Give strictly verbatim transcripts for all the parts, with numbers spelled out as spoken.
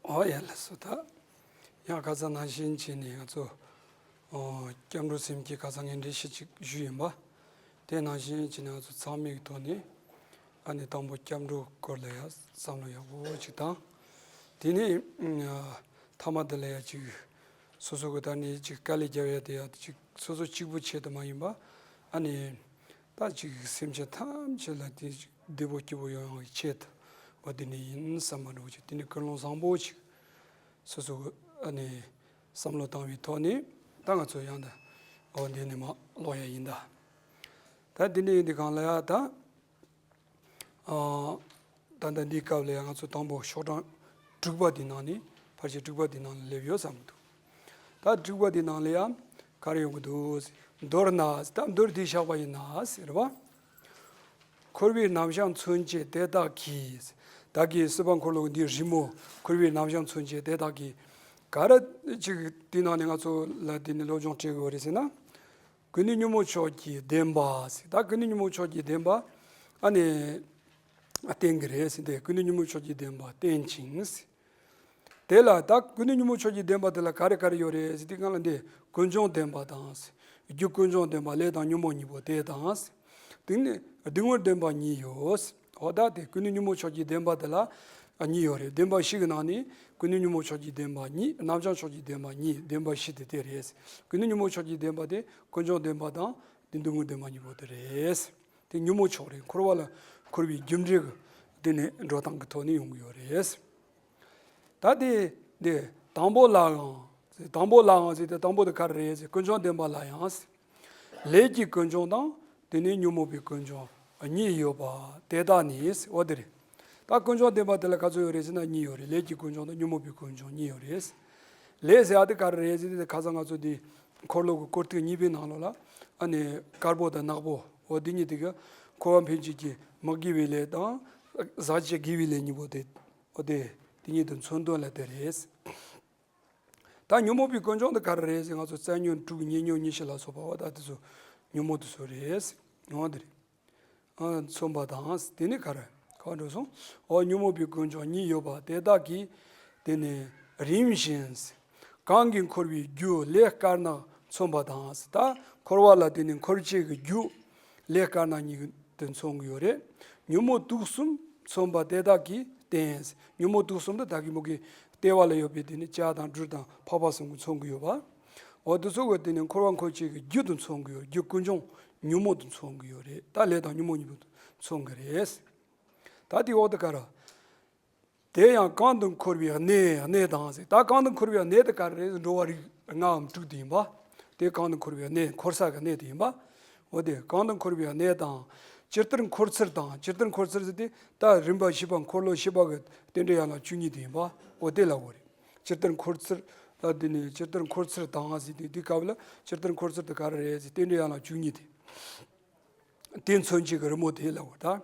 ཨོ་ཡ་ལགས་སོ། ད་ཡང་ཁ་སང་ནང་བཞིན་བྱས་ནས་ང་ཚོ་ཨོ་སྐྱབས་འགྲོ་སེམས་བསྐྱེད་ཁ་སང་ངས་འགྲེལ་བཤད་ཅིག་ཞུས་ཡིན་པ། དེ་ནང་བཞིན་བྱས་ནས་ང་ཚོ་ཚང་མའི་ཐོག་ནས་ཨ་ནི་དང་པོ་སྐྱབས་འགྲོ་སྐོར་ལ་ཡང་བསམ་བློ་ཡག་པོ་ཅིག་བཏང་། དེ་ནས་ཨ་ཐ་མ་དེ་ལ་ཡང་ཅིག་སོ་སོ་གི་ད་ནི་ཅིག་དཀའ་ལས་རྒྱབ་ཡ་དེ་ཡང་ཅིག་སོ་སོ་གཅིག་པུ་ཆེད་དུ་མ་ཡིན་པ། ཨ་ནི་ད་ཅིག་སེམས་ཅན་ཐམས་ཅད་ལ་དེ་ཅིག་བདེ་པོ་སྐྱིད་པོ་ཡོང་ཡོང་གི་ཆེད་དུ་འོ་དེ་ནི་ཡིན་བསམ་པ་འདྲ་བོ་ཅིག་དེ་ནི་ཀུན་སློང་བཟང་པོ་ཅིག་སོ་སོ་གི་ཨ་ནི་བསམ་བློ་བཏང་བའི་ཐོག་ནས་ད་ང་ཚོ་ཡང་ད་འོ་འདི་ནི་མ་ཀློག་ཡ་ཡིན་ད། ད་དེ་ནི་འདི་གང་ལ་ཡ་ད། ཨ། ད་ལྟ་འདིའི་སྐབས་ལ་ཡང་ང་ཚོ་དང་པོ་ཤོག་གྲངས་དྲུག་པ་འདི་ནང་ནས་ཕལ་ཆེར་དྲུག་པ་འདི་ནང་ལ་སླེབས་ཡོད་བསམ་གྱི་འདུག་ད་དྲུག་པ་འདི་ནང་ལ་ཡང་ག་རེ་ཡོང་གི་འདུག་མདོར་ན། ད་མདོར་འདི་བཞག་པ་ཡིན་ན་ཟེར་བ། འཁོར་བའི་རྣམ་གཞག་མཚོན་བྱེད་དེ་དག་གིས། བདག་གིས་སྲིད་པ་འཁོར་ལོ་འདིའི་རི་མོ་འཁོར་བའི་རྣམ་གཞག་མཚོན་བྱེད་དེ་དག་གིས་ག་རེ་ཅིག་དེའི་ནང་ནས་ང་ཚོ་ལ་དེ་ནས་སློབ་སྦྱོང་སྤྲད་དགོས་རེད་ཟེར་ན། ཀུན་ནས་ཉོན་མོངས་ཕྱོགས་ཀྱི་བདེན་པ་ཟེར། ད་ཀུན་ནས་ཉོན་མོངས་ཕྱོགས་ཀྱི་བདེན་པ་ཨ་ནི་བསྟན་གྱི་རེད་ཟེར་ཏེ། ཀུན་ནས་ཉོན་མོངས་ཕྱོགས་ཀྱི་བདེན་པ་བསྟན་ཅིང་ཟེར། དེ་ལ་ད་ཀུན་ནས་ཉོན་མོངས་ཕྱོགས་ཀྱི་བདེན་པ་དེ་ལ་ག་རེ་ག་རེ་ཡོད་རེད་ཟེར་དུས་སྒང་ལ་འདི་ཀུན་འབྱུང་བདེན་པ་དང་ཟེར། རྒྱུ་ཀུན་འབྱུང་བདེན་པ་ལས་དང་ཉོན་མོངས་གཉིས་པོ་དེ་དང་ཟེར། དེ་ནས་སྡུག་བསྔལ་བདེན་པ་གཉིས་ཡོད་ཟེར། འོ་ད་དེ་ཀུན་ནས་ཉོན་མོངས་ཕྱོགས་ཀྱི་བདེན་པ་དེ་ལ་གཉིས་ཡོད་རེད། བདེན་པ་བཞི་གི་ནང་ནས་ཀུན་ནས་ཉོན་མོངས་ཕྱོགས་ཀྱི་བདེན་པ་གཉིས། རྣམ་གཞག་ཕྱོགས་ཀྱི་བདེན་པ་གཉིས། བདེན་པ་བཞི་དེ་དེ་རེད། ཀུན་ནས་ཉོན་མོངས་ཕྱོགས་ཀྱི་བདེན་པ་དེ་ཀུན་འབྱུང་བདེན་པ་དང་དེ་སྡུག་བསྔལ་བདེན་པ་གཉིས་པོ་དེ་རེད། དེ་ཉོན་མོངས་ཕྱོགས་རེད། འཁོར་བ་ལ་འཁོར་བའི་རྒྱུ་འབྲས་ཀྱི་དེ་ནས་འགྲོ་སྟངས་ཀྱི་ཐོག་ནས་ཡོང་གི་ཡོད་རེད། ད་དེ་དེ་དང་པོ་ལའང་། དང་པོ་ལའང་ཟེར་ཏེ་དང་པོ་དེ་ག་རེ་རེད་ཟེར། ཀུན་འབྱུང་བདེན་པ་ལ་ཡང་ཟེར། ལས་ཀྱི་ཀུན་འབྱུང་དང་དེ་ནས་ཉོན་མོངས་པའི་ཀུན་འབྱུང་གཉིས་ཡོད་པ་དེ་དག་ནི་ཟེར། འོ་དེ་རེད། ད་ཀུན་འབྱུང་བདེན་པ་དེ་ལ་ག་ཚོད་ཡོད་རེད་ཟེར་ན་གཉིས་ཡོད་རེད། ལས་ཀྱི་ཀུན་འབྱུང་དང་ཉོན་མོངས་པའི་ཀུན་འབྱུང་གཉིས་ཡོད་རེད། ལས་ཟེར་ཡ་དེ་ག་རེ་རེད་ཟེར་ཏེ། ཁ་སང་ང་ཚོ་དེ་འཁོར་ལོ་གི་སྐོར་ཐེངས་གཉིས་པའི་ནང་ལོགས་ལ་ཨ་ནི་དཀར་པོ་དང་ནག་པོ་འོ་དེ་གཉིས་དེ་གི་འཁོར་བ་འཕེན་བྱེད་ཀྱི་མི་དགེ་བའི་ལས་དང་ཟག་བཅས་དགེ་བའི་ལས་གཉིས་པོ་དེ་འོ་དེ་དེ་གཉིས་དེ་མཚོན་དོན་ལ་དེ་རེད། ད་ཉོན་མོངས་པའི་ཀུན་འབྱུང་དེ་ག་རེ་རེད་ཟེར། ང་ཚོ་རྩ་ཉོན་དྲུག་ཉེ་ཉོན་ཉེར་བཞི་ལ་སོགས་པ་བ་ད་དེ་ཚོ་ཉོན་མོངས་དེ་ཚོ་རེད། ཡོང་བ་དེ་རེད། ཨ་མཚོན་པ་དང་དེ་ནི་ག་རེ་ག་འགྲོ་སོང་། འོ་ཉོན་མོངས་པའི་ཀུན་འབྱུང་གཉིས་ཡོད་པ་དེ་དག་གིས་དེ་ནི་རིམ་བཞིན་གང་གིས་འཁོར་བའི་རྒྱུ་ལས་དཀར་ནག་མཚོན་པ་དང་། ད་འཁོར་བ་ལ་དེ་ནི་འཁོར་བྱེད་ཀྱི་རྒྱུ་ལས་དཀར་ནག་གཉིས་དེ་མཚོན་གྱི་ཡོད་རེད། ཉོན་མོངས་དུག་གསུམ་མཚོན་པ་དེ་དག་གིས་བསྟན། ཉོན་མོངས་དུག་གསུམ་དེ་ད་གིན་མོ་གི་ལྟེ་བ་ལ་ཡོད་པའི་དེ་ནི་ལྕགས་དང་སྦྲུལ་དང་ཕག་པ་གསུམ་གྱིས་མཚོན་གྱི་ཡོད་པ། འོ་དེ་ཚོ་གི་དེ་ནི་འཁོར་བ་འཁོར་བྱེད་ཀྱི་རྒྱུ་དེ་མཚོན་གྱི་ཡོད། རྒྱུ་ཀུན་འབྱུང་ཉོན་མོངས་དེ་མཚོན་གྱི་ཡོད་རེད། ད་ལས་དང་ཉོན་མོངས་གཉིས་པོ་དེ་མཚོན་གྱི་རེད། ད་དེའི་འོག་ཏུ་ག་རེ། དེ་ཡང་གང་དུ་འཁོར་བའི་གནས། གནས་དང་ཟེར། ད་གང་དུ་འཁོར་བའི་གནས་དེ་ག་རེ་རེད། འགྲོ་བ་རིགས་ལྔའམ་དྲུག་དེ་ཡིན་པ། དེ་གང་དུ་འཁོར་བའི་གནས། འཁོར་ས་གི་གནས་དེ་ཡིན་པ། འོ་དེ་གང་དུ་འཁོར་བའི་གནས་དང་། ཇི་ལྟར་འཁོར་ཚུལ་དང་། ཇི་ལྟར་འཁོར་ཚུལ་ཟེར་དེ་ད་རིམ་པ་བཞི་པ་འཁོར་ལོ་བཞི་པ་གི་རྟེན་འབྲེལ་ཡན་ལག་བཅུ་གཉིས་དེ་ཡིན་པ། འོ་དེ་ལ་གོ་རེད། ཇི་ལྟར་འཁོར་ཚུལ་ད་དེ་ནི་ཇི་ལྟར་འཁོར་ཚུལ་དང་ཟེར་དེ་དེའི་སྐབས་ལ་ཇི་ལྟར་འཁོར་ཚུལ་དེ་ག་རེ་རེད་ཟེར། རྟེན་འབྲེལ་ཡན་ལག་བཅུ་གཉིས་དེ། དེ་མཚོན་བྱེད་ཀྱི་རི་མོ་དེ་ལ་གོ་ད།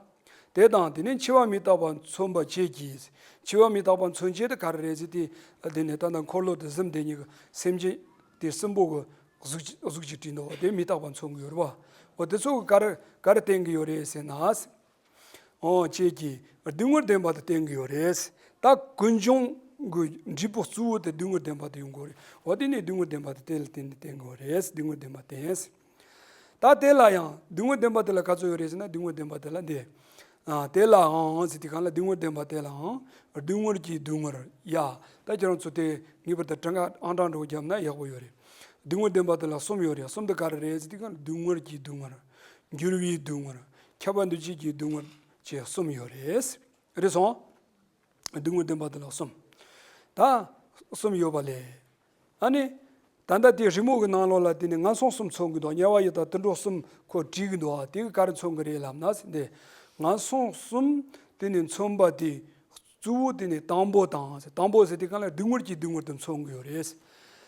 དེ་དང་དེ་ནི་འཆི་བ་མི་རྟག་པ་མཚོན་པ་བྱེད་ཀྱི། འཆི་བ་མི་རྟག་པ་མཚོན་བྱེད་དེ་ག་རེ་རེད་ཟེར་དུས། དེ་ནི་ད་ལྟ་འཁོར་ལོ་དེ་གཟིམ་དེ་ཉིད་ཀྱི་སེམས་ཅན་དེ་གསུམ་པོ་གི་གཟུགས་གཟུགས་ཅིག་བྲིས་འདུག་དེ་མི་རྟག་པ་མཚོན་གྱི་ཡོད་རེད་པ། འོ་དེ་ཚོ་གི་ག་རེ་ག་རེ་བསྟན་གྱི་ཡོད་རེད་ཟེར་ན། འོ་བྱེད་ཀྱི་སྡུག་བསྔལ་བདེན་པ་དེ་བསྟན་གྱི་ཡོད་རེད། ད་ཀུན་འབྱུང་གི་འབྲས་བུ་གཙོ་བོ་དེ་སྡུག་བསྔལ་བདེན་པ་དེ་ཡོང་གི་ཡོད་རེད། འོ་དེ་ནི་སྡུག་བསྔལ་བདེན་པ་དེ་དེ་ལ་བརྟེན་ནས་བསྟན་གྱི་ཡོད་རེད། སྡུག་བསྔལ་བདེན་པ་བསྟན། ད་དེ་ལ་ཡང་སྡུག་བསྔལ་བདེན་པ་དེ་ལ་ག་ཚོད་ཡོད་རེད་ཟེར་ན། སྡུག་བསྔལ་བདེན་པ་དེ་ལ་འདི། ཨ་དེ་ལའང་ཟེར་དུས་སྒང་ལ་སྡུག་བསྔལ་བདེན་པ་དེ་ལའང་སྡུག་བསྔལ་གྱི་སྡུག་བསྔལ་ཡ། ད་ཁྱེད་རང་ཚོ་དེ་ངེས་པར་དུ་གྲངས་ཀ་ཨང་གྲངས་འདྲ་བོ་བརྒྱབ་ན་ཡག་པོ་ཡོད་རེད། སྡུག་བསྔལ་བདེན་པ་དེ་ལ་གསུམ་ཡོད་རེད། གསུམ་དེ་ག་རེ་རེད་ཟེར་དུས་སྒང་ལ་སྡུག་བསྔལ་གྱི་སྡུག་བསྔལ། འགྱུར་བའི་སྡུག་བསྔལ། ཁྱབ་པ་འདུ་བྱེད་ཀྱི་སྡུག་བསྔལ་བཅས་གསུམ་ཡོད་རེད། རེད་སོང་། སྡུག་བསྔལ་བདེན་པ་དེ་ལ་གསུམ། ད་གསུམ་ཡོད་པ་ལས། ཨ་ནི། ད་ལྟ་དེ་རི་མོ་གི་ནང་ལོགས་ལ་དེ་ནི་ངན་སོང་གསུམ་མཚོན་གྱི་འདུག་དམྱལ་བ་ཡི་དྭགས་དུད་འགྲོ་གསུམ་ཁོ་བྲིས་ཀྱི་འདུག་དེ་གི་ག་རེ་མཚོན་གྱི་རེད་ལབ་ན་ཟེར་ཏེ། ངན་སོང་གསུམ་དེ་ནི་མཚོན་པ་དེ་གཙོ་བོ་དེ་ནི་དང་པོ་དང་ཟེར། དང་པོ་ཟེར་དུས་སྒང་ལ་སྡུག་བསྔལ་གྱི་སྡུག་བསྔལ་དེ་མཚོན་གྱི་ཡོད་རེད།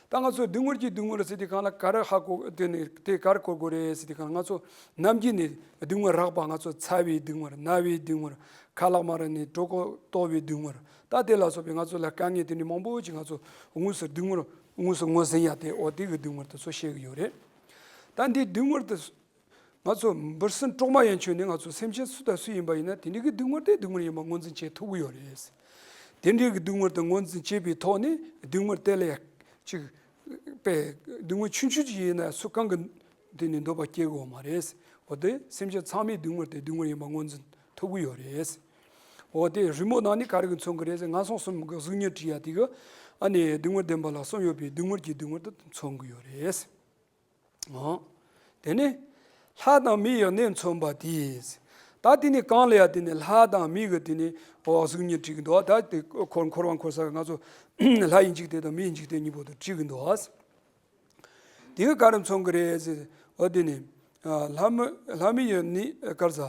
ད་ང་ཚོ་སྡུག་བསྔལ་གྱི་སྡུག་བསྔལ་ཟེར་དུས་སྒང་ལ་ག་རེ་ཧ་གོ་དེ་ནི་དེ་ག་རེ་གོ་དགོས་རེད་ཟེར་དུས་སྒང་ལ། ང་ཚོ་ནམ་རྒྱུན་ནས་སྡུག་བསྔལ་རགས་པ། ང་ཚོ་ཚ་བའི་སྡུག་བསྔལ། ན་བའི་སྡུག་བསྔལ། ཁ་ལག་མ་རག་ནས་གྲོད་ཁོག་ལྟོགས་པའི་སྡུག་བསྔལ། ད་དེ་ལ་སོགས་པའི་ང་ཚོ་ལ་དཀའ་ངལ་དེ་འདྲ་མང་པོ་ཅིག་ང་ཚོ་དངོས་སུ་སྡུག་བསྔལ་དངོས་སུ་ངོས་ཟིན་ཡ་དེ། འོ་དེ་གི་སྡུག་བསྔལ་དེ་ཚོ་བཤད་གི་ཡོད་རེད། ད་འདི་སྡུག་བསྔལ་དེ་ང་ཚོ་འབུ་སྲིན་གྲོག་མ་ཡན་ཆོད་ནས་ང་ཚོ་སེམས་ཅན་སུ་དང་སུ་ཡིན་པ་ཡིན་ན་དེ་འདྲ་གི་སྡུག་བསྔལ་དེ་སྡུག་བསྔལ་ཡིན་པ་ངོས་འཛིན་བྱེད་ཐུབ་གི་ཡོད་རེད། དེ་འདྲའི་གི་སྡུག་བསྔལ་དེ་ངོས་འཛིན་བྱས་པའི་ཐོག་ནས་སྡུག་བསྔལ་དེ་ལ་ཡང་ཅིག་པའི་སྡུག་བསྔལ་ཆུང་ཆུང་ཅིག་ཡིན་ན་སུ་གང་གི་དེ་ནས་འདོད་པ་སྐྱེ་དགོས་མ་རེད། འོ་དེ་སེམས་ཅན་ཚང་མའི་སྡུག་བསྔལ་དེ་སྡུག་བསྔལ་ཡིན་པ་ངོས་འཛིན་ཐུབ་ཀྱི་ཡོད་རེད། འོ་དེ་རི་མོ་ནང་ནས་ག་རེ་གི་མཚོན་གི་རེད་ཟེར། ངན་སོང་གསུམ་གི་གཟུགས་བརྙན་བྲིས་ཡ་དེ་གི་ཨ་ནི་སྡུག་བསྔལ་བདེན་པ་ལ་གསུམ་ཡོད་པའི་སྡུག་བསྔལ་དེ་མཚོན་གི་ཡོད་རེད། འོ། དེ་ནས་ལྷ་དང་མི་ཡི་གནས་མཚོན་པ་དེས། ད་དེ་ནས་གང་ལ་ཡང་དེ་ནས་ལྷ་དང་མི་གི་དེ་ནས་འོ་གཟུགས་བརྙན་བྲིས་གི་འདུག་ད་དེ་འཁོར་འཁོར་བ་འཁོར་ས་ང་ཚོ་ལྷ་ཡི་འཇིག་རྟེན་དང་མི་ཡི་འཇིག་རྟེན་གཉིས་པོ་དེ་བྲིས་གི་འདུག་དེ་གི་ག་རེ་མཚོན་གི་རེད་ཟེར། འོ་དེ་ནས་ལྷ་མི་ལྷ་མི་ཡི་གནས་གར་ས།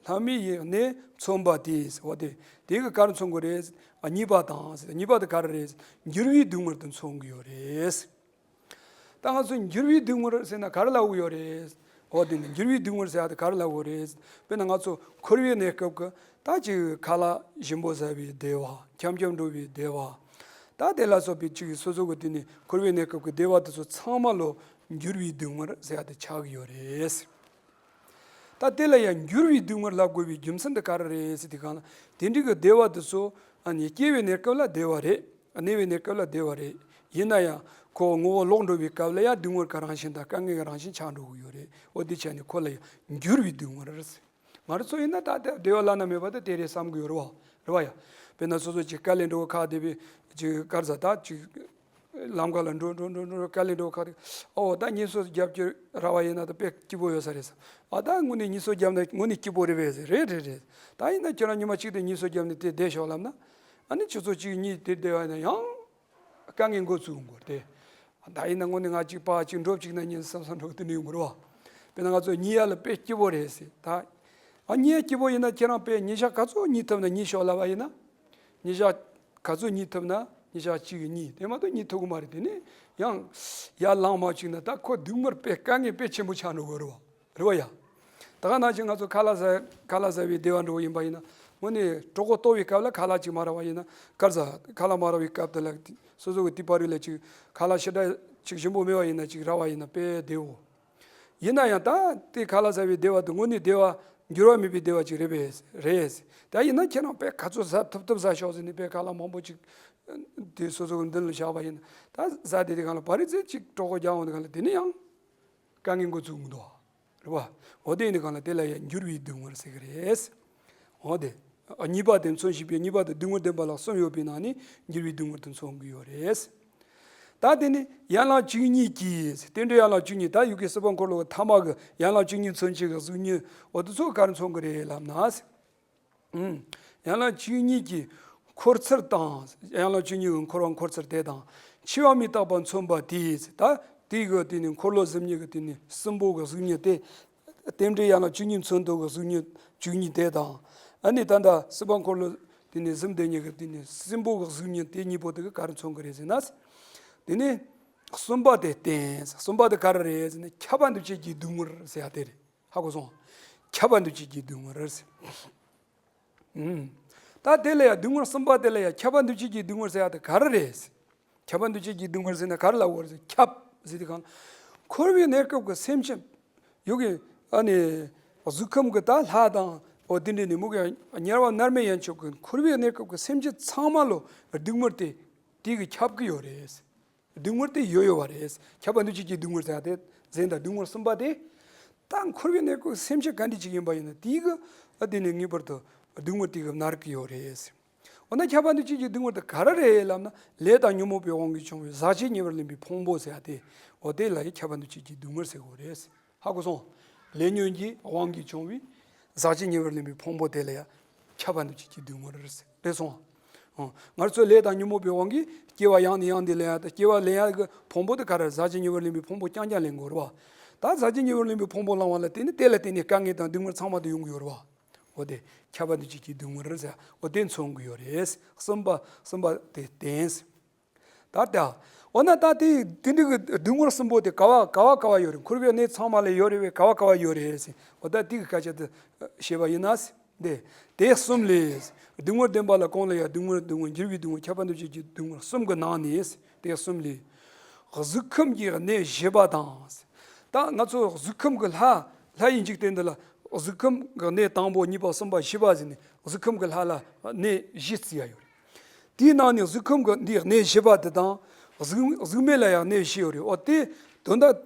ལྷ་མི་ཡི་གནས་མཚོན་པ་དེས། འོ་དེ་དེ་གི་ག་རེ་མཚོན་གི་རེད། གཉིས་པ་དང་གཉིས་པ་དེ་ག་རེ་རེད། འགྱུར་བའི་སྡུག་བསྔལ་དེ་མཚོན་གི་ཡོད་རེད། ད་ང་ཚོ་འགྱུར་བའི་སྡུག་བསྔལ་ཟེར་ན་ག་རེ་ལབ་ཀྱི་ཡོད་རེད། འོ་དེ་ནི་འགྱུར་བའི་སྡུག་བསྔལ་ཟེར་ཡ་དེ་ག་རེ་ལབ་ཀྱི་ཡོད་རེད། དཔེར་ན་ང་ཚོ་འཁོར་བའི་གནས་སྐབས་ཀྱི་ད་ཅིག་ཁ་ལག་ཞིམ་པོ་ཟ་བའི་བདེ་བ། འཁྱམ་འཁྱམ་འགྲོ་བའི་བདེ་བ། ད་དེ་ལ་སོགས་པའི་ཅིག་སོ་སོ་གི་དེ་ནི་འཁོར་བའི་གནས་སྐབས་ཀྱི་བདེ་བ་དེ་ཚོ་ཚང་མ་ལོ་འགྱུར་བའི་སྡུག་བསྔལ་ཟེར་ཡ་དེ་ཆགས་ཀྱི་ཡོད་རེད། ད་དེ་ལ་ཡང་འགྱུར་བའི་སྡུག་བསྔལ་ལབ་དགོས་པའི་རྒྱུ་མཚན་དེ་ག་རེ་རེད་ཟེར་དུས་སྒང་ལ། དེ་འདྲའི་གི་བདེ་བ་དེ་ཚོ་ཨ་ནི་སྐྱེ་བའི་གནས་སྐབས་ལ་བདེ་བ་རེད། གནས་པའི་གནས་སྐབས་ལ་བདེ་བ་རེད། ཡིན་ན་ཡང་ཁོ་ངོ་བོ་ལོག་འགྲོ་བའི་སྐབས་ལ་ཡང་སྡུག་བསྔལ་གྱི་རང་བཞིན་དང་དཀའ་ངལ་གྱི་རང་བཞིན་ཆགས་འགྲོ་གི་ཡོད་རེད། འོ་དེ་བྱས་ནས་ཁོ་ལ་ཡང་འགྱུར་བའི་སྡུག་བསྔལ་རེད། ང་རང་ཚོ་ཡིན་ན་ད་ལྟ་བདེ་བ་བླ་ན་མེད་པ་དེ་དེ་རེད་བསམ་གི་ཡོད་རེད་བ། རེད་བ་ཡ། དཔེར་ན་སོ་སོ་ཅིག་དཀའ་ལས་འགྲོ་གི་ཁག་བསྡད་པའི་ཅིག་གར་ས་ད་ཅིག་ལམ་ཁ་ལ་འགྲོ་འགྲོ་འགྲོ་འགྲོ་དཀའ་ལས་འགྲོ་གི་ཁག་བསྡད། ཨོ་ད་ཉིན་སོ་རྒྱབ་ཀྱི་ར་བ་ཡིན་ན་ད་དཔེ་སྐྱིད་པོ་ཡོད་ས་རེད་བསམ། ཨ་ད་དངོས་གནས་ཉིན་སོ་རྒྱབ་ན་དངོས་གནས་སྐྱིད་པོ་རེད་པས་ཟེར། རེད་རེད་རེད། ད་ཡིན་ན་ཁྱོད་རང་ཉི་མ་གཅིག་དེ་ཉིན་སོ་རྒྱབ་ནས་དེ་བསྡད་ཤོག་ལབ་ན། ཨ་ནི་ཆུ་ཚོད་གཅིག་གཉིས་དེ་བསྡད་པ་ཡིན་ན་ཡང་དཀའ་ངལ་འགོ་ཚུགས་འགོ་དེ། ད་ཡིན་ན་དངོས་གནས་ང་གཅིག་པ་གཅིག་འགྲོ་གཅིག་ན་ཉིན་བསམ་བསམ་འགྲོ་གི་དེ་འདྲ་ཡོང་གི་རེད་བ། དཔེར་ན་ང་ཚོ་ཉལ་ཡ་ལ་དཔེ་སྐྱིད་པོ་རེད་ཟེར་ད། ཨ་ཉལ་ཡ་སྐྱིད་པོ་ཡིན་ན་ཁྱེད་རང་དཔེ་ཉིན་ཞག་ག་ཚོད་ཉལ་ཐུབ་ན་ཉལ་ཤོག་ལབ་པ་ཡིན་ན། ཉིན་ཞག་ག་ཚོད་ཉལ་ཐུབ་ན་ཉིན་ཞག་གཅིག་གཉིས་དེ་མ་གཏོགས་ཉལ་ཐུབ་གི་མ་རེད། དེ་ནས་ཡང་ཡར་ལངས་མ་བཅུག་ན་ད་ཁོ་སྡུག་བསྔལ་དཔེ་དཀའ་ངལ་དཔེ་ཆེན་པོ་ཆགས་འགྲོ་གི་རེད་བ། རེད་བ་ཡ། ད་ག་ནང་བཞིན་ང་ཚོ་ཁ་ལག་ཟ་ཁ་ལག་ཟ་བའི་བདེ་བ་འདྲ་བོ་ཡིན་པ་ཡིན་ན། དངོས་གནས་གྲོད་ཁོག་ལྟོགས་པའི་སྐབས་ལ་ཁ་ལག་ཅིག་མ་རག་པ་ཡིན་ན། གར་ཟ་ཁ་ལག་མ་རག་པའི་སྐབས་དེ་ལ་སོ་སོ་གི་དེ་བར་རིང་ལ་ཅིག་ཁ་ལག་ཞེ་དྲག་ཅིག་ཞིམ་པོ་མེད་པ་ཡིན་ན་ཅིག་རག་པ་ཡིན་ན་དཔེ་བདེ་བོ། ཡིན་ན་ཡང་ད་དེ་ཁ་ལག་ཟ་བའི་བདེ་བ་དེ་དངོས་གནས་བདེ་བ་འགྱུར་བ་མེད་པའི་བདེ་བ་ཅིག་རེད་པས་རེད། ད་ཡིན་ན་ཁྱེད་རང་དཔེ་ག་ཚོད་ཟ་ཐུབ་ཐུབ་ཟ་ཤོག་ཟེར་ནས་དཔེ་ཁ་ལག་མང་པོ་ཅིག་དེ་སོ་སོ་གི་མདུན་ལ་བཞག་པ་ཡིན་ན། ད་ཟ་དེ་དེ་གང་ལ་བར་རིང་ཙམ་ཅིག་གྲོད་ཁོག་རྒྱག་འོང་དེ་གང་ལ་དེ་ནས་ཡང་དཀའ་ངལ་འགོ་ཚུགས་མི་འདུག་རེད་བ། འོ་དེ་ཡིན་དུས་གང་ལ་དེ་ལ་ཡང་འགྱུར་བའི་སྡུག་བསྔལ་ཟེར་གི་རེད། འོ་དེ། གཉིས་པ་དེ་མཚོན་བྱེད་པའི་གཉིས་པ་དེ་སྡུག་བསྔལ་བདེན་པ་ལ་གསུམ་ཡོད་པའི་ནང་ནས་འགྱུར་བའི་སྡུག་བསྔལ་དེ་མཚོན་གི་ཡོད་རེད། ད་དེ་ནི་ཡན་ལག་བཅུ་གཉིས་ཀྱིས་རྟེན་འབྲེལ་ཡན་ལག་བཅུ་གཉིས་ད་ཡུལ་གྱི་སྲིད་པ་འཁོར་ལོ་གི་ཐ་མ་གི་ཡན་ལག་བཅུ་གཉིས་མཚོན་བྱེད་ཀྱི་གཟུགས་བརྙན་འོ་དེ་ཚོ་ག་རེ་མཚོན་གི་རེད་ལབ་ན། ཡན་ལག་བཅུ་གཉིས་ཀྱི་འཁོར་ཚུལ་དང་། ཡན་ལག་བཅུ་གཉིས་ཀྱི་འཁོར་བ་འཁོར་ཚུལ་དེ་དང་། འཆི་བ་མི་རྟག་པ་མཚོན་པ་དེས། ད་དེ་གི་དེ་ནི་འཁོར་ལོ་གཟུགས་བརྙན་གྱི་དེ་ནི་སྲིན་པོ་གི་གཟུགས་བརྙན་དེ། རྟེན་འབྲེལ་ཡན་ལག་བཅུ་གཉིས་མཚོན་དོན་གྱི་གཟུགས་བརྙན་བཅུ་གཉིས་དེ་དང་། ཨ་ནི་ད་ལྟ་སྲིད་པ་འཁོར་ལོ་དེ་ནི་གཟུགས་བརྙན་གྱི་དེ་ནི་སྲིན་པོ་གི་གཟུགས་བརྙན་དེ་གཉིས་པོ་དེ་གི་ག་རེ་མཚོན་གི་རེད་ཟེར་ན། དེ་ནི་གསུམ་པ་དེ་བསྟན། གསུམ་པ་དེ་ག་རེ་རེད་ཟེར་ན་ཁྱབ་པ་འདུ་བྱེད་ཀྱི་སྡུག་བསྔལ་ཟེར་ཡ་དེ་རེད། ཧ་གོ་སོང་། ཁྱབ་པ་འདུ་བྱེད་ཀྱི་སྡུག་བསྔལ་རེད་ཟེར། ཨུམ། ད་དེ་ལ་ཡང་སྡུག་བསྔལ་གསུམ་པ་དེ་ལ་ཡང་ཁྱབ་པ་འདུ་བྱེད་ཀྱི་སྡུག་བསྔལ་ཟེར་ཡ་དེ་ག་རེ་རེད་ཟེར། ཁྱབ་པ་འདུ་བྱེད་ཀྱི་སྡུག་བསྔལ་ཟེར་ན་ག་རེ་ལབ་དགོས་རེད་ཟེར། ཁྱབ་ཟེར་དུས་གང་། འཁོར་བའི་གནས་སྐབས་ཀྱི་སེམས་ཅན། ཡོད་ཀྱི། ཨ་ནི། གཟུགས་ཁམས་ཀྱི་ད་ལྷ་དང་། འོ་དེ་འདྲ་ནི་མུ་གེ་དམྱལ་བ་མནར་མེད་ཡན་ཆོད་ཀྱི་འཁོར་བའི་གནས་སྐབས་ཀྱི་སེམས་ཅན་ཚང་མ་ལོ་སྡུག་བསྔལ་དེ། དེ་གི་ཁྱབ་ཀྱི་ཡོད་རེད། སྡུག་བསྔལ་དེ་ཡོད་ཡོད་པ་རེད། ཁྱབ་པ་འདུ་བྱེད་ཀྱི་སྡུག་བསྔལ་ཟེར་ཡ་དེ་ཟེར་ད་སྡུག་བསྔལ་གསུམ་པ་དེ། ད་འཁོར་བའི་གནས་སྐབས་སེམས་ཅན་ག་འདྲ་ཅིག་ཡིན་པ་ཡིན་ན་དེ་གི་ཨ་དེ་ནི་ངེས་པར་དུ་སྡུག་བསྔལ་དེ་གི་མནར་གྱི་ཡོད་རེད། འོ་ན་ཁྱབ་པ་འདུ་བྱེད་ཀྱི་སྡུག་བསྔལ་དེ་ག་རེ་རེད་ལབ་ན་ལས་དང་ཉོན་མོངས་པའི་དབང་གིས་བྱུང་བའི་ཟག་བཅས་ཉེ་བར་ལེན་པའི་ཕུང་པོ་ཟེར་ཡ་དེ། འོ་དེ་ལ་ཡི་ཁྱབ་པ་འདུ་བྱེད་ཀྱི་སྡུག་བསྔལ་ཟེར་དགོས་རེད། ཧ་གོ་སོང་། ལས་ཉོན་གྱི་དབང་གིས་བྱུང་བའི་ཟག་བཅས་ཉེ་བར་ལེན་པའི་ཕུང་པོ་དེ་ལ་ཡང་ཁྱབ་པ་འདུ་བྱེད་ཀྱི་སྡུག་བསྔལ་རེད་ཟེར་རེད་སོང་། ཨོ། ང་ཚོའི་ལས་དང་ཉོན་མོངས་པའི་དབང་གིས་སྐྱེ་བ་ཡང་ནས་ཡང་དུ་ལེན་ཡ་དང་སྐྱེ་བ་ལེན་ཡ་གི་ཕུང་པོ་དེ་ག་རེ་ཟག་བཅས་ཉེ་བར་ལེན་པའི་ཕུང་པོ་རྐྱང་རྐྱང་ལེན་དགོས་རེད་བ། ད་ཟག་བཅས་ཉེ་བར་ལེན་པའི་ཕུང་པོ་བླང་བ་ལ་བརྟེན་ནས་དེ་ལ་བརྟེན་ནས་དཀའ་ངལ་དང་སྡུག་བསྔལ་ཚང་མ་དེ་ཡོང་གི་ཡོད་རེད་བ། འོ་དེ་ཁྱབ་པ་འདུ་བྱེད་ཀྱི་སྡུག་བསྔལ་རེད་ཟེར་འོ་དེ་མཚོན་གི་ཡོད་རེད། གསུམ་པ་གསུམ་པ་དེ་བསྟན། ད་ལྟ། འོ་ན་ད་དེ་དེ་འདྲ་གི་སྡུག་བསྔལ་གསུམ་པོ་དེ་ག་བ་ག་བ་ག་བ་ཡོད་རེད། འཁོར་བའི་གནས་ཚང་མ་ལ་ཡོད་རེད་པས་ག་བ་ག་བ་ཡོད་རེད་ཟེར། འོ་ད་དེ་གི་སྐད་ཆ་དེ་བཤད་པ་ཡིན་ན། དེ་དེ་གསུམ་ལས། སྡུག་བསྔལ་བདེན་པ་ལ་གང་ལ་ཡང་སྡུག་བསྔལ་སྡུག་བསྔལ་འགྱུར་བའི་སྡུག་བསྔལ་ཁྱབ་པ་འདུ་བྱེད་ཀྱི་སྡུག་བསྔལ་གསུམ་གི་ནང་ནས་དེ་གསུམ་ལས། གཟུགས་ཁམས་ཀྱི་གནས་བཞི་པ་དང་། ད་ང་ཚོ་གཟུགས་ཁམས་ཀྱི་ལྷ་ལྷ་ཡི་འཇིག་རྟེན་འདི་ལ་གཟུགས་ཁམས་ཀྱི་གནས་དང་པོ་གཉིས་པ་གསུམ་པ་བཞི་པ་ཟེར་ནས་གཟུགས་ཁམས་ཀྱི་ལྷ་ལ་གནས་བཞི་བརྩི་ཡ་ཡོད་རེད། དེའི་ནང་ནས་གཟུགས་ཁམས་ཀྱི་འདིའི་གནས་བཞི་པ་དེ་དང་། གཟུགས་གཟུགས་མེད་ལ་ཡང་གནས་བཞི་ཡོད་རེད། འོ་དེ་དོན་དག་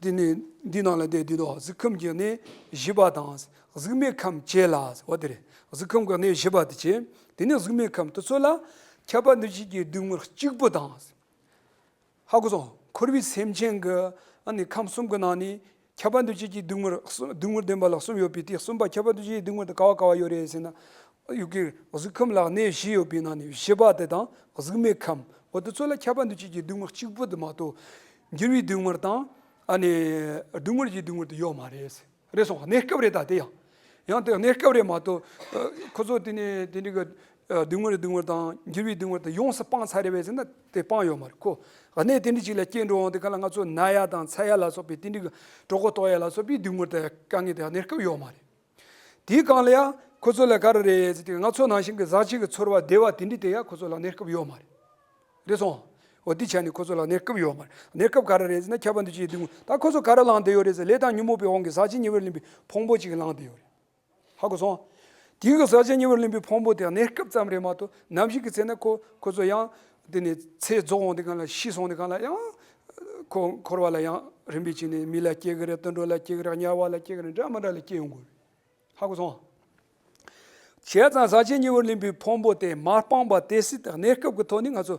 དེ་ནི་འདི་ནང་ལ་བསྡད་དུས་དོ། གཟུགས་ཁམས་ཀྱི་གནས་བཞི་པ་དང་གཟུགས་མེད་ཁམས་བཅས་ལ། འོ་དེ་རེད། གཟུགས་ཁམས་ཀྱི་གནས་བཞི་པ་དེ་བཅས། དེ་ནས་གཟུགས་མེད་ཁམས་དེ་ཚོ་ལ་ཁྱབ་པ་འདུ་བྱེད་ཀྱི་སྡུག་བསྔལ་གཅིག་པུ་དང་། ཧ་གོ་སོང་། འཁོར་བའི་སེམས་ཅན་གྱི་ཨ་ནི་ཁམས་གསུམ་གྱི་ནང་ནས་ཁྱབ་པ་འདུ་བྱེད་ཀྱི་སྡུག་བསྔལ་གསུམ། སྡུག་བསྔལ་བདེན་པ་ལ་གསུམ་ཡོད་པའི་དེ་གསུམ་པ་ཁྱབ་པ་འདུ་བྱེད་ཀྱི་སྡུག་བསྔལ་དེ་ག་བ་ག་བ་ཡོད་རེད་ཟེར་ན། ཡུལ་གྱི་གཟུགས་ཁམས་ལ་གནས་བཞི་ཡོད་པའི་ནང་ནས་བཞི་པ་དེ་དང་གཟུགས་མེད་ཁམས། འོ་དེ་ཚོ་ལ་ཁྱབ་པ་འདུ་བྱེད་ཀྱི་སྡུག་བསྔལ་གཅིག་པུ་དེ་མ་གཏོགས། འགྱུར་བའི་སྡུག་བསྔལ་དང་། ཨ་ནི་སྡུག་བསྔལ་གྱི་སྡུག་བསྔལ་དེ་ཡོད་མ་རེད། རེད་སོང་། གནས་སྐབས་རེད། ད་དེ་ཡང་ཡང་དེ་གནས་སྐབས་རེད་མ་གཏོགས། ཨ། ཁོ་ཚོ་དེ་ནས་དེ་འདྲ་གི་ཨ་སྡུག་བསྔལ་སྡུག་བསྔལ་དང་འགྱུར་བའི་སྡུག་བསྔལ་དེ་ཡོངས་སུ་སྤངས་ཚར་རེད་པས་ཟེར་ན་དེ་སྤངས་ཡོད་མ་རེད་ཁོ། གནས་དེ་འདྲ་ཅིག་ལ་སྐྱེས་འགྲོ་འོང་དེ་ག་ལ་ང་ཚོ་ན་ཡ་དང་ཚ་ཡ་ལ་སོགས་པའི་དེ་འདྲ་གི་གྲོད་ཁོག་ལྟོགས་ཡ་ལ་སོགས་པའི་སྡུག་བསྔལ་དེ་དཀའ་ངལ་དེ་གནས་སྐབས་ཡོད་མ་རེད། དེའི་སྒང་ལ་ཡང་ཁོ་ཚོ་ལ་ག་རེ་རེད་ཟེར་དུས། ང་ཚོ་ནང་བཞིན་གྱི་ཟག་བཅས་ཀྱི་ཚོར་བ་བདེ་བ་དེ་འདྲ་དེ་ཡང་ཁོ་ཚོ་ལ་གནས་སྐབས་ཡོད་མ་རེད། རེད་སོང་། འོ་དེ་ཆ་ནས་ཁོ་ཚོ་ལ་གནས་སྐབས་ཡོད་མ་རེད། གནས་སྐབས་ག་རེ་རེད་ཟེར་ན་ཁྱབ་པ་འདུ་བྱེད་ཀྱི་སྡུག་བསྔལ། ད་ཁོ་ཚོ་ག་རེ་ལངས་བསྡད་ཡོད་རེད་ཟེར། ལས་དང་ཉོན་མོངས་པའི་དབང་གིས་ཟག་བཅས་ཉེ་བར་ལེན་པའི་ཕུང་པོ་ཅིག་ལངས་བསྡད་ཡོད་རེད། ཧ་གོ་སོང་། དེའི་གི་ཟག་བཅས་ཉེ་བར་ལེན་པའི་ཕུང་པོ་དེ་གནས་སྐབས་ཙམ་རེད་མ་གཏོགས། ནམ་ཞིག་གི་ཚེ་ན་ཁོ་ཁོ་ཚོ་ཡང་དེ་ནས་ཚེ་རྫོགས་འོང་དེ་གང་ལ་ཤི་སོང་དེ་གང་ལ་ཡང་ཁོ་འཁོར་བ་ལ་ཡང་རིམ་པས་ཕྱིན་ནས་མི་ལ་སྐྱེ་གི་རེད། དུད་འགྲོ་ལ་སྐྱེ་གི་རེད། དམྱལ་བ་ལ་སྐྱེ་གི་རེད། འདྲ་མི་འདྲ་ལ་སྐྱེ་ཡོང་གི་རེད། ཧ་གོ་སོང་། བྱས་ཙང་ཟག་བཅས་ཉེ་བར་ལེན་པའི་ཕུང་པོ་དེ་མ་སྤངས་པ་དེ་སྲིད་དུ་གནས་སྐབས་ཀྱི་ཐོག་ནས་ང་ཚོ་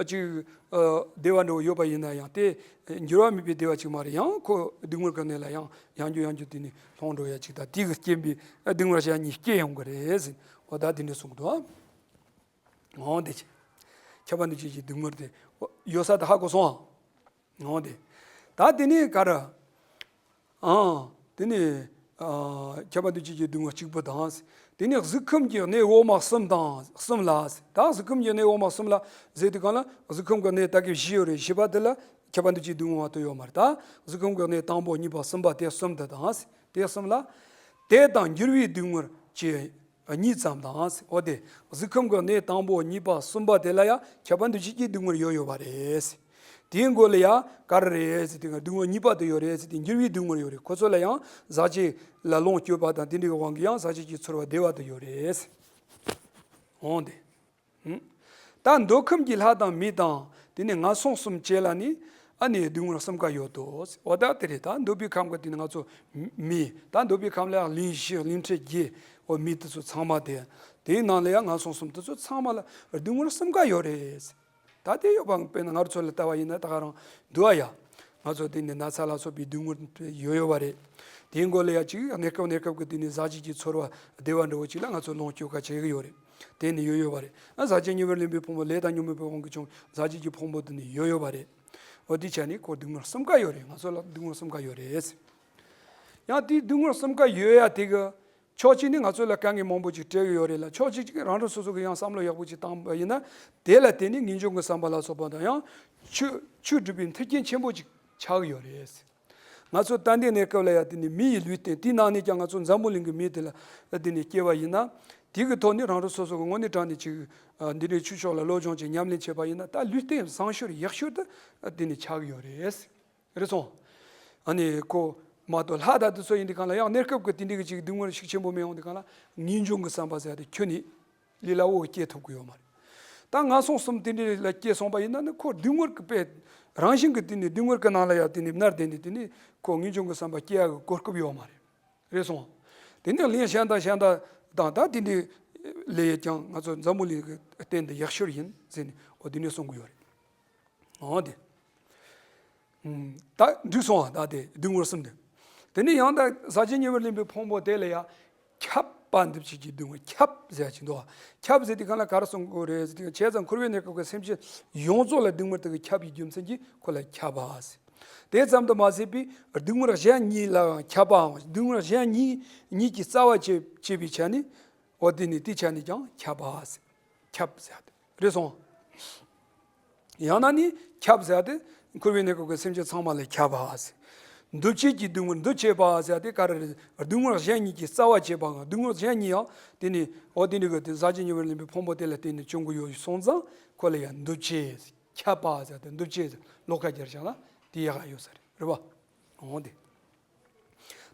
ཅིག་ཨ་བདེ་བ་འདྲ་བོ་ཡོད་པ་ཡིན་ན་ཡང་། དེ་འགྱུར་བ་མེད་པའི་བདེ་བ་ཅིག་མ་རེད། ཡང་ཁོ་སྡུག་བསྔལ་གྱི་གནས་ལ་ཡང་ཡང་བསྐྱར་ཡང་བསྐྱར་དེ་ནས་ལྷུང་འགྲོ་ཡ་ཅིག་དང་། དེ་གི་རྐྱེན་པས་སྡུག་བསྔལ་གཞན་གཉིས་སྐྱེ་ཡོང་གི་རེད་ཟེར། འོ་ད་དེ་འདྲ་གསུངས་འདུག་ཨ། འོ་དེ་ཅི། ཁྱབ་པ་འདུ་བྱེད་ཀྱི་སྡུག་བསྔལ་དེ་ཡོད་ས་དེ་ཧ་གོ་སོང་ཨ། འོ་དེ། ད་དེ་ནས་ག་རེ། ཨང་། དེ་ནས་ཨ་ཁྱབ་པ་འདུ་བྱེད་ཀྱི་སྡུག་བསྔལ་གཅིག་པུ་དང་། དེ་ནས་གཟུགས་ཁམས་ཀྱི་གནས་འོག་མ་གསུམ་དང་གསུམ་ལ། ད་གཟུགས་ཁམས་ཀྱི་གནས་འོག་མ་གསུམ་ལ་ཟེར་དུས་གང་ལ། གཟུགས་ཁམས་ཀྱི་གནས་ད་གི་བཞི་ཡོད་རེད། བཞི་པ་དེ་ལ་ཁྱབ་པ་འདུ་བྱེད་སྡུག་བསྔལ་མ་གཏོགས་ཡོད་མ་རེད། ད་གཟུགས་ཁམས་ཀྱི་གནས་དང་པོ་གཉིས་པ་གསུམ་པ་དེ་གསུམ་དེ་དང་། དེ་གསུམ་ལ། དེ་དང་འགྱུར་བའི་སྡུག་བསྔལ་བཅས་གཉིས་ཙམ་དང་། འོ་དེ་གཟུགས་ཁམས་ཀྱི་གནས་དང་པོ་གཉིས་པ་གསུམ་པ་དེ་ལ་ཡང་ཁྱབ་པ་འདུ་བྱེད་ཀྱི་སྡུག་བསྔལ་ཡོད་ཡོད་པ་རེད། དེའི་མགོ་ལ་ཡང་ག་རེ་རེད་ཟེར་དུས་སྡུག་བསྔལ་གཉིས་པ་དེ་ཡོད་རེད་ཟེར་དུས། འགྱུར་བའི་སྡུག་བསྔལ་ཡོད་རེད། ཁོ་ཚོ་ལ་ཡང་ཟག་བཅས་ལ་ལོངས་སྤྱོད་པ་དང་དེ་འདྲའི་དབང་གིས་ཡང་ཟག་བཅས་ཀྱི་ཚོར་བ་བདེ་བ་དེ་ཡོད་རེད། འོང་དེ། ད་འདོད་ཁམས་ཀྱི་ལྷ་དང་མི་དང་དེ་ནས་ངན་སོང་གསུམ་བཅས་ལ་ནི་ཨ་ནི་སྡུག་བསྔལ་གསུམ་ཀ་ཡོད་དོ། འོ་ད་དེ་རེད། ད་འདོད་པའི་ཁམས་ཀྱི་དེ་ནི་ང་ཚོ་མི། ད་འདོད་པའི་ཁམས་ལ་ཡང་གླེན་གཞི་གླེན་ཕྲན་བརྒྱད། འོ་མི་དེ་ཚོ་ཚང་མ་དེ། དེའི་ནང་ལ་ཡང་ངན་སོང་གསུམ་དེ་ཚོ་ཚང་མ་ལ་སྡུག་བསྔལ་གསུམ་ཀ་ཡོད་རེད། ད་དེ་ཡོད་པ་དཔེར་ན་ང་རང་ཚོ་ལ་ལྟ་བ་ཡིན་ན་ད་ག་རང་འདུག་ཨ་ཡ། ང་ཚོ་དེ་ནི་ན་ཚ་ལ་སོགས་པའི་སྡུག་བསྔལ་ཡོད་ཡོད་པ་རེད། དེའི་མགོ་ལ་ཡ་ཅིག་གནས་སྐབས་གནས་སྐབས་ཀྱི་དེ་ནི་ཟག་བཅས་ཀྱི་ཚོར་བ་བདེ་བ་འདྲ་བོ་ཅིག་ལ་ང་ཚོ་ལོངས་སྤྱོད་ཁ་བྱེད་ཀྱི་ཡོད་རེད། དེ་ནི་ཡོད་ཡོད་པ་རེད། ཨ་ཟག་བཅས་ཉེ་བར་ལེན་པའི་ཕུང་པོ། ལས་དང་ཉོན་མོངས་པའི་དབང་གིས་བྱུང་ཟག་བཅས་ཀྱི་ཕུང་པོ་དེ་ནི་ཡོད་ཡོད་པ་རེད། འོ་དེ་ཆ་ནི་ཁོ་སྡུག་བསྔལ་གསུམ་ཀ་ཡོད་རེད། ང་ཚོ་ལ་སྡུག་བསྔལ་གསུམ་ཀ་ཡོད་རེད། ཡང་དེའི་སྡུག་བསྔལ་གསུམ་ཀ་ཡོད་ཡ་དེ་གི། ཕྱོགས་གཅིག་ནས་ང་ཚོ་ལ་དཀའ་ངལ་མང་པོ་ཅིག་སྤྲད་ཀྱི་ཡོད་རེད་ལ། ཕྱོགས་གཅིག་ཅིག་རང་རང་སོ་སོ་གི་ཡང་བསམ་བློ་ཡག་པོ་ཅིག་བཏང་པ་ཡིན་ན། དེ་ལ་བརྟེན་ནས་ངེས་འབྱུང་གི་བསམ་པ་ལ་སོགས་པ་དང་ཡང་ཆོས་ཆོས་སྒྲུབ་པའི་མཐུན་རྐྱེན་ཆེན་པོ་ཅིག་ཆགས་ཀྱི་ཡོད་རེད། ང་ཚོ་ད་ལྟའི་གནས་སྐབས་ལ་ཡང་དེ་ནི་མི་ཡི་ལུས་རྟེན། དེའི་ནང་ནས་ཀྱང་ང་ཚོ་འཛམ་བུ་གླིང་གི་མི་དེ་ལ་དེ་ནི་སྐྱེ་བ་ཡིན་ན། དེ་གི་ཐོག་ནས་རང་རང་སོ་སོ་གི་དངོས་གནས་དྲང་གནས་ཅིག་འདི་འདྲའི་ཆོས་ཕྱོགས་ལ་སློབ་སྦྱོང་ཅིག་ཉམས་ལེན་བྱས་པ་ཡིན་ན། ད་ལུས་རྟེན་བཟང་ཤོས་ཡག་ཤོས་དེ་དེ་ནི་ཆགས་ཀྱི་ཡོད་རེད། རེད་སོང་། ཨ་ནི་ཁོ་མ་གཏོགས་ལྷ་དང་དེ་ཚོ་ཡིན་དུས་གང་ལ་ཡང་གནས་སྐབས་ཀྱི་དེ་འདྲའི་གི་ཅིག་སྡུག་བསྔལ་ཤུགས་ཆེན་པོ་མི་ཡོང་དུས་གང་ལ། ངེས་འབྱུང་གི་བསམ་པ་ཟེར་ཡ་དེ་ཁྱོན་ནས་ལུས་ལ་འོ་སྐྱེ་ཐུབ་ཀྱི་ཡོད་མ་རེད། ད་ངན་སོང་གསུམ་དེ་འདྲའི་ལ་སྐྱེ་སོང་པ་ཡིན་ན་ནི་ཁོ་སྡུག་བསྔལ་གྱི་དཔེ་རང་བཞིན་གྱི་དེ་ནི་སྡུག་བསྔལ་གྱི་ནང་ལ་ཡང་དེ་ནི་མནར་བསྡད་ནས་དེ་ནི་ཁོ་ངེས་འབྱུང་གི་བསམ་པ་སྐྱེ་ཡ་གི་གོ་སྐབས་ཡོད་མ་རེད། རེད་སོང་། དེ་ནི་གླེན་གཞན་དང་གཞན་དང་དང་ད་དེ་འདྲའི་ལས་ཀྱང་ང་ཚོ་འཛམ་བུ་གླིང་གི་རྟེན་དེ་ཡག་ཤོས་ཡིན་ཟེར་ནས་འོ་དེ་ནས་གསུང་གི་ཡོད་རེད། འོ་དེ། ད་འགྲིག་སོང་བ། ད་དེ་སྡུག་བསྔལ་གསུམ་དེ། དེ་ནས་ཡང་ད་ཟག་བཅས་ཉེ་བར་ལེན་པའི་ཕུང་པོ་དེ་ལ་ཡང་ཁྱབ་པ་འདུ་བྱེད་ཀྱི་སྡུག་བསྔལ། ཁྱབ་ཟེར་ཡ་ཅིག་འདུག་བ། ཁྱབ་ཟེར་དུས་གང་ལ་ག་རེ་གསུང་དགོས་རེད་ཟེར་དུས། བྱས་ཙང་འཁོར་བའི་གནས་སྐབས་ཀྱི་སེམས་ཅན་ཡོངས་རྫོགས་ལ་སྡུག་བསྔལ་དེ་གི་ཁྱབ་པའི་རྒྱུ་མཚན་གྱིས་ཁོ་ལ་ཁྱབ་པ་ཟེར། དེ་ཙམ་དུ་མ་ཟད་པའི་སྡུག་བསྔལ་གཞན་གཉིས་ལའང་ཁྱབ་པའམ། སྡུག་བསྔལ་གཞན་གཉིས་གཉིས་ཀྱི་རྩ་བ་བྱེད་བྱེད་པའི་ཆ་ནས། འོ་དེ་ནི་དེའི་ཆ་ནས་ཀྱང་ཁྱབ་པ་ཟེར། ཁྱབ་ཟེར་ཡ་དེ་རེད་སོང་། ཡང་ན་ནི་ཁྱབ་ཟེར་ཡ་དེ་འཁོར་བའི་གནས་སྐབས་ཀྱི་སེམས་ཅན་ཚང་མ་ལ་ཁྱབ་པ་ཟེར། འདུ་བྱེད་ཀྱི་སྡུག་བསྔལ་འདུ་བྱེད་པ་ཟེར་ཡ་དེ་ག་རེ་རེད། སྡུག་བསྔལ་གཞན་གཉིས་ཀྱི་རྩ་བ་བྱེད་པའམ། སྡུག་བསྔལ་གཞན་གཉིས་ཡང་དེ་ནི་འོ་དེ་ནི་གི་དེ་ཟག་བཅས་ཉེ་བར་ལེན་པའི་ཕུང་པོ་དེ་ལ་བརྟེན་ནས་བྱུང་གི་ཡོད་སོང་ཙང་ཁོ་ལ་ཡང་འདུ་བྱེད། ཁྱབ་པ་ཟེར་ཡ་དེ་འདུ་བྱེད་ཟེར། ལོགས་ཀ་སྦྱར་བཞག་ན་དེ་ཡག་ག་ཡོད་ས་རེད། རེད་བ། འོ་དེ།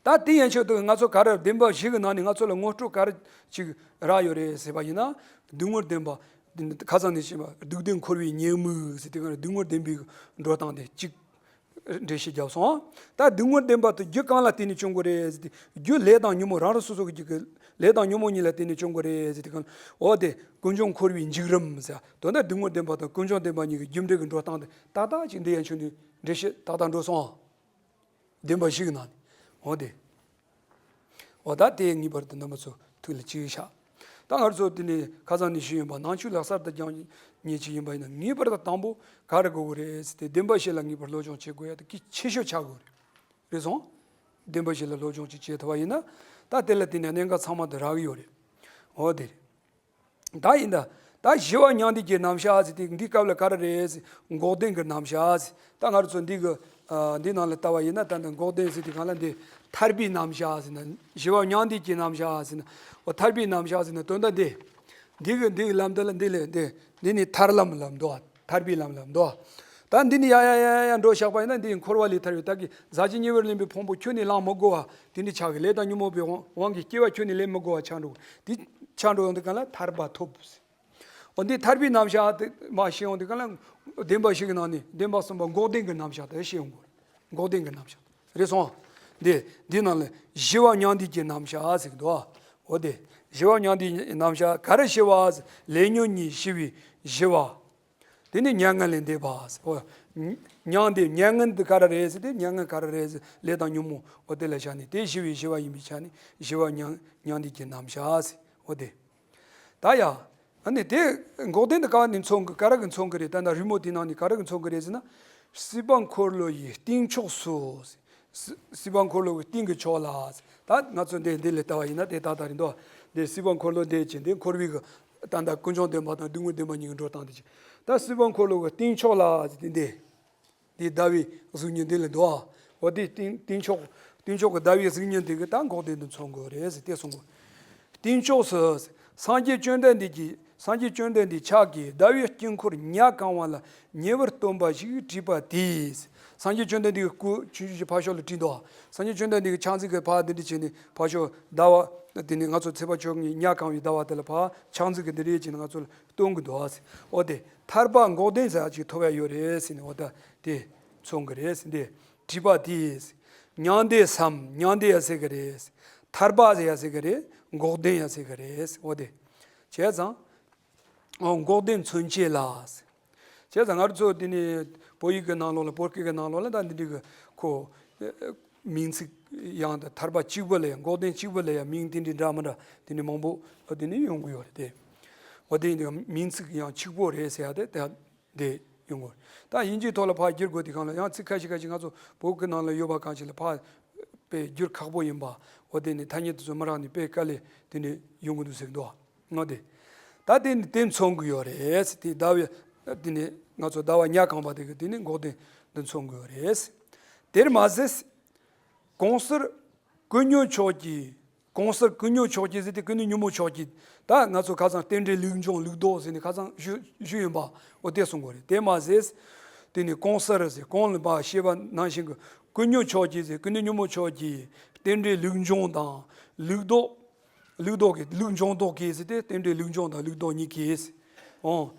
ད་དེ་ཡན་ཆོད་དུ་ང་ཚོ་ག་རེ་བདེན་པ་བཞི་གི་ནང་ནས་ང་ཚོ་ལ་ངོ་སྤྲོད་ག་རེ་ཅིག་རག་ཡོད་རེད་ཟེར་བ་ཡིན་ན། སྡུག་བསྔལ་བདེན་པ། ཁ་སང་ནས་བཤད་པ་སྡུག་བདེན་འཁོར་བའི་ཉེས་དམིགས་ཟེར་དེ་ག་རེ། སྡུག་བསྔལ་བདེན་པའི་འགྲོ་སྟངས་དེ་གཅིག་འགྲེལ་བཤད་བརྒྱབ་སོང་། ད་སྡུག་བསྔལ་བདེན་པ་དེ་རྒྱུ་གང་ལ་བརྟེན་ནས་བྱུང་དགོས་རེད་ཟེར་དེ། རྒྱུ་ལས་དང་ཉོན་མོངས། རང་རང་སོ་སོ་གི་རྒྱུ་གི་ལས་དང་ཉོན་མོངས་གཉིས་ལ་བརྟེན་ནས་བྱུང་དགོས་རེད་ཟེར་དེ་ག་རེ། འོ་དེ་ཀུན་འབྱུང་འཁོར་བའི་འཇིགས་རིམ་ཟེར། དོན་དག་སྡུག་བསྔལ་བདེན་པ་དང་ཀུན་འབྱུང་བདེན་པ་གཉིས་ཀྱི་རྒྱུ་འབྲས་ཀྱི་འགྲོ་སྟངས་དེ་ཏག་ཏག་ཅིག་འདི་ཡན་ཆོད་ནས་འགྲེལ་བཤད་ཏག་ཏག་འགྲོ་སོང་། བདེན་པ་བཞི་གི་ནང་ནས། འོ་དེ། འོ་ད་དེ་ངེས་པར་དུ་རྣམ་པ་ཚོ་ཐུགས་ལ་གཅིག་བཞག་ད་ང་ཚོ་དེ་ནས་ཁ་སང་ནས་ཞུས་ཡིན་པ། ནང་ཆོས་ལ་གསར་དུ་སྦྱང་མཁན་ཅིག་ཡིན་པ་ཡིན་ན། ངེས་པར་དུ་དང་པོ་ག་རེ་དགོས་ཀྱི་རེད་ཟེར་ཏེ། བདེན་པ་བཞི་ལ་ངེས་པར་སློབ་སྦྱོང་བྱེད་དགོས་ཡ་དེ་གལ་ཆེ་ཤོས་ཆགས་དགོས་རེད། རེད་སོང་། བདེན་པ་བཞི་ལ་སློབ་སྦྱོང་ཅིག་བྱེད་ཐུབ་པ་ཡིན་ན། ད་དེ་ལ་བརྟེན་ནས་གནད་འགག་ཚང་མ་དེ་རག་གི་ཡོད་རེད། འོ་དེ་རེད། ད་ཡིན་ད། ད་ཞི་བ་མྱང་འདས་ཀྱི་རྣམ་གཞག་ཟེར་དེ་འདི་སྐབས་ལ་ག་རེ་རེད་ཟེར། འགོག་བདེན་གྱི་རྣམ་གཞག་ཟེར། ད་ང་རང་ཚོ་འདི་གི་ཨ་འདི་ནང་ལ་ལྟ་བ་ཡིན་ན། ད་འདི་འགོག་བདེན་ཟེར་དེ་གང་ལ། འདི་ཐར་པའི་རྣམ་གཞག་ཟེར་ན། ཞི་བ་མྱང་འདས་ཀྱི་རྣམ་གཞག་ཟེར་ན། འོ་ཐར་པའི་རྣམ་གཞག་ཟེར་ན་དོན་དག་འདི། འདི་གི་འདི་གི་ལམ་འདི་ལ་འདི་ལས་འདི་འདི་ནི་ཐར་ལམ་ལ་འདུག་ཐར་པའི་ལམ་ལ་འདུག་ད་འདི་ནི་ཡ་ཡ་ཡ་ཡ་འགྲོ་བཞག་པ་ཡིན་ན། འདི་འཁོར་བ་ལས་ཐར་བའི་ད་གི་ཟག་བཅས་ཉེ་བར་ལེན་པའི་ཕུང་པོ་ཁྱོན་ནས་བླང་མི་དགོས་པ། དེ་འདྲ་ཆགས་ཀྱི། ལས་དང་ཉོན་མོངས་པའི་དབང་དབང་གིས་སྐྱེ་བ་ཁྱོན་ནས་ལེན་མི་དགོས་པ་ཆགས་འགྲོ། དེ་ཆགས་འགྲོ་ཡོང་དུས་གང་ལ་ཐར་པ་ཐོབ། འོ་འདི་ཐར་པའི་རྣམ་གཞག་དེ་མར་ཤེས་ཡོང་དུས་གང་ལ། བདེན་པ་བཞི་གི་ནང་ནས་བདེན་པ་གསུམ་པ་འགོག་བདེན་གྱི་རྣམ་གཞག་དེ་ཤེས་ཡོང་དགོས། འགོག་བདེན་གྱི་རྣམ་གཞག་རེད་སོང་། འདི་འདི་ནང་ལ་ཞི་བ་མྱང་འདས་ཀྱི་རྣམ་གཞག་ཟེར་གྱི་འདུག་འོ་དེ་ཞི་བ་མྱང་འདས་རྣམ་གཞག་ག་རེ་ཞི་བ་ཟེར། ལས་ཉོན་གཉིས་ཞི་བའི་ཞི་བ། དེ་ནས་མྱ་ངན་ལས་འདས་པ་ཟེར། འོ། མྱང་འདས་མྱ་ངན་དེ་ག་རེ་རེད་ཟེར་ཏེ། མྱ་ངན་ག་རེ་རེད་ཟེར། ལས་དང་ཉོན་མོངས། འོ་དེ་ལ་བཞག་ནས་དེ་ཞི་བའི་ཞི་བ་ཡིན་པའི་ཆ་ནས་ཞི་བ་མྱང་མྱང་འདས་ཀྱི་རྣམ་གཞག་ཟེར། འོ་དེ། ད་ཡ། ཨ་ནི་དེ་འགོག་བདེན་དེ་ག་ནས་མཚོན་གི། ག་རེ་གིས་མཚོན་གི་རེད། ད་ནི་རི་མོ་དེ་ནང་ནས་ག་རེ་གིས་མཚོན་གི་རེད་ཟེར་ན། སྲིད་པ་འཁོར་ལོ་ཡི་སྟེང་ཕྱོགས་སུ། སྲིད་སྲིད་པ་འཁོར་ལོ་གི་སྟེང་གི་ཕྱོགས་ལ། ད་ང་ཚོ་འདི་འདི་ལ་ལྟ་བ་ཡིན་ན་དེ་ད་ད་རེད་འདུག་འདི་སྲིད་པ་འཁོར་ལོ་འདི་ཅི་འདི་འཁོར་བའི་གི་ད་ལྟ་ཀུན་འབྱུང་བདེན་པ་དང་སྡུག་བསྔལ་བདེན་པ་གཉིས་ཀྱི་འགྲོ་སྟངས་དེ་ཅི། ད་སྲིད་པ་འཁོར་ལོ་གི་སྟེང་ཕྱོགས་ལ་ཟེར་དེ་འདི། འདི་ཟླ་བའི་གཟུགས་བརྙན་འདི་ལ་འདུག་འོ་དེ་སྟེང་སྟེང་ཕྱོགས་སྟེང་ཕྱོགས་ཀྱི་ཟླ་བའི་གཟུགས་བརྙན་དེ་གི་ད་འགོག་བདེན་དུ་མཚོན་དགོས་རེད་ཟེར་དེ་གསུང་གོ། སྟེང་ཕྱོགས་སུ། སངས་རྒྱས་བཅོམ་ལྡན་འདས་ཀྱིས། སངས་རྒྱས་བཅོམ་ལྡན་འདས་ཕྱག་གིས་ཟླ་བའི་དཀྱིལ་འཁོར་ཉ་གང་བ་ལ་ཉེ་བར་སྟོན་པ་ཞིག་བྲིས་པ་དེས། སངས་རྒྱས་བཅོམ་ལྡན་འདས་ཀྱི་སྐུ་ཆུང་ཆུང་ཞིག་ཕར་ཕྱོགས་ལ་བྲིས་འདུག་སངས་རྒྱས་བཅོམ་ལྡན་འདས་ཀྱི་ཕྱག་མཛུབ་ཀྱིས་ཕར་འདི་འདྲ་བྱས་ནས་ཕར་ཕྱོགས་ཟླ་བ་དེ་ནས་ང་ཚོ་ཚེས་པ་བཅོ་ལྔའི་ཉ་གང་བའི་ཟླ་བ་དེ་ལ་ཕར་ཕྱག་མཛུབ་ཀྱིས་འདི་འདྲ་བྱས་ནས་ང་ཚོ་ལ་སྟོན་གྱི་འདུག་འོ་དེ་ཐར་པ་འགོག་བདེན་ཟེར་ཅིག་ཐོབ་ཡ་ཡོད་རེད་ཟེར་ནས། འོ་ད་དེ་མཚོན་གྱི་རེད་ཟེར་འདི། བྲིས་པ་དེས། མྱང་འདས་སམ། མྱང་འདས་ཡ་ཟེར་གི་རེད། ཐར་པ་ཟེར་ཡ་ཟེར་གི་རེད། འགོག་བདེན་ཡ་ཟེར་གི་རེད། འོ་དེ། བྱས་ཙང་། འོ་འགོག་བདེན་མཚོན་བྱེད་ལ། བྱས་ཙང་ང་ཚོ་དེ་ནི་བོད་ཡིག་གི་ནང་ལོགས་ལ། བོད་སྐད་ཀྱི་ནང་ལོགས་ལ་ད་འདི་འདྲའི་གི་ཁོ་མིང་ཚིག་ཡང་ད་ཐར་པ་གཅིག་པུ་ལ་ཡང་འགོག་བདེན་གཅིག་པུ་ལ་ཡང་མིང་དེ་འདྲའི་འདྲ་མི་འདྲ་དེ་ནི་མང་པོ་དེ་ནི་ཡོང་གི་ཡོད་རེད་དེ། འོ་དེ་ཡིན་དུས་མིང་ཚིག་ཡང་གཅིག་པོ་རེད་ཟེར་ཡ་དེ་དེ། དེ་ཡོང་གི་རེད། ད་དབྱིན་ཇིའི་ཐོག་ལ་ཕར་བསྒྱུར་དགོས་དུས་སྒང་ལ་ཡང་ཚིག་ཁ་ཤས་ཁ་ཤས་ང་ཚོ་བོད་ཀྱི་ནང་ལ་ཡོད་པ་གང་ཞིག་ལ་ཕར་དཔེ་བསྒྱུར་ཁག་པོ་ཡིན་པ། འོ་དེ་ནི་ཐ་སྙད་དེ་ཚོ་མི་རག་ནས་དཔེ་དཀའ་ལས་དེ་ནི་ཡོང་གི་འདུག་ཟེར་གི་འདུག་འོ་དེ། ད་དེ་ནི་དེ་མཚོན་གི་ཡོད་རེད། དེ་ཟླ་བའི་དེ་ནི་ང་ཚོ་ཟླ་བ་ཉ་གང་བ་དེ་གི་དེ་ནི་འགོག་བདེན་དུ་མཚོན་གི་ཡོད་རེད། དེར་མ་ཟད། གོང་གསལ་ཀུན་ཉོན་ཕྱོགས་ཀྱི། གོང་གསལ་ཀུན་ཉོན་ཕྱོགས་ཀྱི་ཟེར་དེ་ཀུན་ནས་ཉོན་མོངས་ཕྱོགས་ཀྱི། ད་ང་ཚོ་ཁ་སང་རྟེན་འབྲེལ་ལུགས་འབྱུང་ལུགས་ལྡོག་ཟེར་ནས་ཁ་སང་ཞུ་ཞུ་ཡིན་པ། འོ་དེ་གསུང་དགོས་རེད། དེ་མ་ཟད། དེ་ནི་གོང་གསལ་ཟེར་གོང་ལ་མར་བཤད་པ་ནང་བཞིན་གྱི་ཀུན་ཉོན་ཕྱོགས་ཀྱི་ཟེར། ཀུན་ནས་ཉོན་མོངས་ཕྱོགས་ཀྱི་རྟེན་འབྲེལ་ལུགས་འབྱུང་དང་ལུགས་ལྡོག་ལུགས་ལྡོག་གི། ལུགས་འབྱུང་ལྡོག་གི་ཟེར་དེ་རྟེན་འབྲེལ་ལུགས་འབྱུང་དང་ལུགས་ལྡོག་གཉིས་ཀྱི་ཟེར། འོ།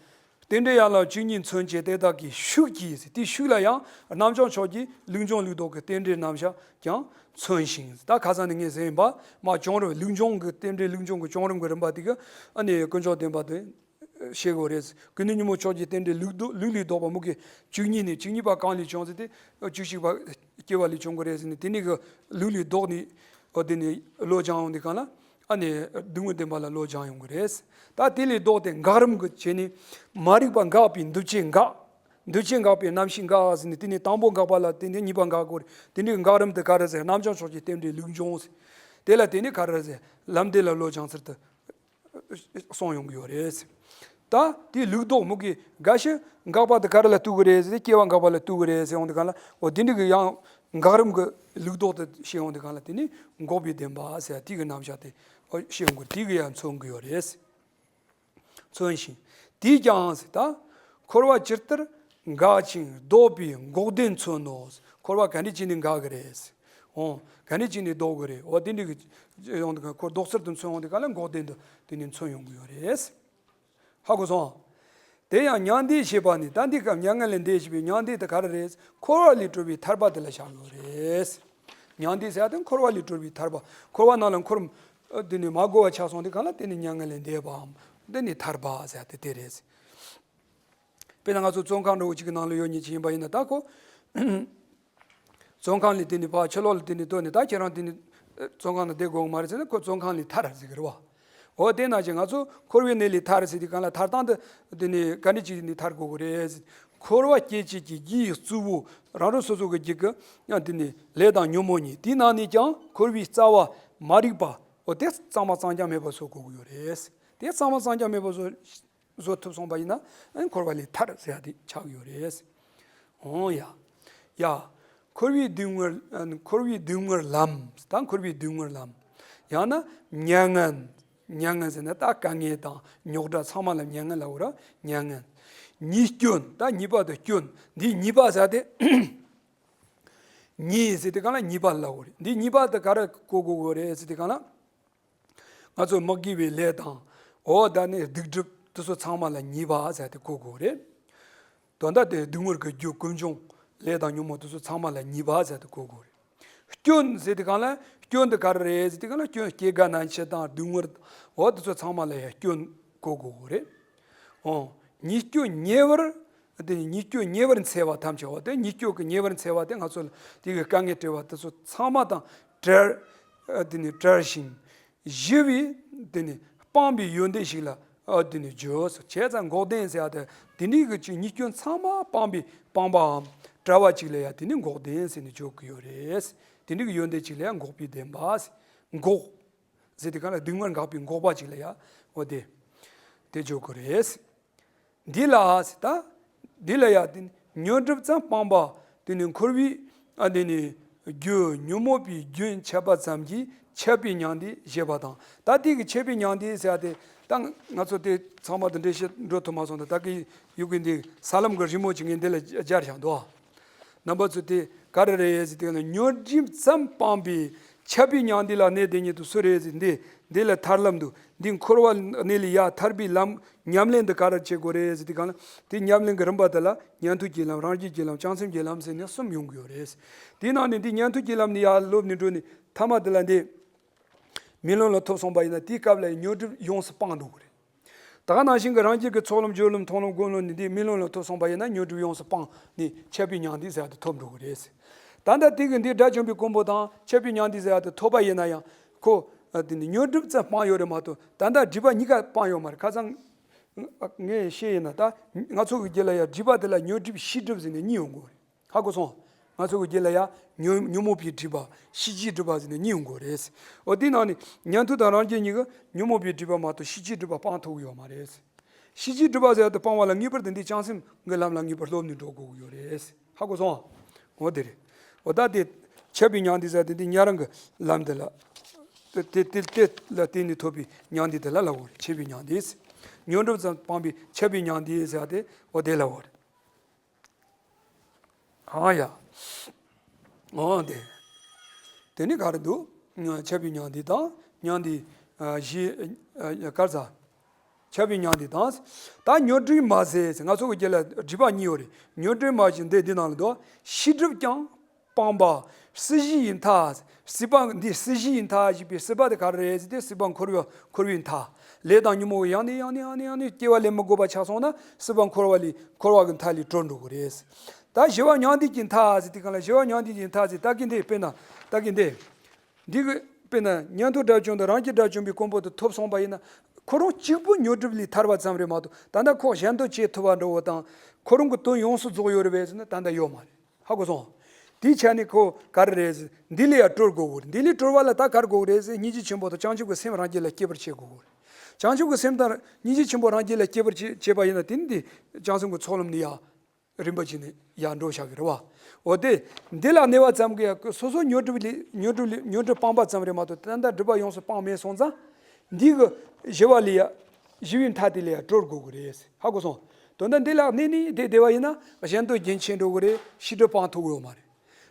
རྟེན་འབྲེལ་ཡན་ལག་བཅུ་གཉིས་མཚོན་བྱེད་དེ་དག་གི་ཤུགས་ཀྱིས་ཟེར། དེ་ཤུགས་ལ་ཡང་རྣམ་བྱང་ཕྱོགས་ཀྱི་ལུགས་འབྱུང་ལུགས་ལྡོག་གི་རྟེན་འབྲེལ་རྣམ་གཞག་ཀྱང་མཚོན་ཞིང་། ད་ཁ་སང་ནས་ངས་ཟེར་ཡིན་པ། མར་བྱུང་རིམ་ལུགས་འབྱུང་གི་རྟེན་འབྲེལ་ལུགས་འབྱུང་གི་བྱུང་རིམ་གྱི་རིམ་པ་དེ་གི་ཨ་ནི་ཀུན་འབྱུང་བདེན་པ་དེ་ཤེས་དགོས་རེད། ཀུན་ནས་ཉོན་མོངས་ཕྱོགས་ཀྱི་རྟེན་འབྲེལ་ལུགས་ལྡོག་ལུགས་ལས་ལྡོག་པ་མུ་གེ་བཅུ་གཉིས་ནས། བཅུ་གཉིས་པ་གང་ལས་བྱུང་ཟེར་དེ་བཅུ་གཅིག་པ་སྐྱེ་བ་ལས་བྱུང་གི་རེད་ཟེར་ནས། དེ་ནས་གི་ལུགས་ལས་ལྡོག་ནས། འོ་དེ་ནས་བློ་སྦྱང་ཡོང་དུས་སྒང་ལ། ཨ་ནི་སྡུག་བསྔལ་བདེན་པ་ལ་བློ་སྦྱང་ཡོང་གི་རེད། ད་དེ་ལས་ལྡོག་སྟེ་འགག་རིམ་གྱི་བྱས་ནས། མ་རིག་པ་འགགས་པའི་འདུ་བྱེད་འགག་འདུ་བྱེད་འགགས་པའི་རྣམ་ཤེས་འགག་ཟེར་ནས། དེ་ནས་དང་པོ་འགགས་པ་ལ་བརྟེན་ནས་གཉིས་པ་འགག་དགོས་རེད། དེ་ནས་འགག་རིམ་དེ་ག་རེ་ཟེར། རྣམ་བྱང་ཕྱོགས་ཀྱི་རྟེན་འབྲེལ་ལུགས་འབྱུང་ཟེར། དེ་ལ་བརྟེན་ནས་ག་རེ་ཟེར། ལམ་བདེན་ལ་བློ་སྦྱང་ཚུལ་དུ་གསུངས་ཡོང་གི་ཡོད་རེད། ད་དེའི་ལུགས་ལྡོག་མུ་གེ་འགའ་ཞིག་འགག་པ་དེ་ག་རེ་ལ་ལྟོས་ཀྱི་རེད་ཟེར། སྐྱེ་བ་འགག་པ་ལ་ལྟོས་ཀྱི་རེད་ཟེར་ཡོང་དུས་སྒང་ལ། འོ་དེ་འདྲ་གི་ཡང་འགག་རིམ་གྱི་ལུགས་ལྡོག་དེ་ཤེས་ཡོང་དུས་སྒང་ལ། དེ་ནི་འགོག་པའི་བདེན་པ་ཟེར་དེ་གི་རྣམ་གཞག་དེ་ཤེས་ཡོང་གི། དེ་གི་ཡང་མཚོན་གྱི་ཡོད་རེད། མཚོན་ཞིང་། དེས་ཀྱང་ཟེར། ད་འཁོར་བ་ཇི་ལྟར་འགག་ཅིང་ལྡོག་པའི་འགོག་བདེན་མཚོན་ནོ། འཁོར་བ་ག་འདྲ་བྱས་ནས་འགག་གི་རེད། འོ་ག་འདྲ་བྱས་ནས་ལྡོག་གི་རེད། འོ་དེ་འདྲ་གི་ཡོང་དུས་སྒང་། འཁོར་ལྡོག་ཚུལ་དུ་མཚོན་ཡོང་དུས་སྒང་ལ་འགོག་བདེན་དུ་དེ་ནི་མཚོན་ཡོང་གི་ཡོད་རེད། ཧ་གོ་སོང་། དེ་ཡང་མྱང་འདས་ཞེས་པ་ནི་ད་འདི་སྐབས་མྱ་ངན་ལས་འདས་ཞེས་པའི་མྱང་འདས་དེ་ག་རེ་རེད། འཁོར་བ་ལས་གྲོལ་བའི་ཐར་པ་དེ་ལ་བཞག་ཡོད་རེད། མྱང་འདས་ཟེར་ཡ་དེ་འཁོར་བ་ལས་གྲོལ་བའི་ཐར་པ། འཁོར་བ་ནང་ལ་འཁོར། ཨ། དེ་ནི་མ་གོ་བ་ཆགས་སོང་དུས་སྒང་ལ་དེ་ནི་མྱ་ངན་ལས་འདས་པའམ། དེ་ནི་ཐར་པ་ཟེར་ཡ་དེ་དེ་རེད། དཔེར་ན་ང་ཚོ་བཙོན་ཁང་འདྲ་བོ་གཅིག་གི་ནང་ལ་ཡོད་མཁན་ཅིག་ཡིན་པ་ཡིན་ན་ད་ཁོ། བཙོན་ཁང་ལས་དེ་ནི་ཕར་ཕྱི་ལོགས་ལ་དེ་ནི་བཏོན་ནས་ད་ཁྱེད་རང་དེ་ནི་བཙོན་ཁང་ནང་བསྡད་དགོས་མ་རེད་ཟེར་ན་ཁོ་བཙོན་ཁང་ལས་ཐར་ཟེར་གི་རེད་བ། འོ་དེ་ནང་བཞིན་ང་ཚོ་འཁོར་བའི་གནས་ལས་ཐར་ཟེར་དུས་སྒང་ལ་ཐར་སྟངས་དེ་དེ་ནི་ག་འདྲ་ཅིག་ནས་ཐར་དགོས་གི་རེད། འཁོར་བ་སྐྱེ་བྱེད་ཀྱི་རྒྱུ་ཡི་རྩུབ་པོ་རང་རང་སོ་སོ་གི་རྒྱུད་ཀྱི་ཡང་དེ་ནི་ལས་དང་ཉོན་མོངས་ཉིད་དེའི་ནང་ནས་ཀྱང་འཁོར་བའི་རྩ་བ་མ་རིག་པ། འོ་དེ་གཙང་མ་གཙང་རྐྱང་མེད་པ་བཟོ་དགོས་ཀྱི་ཡོད་རེད། དེ་གཙང་མ་གཙང་རྐྱང་མེད་པ་བཟོ། བཟོ་ཐུབ་སོང་པ་ཡིན་ན་ཨ་ནི་འཁོར་བ་ལས་ཐར་ཟེར་ཡ་དེ་ཆགས་ཡོད་རེད། འོང་ཡ། ཡ། འཁོར་བའི་སྡུག་བསྔལ། ཨ་ནི་འཁོར་བའི་སྡུག་བསྔལ་ལམ། ད་འཁོར་བའི་སྡུག་བསྔལ་ལམ། ཡང་ན་མྱ་ངན། མྱ་ངན་ཟེར་ན་ད་དཀའ་ངལ་དང་རྙོག་དྲ་ཚང་མ་ལ་མྱ་ངན་ལབ་དགོས་ར། མྱ་ངན། ཉེས་སྐྱོན། ད་ཉེས་པ་དང་སྐྱོན། འདི་ཉེས་པ་ཟེར་ཏེ། ཉེས་ཟེར་དུས་སྒང་ལ་ཉེས་པ་ལབ་དགོས་རེད། འདི་ཉེས་པ་དེ་ག་རེ་གོ་དགོས་དགོས་རེད་ཟེར་དུས་སྒང་ལ། ང་ཚོ་མི་དགེ་བའི་ལས་དང་། འོ་ད་ནི་སྡིག་སྒྲིབ་དེ་ཚོ་ཚང་མ་ལ་ཉེས་པ་ཟེར་ཏེ་གོ་དགོས་རེད། དོན་དག་དེ་སྡུག་བསྔལ་གྱི་རྒྱུ་ཀུན་འབྱུང་ལས་དང་ཉོན་མོངས་དེ་ཚོ་ཚང་མ་ལ་ཉེས་པ་ཟེར་ཏེ་གོ་དགོས་རེད། སྐྱོན་ཟེར་དུས་སྒང་ལ་སྐྱོན་དེ་ག་རེ་རེད་ཟེར་དུས་སྒང་ལ་སྐྱོན་སྐྱེ་རྒ་ན་འཆི་དང་སྡུག་བསྔལ། འོ་དེ་ཚོ་ཚང་མ་ལ་ཡང་སྐྱོན་གོ་དགོས་རེད། འོ། ཉེས་སྐྱོན་ཉེ་བར། དེ་ཉེས་སྐྱོན་ཉེ་བར་འཚེ་བ་ཐམས་ཅད་པ་དེ་ཉེས་སྐྱོན་གྱི་ཉེ་བར་འཚེ་བ་དེ་ང་ཚོ་ལ་དེ་གི་དཀའ་ངལ་སྤྲད་པ་དེ་ཚོ་ཚང་མ་དང་བྲལ། ཨ། དེ་ནི་བྲལ་ཞིང་། ཞི་བའི། དེ་ནི་སྤངས་པའི་ཡོན་ཏན་ཞིག་ལ། ཨ། དེ་ནི་འགྱུར་སོ། བྱས་ཙང་འགོག་བདེན་ཟེར་ཡ་དེ་དེ་འདྲའི་གི་ཅིག་ཉེས་སྐྱོན་ཚང་མ་སྤངས་པའི་སྤངས་པའམ་བྲལ་བ་ཅིག་ལ་ཡང་དེ་ནི་འགོག་བདེན་ཟེར་ནས་འཇོག་གི་ཡོད་རེད། དེ་འདྲའི་གི་ཡོན་ཏན་ཅིག་ལ་ཡང་འགོག་པའི་བདེན་པ། འགོག་ཟེར་དུས་སྒང་ལ་སྡུག་བསྔལ་འགག་པའི་འགོག་པ་ཅིག་ལ་ཡ། འོ་དེ། དེ་འཇོག་གི་རེད། འདི་ལ་ཟེར་ད། འདི་ལ་ཡ་དེ་ནི་ཉོན་སྒྲིབ་ཙམ་སྤངས་པ། དེ་ནི་འཁོར་བའི། ཨ། དེ་ནི་རྒྱུ་ཉོན་མོངས་པའི་རྒྱུན་ཆད་པ་ཙམ་གྱིས་འཆད་པའི་མྱང་འདས་ཞེས་པ་དང་། ད་དེ་གི་འཆད་པའི་མྱང་འདས་ཟེར་ཡ་དེ་ད་ང་ཚོ་དེ་ཚང་མ་དང་འགྲེལ་བཤད་འགྲོ་ཐུབ་མ་སོང་། ད་ད་གི་ཡུ་གི་འདི་ས་ལམ་གི་རི་མོ་ཅིག་ངས་འདི་ལ་སྦྱར་བཞག་འདུག་རྣམ་པ་ཚོ་དེ་ག་རེ་རེད་ཟེར་དུས་ན། ཉོན་སྒྲིབ་ཙམ་སྤངས་པའི་འཆད་པའི་མྱང་འདས་ལ་གནས་དེ་ཉིད་དུ་སུ་རེད་ཟེར། འདི་འདི་ལ་ཐར་ལམ་དུ་འདི་འཁོར་བ་གནས་ལས་ཡར་ཐར་པའི་ལམ་ཉམས་ལེན་དུ་ག་རེ་བྱེད་དགོས་རེད་ཟེར་དུས་སྒང་ལ། དེ་ཉམས་ལེན་གྱི་རིམ་པ་དེ་ལ་ཉན་ཐོས་ཀྱི་ལམ། རང་རྒྱུད་ཀྱི་ལམ། བྱང་སེམས་ཀྱི་ལམ་ཟེར་ནས་གསུམ་ཡོང་གི་ཡོད་རེད། དེའི་ནང་ནས་འདི་ཉན་ཐོས་ཀྱི་ལམ་ནས་ཡར་ལོབས་ནས་འགྲོ་ནས་ཐ་མ་དེ་ལ་འདི་སྨོན་ལམ་ལ་ཐོབ་སོང་པ་ཡིན་ན་དེའི་སྐབས་ལ་ཉོན་སྒྲིབ་ཡོངས་སུ་སྤངས་འགྲོ་གི་རེད། ད་ག་ནང་བཞིན་གྱི་རང་རྒྱུད་ཀྱི་ཚོགས་ལམ་སྦྱོར་ལམ་མཐོང་ལམ་སྒོམ་ལམ་ནས་འདི་སྨོན་ལམ་ལ་ཐོབ་སོང་པ་ཡིན་ན་ཉོན་སྒྲིབ་ཡོངས་སུ་སྤངས་ནས་འཆད་པའི་མྱང་འདས་ཟེར་ཡ་དེ་ཐོབ་འགྲོ་གི་རེད། ད་ལྟ་དེ་གི་འདི་དགྲ་བཅོམ་པའི་གོ་འཕང་དང་འཆད་པའི་མྱང་འདས་ཟེར་ཡ་དེ་ཐོབ་པ་ཡིན་ན་ཡང་ཁོ། ཨ། དེ་ནི་ཉོན་སྒྲིབ་ཙམ་སྤངས་ཡོད་རེད་མ་གཏོགས་ད་ལྟ་སྒྲིབ་པ་གཉིས་ཀ་སྤངས་ཡོད་མ་རེད། ཁ་སང་ངས་བཤད་ཡིན་ན། ད་ང་ཚོ་གི་རྒྱུད་ལ་ཡང་སྒྲིབ་པ་དེ་ལ་ཉོན་སྒྲིབ་ཤེས་སྒྲིབ་ཟེར་ནས་གཉིས་ཡོང་གི་རེད། ཧ་གོ་སོང་། ང་ཚོ་གི་རྒྱུད་ལ་ཡང་ཉོན་ཉོན་མོངས་པའི་སྒྲིབ་པ། ཤེས་བྱའི་སྒྲིབ་པ་ཟེར་ནས་གཉིས་ཡོང་གི་རེད། འོ་དེའི་ནང་ནས་ཉན་ཐོས་དང་རང་རྒྱུད་གཉིས་ཀྱིས་ཉོན་མོངས་པའི་སྒྲིབ་པ་མ་གཏོགས་ཤེས་བྱའི་སྒྲིབ་པ་སྤང་ཐུབ་ཀྱི་ཡོད་མ་རེད། ཤེས་བྱའི་སྒྲིབ་པ་ཟེར་ཡ་དེ་སྤང་བ་ལ་ངེས་པར་དུ་འདི་བྱང་སེམས་ཀྱི་ལམ་ལ་ངེས་པར་སློབ་ནས་འགྲོ་དགོས་ཀྱི་ཡོད་རེད། ཧ་གོ་སོང་། འོ་དེ་རེད། འོ་ད་དེ་འཆད་པའི་མྱང་འདས་ཟེར་ཡ་དེ་འདི་ཉན་རང་གི་ལམ་དེ་ལ། དེ་དེ་དེ་དེ་ལ་བརྟེན་ནས་ཐོབ་པའི་མྱང་འདས་དེ་ལ་ལབ་དགོས་རེད། འཆད་པའི་མྱང་འདས། ཉོན་སྒྲིབ་ཙམ་སྤངས་པའི་འཆད་པའི་མྱང་འདས་ཟེར་ཡ་དེ་འོ་དེ་ལབ་དགོས་རེད། ཨང་ཡ། ཨང་དེ། དེ་ནི་ག་རེ་འདུག་འཆད་པའི་མྱང་འདས་དང་མྱང་འདས། ཨ། བཞི། ཨ། ག་རེ་ཟ། འཆད་པའི་མྱང་འདས་དང་། ད་ཉོན་སྒྲིབ་མ་ཟད། ང་ཚོ་གི་རྒྱུད་ལ་སྒྲིབ་པ་གཉིས་ཡོད་རེད། ཉོན་སྒྲིབ་མ་ཟད་འདི་འདི་ནང་ལ་འདུག་ཤེས་སྒྲིབ་ཀྱང་སྤངས་པ། སྲིད་ཞི་ཡི་མཐའ། སྲིད་པ་འདི་སྲིད་ཞི་ཡི་མཐའ་ཞེས་པའི་སྲིད་པ་དེ་ག་རེ་རེད་ཟེར་ཏེ། སྲིད་པ་འཁོར་བ་འཁོར་བའི་མཐའ། ལས་དང་ཉོན་མོངས་ཡང་ནས་ཡང་ནས་ཡང་ནས་ཡང་ནས་སྐྱེ་བ་ལེན་མི་དགོས་པ་ཆགས་སོང་ན་སྲིད་པ་འཁོར་བ་ལས་འཁོར་བ་གི་མཐའ་ལས་གྲོལ་འགྲོ་གི་རེད། ད་ཞི་བ་མྱང་འདས་ཀྱི་མཐའ་ཟེར་དུས་སྒང་ལ། ཞི་བ་མྱང་འདས་ཀྱི་མཐའ་ཟེར་ད་གིན་འདི་དཔེར་ན། ད་གིན་འདི། འདི་གི་དཔེར་ན་ཉན་ཐོས་དགྲ་བཅོམ་དང་རང་རྒྱུད་དགྲ་བཅོམ་པའི་གོ་འཕང་དེ་ཐོབ་སོང་པ་ཡིན་ན། ཁོ་རང་གཅིག་པུ་ཉོན་སྒྲིབ་ལས་ཐར་བ་ཙམ་རེད་མ་གཏོགས་ད་ལྟ་ཁོ་གཞན་དོན་བྱེད་ཐུབ་པ་འདྲ་བོ་དང་། ཁོ་རང་གི་དོན་ཡོངས་སུ་རྫོགས་ཡོད་རེད་པས་ཟེར་ན་ད་ལྟ་ཡོད་མ་རེད། ཧ་གོ་སོང་། དེའི་ཆ་ནས་ཁོ་ག་རེ་རེད་ཟེར། འདི་ལས་ཡང་གྲོལ་དགོས་གོ་རེད། འདི་ལས་གྲོལ་བ་ལ་ད་ག་རེ་དགོས་རེད་ཟེར། སྙིང་རྗེ་ཆེན་པོ་དང་བྱང་ཆུབ་ཀྱི་སེམས་རང་རྒྱུད་ལ་སྐྱེ་བར་བྱེད་དགོས་གོ་རེད། བྱང་ཆུབ་ཀྱི་སེམས་དང་སྙིང་རྗེ་ཆེན་པོ་རང་རྒྱུད་ལ་སྐྱེ་བར་བྱེད་བྱེད་པ་ཡིན་ན་དེ་ནི་འདི་བྱང་སེམས་ཀྱི་ཚོགས་ལམ་ནི་ཡང་རིམ་པ་བྱས་ནས་ཡར་འགྲོ་བཞག་གི་རེད་བ། འོ་དེ། འདི་ལ་གནས་པ་ཙམ་གྱིས་ཡང་སོ་སོ་ཉོན་སྒྲིབ་ལས་ཉོན་སྒྲིབ་ལས་ཉོན་སྒྲིབ་སྤངས་པ་ཙམ་རེད་མ་གཏོགས་ད་ལྟ་སྒྲིབ་པ་ཡོངས་སུ་སྤངས་མེད་སོང་ཙང་། འདི་གི་ཞི་བ་ལས་ཡ། ཞི་བའི་མཐའ་དེ་ལས་ཡ་གྲོལ་དགོས་ཀྱི་རེད། ཧ་གོ་སོང་། དོན་དག་འདི་ལ་གནས་ནས་དེ་བདེ་བ་ཡིན་ན་གཞན་དོན་རྒྱུན་ཆད་འགྲོ་གི་རེད། ཤེས་སྒྲིབ་སྤང་ཐུབ་ཀྱི་ཡོད་མ་རེད།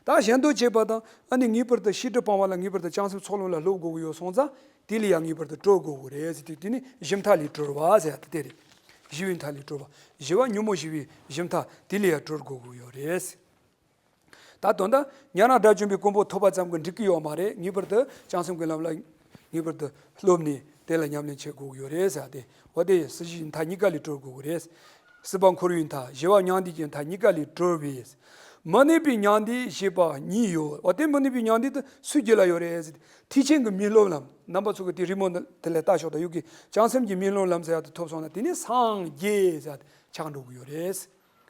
ད་གཞན་དོན་བྱེད་པ་དང་ཨ་ནི་ངེས་པར་དུ་ཤེས་སྒྲིབ་སྤང་བ་ལ་ངེས་པར་དུ་བྱང་སེམས་ཚོགས་ལམ་ལ་སློབ་དགོས་ཀྱི་ཡོད་སོང་ཙང་། དེ་ལས་ཡང་ངེས་པར་དུ་གྲོལ་དགོས་ཀྱི་རེད་ཟེར་དུས་དེ་ནི་ཞི་མཐའ་ལས་གྲོལ་བ་ཟེར་ཡ་དེ་དེ་རེད། ཞི་བའི་མཐའ་ལས་གྲོལ་བ། ཞི་བ་ཉོན་མོངས་ཞི་བའི་གཞི་མཐའ་དེ་ལས་ཡང་གྲོལ་དགོས་ཀྱི་ཡོད་རེད། ད་དོན་དག་ཉན་རང་དགྲ་བཅོམ་པའི་གོ་འཕང་ཐོབ་པ་ཙམ་གྱིས་འགྲིག་གི་ཡོད་མ་རེད། ངེས་པར་དུ་བྱང་སེམས་ཀྱི་ལམ་ལ་ངེས་པར་དུ་སློབ་ནས་དེ་ལ་ཉམས་ལེན་བྱེད་དགོས་ཀྱི་ཡོད་རེད་ཟེར་ཏེ། འོ་དེ་སྲིད་ཞིའི་མཐའ་གཉིས་ཀ་ལས་གྲོལ་དགོས་ཀྱི་རེད། སྲིད་པ་འཁོར་བའི་མཐའ། ཞི་བ་མྱང་འདས་ཀྱི་མཐའ་གཉིས་ཀ་ལས་གྲོལ་བའི་མི་གནས་པའི་མྱང་འདས་ཞེས་པ་གཉིས་ཡོད། འོ་དེ་མི་གནས་པའི་མྱང་འདས་དེ་སུའི་རྒྱུད་ལ་ཡོད་རེད་ཟེར་ཏེ། ཐེག་ཆེན་གྱི་མི་སློབ་ལམ། རྣམ་པ་ཚོ་གི་དེ་རི་མོ་འདི་དེ་ལ་ལྟ་ཞོག་དང་། ཡུལ་གྱི་བྱང་སེམས་ཀྱི་མི་སློབ་ལམ་ཟེར་ཡག་དེ་ཐོབ་སོང་ན། དེ་ནི་སངས་རྒྱས་ཟེར་ཡག་དེ་ཆགས་འགྲོ་གི་ཡོད་རེད།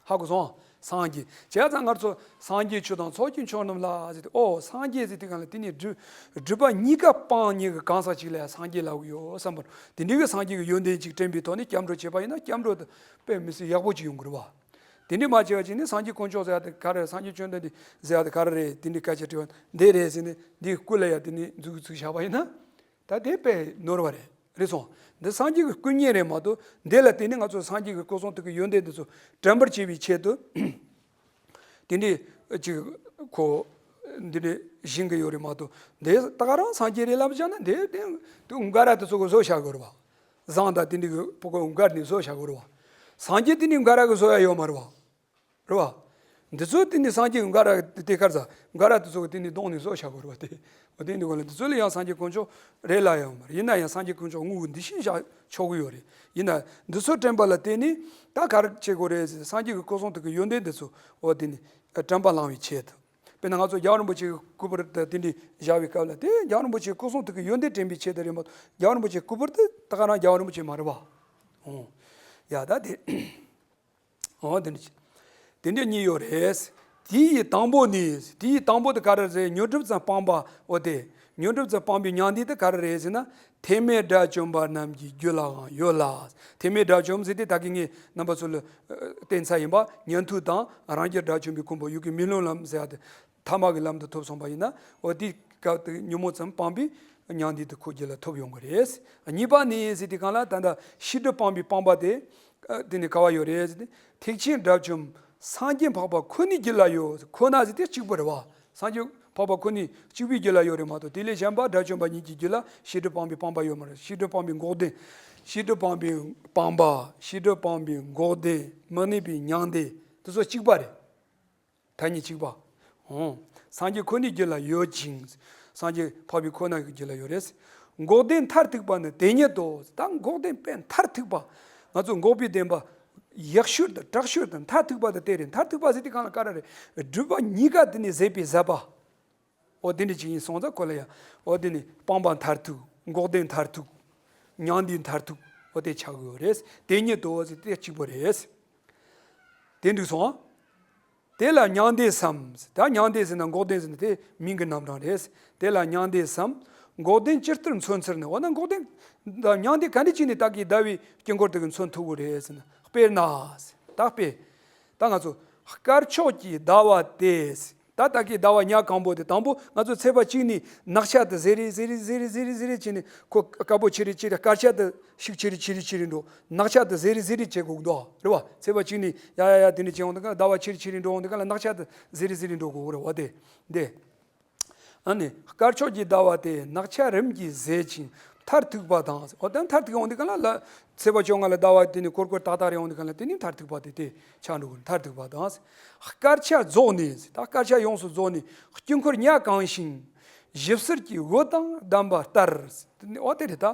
ཧ་གོ་སོང་། སངས་རྒྱས་བྱས་ཙང་ང་ཚོ་སངས་རྒྱས་ཆོས་དང་ཚོགས་ཀྱི་མཆོག་རྣམས་ལ་ཟེར་ཏེ། ཨོ་སངས་རྒྱས་ཟེར་དུས་སྒང་ལ་དེ་ནི་སྒྲིབ་སྒྲིབ་པ་གཉིས་ཀ་སྤངས་མཁན་གྱི་གང་ཟག་ཅིག་ལ་ཡང་སངས་རྒྱས་ལབ་ཀྱི་ཡོད་བསམ་པར། དེ་འདྲའི་གི་སངས་རྒྱས་ཀྱི་ཡོན་ཏན་ཅིག་དྲན་པའི་ཐོག་ནས་སྐྱབས་འགྲོ་བྱས་པ་ཡིན་ན། སྐྱབས་འགྲོ་དེ་དཔེ་མི་སྲིད་ཡག་པོ་ཅིག་ཡོང་གི་རེད་བ། དེ་འདྲ་མ་བྱས་པ་ཅིག་ནི་སངས་རྒྱས་དཀོན་མཆོག་ཟེར་ཡག་དེ་ག་རེ། སངས་རྒྱས་བཅོམ་ལྡན་འདས་ཟེར་ཡག་དེ་ག་རེ་རེད། དེ་འདྲའི་སྐད་ཆ་དྲི་བ་འདི་རེད་ཟེར་ནས་འདིའི་སྐུ་ལ་ཡང་དེ་ནི་འཛུགས་འཛུགས་བཞག་པ་ཡིན་ན། ད་དེ་དཔེ་ནོར་བ་རེད། རེད་སོང་། འདི་སངས་རྒྱས་ཀྱི་སྐུ་བརྙན་རེད་མ་གཏོགས། འདི་ལ་བརྟེན་ནས་ང་ཚོ་སངས་རྒྱས་ཀྱི་སྐུ་གསུང་ཐུགས་ཀྱི་ཡོན་ཏན་འདི་ཚོ་དྲན་པར་བྱེད་པའི་ཆེད་དུ། དེ་འདྲའི་ཅིག་ཁོ་འདི་འདྲའི་བཞེངས་ཀྱི་ཡོད་རེད་མ་གཏོགས། འདི་ད་ག་རང་སངས་རྒྱས་རེད་ལབ་བཞག་ན། འདི་དེ་དུ་འགའ་ར་དེ་ཚོ་གི་བཟོ་བཞག་དགོས་རེད་བ། ཟངས་དང་དེ་འདྲའི་གི་ཕོ་ཁོ་འགའ་ནས་བཟོ་བཞག་དགོས་རེད་བ། སངས་རྒྱས་དེ་ནི་འགའ་ར་གི་བཟོ་ཡག་ཡོད་མ་རེད་བ། རེད་བ། འདི་ཚོ་དེ་ནི་སངས་རྒྱས་འགའ་ར་དེ་གར་ཟ། འགའ་ར་དེ་ཚོ་གི་དེ་ནི་གདོང་ནས་བཟོ་བཞག་དགོས་རེད་བ། དེ་འོ་དེ་འདི་གོ་ལ་འདི་ཚོ་ལ་ཡང་སངས་རྒྱས་དཀོན་མཆོག་རེད་ལབ་ཡོད་མ་རེད། ཡིན་ན་ཡང་སངས་རྒྱས་དཀོན་མཆོག་དངོས་ཀྱི་འདི་བཞིན་བཞག་ཆོག་གི་ཡོད་རེད། ཡིན་ན་འདི་ཚོ་དྲན་པ་ལ་བརྟེན་ནས་ད་ག་རེ་བྱེད་དགོས་རེད་ཟེར། སངས་རྒྱས་ཀྱི་སྐུ་གསུང་ཐུགས་ཀྱི་ཡོན་ཏན་འདི་ཚོ་འོ་དེ་ནི་དྲན་པ་བླང་བའི་ཆེད་དུ། དཔེར་ན་ང་ཚོ་རྒྱལ་བ་རིན་པོ་ཆེའི་སྐུ་པར་དེ་དེ་འདྲའི་བཞག་པའི་སྐབས་ལ། དེ་རྒྱལ་བ་རིན་པོ་ཆེའི་སྐུ་གསུང་ཐུགས་ཀྱི་ཡོན་ཏན་དྲན་པའི་ཆེད་དུ་རེད་མ་གཏོགས། རྒྱལ་བ་རིན་པོ་ཆེའི་སྐུ་པར་དེ་ད་ག་རང་རྒྱལ་བ་རིན་པོ་ཆེ་མ་རེད་བ། ཨོ། ཡ་ད་དེ། འོ་དེ་འདྲ་ཅིག་དེ་འདྲ་གཉིས་ཡོད་རེད། དེ་ཡི་དང་པོ་ནི། དེ་ཡི་དང་པོ་དེ་ག་རེ་རེད། ཉོན་སྒྲིབ་ཙམ་སྤངས་པ། འོ་དེ་ཉོན་སྒྲིབ་ཙམ་སྤངས་པའི་མྱང་འདས་དེ་ག་རེ་རེད་ཟེར་ན། ཐེག་དམན་དགྲ་བཅོམ་པ་རྣམས་ཀྱི་རྒྱུད་ལའང་ཡོད་ལ། ཐེག་དམན་དགྲ་བཅོམ་ཟེར་དེ་ད་གིན་ངས་རྣམ་པ་ཚོ་ལ་ཨ་བསྟན་ཚར་ཡིན་པ། ཉན་ཐོས་དང་རང་རྒྱལ་དགྲ་བཅོམ་པའི་གོ་འཕང་། ཡུལ་གྱི་མི་སློབ་ལམ་ཟེར་ཡག་དེ། ཐ་མ་གི་ལམ་དུ་ཐོབ་སོང་པ་ཡིན་ན། འོ་དེའི་སྐབས་དེ་ཉོན་མོངས་ཙམ་སྤངས་པའི་མྱང་འདས་དེ་ཁོ་རྒྱུད་ལ་ཐོབ་ཡོང་གི་རེད། གཉིས་པ་ནི་ཟེར་དུས་སྒང་ལ་ད་ལྟ་ཤེས་སྒྲིབ་སྤངས་པའི་སྤངས་པ་དེ། ཨ་དེ་ནི་ག་བ་ཡོད་རེད་ཟེར་ཏེ། ཐེག་ཆེན་དགྲ་བཅོམ་སངས་རྒྱས་འཕགས་པ་ཁོ་ནའི་རྒྱུད་ལ་ཡོད། ཁོ་ན་ཟེར་དེ་གཅིག་པུ་རེད་བ། སངས་རྒྱས་འཕགས་པ་ཁོ་ནའི་གཅིག་པུའི་རྒྱུད་ལ་ཡོད་རེད་མ་གཏོགས། དེ་ལས་གཞན་པ་དགྲ་བཅོམ་པ་ཉིད་ཀྱི་རྒྱུད་ལ་ཤེས་སྒྲིབ་སྤངས་པའི་སྤངས་པ་ཡོད་མ་རེད། ཤེས་སྒྲིབ་སྤངས་པའི་འགོག་བདེན། ཤེས་སྒྲིབ་སྤངས་པའི་སྤངས་པ། ཤེས་སྒྲིབ་སྤངས་པའི་འགོག་བདེན། མི་གནས་པའི་མྱང་འདས། དེ་ཚོ་གཅིག་པ་རེད། མཐའ་གཉིས་གཅིག་པ། འོང་། སངས་རྒྱས་ཁོ་ནའི་རྒྱུད་ལ་ཡོད་ཅིང་། སངས་རྒྱས་འཕགས་པའི་ཁོ་ན་གི་རྒྱུད་ལ་ཡོད་རེད། འགོག་བདེན་མཐར་ཐུག་པ་ནི་དེ་ཉིད་དོ། ད་འགོག་བདེན་དཔེ་མཐར་ཐུག་པ། ང་ཚོ་འགོག་པའི་བདེན་པ་ཡག་ཤོས་དང་དྲག་ཤོས་དང་མཐར་ཐུག་པ་དང་དེ་རེད། མཐར་ཐུག་པ་ཟེར་དུས་སྒང་ལ་ག་རེ་རེད། སྒྲིབ་པ་གཉིས་ཀ་དེ་ནི་ཟད་པའི་ཟད་པ། འོ་དེ་འདྲ་ཅིག་ཡིན་སོང་ཙང་ཁོ་ལ་ཡང་འོ་དེ་ནི་སྤངས་པ་མཐར་ཐུག། འགོག་བདེན་མཐར་ཐུག། མྱང་འདས་མཐར་ཐུག། འོ་དེ་ཆགས་ཀྱི་ཡོད་རེད། དེ་ཉིད་དོ་ཟེར་དེ་གཅིག་པ་རེད། དེ་འགྲིག་སོང་ཨ། དེ་ལ་མྱང་འདས་སམ། ད་མྱང་འདས་ཟེར་ན་འགོག་བདེན་ཟེར་ན་དེ་མིང་གི་རྣམ་གྲངས་རེད། དེ་ལ་མྱང་འདས་སམ། འགོག་བདེན་ཇི་ལྟར་མཚོན་ཚུལ་ནི། འོ་ན་འགོག་བདེན་དང་མྱང་འདས་ག་འདྲ་ཅིག་ནས་བདག་གིས་ཟླ་བའི་དཀྱིལ་འཁོར་དེ་གི་མཚོན་ཐུབ་ཀྱི་རེད་ཟེར་ན། དཔེར་ན། ད་དཔེ། ད་ང་ཚོ་དཀར་ཕྱོགས་ཀྱི་ཟླ་བ་དེ། ད་ད་གིན་ཟླ་བ་ཉ་གང་པོ་དེ། དང་པོ་ང་ཚོ་ཚེས་པ་གཅིག་ནས་ནག་ཆ་དེ་ཟད་རེ་ཟད་རེ་ཟད་རེ་ཟད་རེ་ཟད་རེ་བྱས་ནས། ཁོ་དཀར་པོ་ཆེ་རེ་ཆེ་རེ། དཀར་ཆ་དེ་ཤུགས་ཆེ་རེ་ཆེ་རེ་ཆེ་རེ་འགྲོ། ནག་ཆ་དེ་ཟད་རེ་ཟད་རེ་བྱེད་དགོས་འདུག་རེད་བ། ཚེས་པ་གཅིག་ནས་ཡ་ཡ་ཡ་དེ་འདྲ་བྱེད་འོང་དུས་སྒང་ལ། ཟླ་བ་ཆེ་རེ་ཆེ་རེ་འགྲོ་འོང་དུས་སྒང་ལ་ནག་ཆ་དེ་ཟད་རེ་ཟད་རེ་འགྲོ་དགོས་རེད་བ། དེ་དེ། ཨ་ནི་དཀར་ཕྱོགས་ཀྱི་ཟླ་བ་དེ། ནག་ཆ་རིམ་གྱིས་ཟད་ཅིང་མཐར་ཐུག་པ་དང་། འོ་ད་མཐར་ཐུག་འོང་དུས་སྒང་ལ་ལ། ཚེས་པ་བཅོ་ལྔ་ལ་ཟླ་བ་དེ་ནི་ཀོར་ཀོར་ཏག་ཏག་རེ་འོང་དུས་སྒང་ལ། དེ་ནི་མཐར་ཐུག་པ་དེ་དེ་ཆགས་འགྲོ་གི། མཐར་ཐུག་པ་དང་། དཀར་ཆ་རྫོགས་ནས། ད་དཀར་ཆ་ཡོངས་སུ་རྫོགས་ནས་དཀྱིལ་འཁོར་ཉ་གང་ཞིང་། ཞིབ་བསིལ་གྱི་འོད་དང་ལྡན་པ་ལྟར། འོ་དེ་རེད། ད་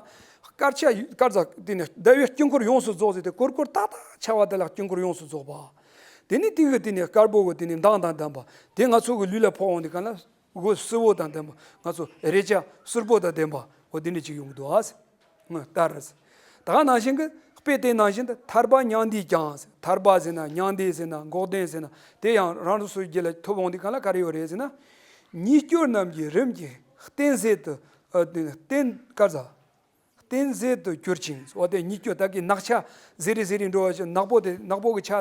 དཀར་ཆ་དཀར་ཟ་དེ་ནི་ཟླ་བའི་དཀྱིལ་འཁོར་ཡོངས་སུ་རྫོགས་ཟེར་དེ། ཀོར་ཀོར་ཏག་ཏག་ཆགས་པ་དེ་ལ་དཀྱིལ་འཁོར་ཡོངས་སུ་རྫོགས་པ། དེ་ནི་དེ་གི་དེ་ནི་དཀར་པོ་གི་དེ་ནི་མདངས་དང་ལྡན་པ་དེ་ང་ཚོ་གི་ལུས་ལ་ཕོག་འོང་དུས་སྒང་ལ། འོད་བསིལ་བོ་དང་ལྡན་པ། ང་ཚོ་རེག་བྱ་བསིལ་པོ་དང་ལྡན་པ། འོ་དེ་འདྲ་ཅིག་ཡོང་གི་འདུག་ཨ། ལྟར། ད་ག་ནང་བཞིན་གྱི་དཔེ་དེ་ནང་བཞིན་དུ་ཐར་པ་མྱང་འདས་ཀྱང་། ཐར་པ་ཟེར་ན། མྱང་འདས་ཟེར་ན། འགོག་བདེན་ཟེར་ན། དེ་ཡང་རང་རང་སོ་སོའི་རྒྱུད་ལ་ཐོབ་འོང་དུས་སྒང་ལ་ག་རེ་ཡོད་རེད་ཟེར་ན། ཉེས་སྐྱོན་རྣམས་ཀྱིས་རིམ་གྱིས་རྟེན་ཟད་དུ། ཨ་རྟེན་དཀར་ཟ། རྟེན་ཟད་དུ་གྱུར་ཅིང་། འོ་དེ་ཉེས་སྐྱོན་ད་གིན་ནག་ཆ་ཟད་རེ་ཟད་རེ་འགྲོ་བ་ཞིག། ནག་པོ་དེ། ནག་པོ་གི་ཆ་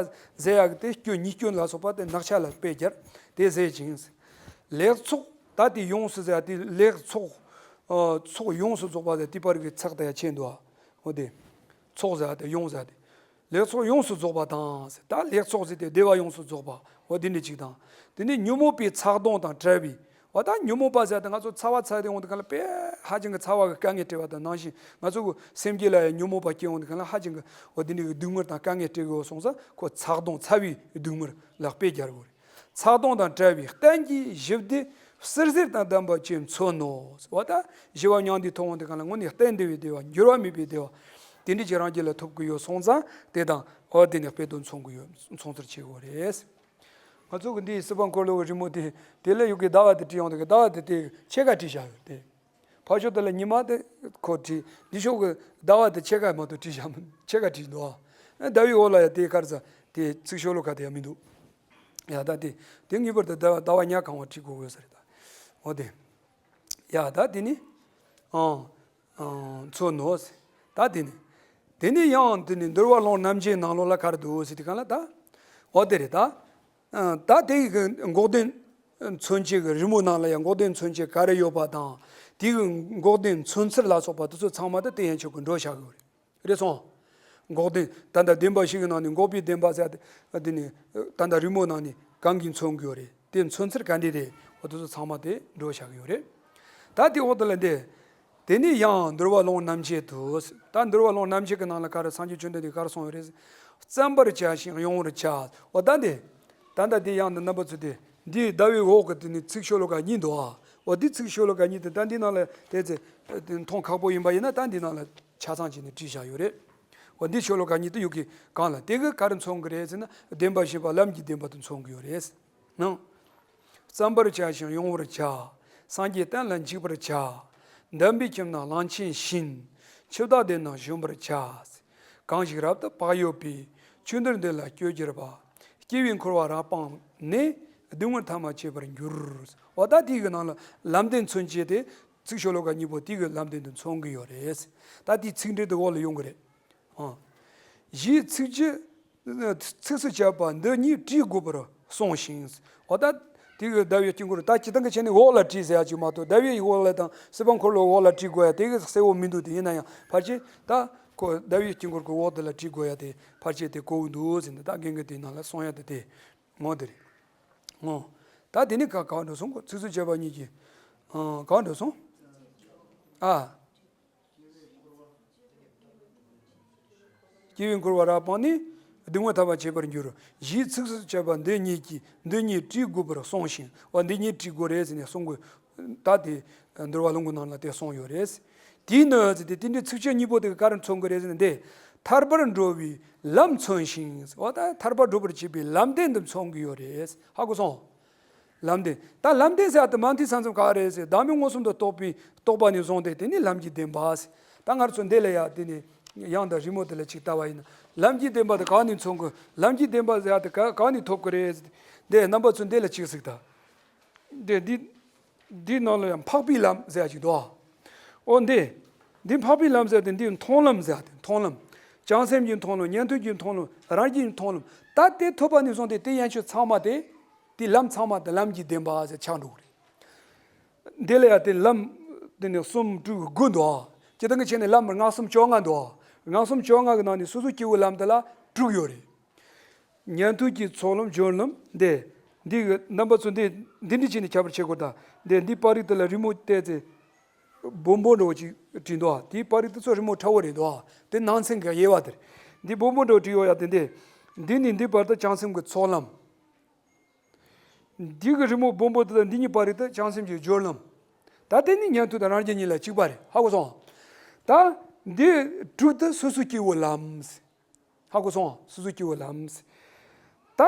ཟད་ཡག་གི་དེ་སྐྱོན། ཉེས་སྐྱོན་ལ་སོགས་པ་དེ་ནག་ཆ་ལ་དཔེ་སྦྱར། དེ་ཟད་ཅིང་། ལེགས་ཚོགས་ད་དེ་ཡོངས་སུ་ཟད་ཡག་དེ། ལེགས་ཚོགས། ཨ་ཚོགས་ཡོངས་སུ་རྫོགས་པ་ཟེར་དེ་པར་གྱི་ཚེག་དེ་ཡང་ཕྱེ་འདུག་ཨ། འོ་དེ། ཚོགས་ཟེར་ཡག་དེ་ཡོངས་ཟེར་ཡག་དེ། ལེགས་ཚོགས་ཡོངས་སུ་རྫོགས་པ་དང་ཟེར། ད་ལེགས་ཚོགས་ཟེར་དེ་བདེ་བ་ཡོངས་སུ་རྫོགས་པ། འོ་དེ་འདྲ་ཅིག་དང་། དེ་ནས་ཉོན་མོངས་པའི་ཚ་གདུང་དང་བྲལ་བའི། འོ་ད་ཉོན་མོངས་པ་ཟེར་ཏེ་ང་ཚོ་ཚ་བ་ཚ་དེ་འོང་དུས་གང་ལ་དཔེ་ཧ་ཅང་གི་ཚ་བ་གི་དཀའ་ངལ་སྤྲད་པ་དང་ནང་བཞིན་ང་ཚོ་གི་སེམས་རྒྱུད་ལ་ཡང་ཉོན་མོངས་པ་སྐྱེ་འོང་དུས་གང་ལ་ཧ་ཅང་གི་འོ་དེ་འདྲའི་གི་སྡུག་བསྔལ་དང་དཀའ་ངལ་སྤྲད་གི་ཡོད་སོང་ཙང་ཁོ་ཚ་གདུང་ཚ་བའི་སྡུག་བསྔལ་ལ་དཔེ་སྦྱར་དགོས་རེད། ཚ་གདུང་དང་བྲལ་བའི་གཏན་གྱི་ཞི་བདེ་བསིལ་ཟེར་དང་ལྡན་པ་ཅིག་མཚོན་ནོ། འོ་ད་ཞི་བ་མྱང་འདས་ཐོབ་འོང་དུས་གང་ལ་དངོས་གནས་གཏན་བདེ་བའི་བདེ་བ་འགྱུར་བ་མེད་པའི་བདེ་བ་དེ་འདྲ་ཅིག་རང་རྒྱུད་ལ་ཐོབ་གི་ཡོད་སོང་ཙང་དེ་དང་འོ་དེ་ནས་དཔེ་དོན་མཚུངས་གི་ཡོད་མཚུངས་ཚུལ་བྱེད་དགོས་རེད། ང་ཚོ་གི་འདིའི་སྲིད་པ་འཁོར་ལོ་གི་རི་མོ་དེ་དེ་ལ་ཡོད་ཀྱི་ཟླ་བ་དེ་བྲིས་ཡོང་དུས་ཀྱི་ཟླ་བ་དེ་དེ་ཕྱེད་ཀ་བྲིས་བཞག་ཡོད་དེ། ཕར་ཕྱོགས་དེ་ལ་ཉི་མ་དེ་ཁོ་བྲིས་འདི་ཕྱོགས་ཀྱི་ཟླ་བ་དེ་ཕྱེད་ཀ་མ་གཏོགས་བྲིས་བཞག་མི་ཕྱེད་ཀ་བྲིས་འདུག་ཨ། ཟླ་བའི་འོག་ལ་ཡ་དེ་གར་ས་དེ་ཚིག་ཤོ་ལོ་ཀ་དེ་ཡང་མི་འདུག་ཡ་ད་དེ་དེ་ངེས་པར་དུ་ཟླ་བ་ཟླ་བ་ཉ་གང་བ་བྲིས་དགོས་དགོས་ས་རེད་ད། འོ་དེ་ཡ་ད་དེ་ནི་ཨང་། མཚོན་ནོ། ད་དེ་ནི། དེ་ནི་ཡང་དེ་ནི་འདུལ་བ་ལུང་རྣམ་འབྱེད་ནང་ལོགས་ལ་ག་རེ་འདུག་ཟེར་དུས་གང་ལ་ད། འོ་དེ་རེད་ད། ད་དེ་ཡི་གི་འགོག་བདེན་མཚོན་བྱེད་ཀྱི་རི་མོ་ནང་ལ་ཡང་འགོག་བདེན་མཚོན་བྱེད་ག་རེ་ཡོད་པ་དང་དེ་གི་འགོག་བདེན་མཚོན་ཚུལ་ལ་སོགས་པ་དེ་ཚོ་ཚང་མ་ད་དེ་ཡན་ཆོད་ཀྱི་འགྲོ་བཞག་གི་ཡོད་རེད། རེད་སོང་། འགོག་བདེན་ད་ལྟ་བདེན་པ་བཞི་གི་ནང་ནས་འགོག་པའི་བདེན་པ་ཟེར་ཏེ་དེ་ནི་ད་ལྟ་རི་མོ་ནང་ནས་གང་གིས་མཚོན་གི་ཡོད་རེད། དེ་མཚོན་ཚུལ་ག་འདྲ་རེད། འོ་དེ་ཚོ་ཚང་མ་དེ་འགྲོ་བཞག་གི་ཡོད་རེད། ད་དེ་འོག་ཏུ་ལ་འདི། དེ་ནི་ཡང་འདུལ་བ་ལུང་རྣམ་འབྱེད་དུ། ད་འདུལ་བ་ལུང་རྣམ་འབྱེད་ཀྱི་ནང་ལ་ག་རེ་སངས་རྒྱས་བཅོམ་ལྡན་འདས་ག་རེ་གསུངས་ཡོད་རེད། བརྩམ་པར་བྱ་ཞིང་དབྱུང་བར་བྱ། འོ་ད་འདི། ད་ལྟ་འདི་ཡང་འདི་རྣམ་པ་ཚོ་དེ་འདིའི་ཟླ་བའི་འོག་གི་དེ་ནི་ཚིག་ཤོ་ལོ་ཀ་གཉིས་འདུག་ཨ། འོ་འདི་ཚིག་ཤོ་ལོ་ཀ་གཉིས་དེ་ད་འདི་ནང་ལ་དེ་ཚེ་མཐོང་ཁག་པོ་ཡིན་པ་ཡིན་ན་ད་འདི་ནང་ལ་ཆ་ཚང་བྱས་ནས་བྲིས་བཞག་ཡོད་རེད། འོ་འདི་ཤོ་ལོ་ཀ་གཉིས་དེ་ཡོད་ཀྱི་གང་ལ་དེ་གི་ག་རེ་མཚོན་གི་རེད་ཟེར་ན་བདེན་པ་བཞི་པ་ལམ་གྱི་བདེན་པ་དེ་མཚོན་གི་ཡོད་རེད། ནང་། བརྩམ་པར་བྱ་ཞིང་དབྱུང་བར་བྱ། སངས་རྒྱས་བསྟན་ལ་འཇུག་པར་བྱ། འདམ་པའི་ཁྱིམ་ན་གླང་ཆེན་བཞིན། ཆུ་བདག་སྡེ་ན་བཞོན་པར་བྱ། གང་ཞིག་རབ་ཏུ་བག་ཡོད་པའི། ཆོས་འདིར་འདོད་ལ་སྤྱོད་གྱུར་པ། སྐྱེ་བའི་འཁོར་བ་རབ་སྤངས་ནས། སྡུག་བསྔལ་ཐ་མ་བྱེད་པར་འགྱུར། འོ་ད་དེའི་གི་ནང་ལ་ལམ་བདེན་མཚོན་བྱེད་དེ་ཚིག་ཤོ་ལོ་ཀ་གཉིས་པོ་དེའི་གི་ལམ་བདེན་དུ་མཚོན་གི་ཡོད་རེད། ད་དེའི་ཚིག་འགྲེལ་དུ་འོག་ལ་ཡོང་གི་རེད། ཨང་། གཞིའི་ཚིགས་བཅད། ཚིགས་སུ་བཅད་པ་འདི་ཉིད་བྲིས་དགོས་པར་གསུངས་ཤིང་། འོ་ད་དེ་གི་ཟླ་བའི་དཀྱིལ་འཁོར་ད་སྤྱིར་བཏང་གི་བྱས་ནས་འོག་ལ་བྲིས་ཟེར་ཡ་ཅིག་མ་གཏོགས་ཟླ་བའི་འོག་ལ་དང་སྲིད་པ་འཁོར་ལོའི་འོག་ལ་བྲིས་དགོས་ཡ་དེ་གི་གསལ་བོ་མི་འདུག་དེ་ཡིན་ན་ཡང་ཕལ་ཆེར་ད་ཁོ་ཟླ་བའི་དཀྱིལ་འཁོར་གི་འོག་དེ་ལ་བྲིས་དགོས་ཡ་དེ་ཕལ་ཆེར་དེ་གོ་བོ་འདུག་ཟེར་ནས་ད་རྒན་གྱིས་དེ་ནང་ལ་གསུང་ཡ་དེ་དེ་ངོ་དེ་རེད། ངོ་། ད་དེ་ནི་ག་ག་འགྲོ་སོང་གོ་ཚིགས་སུ་བཅད་པ་གཉིས་ཀྱི་ཨང་ག་འགྲོ་སོང་། ཨ། སྐྱེ་བའི་འཁོར་བ་རབ་སྤངས་ནས། སྡུག་བསྔལ་ཐ་མ་བྱེད་པར་འགྱུར། གཞིའི་ཚིགས་སུ་བཅད་པ་འདི་ཉིད་ཀྱིས་འདི་ཉིད་བྲིས་དགོས་པར་གསུངས་ཤིང་། འོ་འདི་ཉིད་བྲིས་དགོས་རེད་ཟེར་ནས་གསུང་དགོས། ད་དེ་འདུལ་བ་ལུང་གི་ནང་ལ་དེ་གསུངས་ཡོད་རེད། དེས་ནི་ཟེར་ཏེ་དེ་འདྲའི་ཚིགས་བཅད་གཉིས་པོ་དེ་ག་རེ་མཚོན་གི་རེད་ཟེར་ན་འདི། ཐར་པར་འགྲོ་བའི་ལམ་མཚོན་ཞིང་། འོ་ད་ཐར་པར་འགྲོ་བར་བྱེད་པའི་ལམ་བདེན་དུ་མཚོན་གི་ཡོད་རེད། ཧ་གོ་སོང་། ལམ་བདེན། ད་ལམ་བདེན་ཟེར་ཡ་དེ་མ་མཐའི་ས་མཚམས་ག་རེ་ཟེར་བདག་མེད་མངོན་སུམ་དུ་རྟོགས་པའི་རྟོགས་པ་ནས་བཟུང་སྟེ་དེ་ནི་ལམ་གྱི་བདེན་པ་ཟེར། ད་ང་ཚོ་འདི་ལ་ཡ་དེ་ནི་ཡང་དང་རི་མོ་དེ་ལ་ཅིག་ལྟ་བ་ཡིན་ན་ལམ་གྱི་བདེན་པ་དེ་གང་ནས་མཚོན་དགོས། ལམ་གྱི་བདེན་པ་ཟེར་ཡ་དེ་ག་གང་ནས་ཐོབ་ཀྱི་རེད་ཟེར། འདི་རྣམ་པ་ཚོ་འདི་ལ་ཅིག་གཟིགས་དང་། འདི་འདི་འདི་ནང་ལ་ཡང་འཕགས་པའི་ལམ་ཟེར་ཡ་ཅིག་འདུག་ཨ། འོ་འདི་འདི་འཕགས་པའི་ལམ་ཟེར་ཡ་དེ་འདི་མཐོང་ལམ་ཟེར་ཡ་དེ་མཐོང་ལམ། བྱང་སེམས་ཀྱི་མཐོང་ལམ། ཉན་ཐོས་ཀྱི་མཐོང་ལམ། རང་རྒྱུད་ཀྱི་མཐོང་ལམ། ད་དེ་ཐོབ་པ་ནས་བཟུང་སྟེ་དེ་ཡན་ཆོད་ཚང་མ་དེ། དེ་ལམ་ཚང་མ་དེ་ལམ་གྱི་བདེན་པ་ཟེར་ཆགས་འགྲོ་གི་རེད། འདི་ལ་ཡང་དེ་ལམ་དེ་ནི་གསུམ་དྲུག་དགུ་འདུག་ཨ། སྤྱིར་བཏང་གི་ཆ་ནས་ལམ་ལྔ་གསུམ་བཅོ་ལྔ་འདུག་ཨ། ལྔ་གསུམ་བཅོ་ལྔ་གི་ནང་ནས་སོ་སོ་སྐྱེ་བོའི་ལམ་དེ་ལ་དྲུག་ཡོད་རེད། ཉན་ཐོས་ཀྱི་ཚོགས་ལམ་སྦྱོར་ལམ་འདི། འདི་གི་རྣམ་པ་ཚོ་འདི་འདི་འདྲ་བྱས་ནས་ཁྱད་པར་ཕྱེ་དགོས་ད། འདི་འདི་པར་རིས་དེ་ལ་རི་མོ་བལྟས་ཚེ། སྦོམ་པོ་འདྲ་བོ་ཅིག་བྲིས་འདུག་ཨ། དེའི་པར་རིས་དེ་ཚོ་རི་མོ་ཕྲ་བོ་རེད་འདུག་ཨ། དེ་ནང་ཚན་གྱི་དབྱེ་བ་དེ་རེད། འདི་སྦོམ་པོ་འདྲ་བོ་བྲིས་ཡོད་ཡ་དེ་འདི། འདི་ནས་འདི་བར་དུ་བྱང་སེམས་ཀྱི་ཚོགས་ལམ། འདི་གི་རི་མོ་སྦོམ་པོ་དེ་དང་འདི་གཉིས་བར་རི་དེ་བྱང་སེམས་ཀྱི་སྦྱོར་ལམ། ད་དེ་ནི་ཉན་ཐོས་དང་རང་རྒྱལ་གཉིས་ལ་གཅིག་པ་རེད། ཧ་གོ་སོང་། ད་འདི་དྲུག་དེ་སོ་སོ་སྐྱེ་བོའི་ལམ། ཧ་གོ་སོང་། སོ་སོ་སྐྱེ་བོའི་ལམ། ད་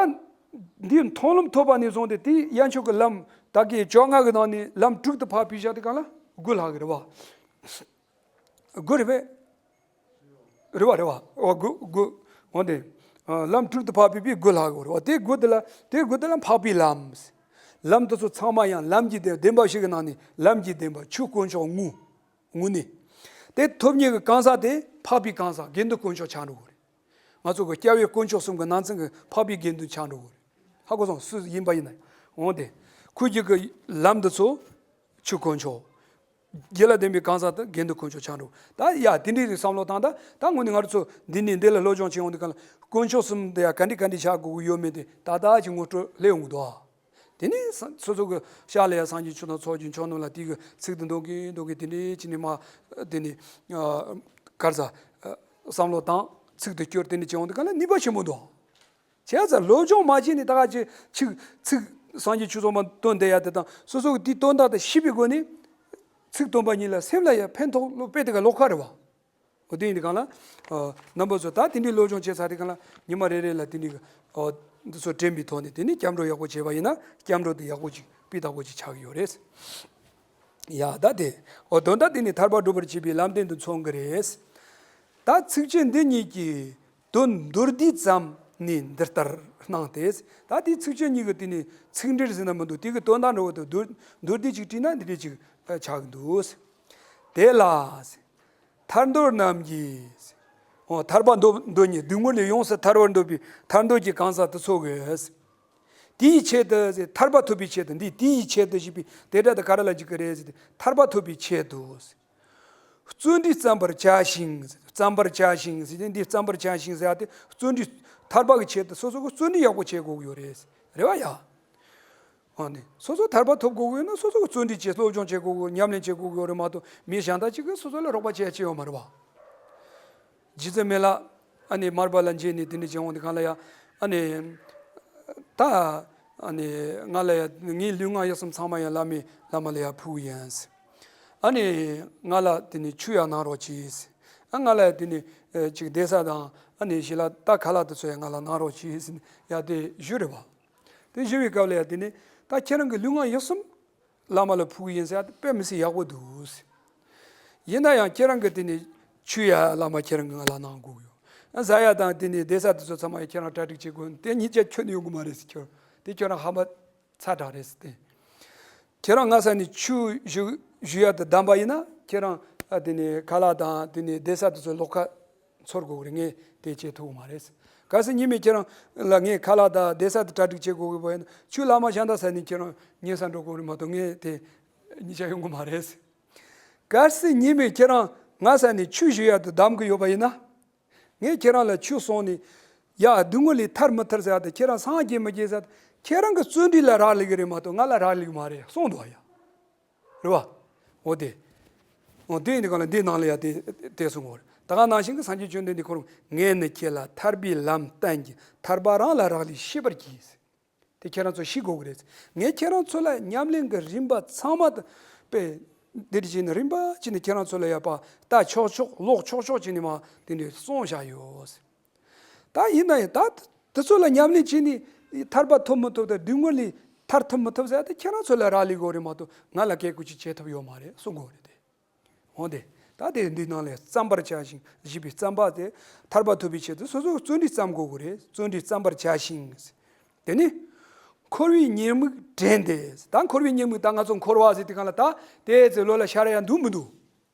འདི་མཐོང་ལམ་ཐོབ་པ་ནས་བཟུང་སྟེ་དེ་ཡན་ཆོད་ཀྱི་ལམ་ད་གི་བཅོ་ལྔ་གི་ནང་ནས་ལམ་དྲུག་དེ་ཕར་ཕུད་བཞག་དེ་གང་ལ་དགུ་ལྷག་གི་རེད་བ། དགུ་རེད་པས། རེད་བ་རེད་བ། འོ་དགུ་དགུ། འོ་དེ། ལམ་དྲུག་ཏུ་འཕགས་པའི་པའི་དགུ་ལྷག་གོ་རེད་བ། དེ་དགུ་དེ་ལ་དེ་དགུ་དེ་ལ་འཕགས་པའི་ལམ། ལམ་དེ་ཚོ་ཚང་མ་ཡང་ལམ་གྱི་བདེན་བདེན་པ་བཞི་གི་ནང་ནས་ལམ་གྱི་བདེན་པ་ཆོས་དཀོན་མཆོག་དངོས། དངོས་གནས། དེ་ཐོབ་ནས་ཀྱི་གང་ཟག་དེ་འཕགས་པའི་གང་ཟག་དགེ་འདུན་དཀོན་མཆོག་ཆགས་འགྲོ་གི་རེད། ང་ཚོ་གི་སྐྱབས་ཡུལ་དཀོན་མཆོག་གསུམ་གྱི་ནང་ཚན་གྱི་འཕགས་པའི་དགེ་འདུན་ཆགས་འགྲོ་གི་རེད། ཧ་གོ་སོང་། སུ་ཡིན་པ་ཡིན་ན། འོ་དེ། ཁོ་རྒྱུད་ཀྱི་ལམ་འདི་ཚོ། ཆོས་དཀོན་མཆོག་དགེ་ལ་ལྡན་པའི་གང་ཟག་དེ་དགེ་འདུན་དཀོན་མཆོག་ཆགས་འགྲོ། ད་ཡ་དེ་འདྲའི་བསམ་བློ་བཏང་ད་ད་དངོས་གནས་ང་རང་ཚོ་འདི་ནས་འདི་ལ་སློབ་སྦྱོང་བྱེད་ཡོང་དུས་གང་ལ་དཀོན་མཆོག་གསུམ་དེ་ཡ་ག་འདྲ་ག་འདྲ་ཆགས་དགོས་ཀྱི་ཡོད་མེད་དེ་ད་ལྟ་ཅིག་ངོ་སྤྲོད་སླེབས་ཡོང་གི་འདུག་ཨ། དེ་ནས་ས་སོ་སོ་གི་ཤག་ལ་ཡ་སངས་རྒྱས་ཆོས་དང་ཚོགས་ཀྱི་མཆོག་རྣམས་ལ་དེ་གི་ཚིག་དེ་འདོན་གིན་འདོན་གིན་དེ་འདྲའི་ཅི་ནས་མ་དེ་ནས་གར་ས་བསམ་བློ་བཏང་ཚིག་དེ་སྐྱོར་དེ་འདྲ་བྱས་འོང་དུས་ག་ལ་ནུས་པ་ཆེན་པོ་འདུག་བྱས་ཙང་སློབ་སྦྱོང་མ་བྱས་ནས་ད་ག་ཅིག་ཚིག་ཚིག་སངས་རྒྱས་ཆོས་ཚོགས་མ་བཏོན་བསྡད་ཡ་དེ་དང་སོ་སོ་གི་དེའི་དོན་དག་དེ་ཤེས་པའི་སྒོ་ནས་ཚིག་བཏོན་པ་ཉིད་ལ་སེམས་ལ་ཡ་ཕན་ཐོགས་ལོ་དཔེ་དེ་ག་ལོག་ཁ་རེད་བ། འོ་དེ་ཡིན་དུས་གང་ལ། ཨ། རྣམ་པ་ཚོ་ད་དེ་འདྲའི་སློབ་སྦྱོང་བྱེད་ཚར་དུས་གང་ལ་ཉི་མ་རེ་རེ་ལ་དེ་འདྲའི་གི་ཨོ་འདི་ཚོ་དྲན་པའི་ཐོག་ནས་དེ་ནས་སྐྱབས་འགྲོ་ཡག་པོ་བྱས་པ་ཡིན་ན་སྐྱབས་འགྲོ་དེ་ཡག་པོ་ཅིག་སྤུས་དག་པོ་ཅིག་ཆགས་ཀྱི་ཡོད་རེད། ཡ་ད་དེ་ཨོ་དོན་དག་དེ་ནི་ཐར་པ་སྒྲུབ་པར་བྱེད་པའི་ལམ་སྟོན་དུ་མཚོན་གྱི་རེད། ད་ཚིགས་བཅད་འདི་གཉིས་ཀྱི་དོན་མདོར་བསྡུས་ཙམ་ནི་འདི་ལྟར་སྣང་སྟེ། ད་དེའི་ཚིགས་བཅད་གཉིས་ཀྱི་དེ་ནི་ཚིག་འགྲེལ་ཟེར་ན་མི་འདུག་དེ་གི་དོན་དག་འདྲ་བོ་དང་མདོར་མདོར་བསྡུས་ཅིག་བྲིས་ན་འདི་འདྲས་ཅིག་ཆགས་ཀྱི་འདུག་དེ་ལ། ཐར་འདོད་རྣམས་ཀྱིས། འོ་ཐར་པ་འདོད་འདོད་ནི་སྡུག་བསྔལ་ལས་ཡོངས་སུ་ཐར་བར་འདོད་པའི་ཐར་འདོད་ཀྱི་གང་ཟག་དེ་ཚོ་གིས། དེའི་ཆེད་དུ་ཟེར་ཐར་པ་ཐོབ་པའི་ཆེད་དུ་འདི་དེའི་ཆེད་དུ་ཞེས་པའི་དེ་སྒྲ་དེ་ག་རེ་ལ་འཇུག་གི་རེད་ཟེར་ཏེ་ཐར་པ་ཐོབ་པའི་ཆེད་དུ། བརྩོན་འགྲུས་བརྩམ་པར་བྱ་ཞིང་ཟེར་བརྩམ་པར་བྱ་ཞིང་ཟེར་ཏེ་འདི་བརྩམ་པར་བྱ་ཞིང་ཟེར་ཡ་དེ་བརྩོན་འགྲུས་ཐར་པ་གི་ཆེད་དུ་སོ་སོ་གི་བརྩོན་འགྲུས་ཡག་པོ་བྱེད་དགོས་ཀྱི་ཡོད་རེད། རེད་བ་ཡ། ཨ་ནི། སོ་སོ་ཐར་པ་ཐོབ་དགོས་ཀྱི་ཡོད་ན་སོ་སོ་གི་བརྩོན་འགྲུས་བྱེད་སློབ་སྦྱོང་བྱེད་དགོས་ཀྱི་ཉམས་ལེན་བྱེད་དགོས་ཀྱི་ཡོད་རེད་མ་གཏོགས་མི་གཞན་དག་ཅིག་གིས་སོ་སོ་ལ་རོགས་པ་བྱེད་ཡ་ཅི་ཡོད་མ་རེད་བ། རྗེ་བཙུན་མི་ལ་ཨ་ནི་མར་པ་ལ་མཇལ་ནས་དེ་འདྲ་བྱེད་འོང་དུས་གང་ལ་ཡ་ཨ་ནི། ད་ཨ་ནི་ང་ལ་ཡ་ངའི་ལུས་ངག་ཡིད་གསུམ་ཚང་མ་ཡང་བླ་མའི་བླ་མ་ལ་ཡ་ཕུལ་གྱི་ཡིན། ཨ་ནི་ང་ལ་དེ་ནི་ཆོས་ཡ་གནང་རོགས་གྱིས། ཨ་ང་ལ་ཡ་དེ་ནི་ཅིག་བསྡད་ས་དང་ཨ་ནི་ཞིག་ལ་ད་ཁ་ལག་དེ་ཚོ་ཡ་ང་ལ་གནང་རོགས་གྱིས་ཡ་དེ་ཞུ་རེད་བ། དེ་ཞུ་བའི་སྐབས་ལ་ཡ་དེ་ནི་ད་ཁྱེད་རང་གི་ལུས་ངག་ཡིད་གསུམ་བླ་མ་ལ་ཕུལ་གི་ཡིན་ཟེར་ཡ་དེ་དཔེ་མི་སྲིད་ཡག་པོ་འདུག་ཡིན་ན་ཡང་ཁྱེད་རང་གི་དེ་ནི་ཆོས་ཡ་བླ་མ་ཁྱེད་རང་གི་ང་ལ་གནང་དགོས་ཡོད། ཟ་ཡ་དང་དེ་ནི་བསྡད་ས་དེ་ཚོ་ཚང་མ་ཡ་ཁྱེད་རང་གྲ་སྒྲིག་བྱེད་དགོས་དེ་ཉིད་ཀྱང་ཁྱོན་ནས་ཡོང་གི་མ་རེད་ཟེར་ཁྱོད་དེ་ཁྱོད་རང་ཧ་མ་ཚ་དྲགས་རེད་ཟེར་ཏེ། ཁྱེད་རང་སྔ་ས་ནས་ཆོས་ཞུ་ཞུ་ཡ་དེ་བདམས་པ་ཡིན་ན་ཁྱེད་རང་ཨ་དེ་ནས་ཁ་ལག་དང་དེ་ནས་བསྡད་ས་དེ་ཚོ་ལོགས་ཀ་ཚོར་དགོས་རེད། ངས་དེ་བྱེད་ཐུབ་ཀྱི་མ་རེད། གལ་སྲིད་ཉི་མས་ཁྱེད་རང་ལ་ངས་ཁ་ལག་དང་བསྡད་ས་དེ་གྲ་སྒྲིག་བྱེད་དགོས་ཀྱི་བ་ཡིན་ན་ཆོས་བླ་མ་གཞན་དག་ས་ནས་ཁྱེད་རང་ཉན་ས་འགྲོ་དགོས་རེད་མ་གཏོགས་ངས་དེ་ཉན་ས་ཡོང་གི་མ་རེད། གལ་སྲིད་ཉི་མས་ཁྱེད་རང་སྔ་ས་ནས་ཆོས་ཞུ་ཡ་དེ་བདམས་ཀྱི་ཡོད་པ་ཡིན་ན། ངས་ཁྱེད་རང་ལ་ཆོས་གསུངས་ནས། ཡ་སྡུག་བསྔལ་ལས་ཐར་མི་ཐར་ཟེར་ཡ་དེ་ཁྱེད་རང་སངས་རྒྱས་མི་རྒྱས་ཟེར་ཡ་དེ་ཁྱེད་རང་གི་བརྩོན་འགྲུས་ལ་རག་ལས་ཀྱི་རེད་མ་གཏོགས་ང་ལ་རག་ལས་ཀྱི་མ་རེད་གསུངས་འདུག་ཡ། རེད་བ། འོ་དེ། འོ་དེ་ཡིན་དུས་གང་ལ་འདི་ནང་ལ་ཡ་དེ་དེ་གསུངས་འོ་རེད། ད་ག་ནང་བཞིན་གྱི་སངས་རྒྱས་བཅོམ་ལྡན་འདས་ཁོ་རང་ངས་ནི་ཁྱེད་ལ་ཐར་པའི་ལམ་བསྟན་གྱི་ཐར་པ་རང་ལ་རག་ལས་ཤེས་པར་གྱིས། དེ་ཁྱེད་རང་ཚོ་ཤེས་དགོས་ཀྱི་རེད། ངས་ཁྱེད་རང་ཚོ་ལ་ཉམས་ལེན་གྱི་རིམ་པ་ཚང་མ་དེ་དཔེ་འདིར་བྱས་ནས་རིམ་པ་བྱས་ནས་ཁྱེད་རང་ཚོ་ལ་ཡ་པ་ལྟ་ཆོག་ཆོག་ཀློག་ཆོག་ཆོག་བྱས་ནས་མ་དེ་འདྲས་གསུངས་བཞག་ཡོད། ད་ཡིན་ན་ཡང་ད་དེ་ཚོ་ལ་ཉམས་ལེན་བྱས་ནས་ཐར་པ་ཐོབ་མི་ཐོབ་དང་སྡུག་བསྔལ་ལས་ཐར་ཐུབ་མི་ཐུབ་ཟེར་ཡ་དེ་ཁྱེད་རང་ཚོ་ལ་རག་ལས་དགོས་རེད་མ་གཏོགས་ང་ལ་སྐད་སྐུལ་ཅིག་བྱེད་ཐུབ་ཡོད་མ་རེད་གསུང་དགོས་རེད་དེ། འོ་དེ། ད་དེ་འདི་ནང་ལས་བརྩམ་པར་བྱ་ཞིང་ཞེས་པའི་བརྩམ་པ་དེ་ཐར་པ་ཐོབ་པའི་ཆེད་དུ་སོ་སོ་བརྩོན་འགྲུས་བརྩམ་དགོས་ཀྱི་རེད། བརྩོན་འགྲུས་བརྩམ་པར་བྱ་ཞིང་། དེ་ནི། འཁོར་བའི་ཉེས་དམིགས་དྲན་ཏེ། ད་འཁོར་བའི་ཉེས་དམིགས་ད་ང་ཚོ་འཁོར་བ་ཟེར་དུས་གང་ལ་ད་དེ་ཚེ་ལོ་ལ་ཤར་ཡ་འདུག་མི་འདུག་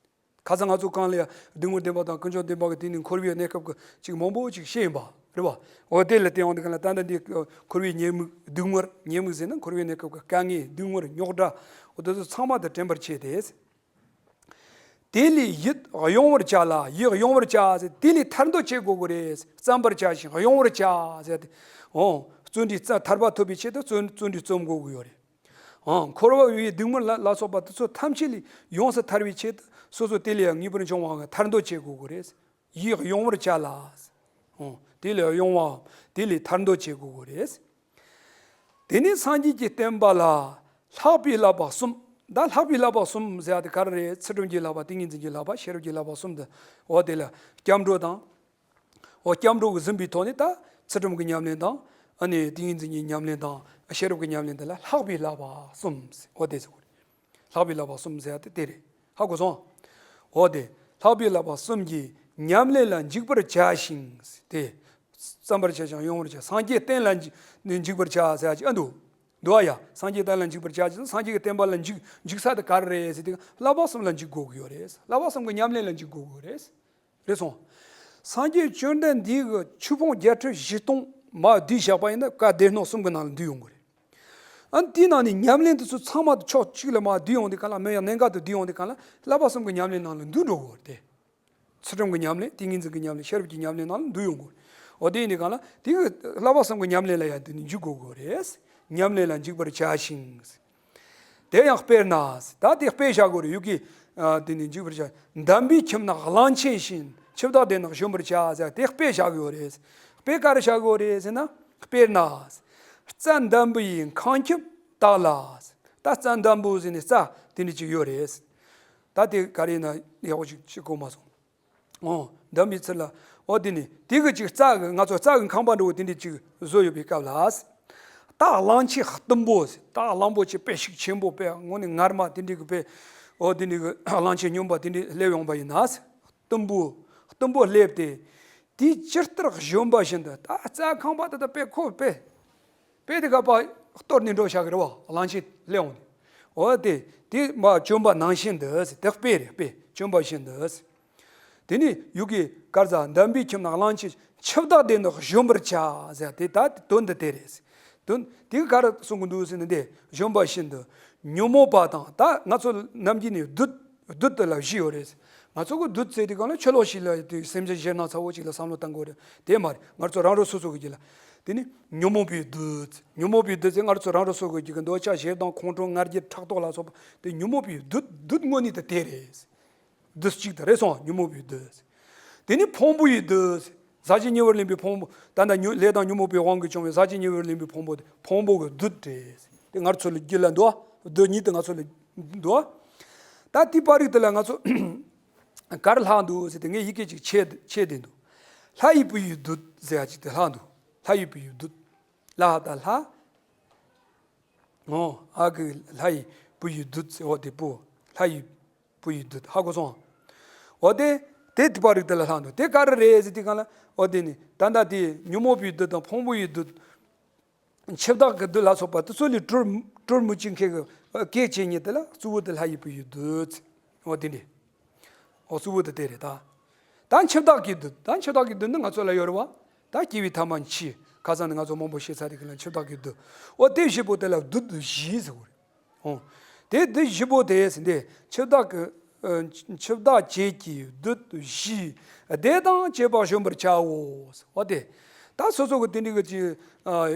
ཁ་སང་ང་ཚོ་གང་ལ་ཡ་སྡུག་བསྔལ་བདེན་པ་དང་ཀུན་འབྱུང་བདེན་པ་གི་དེ་ནི་འཁོར་བའི་གནས་སྐབས་ཀྱི་ཅིག་མང་པོ་ཅིག་བཤད་ཡིན་པ་རེད་བ། འོ་དེ་ལ་བལྟས་ཡོང་དུས་གང་ལ་ད་ལྟ་འདི་འཁོར་བའི་ཉེས་དམིགས་སྡུག་བསྔལ་ཉེས་དམིགས་ཟེར་ན་འཁོར་བའི་གནས་སྐབས་ཀྱི་དཀའ་ངལ་སྡུག་བསྔལ་རྙོག་དྲ་འོ་དེ་ཚོ་ཚང་མ་དེ་དྲན་པར་བྱས་ཏེ། དེ་ལས་ཡིད་གཡེང་བར་བྱ་ལ། ཡིད་གཡེང་བར་བྱ་ཟེར་དེ་ལས་ཐར་འདོད་བྱེད་དགོས་ཀྱི་རེད། བརྩམ་པར་བྱ་ཞིང་གཡེང་བར་བྱ་ཟེར་ཏེ། འོ། བརྩོན་འགྲུས་བརྩམ་ཐར་པ་ཐོབ་པའི་ཆེད་དུ་བརྩོན་བརྩོན་འགྲུས་རྩོམ་དགོས་ཀྱི་ཡོད་རེད། འོ། འཁོར་བ་བའི་སྡུག་བསྔལ་ལ་ལ་སོགས་པ་དེ་ཚོ་ཐམས་ཅད་ལས་ཡོངས་སུ་ཐར་བའི་ཆེད་དུ་སོ་སོ་དེ་ལས་ངེས་པར་འབྱུང་བའང་ཐར་འདོད་བྱེད་དགོས་ཀྱི་རེད། ཡིད་གཡེང་བར་བྱ་ལ། འོ། དེ་ལས་གཡེང་བའམ་དེ་ལས་ཐར་འདོད་བྱེད་དགོས་ཀྱི་རེད། དེ་ནས་སངས་རྒྱས་ཀྱི་བསྟན་པ་ལ་ལྷག་པའི་བསླབ་པ་གསུམ། ད་ལྷག་པའི་བསླབ་པ་གསུམ་ཟེར་ཡ་དེ་ག་རེ་རེད། ཚུལ་ཁྲིམས་ཀྱི་བསླབ་པ། ཏིང་ངེ་འཛིན་གྱི་བསླབ་པ། ཤེས་རབ་ཀྱི་བསླབ་པ་གསུམ་དེ། འོ་དེ་ལ་སྐྱབས་འགྲོ་དང་། འོ་སྐྱབས་འགྲོ་གི་ཟིན་པའི་ཐོག་ནས་ད་ཚུལ་ཁྲིམས་ཀྱི་ཉམས་ལེན་དང་། ཨ་ནི་ཏིང་ངེ་འཛིན་གྱི་ཉམས་ལེན་དང་། ཤེས་རབ་ཀྱི་ཉམས་ལེན་དེ་ལ་ལྷག་པའི་བསླབ་པ་གསུམ་ཟེར། འོ་དེ་ཟེར་གོ་རེད། ལྷག་པའི་བསླབ་པ་གསུམ་ཟེར་ཡ་དེ་དེ་རེད། ཧ་གོ་སོང་། འོ་དེ། ལྷག་པའི་བསླབ་པ་གསུམ་གྱི་ཉམས་ལེན་ལ་འཇུག་པར་བྱ་ཞིང་། དེ། བརྩམ་པར་བྱ་ཞིང་གཡེང་བར་བྱ། སངས་རྒྱས་བསྟན་ལ་འཇུག་འཇུག་པར་བྱ་ཟེར་ཡ་ཅིག་ཨ་འདུག་འདུག་ཨ་ཡ། སངས་རྒྱས་བསྟན་ལ་འཇུག་པར་བྱ་ཞིང་སངས་རྒྱས་ཀྱི་བསྟན་པ་ལ་འཇུག་འཇུག་ས་དེ་ག་རེ་རེད་ཟེར་དུས་བསླབ་པ་གསུམ་ལ་འཇུག་དགོས་ཀྱི་ཡོད་རེད། བསླབ་པ་གསུམ་གྱི་ཉམས་ལེན་ལ་འཇུག་དགོས་ཀྱི་ཡོད་རེད། རེད་སོང་། སངས་རྒྱས་བཅོམ་ལྡན་འདས་ཀྱིས་ཆོས་ཕུང་བརྒྱད་ཁྲི་བཞི་སྟོང་མར་བསྡུས་བཞག་པ་ཡིན་ན་བཀའ་སྡེ་སྣོད་གསུམ་གྱི་ནང་ལ་འདུས་ཡོང་གི་རེད། ཨ་ནི་དེའི་ནང་ནས་ཉམས་ལེན་དེ་ཚོ་ཚང་མ་ཕྱོགས་གཅིག་ལ་མར་བསྡུས་ཡོང་དུས་གང་ལ་མོས་ཡང་གནད་འགག་ཏུ་བསྡུས་ཡོང་དུས་གང་ལ་བསླབ་པ་གསུམ་གྱི་ཉམས་ལེན་ནང་ལ་འདུས་འགྲོ་གི་རེད་དེ། ཚུལ་ཁྲིམས་ཀྱི་ཉམས་ལེན། ཏིང་ངེ་འཛིན་གྱི་ཉམས་ལེན། ཤེས་རབ་ཀྱི་ཉམས་ལེན་ནང་ལ་འདུས་ཡོང་གི་རེད། འོ་དེ་ཡིན་དུས་གང་ལ་དེ་གི་བསླབ་པ་གསུམ་གྱི་ཉམས་ལེན་ལ་ཡང་དེ་ནི་འཇུག་དགོས་གི་རེད། ཉམས་ལེན་ལ་འཇུག་པར་བྱ་ཞིང་། དེ་ཡང་དཔེར་ན། ད་དེ་དཔེ་བཞག་དགོས་རེད། ཡུལ་གྱི་ཨ་དེ་ནི་འཇུག་པར་བྱ། འདམ་བུའི་ཁྱིམ་ན་གླང་ཆེན་བཞིན། འཆི་བདག་དེ་ནི་བཞོན་པར་བྱ་ཟེར། དེ་དཔེ་བཞག་དགོས་རེད། དཔེ་ག་རེ་བཞག་དགོས་རེད་ཟེར་ན། དཔེར་ན། རྩྭ་འདམ་བུ་ཡི་ཁང་ཁྱིམ་དག་ལ། ད་རྩྭ་འདམ་བུ་ཟེར་ནས་རྩྭ་དེ་འདྲ་ཅིག་ཡོད་རེད། ད་དེ་ག་རེ་ཡིན་ན་ཡག་པོ་ཅིག་ཅིག་གོ་མ་སོང་། ཨོ། འདམ་བུའི་ཚུལ་ལ། ཨོ་དེ་ནི་དེ་གི་ཅིག་རྩྭ་གི་ང་ཚོ་རྩྭ་གི་ཁང་པ་འདྲ་བོ་དེ་འདྲ་ཅིག་བཟོ་ཡོད་པའི་སྐབས་ལ། ད་གླང་ཆེན་གཏུམ་པོ། ད་གླང་པོ་ཆེ་དཔེ་ཤུགས་ཆེན་པོ་དཔེ་ངོ་ནས་ངར་མ་དེ་འདྲ་གི་དཔེ། ཨོ་དེ་འདྲ་གི་གླང་ཆེན་སྨྱོན་པ་དེ་འདྲ་སླེབས་ཡོང་པ་ཡིན་ན། གཏུམ་པོ། གཏུམ་པོ་སླེབས་ཏེ། དེའི་ཇི་ལྟར་བཞོན་པ་བཞིན་དུ། ད་རྩྭ་ཁང་པ་དེ་ད་དཔེ་ཁོ་དཔེ། དཔེ་དེ་ག་པ་གཏོར་ནས་འགྲོ་བཞག་གི་རེད་བ། གླང་ཆེན་སླེབས་འོང་ནས། འོ་དེ་དེ་མ་བཅོམ་པ་ནང་བཞིན་དུ་ཟེར། དེ་དཔེ་རེད། དཔེ་བཅོམ་པ་བཞིན་དུ་ཟེར། དེ་ནི་ཡུལ་གྱི་གར་ཟ་འདམ་བུའི་ཁྱིམ་ན་གླང་ཆེན་འཆི་བདག་དེ་ནི་བཞོན་པར་བྱ་ཟེར། དེ་ད་དོན་འདི་དེ་རེད་ཟེར། དོན་དེ་ག་ག་རེ་གསུང་གི་འདུག་ཟེར་ན། དེ་བཞོན་པ་བཞིན་དུ་ཉོན་མོངས་པ་དང་། ད་ང་ཚོ་ནམ་རྒྱུན་ནས་བདུད། བདུད་དེ་ལ་བཞི་ཡོད་རེད། ང་ཚོ་གི་བདུད་ཟེར་དུས་སྒང་ལ་ཕྱི་ལོགས་ཤིག་ལ་དེ་སེམས་ཅན་གཞན་སྣ་ཚ་བོ་ཅིག་ལ་བསམ་བློ་བཏང་དགོས་རེད། དེ་མ་རེད། ང་ཚོ་རང་རང་སོ་སོ་གི་རྒྱུད་ལ། དེ་ནི་ཉོན་མོངས་པའི་བདུད། ཉོན་མོངས་པའི་བདུད་ཟེར་ང་ཚོ་རང་རང་སོ་སོ་གི་རྒྱུད་ཀྱི་འདོད་ཆགས་ཞེ་སྡང་ཁོང་ཁྲོ་ང་རྒྱལ་ཕྲག་དོག་ལ་སོགས་པ་དེ་ཉོན་མོངས་པའི་བདུད། བདུད་དངོས་གནས་དེ་དེ་རེད། བདུད་གཅིག་དེ་རེད་སོང་། ཉོན་མོངས་པའི་བདུད། དེ་ནི་ཕུང་པོ་ཡི་བདུད། ཟག་བཅས་ཉེ་བར་ལེན་པའི་ཕུང་པོ། ད་ལྟ་ཉོ་ལས་དང་ཉོན་མོངས་པའི་དབང་གིས་བྱུང་བའི་ཟག་བཅས་ཉེ་བར་ལེན་པའི་ཕུང་པོ་དེ་ཕུང་པོ་གི་བདུད་རེད། དེ་ང་ཚོ་ལ་རྒྱུད་ལ་འདུག་བ། བདུད་གཉིས་དེ་ང་ཚོ་ལ་འདུག་བ། ད་དེ་པར་རིས་དེ་ལ་ང་ཚོ་ག་རེ་ལྷག་འདུག་ཟེར་ཏེ། ངས་ཡི་གེ་ཅིག་ཕྱེ་ཕྱེ་བསྡད་འདུག་ལྷ་ཡི་བུ་ཡི་བདུད་ཟེར་ཡ་ཅིག་དེ་ལྷག་འདུག་ལྷ་ཡི་བུ་ཡི་བདུད། ལ་ཧ་ད་ལྷ། ཨོ། ཨ་གི་ལྷ་ཡི་བུ་ཡི་བདུད་ཟེར། འོ་དེ་བུ། ལྷ་ཡི་བུ་ཡི་བདུད། ཧ་གོ་སོང་། འོ་དེ་དེ་དེ་པར་རིས་དེ་ལ་ལྷག་འདུག་དེ་ག་རེ་རེད་ཟེར་དུས་སྒང་ལ། འོ་དེ་ནི་ད་ལྟ་དེ་ཉོན་མོངས་པའི་བདུད་དང་ཕུང་པོ་ཡི་བདུད། འཆི་བདག་གི་བདུད་ལ་སོགས་པ་དེ་ཚོ་ལས་གྲོལ་གྲོལ་མི་བཅུག་མཁན་གྱི་སྐད་ཅིག་ཉིད་དེ་ལ་གཙོ་བོ་དེ་ལྷ་ཡི་བུ་ཡི་བདུད། འོ་དེ་འདྲ། འོ་གཙོ་བོ་དེ་དེ་རེད་ད། ད་འཆི་བདག་གི་བདུད། ད་འཆི་བདག་གི་བདུད་ནི་ང་ཚོ་ལ་ཡོད་རེད་བ། ད་སྐྱེ་བའི་ཐ་མ་འཆི། ཁ་སང་ནས་ང་ཚོ་མང་པོ་བཤད་ཚར་དེ་གི་ལ་འཆི་བདག་གི་བདུད། འོ་དེ་བཞི་པོ་དེ་ལ་བདུད་བཞི་ཟེར་བ་རེད། འོ། དེ་བདུད་བཞི་པོ་དེ་ཟེར་འདི་འཆི་བདག་གི་ཨ་འཆི་བདག་བཅས་ཀྱི་བདུད་བཞི། དེ་དང་བཅས་པ་བཞོན་པར་བྱའོ། འོ་དེ། ད་སོ་སོ་གི་དེ་འདྲ་གི་ཅིག་ཨ་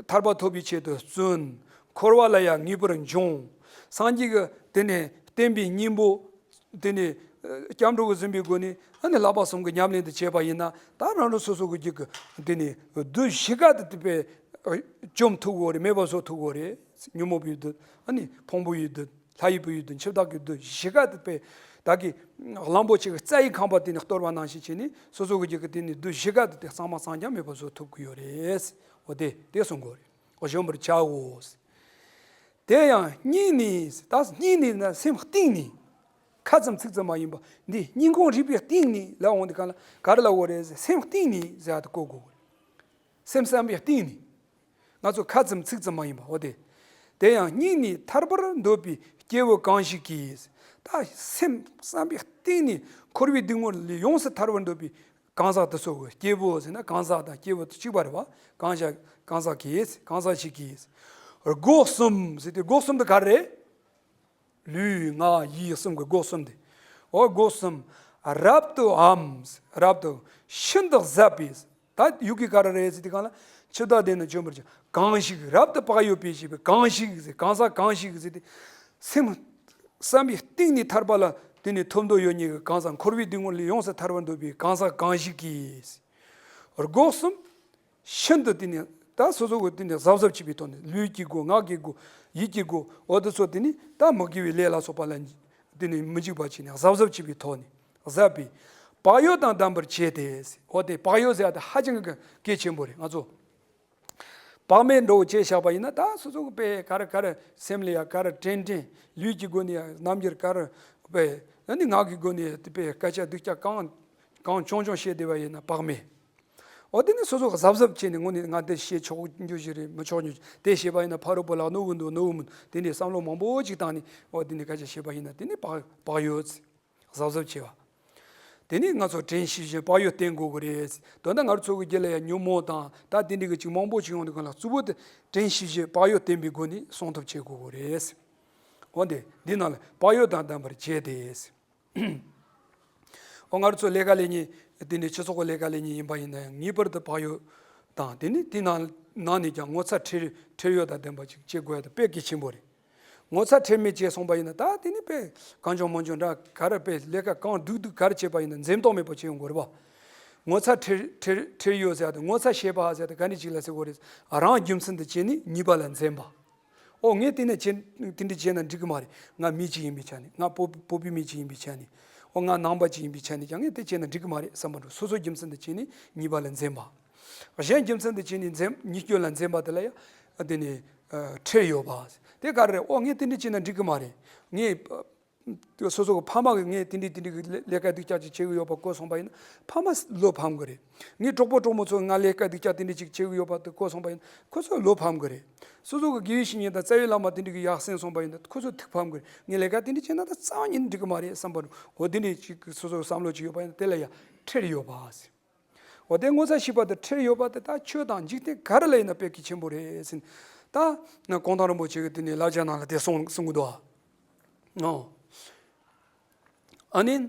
ཐར་པ་ཐོབ་པའི་ཆེད་དུ་བརྩོན། འཁོར་བ་ལ་ཡང་ངེས་པར་འབྱུང་། སངས་རྒྱས་ཀྱི་དེ་ནས་བསྟན་པའི་སྙིང་པོ། དེ་ནས་ཨ་སྐྱབས་འགྲོ་གི་ཟིན་པའི་སྒོ་ནས་ཨ་ནི་བསླབ་པ་གསུམ་གྱི་ཉམས་ལེན་དུ་བྱས་པ་ཡིན་ན། ད་རང་རང་སོ་སོ་གི་རྒྱུད་ཀྱི་དེ་ནས་བདུད་བཞི་ཀ་དེ་དེ་བས་བཅོམ་ཐུབ་དགོས་རེད། མེད་པ་བཟོ་ཐུབ་དགོས་རེད། ཉོན་མོངས་པའི་བདུད། ཨ་ནི་ཕུང་པོ་ཡི་བདུད། ལྷ་ཡི་བུ་ཡི་བདུད། འཆི་བདག་གི་བདུད་བཞི་ཀ་དེ་དཔེ་ད་གི་གླང་པོ་ཆེ་གི་རྩྭ་ཡི་ཁང་པ་དེ་ནས་གཏོར་བ་ནང་བཞིན་བྱས་ནས། སོ་སོ་གི་རྒྱུད་ཀྱི་དེ་ནས་བདུད་བཞི་ཀ་དེ་དེ་གཙང་མ་གཙང་རྐྱང་མེད་པ་བཟོ་ཐུབ་ཀྱི་ཡོད་རེད། འོ་དེ་དེ་གསུང་དགོས་རེད། འོ་བཞོན་པར་བྱའོ། དེ་ཡང་སྙིང་ནི། ད་སྙིང་ནི་ན་སེམས་གཏིང་ནས། ཁ་ཙམ་ཚིག་ཙམ་མ་ཡིན་པ། འདི་སྙིང་ཁོང་རུས་པའི་གཏིང་ནས་ལབ་འོང་དུས་སྒང་ལ་ག་རེ་ལབ་དགོས་རེད་ཟེར། སེམས་གཏིང་ནས་ཟེར་ཡ་དེ་གོ་དགོས་རེད། སེམས་བསམ་པའི་གཏིང་ནས། ང་ཚོ་ཁ་ཙམ་ཚིག་ཙམ་མ་ཡིན་པ། འོ་དེ། དེ་ཡང་སྙིང་ནས་ཐར་པར་འདོད་པའི་སྐྱེ་བོ་གང་ཞིག་གིས། ད་སེམས་བསམ་པའི་གཏིང་ནས་འཁོར་བའི་སྡུག་བསྔལ་ལས་ཡོངས་སུ་ཐར་བར་འདོད་པའི་གང་ཟག་དེ་ཚོ་གི། སྐྱེ་བོ་ཟེར་ན་གང་ཟག་དང་སྐྱེ་བོ་དེ་གཅིག་པ་རེད་བ། གང་ཞག་གང་ཟག་གིས། གང་ཟག་ཞིག་གིས། སྒོ་གསུམ་ཟེར་དུས་སྒོ་གསུམ་དེ་ག་རེ་རེད། ལུས་ངག་ཡིད་གསུམ་གྱི་སྒོ་གསུམ་དེ། འོ་སྒོ་གསུམ་རབ་ཏུའམ། རབ་ཏུ་ཤིན་ཏུ་ཟབ་པའི། ད་ཡུལ་གྱི་ག་རེ་རེད་ཟེར་དུས་སྒང་ལ། འཆི་བདག་དེ་ནི་བཅོམ་པར་བྱ། གང་ཞིག་རབ་ཏུ་བག་ཡོད་པས་ཞེས་པའི་གང་ཞིག་ཟེར། གང་ཟག་གང་ཞིག་ཟེར་དུས། སེམས་བསམ་པའི་གཏིང་ནས་ཐར་པ་ལ་དེ་ནི་ཐོབ་འདོད་ཡོད་མཁན་གྱི་གང་ཟག། འཁོར་བའི་སྡུག་བསྔལ་ལས་ཡོངས་སུ་ཐར་བར་འདོད་པའི་གང་ཟག་གང་ཞིག་གིས། སྒོ་གསུམ་ཤིན་ཏུ་དེ་ནི་ད་སོ་སོ་གི་དེ་ནི་གཟབ་གཟབ་བྱེད་པའི་ཐོག་ནས། ལུས་ཀྱི་སྒོ། ངག་གི་སྒོ། ཡིད་ཀྱི་སྒོ། འོ་དེ་ཚོ་དེ་ནི་ད་མི་དགེ་བའི་ལས་ལ་སོགས་པ་ལ་དེ་ནི་མི་འཇུག་པ་བྱས་ནས་གཟབ་གཟབ་བྱེད་པའི་ཐོག་ནས། ཟབ་པའི་བག་ཡོད་དང་ལྡན་པར་བྱས་ཏེ། འོ་དེ་བག་ཡོད་ཟེར་ཡ་དེ་ཧ་ཅང་གི་གལ་ཆེན་པོ་རེད། ང་ཚོ་བག་མེད་འདྲ་བོ་བྱས་བཞག་པ་ཡིན་ན། ད་སོ་སོ་གི་དཔེ་ག་རེ་ག་རེ་སེམས་ལ་ཡ་ག་རེ་དྲན་དྲན། ལུས་ཀྱི་སྒོ་ནས་ཡ་རྣམ་འགྱུར་ག་རེ་དཔེ། ཨ་ནི་ངག་གི་སྒོ་ནས་དེ་དཔེ་སྐད་ཆ་སྡུག་ཅག་གང་གང་བྱུང་བྱུང་བཤད་བསྡད་པ་ཡིན་ན་བག་མེད། འོ་དེ་ནི་སོ་སོ་གཟབ་གཟབ་བྱས་ནས་ངོ་ནས་ང་འདི་བཤད་ཆོག་རྒྱུ་ཞིག་རེད། མི་ཆོག་རྒྱུ། དེ་བཤད་པ་ཡིན་ན་ཕ་རོལ་པོ་ལ་གནོད་གི་འདུག་གནོད་གི་མི་འདུག་དེ་འདྲའི་བསམ་བློ་མང་པོ་ཅིག་བཏང་ནས། འོ་དེ་ནི་སྐད་ཆ་བཤད་པ་ཡིན་ན་དེ་ནི་བག་བག་ཡོད། གཟབ་གཟབ་བྱེད་པ། དེ་ནི་ང་ཚོ་དྲན་ཤེས་བཞིན་བག་ཡོད་བསྟེན་དགོས་ཀྱི་རེད། དོན་དག་ང་ཚོ་གི་རྒྱུད་ལ་ཡང་ཉོན་མོངས་དང་ད་དེ་འདྲ་གི་ཅིག་མང་པོ་ཅིག་ཡོང་དུས་སྒང་ལ། གཙོ་བོ་དེ་དྲན་ཤེས་བཞིན་བག་ཡོད་བསྟེན་པའི་སྒོ་ནས་སྲུང་ཐབས་བྱེད་དགོས་ཀྱི་རེད། འོ་དེ་འདི་ནང་ལ་བག་ཡོད་དང་ལྡན་པར་བྱས་ཏེ། འོ་ང་ཚོ་ལས་ཀ་ལས་ཉིན་དེ་ནི་སྤྱི་ཚོགས་ཀྱི་ལས་ཀ་ལས་ཉིན་ཡིན་པ་ཡིན་ན་ཡང་ངེས་པར་དུ་བག་ཡོད་ དང་། དེ་ནི་དེ་ནང་ནང་ནས་ཀྱང་ངོ་ཚ་ཁྲེལ་ཁྲེལ་ཡོད་དང་ལྡན་པ་ཅིག་བྱེད་དགོས་ཡ་དེ་དཔེ་གལ་ཆེན་པོ་རེད། ངོ་ཚ་ཁྲེལ་མེད་བྱས་སོང་པ་ཡིན་ན། ད་དེ་ནི་དཔེ་གང་བྱུང་མང་བྱུང་འདྲ་ག་རེ་དཔེ་ལས་ཀ་གང་སྡུག་སྡུག་ག་རེ་བྱས་པ་ཡིན་ན་འཛེམ་དོགས་མེད་པ་བྱེད་ཡོང་དགོས་རེད་པ། ངོ་ཚ་ཁྲེལ་ཁྲེལ་ཁྲེལ་ཡོད་ཟེར་ཡ་དེ། ངོ་ཚ་ཤེས་པ་ཟེར་ཡ་དེ་ག་འདྲ་ཅིག་ལ་ཟེར་དགོས་རེད། རང་རྒྱུ་མཚན་དུ་བྱས་ནས་ཉེས་པ་ལ་འཛེམ་པ། ཨོ་ངས་དེ་ནས་བྱེད་དེ་འདྲ་བྱས་ན་འགྲིག་གི་མ་རེད། ང་མི་ཅིག་ཡིན་པའི་ཆ་ནས། ང་བོད་བོད་པའི་མི་ཅིག་ཡིན་པའི་ཆ་ནས། ཨོ་ང་ནང་པ་ཅིག་ཡིན་པའི་ཆ་ནས་ཀྱང་ངས་དེ་བྱས་ན་འགྲིག་གི་མ་རེད་བསམ་པ་འདྲ། སོ་སོ་རྒྱུ་མཚན་དུ་བྱས་ནས་ཉེས་པ་ལ་འཛེམ་པ། གཞན་རྒྱུ་མཚན་དུ་བྱས་ནས་འཛེམ་ཉེས་སྐྱོན་ལ་འཛེམ་པ་དེ་ལ་ཡང་དེ་ནས་ཨ་ཁྲེལ་ཡོད་པ། དེ་ག་རེ་རེད། ཨོ་ངས་དེ་འདྲ་བྱས་ན་འགྲིག་གི་མ་རེད། ངས་ཨ་སོ་སོ་གི་ཕ་མ་གིས་ངས་དེ་འདྲ་དེ་འདྲ་གི་ལས་ལས་ཀ་སྡུག་ཅག་ཅིག་བྱེད་གི་ཡོད་པ་གོ་སོང་པ་ཡིན་ན་ཕ་མ་བློ་ཕམ་གི་རེད། ངའི་གྲོགས་པོ་གྲོགས་མོ་ཚོ་ང་ལས་ཀ་སྡུག་ཅག་དེ་འདྲ་ཅིག་བྱེད་གི་ཡོད་པ་དེ་གོ་སོང་པ་ཡིན་ན་ཁོ་ཚོ་བློ་ཕམ་གི་རེད། སོ་སོ་གི་དགེ་བའི་བཤེས་གཉེན་དང་རྩ་བའི་བླ་མ་དེ་འདྲ་གི་ཡག་སེམས་སོང་པ་ཡིན་ན་ཁོ་ཚོ་ཐུགས་ཕམ་གི་རེད། ངས་ལས་ཀ་དེ་འདྲ་བྱས་ན་ད་རྩ་བ་ཉིད་ནས་འགྲིག་གི་མ་རེད་བསམ་པ་རུ། འོ་དེ་འདྲ་ཅིག་སོ་སོ་བསམ་བློ་ཅིག་ཡོད་པ་ཡིན་ན་དེ་ལ་ཡང་ཁྲེལ་ཡོད་པ་ཟེར། འོ་དེ་ངོ་ཚ་ཤེས་པ་དང་ཁྲེལ་ཡོད་པ་དེ་ད་ཆོས་དང་འཇིག་རྟེན་ག་རེ་ལ་ཡིན་ན་དཔེ་གལ་ཆེན་པོ་རེད་ཟེར། ད་ན་གུང་ཐང་རིན་པོ་ཆེ་གིས་དེ་ནས་བསླབ་བྱ་ནང་ལ་དེ་གསུང་གསུང་གི་འདུག་ཨ། ཨོ། ཨ་ནི།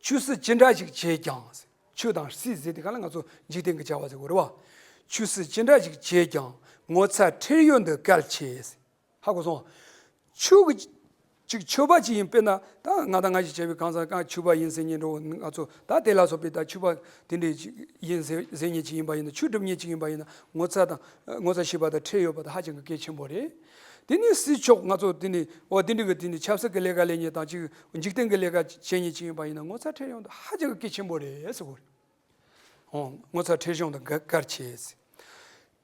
ཆོས་སྲིད་ཅི་འདྲ་ཞིག་བྱས་ཀྱང་། ཆོས་དང་སྲིད་ཟེར་དེ་ག་ལ་ང་ཚོ་འཇིག་རྟེན་གྱི་བྱ་བ་ཟེར་དགོས་རེད་བ། ཆོས་སྲིད་ཅི་འདྲ་ཞིག་བྱས་ཀྱང་ངོ་ཚ་ཁྲེལ་ཡོད་འདི་གལ་ཆེ། ཧ་གོ་སོང་། ཆོས་ཀྱི་ཅིག་ཆོས་པ་ཅིག་ཡིན། དཔེར་ན་ད་ང་དང་ང་ཞིག་བྱས་པའི་གང་ཟག་གང་ཆོས་པ་ཡིན་ཟེར་མཁན་འདྲ་བོ། ང་ཚོ་ད་དེ་ལ་སོགས་པའི་ད་ཆོས་པ་དེ་འདྲས་ཅིག་ཡིན་ཟེར་ཟེར་མཁན་ཅིག་ཡིན་པ་ཡིན་ན། ཆོས་སྒྲུབ་མཁན་ཅིག་ཡིན་པ་ཡིན་ན་ངོ་ཚ་དང་ངོ་ཚ་ཤེས་པ་དང་ཁྲེལ་ཡོད་པ་དེ་ཧ་ཅང་གི་གལ་ཆེན་པོ་རེད། དེ་ནས་སྲིད་ཕྱོགས་ང་ཚོ་དེ་ནས་འོ་དེ་འདྲ་གི་དེ་ནས་ཆབ་སྲིད་ཀྱི་ལས་ཀ་ལས་མཁན་དང་ཅིག་འཇིག་རྟེན་གྱི་ལས་ཀ་བྱེད་མཁན་ཅིག་ཡིན་པ་ཡིན་ན་ངོ་ཚ་ཁྲེལ་ཡོད་འདི་ཧ་ཅང་གི་གལ་ཆེན་པོ་རེད་ཟེར་གོ་རེད། ཨོ། ངོ་ཚ་ཁྲེལ་གཞུང་དང་འགལ་འགལ་ཆེ།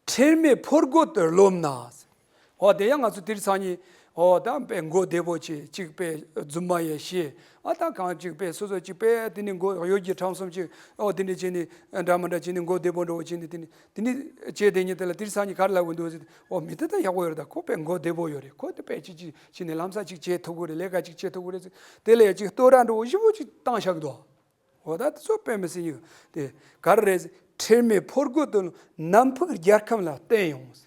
ཁྲེལ་མེད་ཕོ་རྒོད་དུ་རློམ་ན། ཨོ་དེ་ཡང་ང་ཚོ་དེ་རིང་སང་ཉིན་ཨོ་ད་དཔེ་མགོ་བདེ་པོ་བྱས། གཅིག་དཔེ་རྫུན་མ་ཡང་བཤད། ཨ་ད་གང་གཅིག་དཔེ་སོ་སོ་གཅིག་དཔེ་དེ་ནི་མགོ་གཡོ་སྒྱུ་ཁྲམ་གསུམ་གཅིག་ཨོ་དེ་འདྲ་བྱས་ནས་འདྲ་མི་འདྲ་བྱས་ནས་མགོ་བདེ་པོ་འདྲ་བོ་བྱས་ནས་དེ་ནི་དེ་ནི་བྱས་དེ་ཉིན་དེ་ལ་དེ་རིང་སང་ཉིན་ག་རེ་ལབ་དགོས་འདུག་ཟེར། ཨོ་མི་དེ་ད་ཡག་པོ་ཡོད་རེད། ད་ཁོ་དཔེ་མགོ་བདེ་པོ་ཡོད་རེད། ཁོ་དེ་དཔེ་གཅིག་གཅིག་བྱས་ནས་ལམ་སང་གཅིག་བྱེད་ཐུབ་ཀྱི་རེད། ལས་ཀ་གཅིག་བྱེད་ཐུབ་ཀྱི་རེད་ཟེར། དེ་ལ་ཡང་གཅིག་བསྟོད་ར་འདྲ་བོ་ཞེ་པོ་ཅིག་བཏང་བཞག་འདུག་ཨོ་ད་དེ་ཚོ་དཔེ་མི་སྲིད་ཉིག་དེ་ག་རེ་རེད་ཟེར། ཁྲེལ་མེད་ཕོ་རྒོད་དུ་ནམ་ཕུགས་རྒྱལ་ཁམས་ལ་བརྟེན་ཡོང་།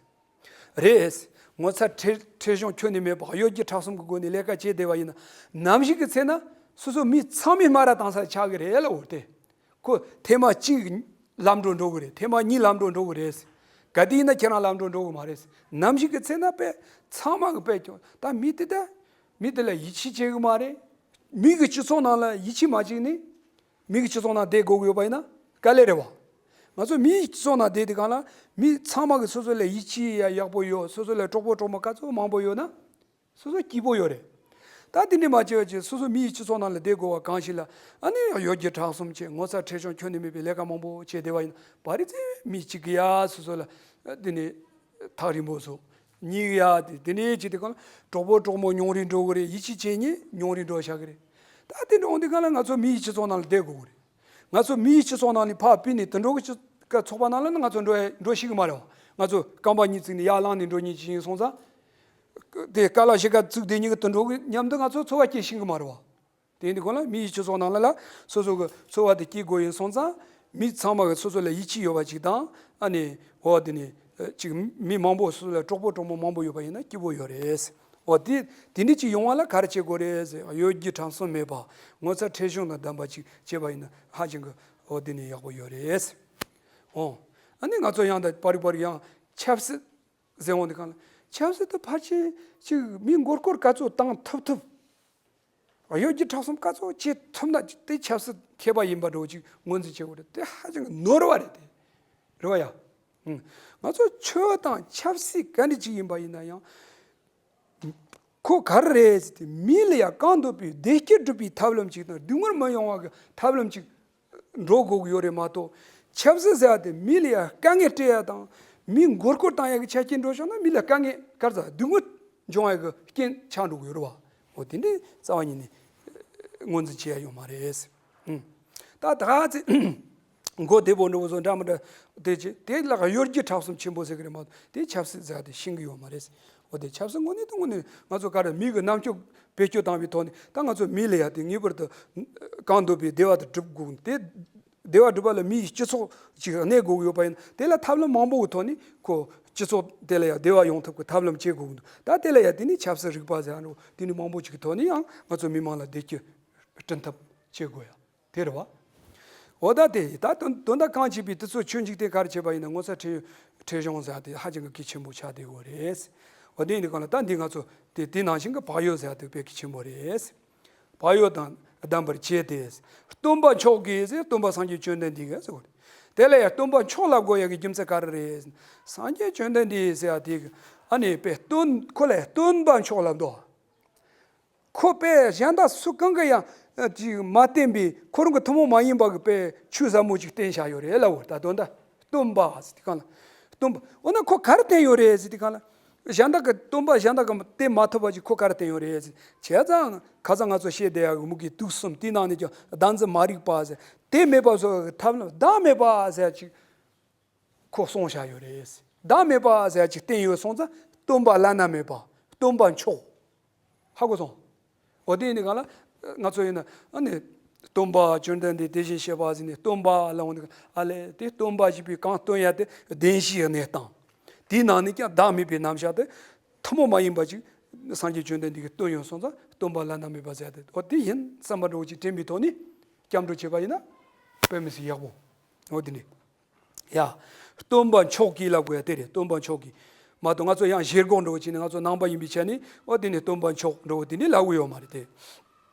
རེད། ངོ་ཚ་ཁྲེལ་ཁྲེལ་གཞུང་ཁྱོན་ནས་མེད་པ་གཡོ་སྒྱུ་ཁྲམ་གསུམ་གྱི་སྒོ་ནས་ལས་ཀ་བྱས་བསྡད་པ་ཡིན་ན། ནམ་ཞིག་གི་ཚེ་ན་སོ་སོ་མི་ཚང་མའི་སྨ་ར་བཏང་ས་ཆགས་ཀྱི་རེད་ལ། འོ་དེ་ཁོ་ཐེངས་མ་གཅིག་ལམ་འགྲོ་འགྲོ་གི་རེད། ཐེངས་མ་གཉིས་ལམ་འགྲོ་འགྲོ་གི་རེད། ག་དུས་ཡིན་ན་ཁྱེད་རང་ལམ་འགྲོ་འགྲོ་གི་མ་རེད། ནམ་ཞིག་གི་ཚེ་ན་དཔེ་ཚང་མ་གི་དཔེ་ཀྱང་ད་མི་དེ་ད་མི་དེ་ལ་ཡིད་ཆེས་བྱེད་གི་མ་རེད། མི་གི་སྤྱི་ཚོགས་ནང་ལ་ཡིད་ཆེས་མ་བྱས་ནས་མི་གི་སྤྱི་ཚོགས་ནང་བསྡད་དགོས་གི་ཡོད་པ་ཡིན་ན་དཀའ་ལས་རེད་བ། ང་ཚོ་མིའི་སྤྱི་ཚོགས་ནང་བསྡད་དེ་གང་ལ་མི་ཚང་མ་གི་སོ་སོ་ལ་ཡིད་ཆེས་ཡ་ཡག་པོ་ཡོད། སོ་སོ་ལ་གྲོགས་པོ་གྲོགས་མོ་ག་ཚོད་མང་པོ་ཡོད་ན། སོ་སོ་སྐྱིད་པོ་ཡོད་རེད། ད་དེ་འདྲ་མ་བྱས་པ་བྱས་སོ་སོ་མིའི་སྤྱི་ཚོགས་ནང་ལ་བསྡད་དགོས་པ་གང་ཞིག་ལ། ཨ་ནི་ཡང་གཡོ་སྒྱུ་ཁྲམ་གསུམ་བྱས། ངོ་ཚ་ཁྲེལ་གཞུང་ཁྱོན་ནས་མེད་པའི་ལས་ཀ་མང་པོ་བྱས་བསྡད་པ་ཡིན་ན། བ་རི་ཚེ་མི་གཅིག་གི་ཡ་སོ་སོ་ལ་དེ་ནས་ཐག་རིང་པོ་བཟོ། གཉིས་ཀྱི་ཡ་དེ་དེ་ནས་བྱས་དེ་གང་ལ་གྲོགས་པོ་གྲོགས་མོ་ཉུང་རུ་འགྲོ་གི་རེད། ཡིད་ཆེས་བྱེད་མཁན་ཉུང་རུ་འགྲོ་བཞག་གི་རེད། ད་དེ་འདྲ་འོང་དུས་གང་ལ་ང་ཚོ་མིའི་སྤྱི་ཚོགས་ནང་ལ་བསྡད་དགོས་གི་རེད། ང་ཚོ་མིའི་སྤྱི་ཚོགས་ནང་ནས་ཕར་ཕུད་ནས་དུད་འགྲོ་གི་སྤྱི་ཚོགས་པ་ནང་ལ་ནི་ང་ཚོ་འགྲོ་ཡ་འགྲོ་ཤེས་གི་མ་རེད་བ། ང་ཚོ་རྐང་པ་གཉིས་བཙུགས་ནས་ཡར་ལངས་ནས་འགྲོ་མཁན་ཅིག་ཡིན་སོང་ཙང་། དེ་རྐང་ལག་ཕྱེད་ཀ་བཙུགས་བསྡད་མཁན་གྱི་དུད་འགྲོ་གི་མཉམ་དུ་ང་ཚོ་འཚོ་བ་སྐྱེལ་ཤེས་གི་མ་རེད་བ། དེ་ཡིན་དུས་གང་ལ་མིའི་སྤྱི་ཚོགས་ནང་ལ་ལ་སོ་སོ་གི་འཚོ་བ་དེ་སྐྱེལ་དགོས་ཡིན་སོང་ཙང་། མི་ཚང་མ་གི་སོ་སོ་ལ་ཡིད་ཆེས་ཡོད་པ་ཅིག་དང་། ཨ་ནི་འོ་དེ་ནི་ཅིག་མི་མང་པོ་སོ་སོ་ལ་གྲོགས་པོ་གྲོགས་མོ་མང་པོ་ཡོད་པ་ཡིན་ན་སྐྱིད་པོ་ཡོད་རེད། འོ་དེ་དེ་འདྲ་ཅིག་ཡོང་བ་ལ་ག་རེ་བྱེད་དགོས་རེད་ཟེར། གཡོ་སྒྱུ་ཁྲམ་གསུམ་མེད་པ། ངོ་ཚ་ཁྲེལ་གཞུང་དང་ལྡན་པ་ཅིག་བྱས་པ་ཡིན་ན་ཧ་ཅང་གི་འོ་དེ་ནི་ཡག་པོ་ཡོད་རེད། འོ། ཨ་ནི་ང་ཚོ་ཡང་ད་པར་རིག་པར་ཡང་ཆབ་སྲིད་ཟེར་འོང་དུས་གང་ལ་ཆབ་སྲིད་དུ་ཕལ་ཆེར་ཅིག་མི་མགོ་སྐོར་ག་ཚོད་བཏང་ཐུབ་ཐུབ། གཡོ་སྒྱུ་ཁྲམ་གསུམ་ག་ཚོད་བྱེད་ཐུབ་ན་དེ་ཆབ་སྲིད་མཁས་པ་ཡིན་པ་འདྲ་བོ་ཅིག་ངོས་འཛིན་བྱེད་དགོས་རེད། དེ་ཧ་ཅང་གི་ནོར་བ་རེད་དེ། རེད་བ་ཡ། ཨང་། ང་ཚོ་ཆོས་དང་ཆབ་སྲིད་ག་འདྲ་ཅིག་ཡིན་པ་ཡིན་ན་ཡང་། ཁོ་ག་རེ་རེད་ཟེར་དུས་མི་ལ་ཡ་གང་འདོད་པའི་བདེ་སྐྱིད་སྒྲུབ་པའི་ཐབས་ལམ་ཅིག་དང་སྡུག་བསྔལ་མི་ཡོང་བ་གི་ཐབས་ལམ་ཅིག་འགྲོ་དགོས་ཀྱི་ཡོད་རེད་མ་གཏོགས། ཆབ་སྲིད་ཟེར་བ་དེ་མི་ལ་ཡ་དཀའ་ངལ་སྤྲད་ཡ་དང་མི་མགོ་སྐོར་བཏང་ཡ་གི་ཆ་རྐྱེན་འགྲོ་བྱུང་ན་མི་ལ་དཀའ་ངལ་ག་རེ་ཟ་སྡུག་བསྔལ་འབྱུང་བ་གི་རྐྱེན་ཆགས་འགྲོ་གི་ཡོད་རེད་བ། འོ་དེ་འདྲའི་རྩ་བ་ཉིད་ནས་ངོས་འཛིན་བྱེད་ཡ་ཡོད་མ་རེད། ཨང་། ད་ད་ག་ཚེ་མགོ་བདེ་པོ་འགྲོ་བཟོ་འདྲ་མི་འདྲ་དེ་བྱེད་དེ་ལ་གཡོ་སྒྱུ་ཁྲམ་གསུམ་ཆེན་པོ་ཟེར་གི་རེད་མ་གཏོགས་དེ་ཆབ་སྲིད་ཟེར་བ་དེ་ཤེས་གི་ཡོད་མ་རེད། འོ་དེ་ཆབ་སྲིད་དངོས་གནས་དང་དངོས་གནས་ང་ཚོ་ག་རེ་མི་གི་རྣམ་དཔྱོད་བེད་སྤྱོད་བཏང་བའི་ཐོག་ནས་ད་ང་ཚོ་མི་ལ་ཡ་དེ་ངེས་པར་དུ་གང་འདོད་པའི་བདེ་བ་དེ་སྒྲུབ་དགོས་དེ། བདེ་བ་སྒྲུབ་པ་ལ་མིའི་སྤྱི་ཚོགས་ཅིག་གནས་དགོས་ཀྱི་ཡོད་པ་ཡིན་ན་དེ་ལ་ཐབས་ལམ་མང་པོ་གི་ཐོག་ནས་ཁོ་སྤྱི་ཚོགས་དེ་ལ་ཡང་བདེ་བ་ཡོང་ཐབས་ཀྱི་ཐབས་ལམ་བྱེད་དགོས་ཀྱི་འདུག་ད་དེ་ལ་ཡང་དེ་ནི་ཆབ་སྲིད་རིག་པ་ཟེར་ཡ་འགྲོ་དེ་ནི་མང་པོ་ཅིག་གི་ཐོག་ནས་ཡང་ང་ཚོ་མི་མང་ལ་བདེ་སྐྱིད་བསྐྲུན་ཐབས་བྱེད་དགོས་ཡ་དེ་རེད་བ། འོ་ད་དེ་ད་དོན་དོན་དག་གང་བྱེད་པའི་དུས་ཚོད་ཆོས་འཇིག་རྟེན་ག་རེ་བྱེད་པ་ཡིན་ན་ངོ་ཚ་ཁྲེལ་ཁྲེལ་གཞུང་ཟེར་དེ་ཧ་ཅང་གི་གལ་ཆེན་པོ་ཆགས་བསྡད་ཡོད་རེད། འོ་དེ་ཡིན་དུས་གང་ལ་ད་འདི་ང་ཚོ་དེ་དེ་ནང་བཞིན་གྱི་བག་ཡོད་ཟེར་དེ་དཔེ་གལ་ཆེན་པོ་རེད། བག་ཡོད་དང་ལྡན་པར་བྱས་ཏེ། སྟོན་པ་མཆོག་གིས་ཟེར་སྟོན་པ་སངས་རྒྱས་བཅོམ་ལྡན་འདས་ཀྱིས་ཟེར་བ་རེད། དེ་ལ་ཡང་སྟོན་པ་མཆོག་ལབ་དགོས་ཡ་གི་རྒྱུ་མཚན་ག་རེ་རེད། སངས་རྒྱས་བཅོམ་ལྡན་འདས་ཟེར་ཡ་དེ་གི་ཨ་ནི་དཔེ་སྟོན་ཁོ་ལ་སྟོན་པ་མཆོག་ལབ་འདུག་ཁོ་དཔེ་གཞན་དག་སུ་གང་གི་ཡང་ཅིག་མ་བསྟན་པའི་ཁོ་རང་གི་ཐུན་མོང་མ་ཡིན་པ་གི་དཔེ་ཆོས་ཟབ་མོ་ཅིག་བསྟན་བཞག་ཡོད་རེད་ལབ་འོ་ད་དོན་དག་སྟོན་པ་ཟེར་དེ་གང་ལ། སྟོན་པ་འོ་ན་ཁོ་ག་རེ་བསྟན་ཡོད་རེད་ཟེར་དེ་གང་ལ། གཞན་དག་གི་སྟོན་པ་གཞན་དག་གི་བསྟན་མ་ཐུབ་པ་ཅིག་ཁོ་ག་རེ་བསྟན་ཡོད་རེད་ཟེར་བྱས་ཙང་ཁ་སང་ང་ཚོ་བཤད་བསྡད་ཡག་གི་མུ་གེ་དུག་གསུམ་དེའི་ནང་ནས་ཀྱང་བདག་འཛིན་མ་རིག་པ་ཟེར་དེ་མེད་པ་བཟོ་བའི་ཐབས་ལམ་བདག་མེད་པ་ཟེར་ཅིག་ཁོ་གསུངས་བཞག་ཡོད་རེད། བདག་མེད་པ་ཟེར་ཅིག་བསྟན་ཡོད་སོང་ཙང་སྟོན་པ་བླ་ན་མེད་པ་སྟོན་པ་མཆོག་ཧ་གོ་སོང་། འོ་དེ་ཡིན་ནི་གང་ལ་ང་ཚོ་ཡིན་ན་ཨ་ནི་སྟོན་པ་བཅོམ་ལྡན་འདས་དེ་བཞིན་གཤེགས་པ་ཟེར་ནས་སྟོན་པ་ལ་འོང་ནི་ཨ་ལས་དེ་སྟོན་པ་ཞེས་པའི་གང་སྟོན་ཡ་དེ་བདེན་བཞིའི་གནས་སྟངས། དེའི་ནང་ནས་ཀྱང་བདག་མེད་པའི་རྣམ་གཞག་དེ་ཐུན་མོང་མ་ཡིན་པ་ཅིག་སངས་རྒྱས་བཅོམ་ལྡན་འདས་ཀྱིས་སྟོན་ཡོད་སོང་ཙང་སྟོན་པ་བླ་ན་མེད་པ་ཟེར་ཏེ་འོ་དེ་ཡིན་བསམ་པ་འདྲ་བོ་ཅིག་དྲན་པའི་ཐོག་ནས་སྐྱབས་འགྲོ་བྱེད་པ་ཡིན་ན་དཔེ་མི་སྲིད་ཡག་པོ་འོ་དེ་འདྲ། ཡ། སྟོན་པ་མཆོག་གིས་ལབ་དགོས་ཡ་དེ་རེད། སྟོན་པ་མཆོག་གིས་མ་གཏོགས་ང་ཚོ་ཡང་བཞེད་དགོངས་འགྲོ་བྱས་ནས་ང་ཚོ་ནང་པ་ཡིན་པའི་ཆ་ནས་འོ་དེ་ནས་སྟོན་པ་མཆོག་འགྲོ་བ་དེ་ནས་ལབ་གི་ཡོད་མ་རེད་དེ།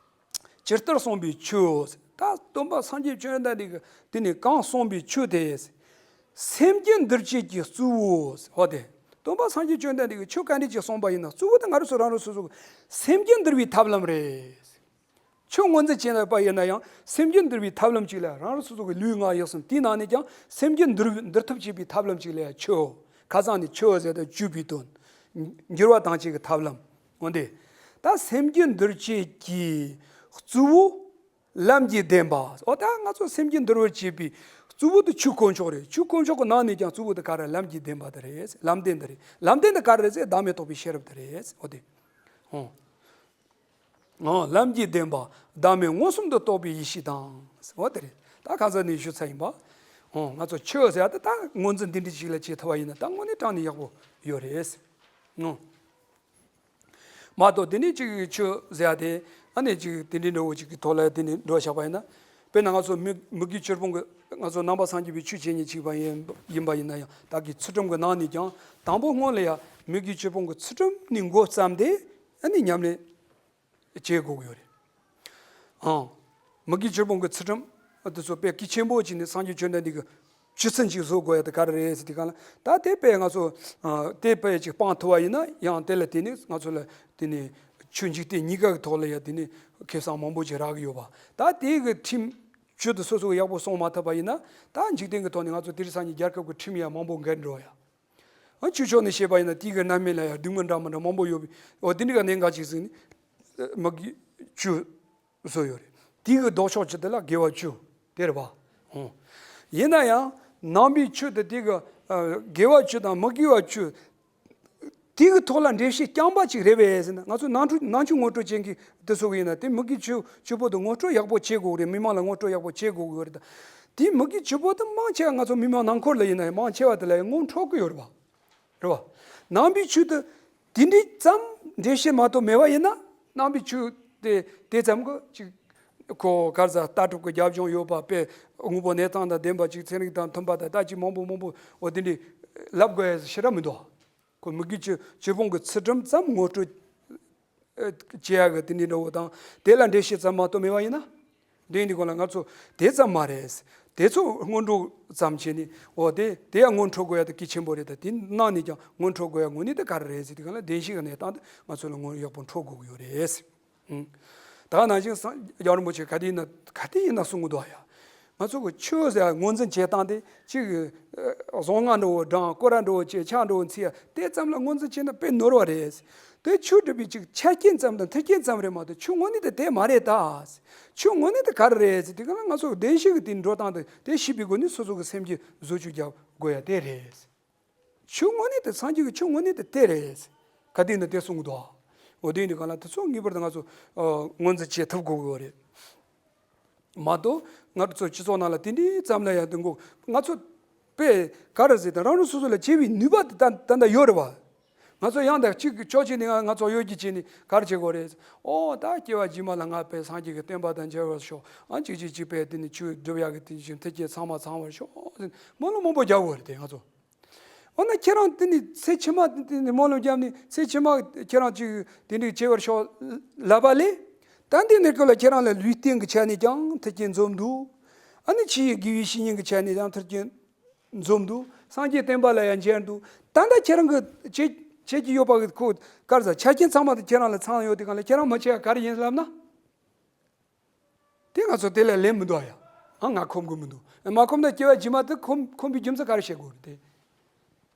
ཇི་ལྟར་གསུངས་པའི་ཆོས། ད་སྟོན་པ་སངས་རྒྱས་བཅོམ་ལྡན་འདས་ཀྱིས་དེ་ནས་གང་གསུངས་པའི་ཆོས་དེ། སེམས་རྒྱུད་འདུལ་བྱེད་ཀྱི་གཙོ་བོ། འོ་དེ། སྟོན་པ་སངས་རྒྱས་བཅོམ་ལྡན་འདས་ཀྱིས་ཆོས་ག་འདྲ་ཅིག་གསུངས་པ་ཡིན་ན་གཙོ་བོ་དེ་ང་རང་ཚོ་རང་རང་སོ་སོ་གི་སེམས་རྒྱུད་འདུལ་བའི་ཐབས་ལམ་རེད། ཆོས་ངོས་འཛིན་བྱས་པ་ཡིན་ན་ཡང་སེམས་རྒྱུད་འདུལ་བའི་ཐབས་ལམ་ཅིག་ལ་རང་རང་སོ་སོ་གི་ལུས་ངག་ཡིད་གསུམ་དེའི་ནང་ནས་ཀྱང་སེམས་རྒྱུད་འདུལ་འདུལ་ཐབས་བྱེད་པའི་ཐབས་ལམ་ཅིག་ལ་ཡང་ཆོས། ཁ་སང་ནས་ཆོས་ཟེར་ཏེ་བཅོས་པའི་དོན། འགྱུར་བ་དང་བཅས་ཀྱི་ཐབས་ལམ། འོན་ཏེ། ད་སེམས་རྒྱུད་འདུལ་བྱེད་ཀྱི་གཙོ་བོ་ལམ་གྱི་བདེན་པ། འོ་ད་ང་ཚོ་སེམས་རྒྱུད་འདུལ་བར་བྱེད་པའི་གཙོ་བོ་དེ་ཆོས་དཀོན་མཆོག་རེད། ཆོས་དཀོན་མཆོག་གི་ནང་ནས་ཀྱང་གཙོ་བོ་དེ་ག་རེ་ལམ་གྱི་བདེན་པ་དེ་རེད། ལམ་བདེན་དེ་རེད། ལམ་བདེན་དེ་ག་རེ་རེད་ཟེར་བདག་མེད་རྟོགས་པའི་ཤེས་རབ་དེ་རེད། འོ་དེ། ཧོ། ཨོ། ལམ་གྱི་བདེན་པ་བདག་མེད་མངོན་སུམ་དུ་རྟོགས་པའི་ཡེ་ཤེས་དང་། འོ་དེ་རེད། ད་ཁ་སང་ནས་ཞུ་ཚར་ཡིན་པ། ཨོ་ང་ཚོ་ཆོས་ཟེར་ཡ་དེ་ད་ངོས་འཛིན་འདི་འདྲ་ཞིག་ལ་བྱེད་ཐུབ་པ་ཡིན་ན་ད་དངོས་གནས་དྲང་ནས་ཡག་པོ་ཡོད་རེད། ཨོ། མ་གཏོགས་དེ་ནས་ཅིག་ཆོས་ཟེར་ཡ་དེ་ཨ་ནི་ཅིག་དེ་འདྲའི་འདྲ་བོ་ཅིག་གི་ཐོག་ལ་དེ་ནས་འགྲོ་བཞག་པ་ཡིན་ན། དཔེར་ན་ང་ཚོ་མི་མི་དགེ་བཅུ་སྤོང་གི་ང་ཚོ་ནང་པ་སངས་རྒྱས་པའི་ཆོས་བྱེད་མཁན་ཅིག་པ་ཡིན་ཡིན་པ་ཡིན་ན་ཡང་ད་གི་ཚུལ་ཁྲིམས་ཀྱི་ནང་ནས་ཀྱང་དང་པོ་སྔོན་ལ་ཡ་མི་དགེ་བཅུ་སྤོང་གི་ཚུལ་ཁྲིམས་ནས་འགོ་བརྩམས་ཏེ་ཨ་ནི་ཉམས་ལེན་བྱེད་དགོས་ཀྱི་ཡོད་རེད། ཨང་། མི་དགེ་བཅུ་སྤོང་གི་ཚུལ་ཁྲིམས་དེ་ཚོ་དཔེ་གལ་ཆེན་པོ་བྱས་ནས་སངས་རྒྱས་བཅོམ་ལྡན་འདས་ཀྱི་སྤྱི་མཚན་ཅིག་བཟོ་དགོས་ཡ་དེ་ག་རེ་རེད་ཟེར་དུས་སྒང་ལ་ད་དེ་དཔེ་ང་ཚོ་ཨ་དེ་དཔེ་ཅིག་སྤང་ཐུབ་པ་ཡིན་ན་ཡང་དེ་ལ་བརྟེན་ནས་ང་ཚོ་ལ་དེ་ནས་ཆོས་འཇིག་རྟེན་གཉིས་ཀ་གི་ཐོག་ལ་ཡ་དེ་ནས་ཁེ་བཟང་མང་པོ་ཅིག་རག་གི་ཡོད་པ། ད་དེ་གི་ཁྲིམས་ཆོས་དེ་སོ་སོ་གི་ཡག་པོ་སྲུང་མ་ཐུབ་པ་ཡིན་ན་ད་འཇིག་རྟེན་གི་ཐོག་ནས་ང་ཚོ་དེང་སང་གི་རྒྱལ་ཁབ་གི་ཁྲིམས་ཡ་མང་པོ་འགལ་འགྲོ་ཡ། ཨ་ཆོས་ཕྱོགས་ནས་བཤད་པ་ཡིན་ན་དེའི་གི་རྣམ་སྨིན་ལ་ཡང་སྡུག་བསྔལ་འདྲ་མི་འདྲ་མང་པོ་ཡོད་པས། འོ་དེ་འདྲ་ག་གནད་འགག་ཅིག་ཟིན་ནས་མི་དགེ་བཅུ་བཟོ་ཡོད་རེད། དེའི་གི་ལྡོག་ཕྱོགས་ཅིག་དེ་ལ་དགེ་བ་བཅུ་དེ་རེད་པ། ཨོ། ཡིན་ན་ཡང་ནང་པའི་ཆོས་དེ་དེ་གི་ཨ་དགེ་བ་བཅུ་དང་མི་དགེ་བ་བཅུ་དེ་གི་ཐོག་ལ་འགྲེལ་བཤད་རྐྱང་པ་ཅིག་རེད་པས་ཟེར་ན་ང་ཚོ་ནང་ཆོས་ནང་ཆོས་ངོ་སྤྲོད་ཅན་གྱི་དེ་ཚོ་གི་ཡིན་ན་དེ་མི་དགེ་བཅུ་བཅུ་པོ་དེ་ངོ་སྤྲོད་ཡག་པོ་བྱེད་དགོས་རེད། མི་མང་ལ་ངོ་སྤྲོད་ཡག་པོ་བྱེད་དགོས་ཀྱི་རེད་ད། དེ་མི་དགེ་བཅུ་པོ་དེ་མང་ཆེ་བ་ང་ཚོ་མི་མང་ནང་ཁུལ་ལ་ཡིན་ན་ཡང་མང་ཆེ་བ་དེ་ལ་ཡང་ངོ་འཕྲོད་ཀྱི་ཡོད་རེད་པ། རེད་པ། ནང་པའི་ཆོས་དེ་དེ་འདྲའི་ཙམ་འགྲེལ་བཤད་མ་གཏོགས་མེད་པ་ཡིན་ན་ནང་པའི་ཆོས་དེ་དེ་ཙམ་གྱི་ཅིག་ཁོ་ག་རེ་ཟེར་ལྟ་གྲུབ་ཀྱི་རྒྱབ་ལྗོངས་ཡོད་པ་དཔེ་དངོས་པོ་གནས་སྟངས་དང་ལྡན་པ་ཅིག་ཚན་རིག་དང་མཐུན་པ་དང་ད་ཅིག་མང་པོ་མང་པོ་འོ་དེ་འདྲའི་ལབ་དགོས་ཡ་ཞེ་དྲག་མི་འདུག་ཁོ་མི་དགེ་བཅུ་བཅུ་སྤོང་གི་ཚུལ་ཁྲིམས་ཙམ་ངོ་སྤྲོད་ཨ་བྱེད་ཡག་གི་དེ་འདྲའི་འདྲ་བོ་དང་དེ་ལ་འགྲེལ་བཤད་ཙམ་མ་གཏོགས་མེད་པ་ཡིན་ན། དེ་འདི་སྐོར་ལ་ང་ཚོ་དེ་ཙམ་མ་རེད། དེ་ཚོ་སྔོན་འགྲོ་ཙམ་བྱས་ནས་འོ་དེ་དེ་ཡང་སྔོན་འགྲོ་དགོས་ཡ་དེ་གལ་ཆེན་པོ་རེད། ད་དེ་ནང་ནས་ཀྱང་སྔོན་འགྲོ་དགོས་ཡ་དངོས་གནས་དེ་ག་རེ་རེད་ཟེར་དུས་སྒང་ལ་བདེན་བཞིའི་གནས་སྟངས་དེ་ང་ཚོ་ལ་སྔོན་ཡག་པོ་འཕྲོད་དགོས་ཀྱི་ཡོད་རེད། ཨང་། ད་ག་ནང་བཞིན་སངས་རྒྱས་རིན་པོ་ཆེ་ག་དེ་ཡིན་ན་ག་དེ་ཡིན་ན་གསུང་གི་འདུག་ཡ། ང་ཚོ་གི་ཆོས་ཟེར་ཡ་ངོས་འཛིན་བྱེད་སྟངས་དེ་གཅིག་གི་ཨ་གཟུངས་སྔགས་འདྲ་བོ་བགྲང་སྐོར་ར་འདྲ་བོ་བྱེད་ཕྱག་འདྲ་བོ་འཚལ་ཡ་དེ་ཙམ་ལ་ངོས་འཛིན་བྱས་ན་དཔེ་ནོར་བ་རེད། དེ་ཆོས་སྒྲུབ་པའི་ཅིག་ཆ་རྐྱེན་ཙམ་དང་མཐུན་རྐྱེན་ཙམ་རེད་མ་གཏོགས་ཆོས་དངོས་གནས་དེ་དེ་མ་རེད་ད། ཆོས་དངོས་གནས་དེ་ག་རེ་རེད་ཟེར་དུས་སྒང་ལ་ང་ཚོ་གི་བདེན་བཞི་གི་དེ་འགྲོ་སྟངས་དེ་དེ་ཤེས་པའི་སྒོ་ནས་སོ་སོ་གི་སེམས་ཀྱི་བཟོ་བཅོས་རྒྱག་དགོས་ཡ་དེ་རེད། ཆོས་དངོས་གནས་དེ་སངས་རྒྱས་ཀྱི་ཆོས་དངོས་གནས་དེ་དེ་རེད། ག་དེ་ཡིན་ན་དེ་གསུང་གི་འདུག་འོ་དེ་ཡིན་དུས་སྒང་ལ་དེ་ཚོ་ངེས་པར་དུ་ང་ཚོ་ཨ་ངོས་འཛིན་བྱེད་ཐུབ་དགོས་ཀྱི་ཡོད་རེད། མ་གཏོགས་ང་ཚོ་སྤྱི་ཚོགས་ནང་ལ་དེ་འདྲའི་ཙམ་ལ་ཡང་དེ་འགོ་ང་ཚོ་དཔེ་ག་རེ་ཟེར་དང་རང་རང་སོ་སོ་ལ་བྱེད་པའི་ནུས་པ་དེ་ད་ད་ལྟ་ཡོད་རེད་བ། ང་ཚོ་ཡང་དག་གཅིག་གི་ཕྱོགས་གཅིག་ནས་ང་ང་ཚོ་གཡོ་སྒྱུ་བྱས་ནས་ག་རེ་བྱེད་དགོས་རེད། ཨོ་ད་སྐྱེ་བ་རྗེས་མ་ལ་ང་དཔེ་སངས་རྒྱས་ཀྱི་བསྟན་པ་དང་མཇལ་བར་ཤོག་ཨ་གཅིག་གཅིག་གཅིག་དཔེ་དེ་ནི་ཆོས་སྒྲུབ་ཡག་གི་དེ་བཞིན་མཐུན་རྐྱེན་ཚང་མ་ཚང་བར་ཤོག་སྨོན་ལམ་མང་པོ་རྒྱག་དགོས་རེད་དེ་ང་ཚོ། འོ་ན་ཁྱེད་རང་དེ་ནི་ཚེ་ཕྱི་མ་དེ་ནི་སྨོན་ལམ་བརྒྱབ་ནས་ཚེ་ཕྱི་མ་ཁྱེད་རང་ཅིག་དེ་འདྲ་བྱེད་པར་ཤོག་ལབ་པ་ལས། ད་འདི་ནི་ཀོ་ལ་ཁྱེད་རང་ལ་ལུས་རྟེན་གྱི་ཆ་ནས་ཀྱང་མཐུན་རྐྱེན་འཛོམས་འདུག་ཨ་ནི་ཕྱི་ཡི་དགེ་བའི་བཤེས་གཉེན་གྱི་ཆ་ནས་ཀྱང་མཐུན་རྐྱེན་འཛོམས་འདུག་སངས་རྒྱས་བསྟན་པ་ལ་ཡང་མཇལ་འདུག་ད་ལྟ་ཁྱེད་རང་གི་བྱེད་བྱེད་ཀྱི་ཡོད་པ་གི་ཁོ་གར་ས་ཆ་རྐྱེན་ཚང་མ་དེ་ཁྱེད་རང་ལ་ཚང་ཡོད་དེ་གང་ལ་ཁྱེད་རང་མ་བྱས་ཡ་ག་རེ་ཡིན་ལབ་ན། དེ་ང་ཚོ་དེ་ལས་ལེན་མི་འདུག་ཨ་ཡ། ཨ་ང་ཁོམ་གི་མི་འདུག་མ་ཁོམ་ན་སྐྱེ་བ་རྗེས་མ་དེ་ཁོམ་ཁོམ་པའི་རྒྱུ་མཚན་ག་རེ་བཤད་དགོས་རེད་དེ།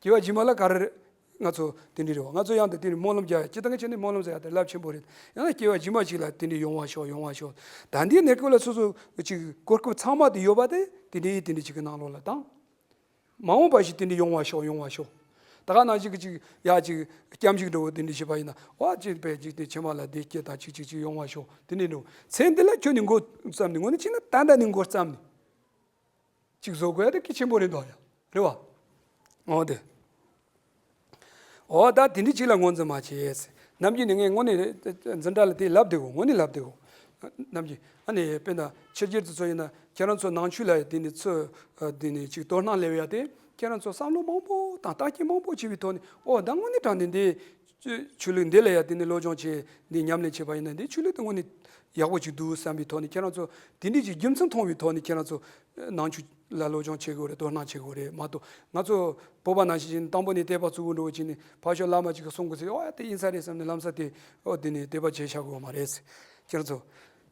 སྐྱེ་བ་རྗེས་མ་ལ་ག་རེ་རེད། ང་ཚོ་དེ་འདྲ་རེད་བ། ང་ཚོ་ཡང་དེ་དེ་ནི་སྨོན་ལམ་རྒྱག་ཡ་སྤྱི་བཏང་གི་ཆ་ནས་སྨོན་ལམ་ཟེར་ཡ་དེ་རླབས་ཆེན་པོ་རེད། ཡང་ན་སྐྱེ་བ་རྗེས་མ་ཞིག་ལ་དེ་འདྲ་ཡོང་བ་ཤོག་ཡོང་བ་ཤོག་ད་འདིའི་གནས་སྐབས་ལ་སོ་སོ་ཅིག་གོ་སྐབས་ཚང་མ་དེ་ཡོད་པ་དེ་དེ་འདྲའི་དེ་འདྲ་ཅིག་གི་ནང་ལོགས་ལ་དང་། མ་འོངས་པ་ཞིག་དེ་འདྲ་ཡོང་བ་ཤོག་ཡོང་བ་ཤོག་ད་ག་ནང་བཞིན་གྱི་ཅིག་ཡ་ཅིག་སྐྱབས་འཇུག་འདྲ་བོ་དེ་འདྲ་བྱེད་པ་ཡིན་ན། ཨོ་ཅིག་དཔེ་ཅིག་དེ་ཕྱི་མ་ལ་བདེ་སྐྱིད་དང་ཅིག་ཅིག་ཅིག་ཡོང་བ་ཤོག་དེ་འདྲ་འདྲ་བོ། ཚེ་འདི་ལ་ཁྱོད་ནི་མགོ་བརྩམས་ནས་དངོས་གནས་བྱས་ན་ད་ལྟ་ནས་མགོ་བརྩམས་ནས་ཅིག་བཟོ་དགོས་ཡ་དེ་གལ་ཆེན་པོ་རེད་འདུག་ཡ། རེད་བ། འོ་དེ། འོ་ད་དེ་འདྲ་ཅིག་ལ་ངོས་འཛིན་མ་བྱེད། ནམ་རྒྱུན་ནས་ངས་དངོས་གནས་འཛིན་གྲྭ་ལ་དེ་ལབ་བསྡད་གོ་དངོས་གནས་ལབ་བསྡད་གོ་ནམ་རྒྱུན་ཨ་ནི་དཔེར་ན་ཕྱི་རྒྱལ་དེ་ཚོ་ཡིན་ན་ཁྱེད་རང་ཚོ་ནང་ཆོས་ལ་དེ་ནི་ཚོ་དེ་ནི་ཅིག་དོ་སྣང་སླེབས་ཡ་དེ་ཁྱེད་རང་ཚོ་བསམ་བློ་མང་པོ་དང་ལྟ་རྐྱེན་མང་པོ་བྱས་པའི་ཐོག་ནས། ཨོ་ད་དངོས་གནས་དྲང་གནས་འདི་ཆོས་ལུགས་འདི་ལ་ཡ་དེ་ནི་སློབ་སྦྱོང་བྱས་འདི་ཉམས་ལེན་བྱས་པ་ཡིན་ན་འདི་ཆོས་ལུགས་དེ་དངོས་གནས་ཡག་པོ་ཅིག་འདུག་བསམ་པའི་ཐོག་ནས་ཁྱེད་རང་ཚོ་དེ་འདྲའི་ཅིག་རྒྱུ་མཚན་མཐོང་བའི་ཐོག་ནས་ཁྱེད་རང་ཚོ་ནང་ཆོས་ལ་སློབ་སྦྱོང་བྱེད་དགོས་རེད། དོ་སྣང་བྱེད་དགོས་རེད་མ་གཏོགས། ང་ཚོ་བོད་པ་ནང་བཞིན་བྱས་ནས་དང་པོ་ནས་དད་པ་བཙུགས་དགོས་འགྲོ་བ་བྱས་ནས་ཕར་ཕྱོགས་བླ་མ་ཅིག་གིས་གསུང་དགོས་ཚེ་ཨོ་ཡ་དེ་ཡིན་ས་རེད་བསམ་ནས་ལམ་སང་དེ་ཨོ་དེ་ནས་དད་པ་བྱེད་བཞག་དགོས་མ་རེད། ཁྱེད་ཚོ་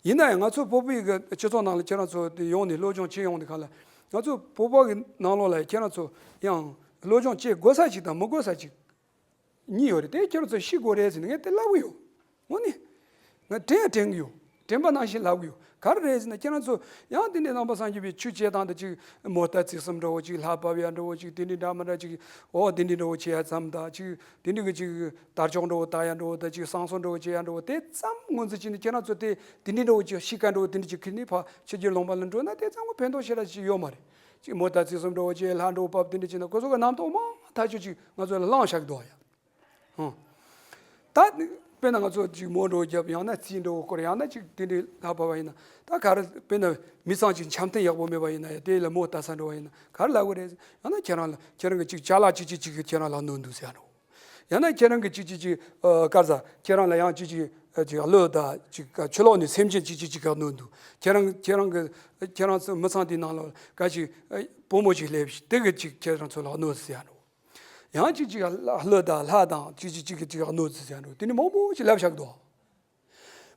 ཡིན་ན་ཡང་ང་ཚོ་བོད་པའི་གི་སྤྱི་ཚོགས་ནང་ལ་ཁྱེད་རང་ཚོ་དེ་ཡོང་ནས་སློབ་སྦྱོང་བྱེད་ཡོང་དེ་ག་ལ་ང་ཚོ་བོད་པ་གི་ནང་ལོགས་ལ་ཁྱེད་རང་ཚོ་ཡང་སློབ་སྦྱོང་བྱེད་དགོས་ས་ཅིག་དང་མི་དགོས་ས་ཅིག་གཉིས་ཡོད་རེད། དེ་ཁྱེད་རང་ཚོ་ཤེས་དགོས་རེད་ཟེར་ནས་ངས་དེ་ལབ་གི་ཡོད། དངོས་གནས། ང་དྲན་ཡང་དྲན་གི་ཡོད། དྲན་པ་ནང་བཞིན་ལབ་གི་ཡོད། ག་རེ་རེད་ཟེར་ན་ཁྱེད་རང་ཚོ་ཡང་དེ་འདྲའི་ནང་པ་སངས་རྒྱས་པའི་ཆོས་བྱེད་སྟངས་དེ་ཅིག་མོ་རྟ་བརྩེགས་གསུམ་འདྲ་བོ་ཅིག་ལྷ་བབས་ཡ་འདྲ་བོ་ཅིག་དེ་འདྲའི་འདྲ་མི་འདྲ་ཅིག་ཨོ་དེ་འདྲའི་འདྲ་བོ་བྱེད་ཡ་ཙམ་དང་ཅིག་དེ་འདྲའི་གི་ཅིག་དར་ལྕོག་འདྲ་བོ་བཏགས་ཡ་འདྲ་བོ་དང་ཅིག་བསང་གསོལ་འདྲ་བོ་བྱེད་ཡ་འདྲ་བོ་དེ་ཙམ་ངོས་འཛིན་བྱས་ནས་ཁྱེད་རང་ཚོ་དེ་དེ་འདྲའི་འདྲ་བོ་ཅིག་གཤིས་ཀ་འདྲ་བོ་དེ་འདྲ་ཅིག་ཁྱེར་ནས་ཕར་ཕྱི་རྒྱལ་ལུང་པ་ལ་འགྲོ་ན་དེ་ཙམ་གྱི་ཕན་ཐོགས་ཞེ་དྲག་ཅིག་ཡོད་མ་རེད། ཅིག་མོ་རྟ་བརྩེགས་གསུམ་འདྲ་བོ་ཅིག་ལྷ་འདྲ་བོ་བབས་དེ་འདྲ་བྱས་ན་ཁོ་ཚོ་གི་རྣམ་རྟོག་མང་ཐག་ཆོད་ཅིག་ང་ཚོ་ལ་བསླངས་བཞག་འདུག་ཡ། ཧུང་། ད་དཔེར་ན་ང་ཚོ་ཅིག་མོ་འདྲ་བོ་བརྒྱབ་ཡང་ན་རྩིས་འདྲ་བོ་བསྐོར་ཡང་ན་ཅིག་དེ་འདྲའི་ལྷ་བབས་པ་ཡིན་ན་ད་ག་རེ་དཔེར་ན་མི་ཚང་ཅིག་འཆམ་མཐུན་ཡག་པོ་མེད་པ་ཡིན་ན་ཡང་དེ་ལ་མོ་ལྟ་ས་འདྲ་བ་ཡིན་ན་ག་རེ་ལབ་དགོས་རེད། ཡང་ན་ཁྱེད་རང་ལ་ཁྱེད་རང་གི་ཅིག་ཅ་ལག་ཅིག་ཅིག་ཅིག་གིས་ཁྱེད་རང་ལ་གནོད་འདུག་ཟེར་ཡ་འདྲ་བོ། ཡང་ན་ཁྱེད་རང་གི་ཅིག་ཅིག་ཅིག་ཨ་ག་རེ་ཟ་ཁྱེད་རང་ལ་ཡང་ཅིག་ཅིག་ཨ་ཅིག་བློ་དང་ཅིག་ཕྱི་ལོགས་ནས་སེམས་ཅན་ཅིག་ཅིག་ཅིག་གིས་གནོད་འདུག་ཁྱེད་རང་ཁྱེད་རང་གི་ཁྱེད་རང་ཚོ་མི་ཚང་དེའི་ནང་ལ་ག་ཅིག་ཨ་བུ་མོ་ཅིག་སླེབས་ཤིག་དེ་གིས་ཅིག་ཁྱེད་རང་ཚོ་ལ་གནོད་ཟེར་ཡ་འདྲ་བོ། ཡང་ཅིག་ཅིག་ལྷ་དང་ལྷ་དང་ཅིག་ཅིག་ཅིག་གིས་ཅིག་གནོད་ཟེར་ཡ་འདྲ་བོ་དེ་འདྲ་མང་པོ་ཅིག་ལབ་བཞག་འདུག་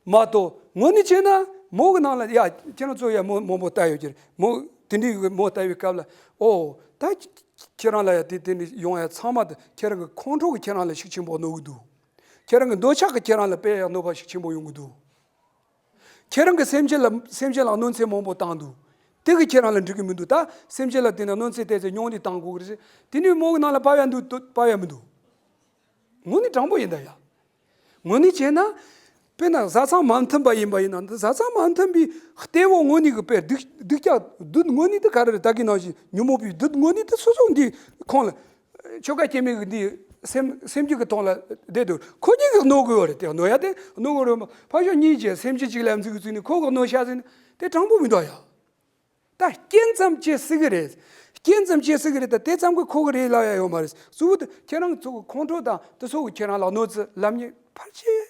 མ་གཏོགས་དངོས་གནས་བྱས་ན་མོ་གི་ནང་ལ་ཡ་ཁྱེད་རང་ཚོ་ཡ་མོ་མང་པོ་ལྟ་ཡོད་ཀྱི་རེད། མོ་དེ་འདྲའི་གི་མོ་ལྟ་བའི་སྐབས་ལ་ཨོ་ད་ཁྱེད་རང་ལ་ཡ་དེ་དེ་འདྲ་ཡོང་ཡ་ཚང་མ་དེ་ཁྱེད་རང་གི་ཁོང་ཁྲོ་གིས་ཁྱེད་རང་ལ་ཤུགས་ཆེན་པོ་གནོད་གི་འདུག་ཁྱེད་རང་གི་འདོད་ཆགས་ཀྱིས་ཁྱེད་རང་ལ་དཔེ་ཡ་གནོད་པ་ཤུགས་ཆེན་པོ་ཡོང་གི་འདུག་ཁྱེད་རང་གིས་སེམས་ཅན་ལ་སེམས་ཅན་ལ་གནོད་འཚེ་མང་པོ་བཏང་འདུག་དེ་གིས་ཁྱེད་རང་ལ་འགྲིག་གི་མི་འདུག་ད་སེམས་ཅན་ལ་དེ་འདྲ་གནོད་འཚེ་བལྟས་ཚེ་སྙིང་རུས་བཏང་དགོས་ཀྱི་རེད། དེ་ནས་མོ་གི་ནང་ལ་བབས་ཡ་འདུག་བབས་ཡ་མི་འདུག་དངོས་གནས་དྲང་པོ་ཡིན་ད་ཡ། དངོས་གནས་བྱས་ན། དཔེར་ན་བཟའ་ཚང་མ་མཐུན་པ་ཡིན་པ་ཡིན་ན་འདི་བཟའ་ཚང་མ་མཐུན་པའི་གཏེ་བོ་དངོས་གནས་ཀྱི་དཔེ་སྡུག་སྡུག་ཅག་བདུད་དངོས་གནས་འདི་ག་རེ་རེད། ད་གིན་ནང་བཞིན་ཉོན་མོངས་པའི་བདུད་དངོས་གནས་འདི་སོ་སོ་འདི་ཁོང་ལ། ཆོ་ག་སྐྱེ་མེད་ཀྱི་འདི་སེམས་སེམས་རྒྱུད་ཀྱི་ཐོག་ལ་བསྡད་འདུག་ཁོ་གཉིས་ཀྱིས་གནོད་དགོས་པ་རེད་དེ། གནོད་ཡ་དེ་གནོད་དགོས་རེད་མ་ཕར་ཕྱོགས་གཉིས་ཀྱིས་སེམས་ཅན་གཅིག་ལ་འཛིན་གྱི་བཙུགས་ནས་ཁོ་གིས་གནོད་ཤག་ཟེར་ནས་དེ་དྲང་པོ་མི་འདུག་ཡ། ད་རྐྱེན་ཙམ་བྱེད་སྲིད་གི་རེད། རྐྱེན་ཙམ་བྱེད་སྲིད་གི་རེད། ད་དེ་ཙམ་གྱིས་ཁོ་གི་རེད་ལབ་ཡ་ཡོད་མ་རེད། གཙོ་བོ་དེ་ཁྱེད་རང་ཚོ་གི་ཁོང་ཁྲོ་དང་དེ་ཚོ་གིས་ཁྱེད་རང་ལ་གནོད་འཚེ་ལབ་མཁན་ཕལ་ཆེར་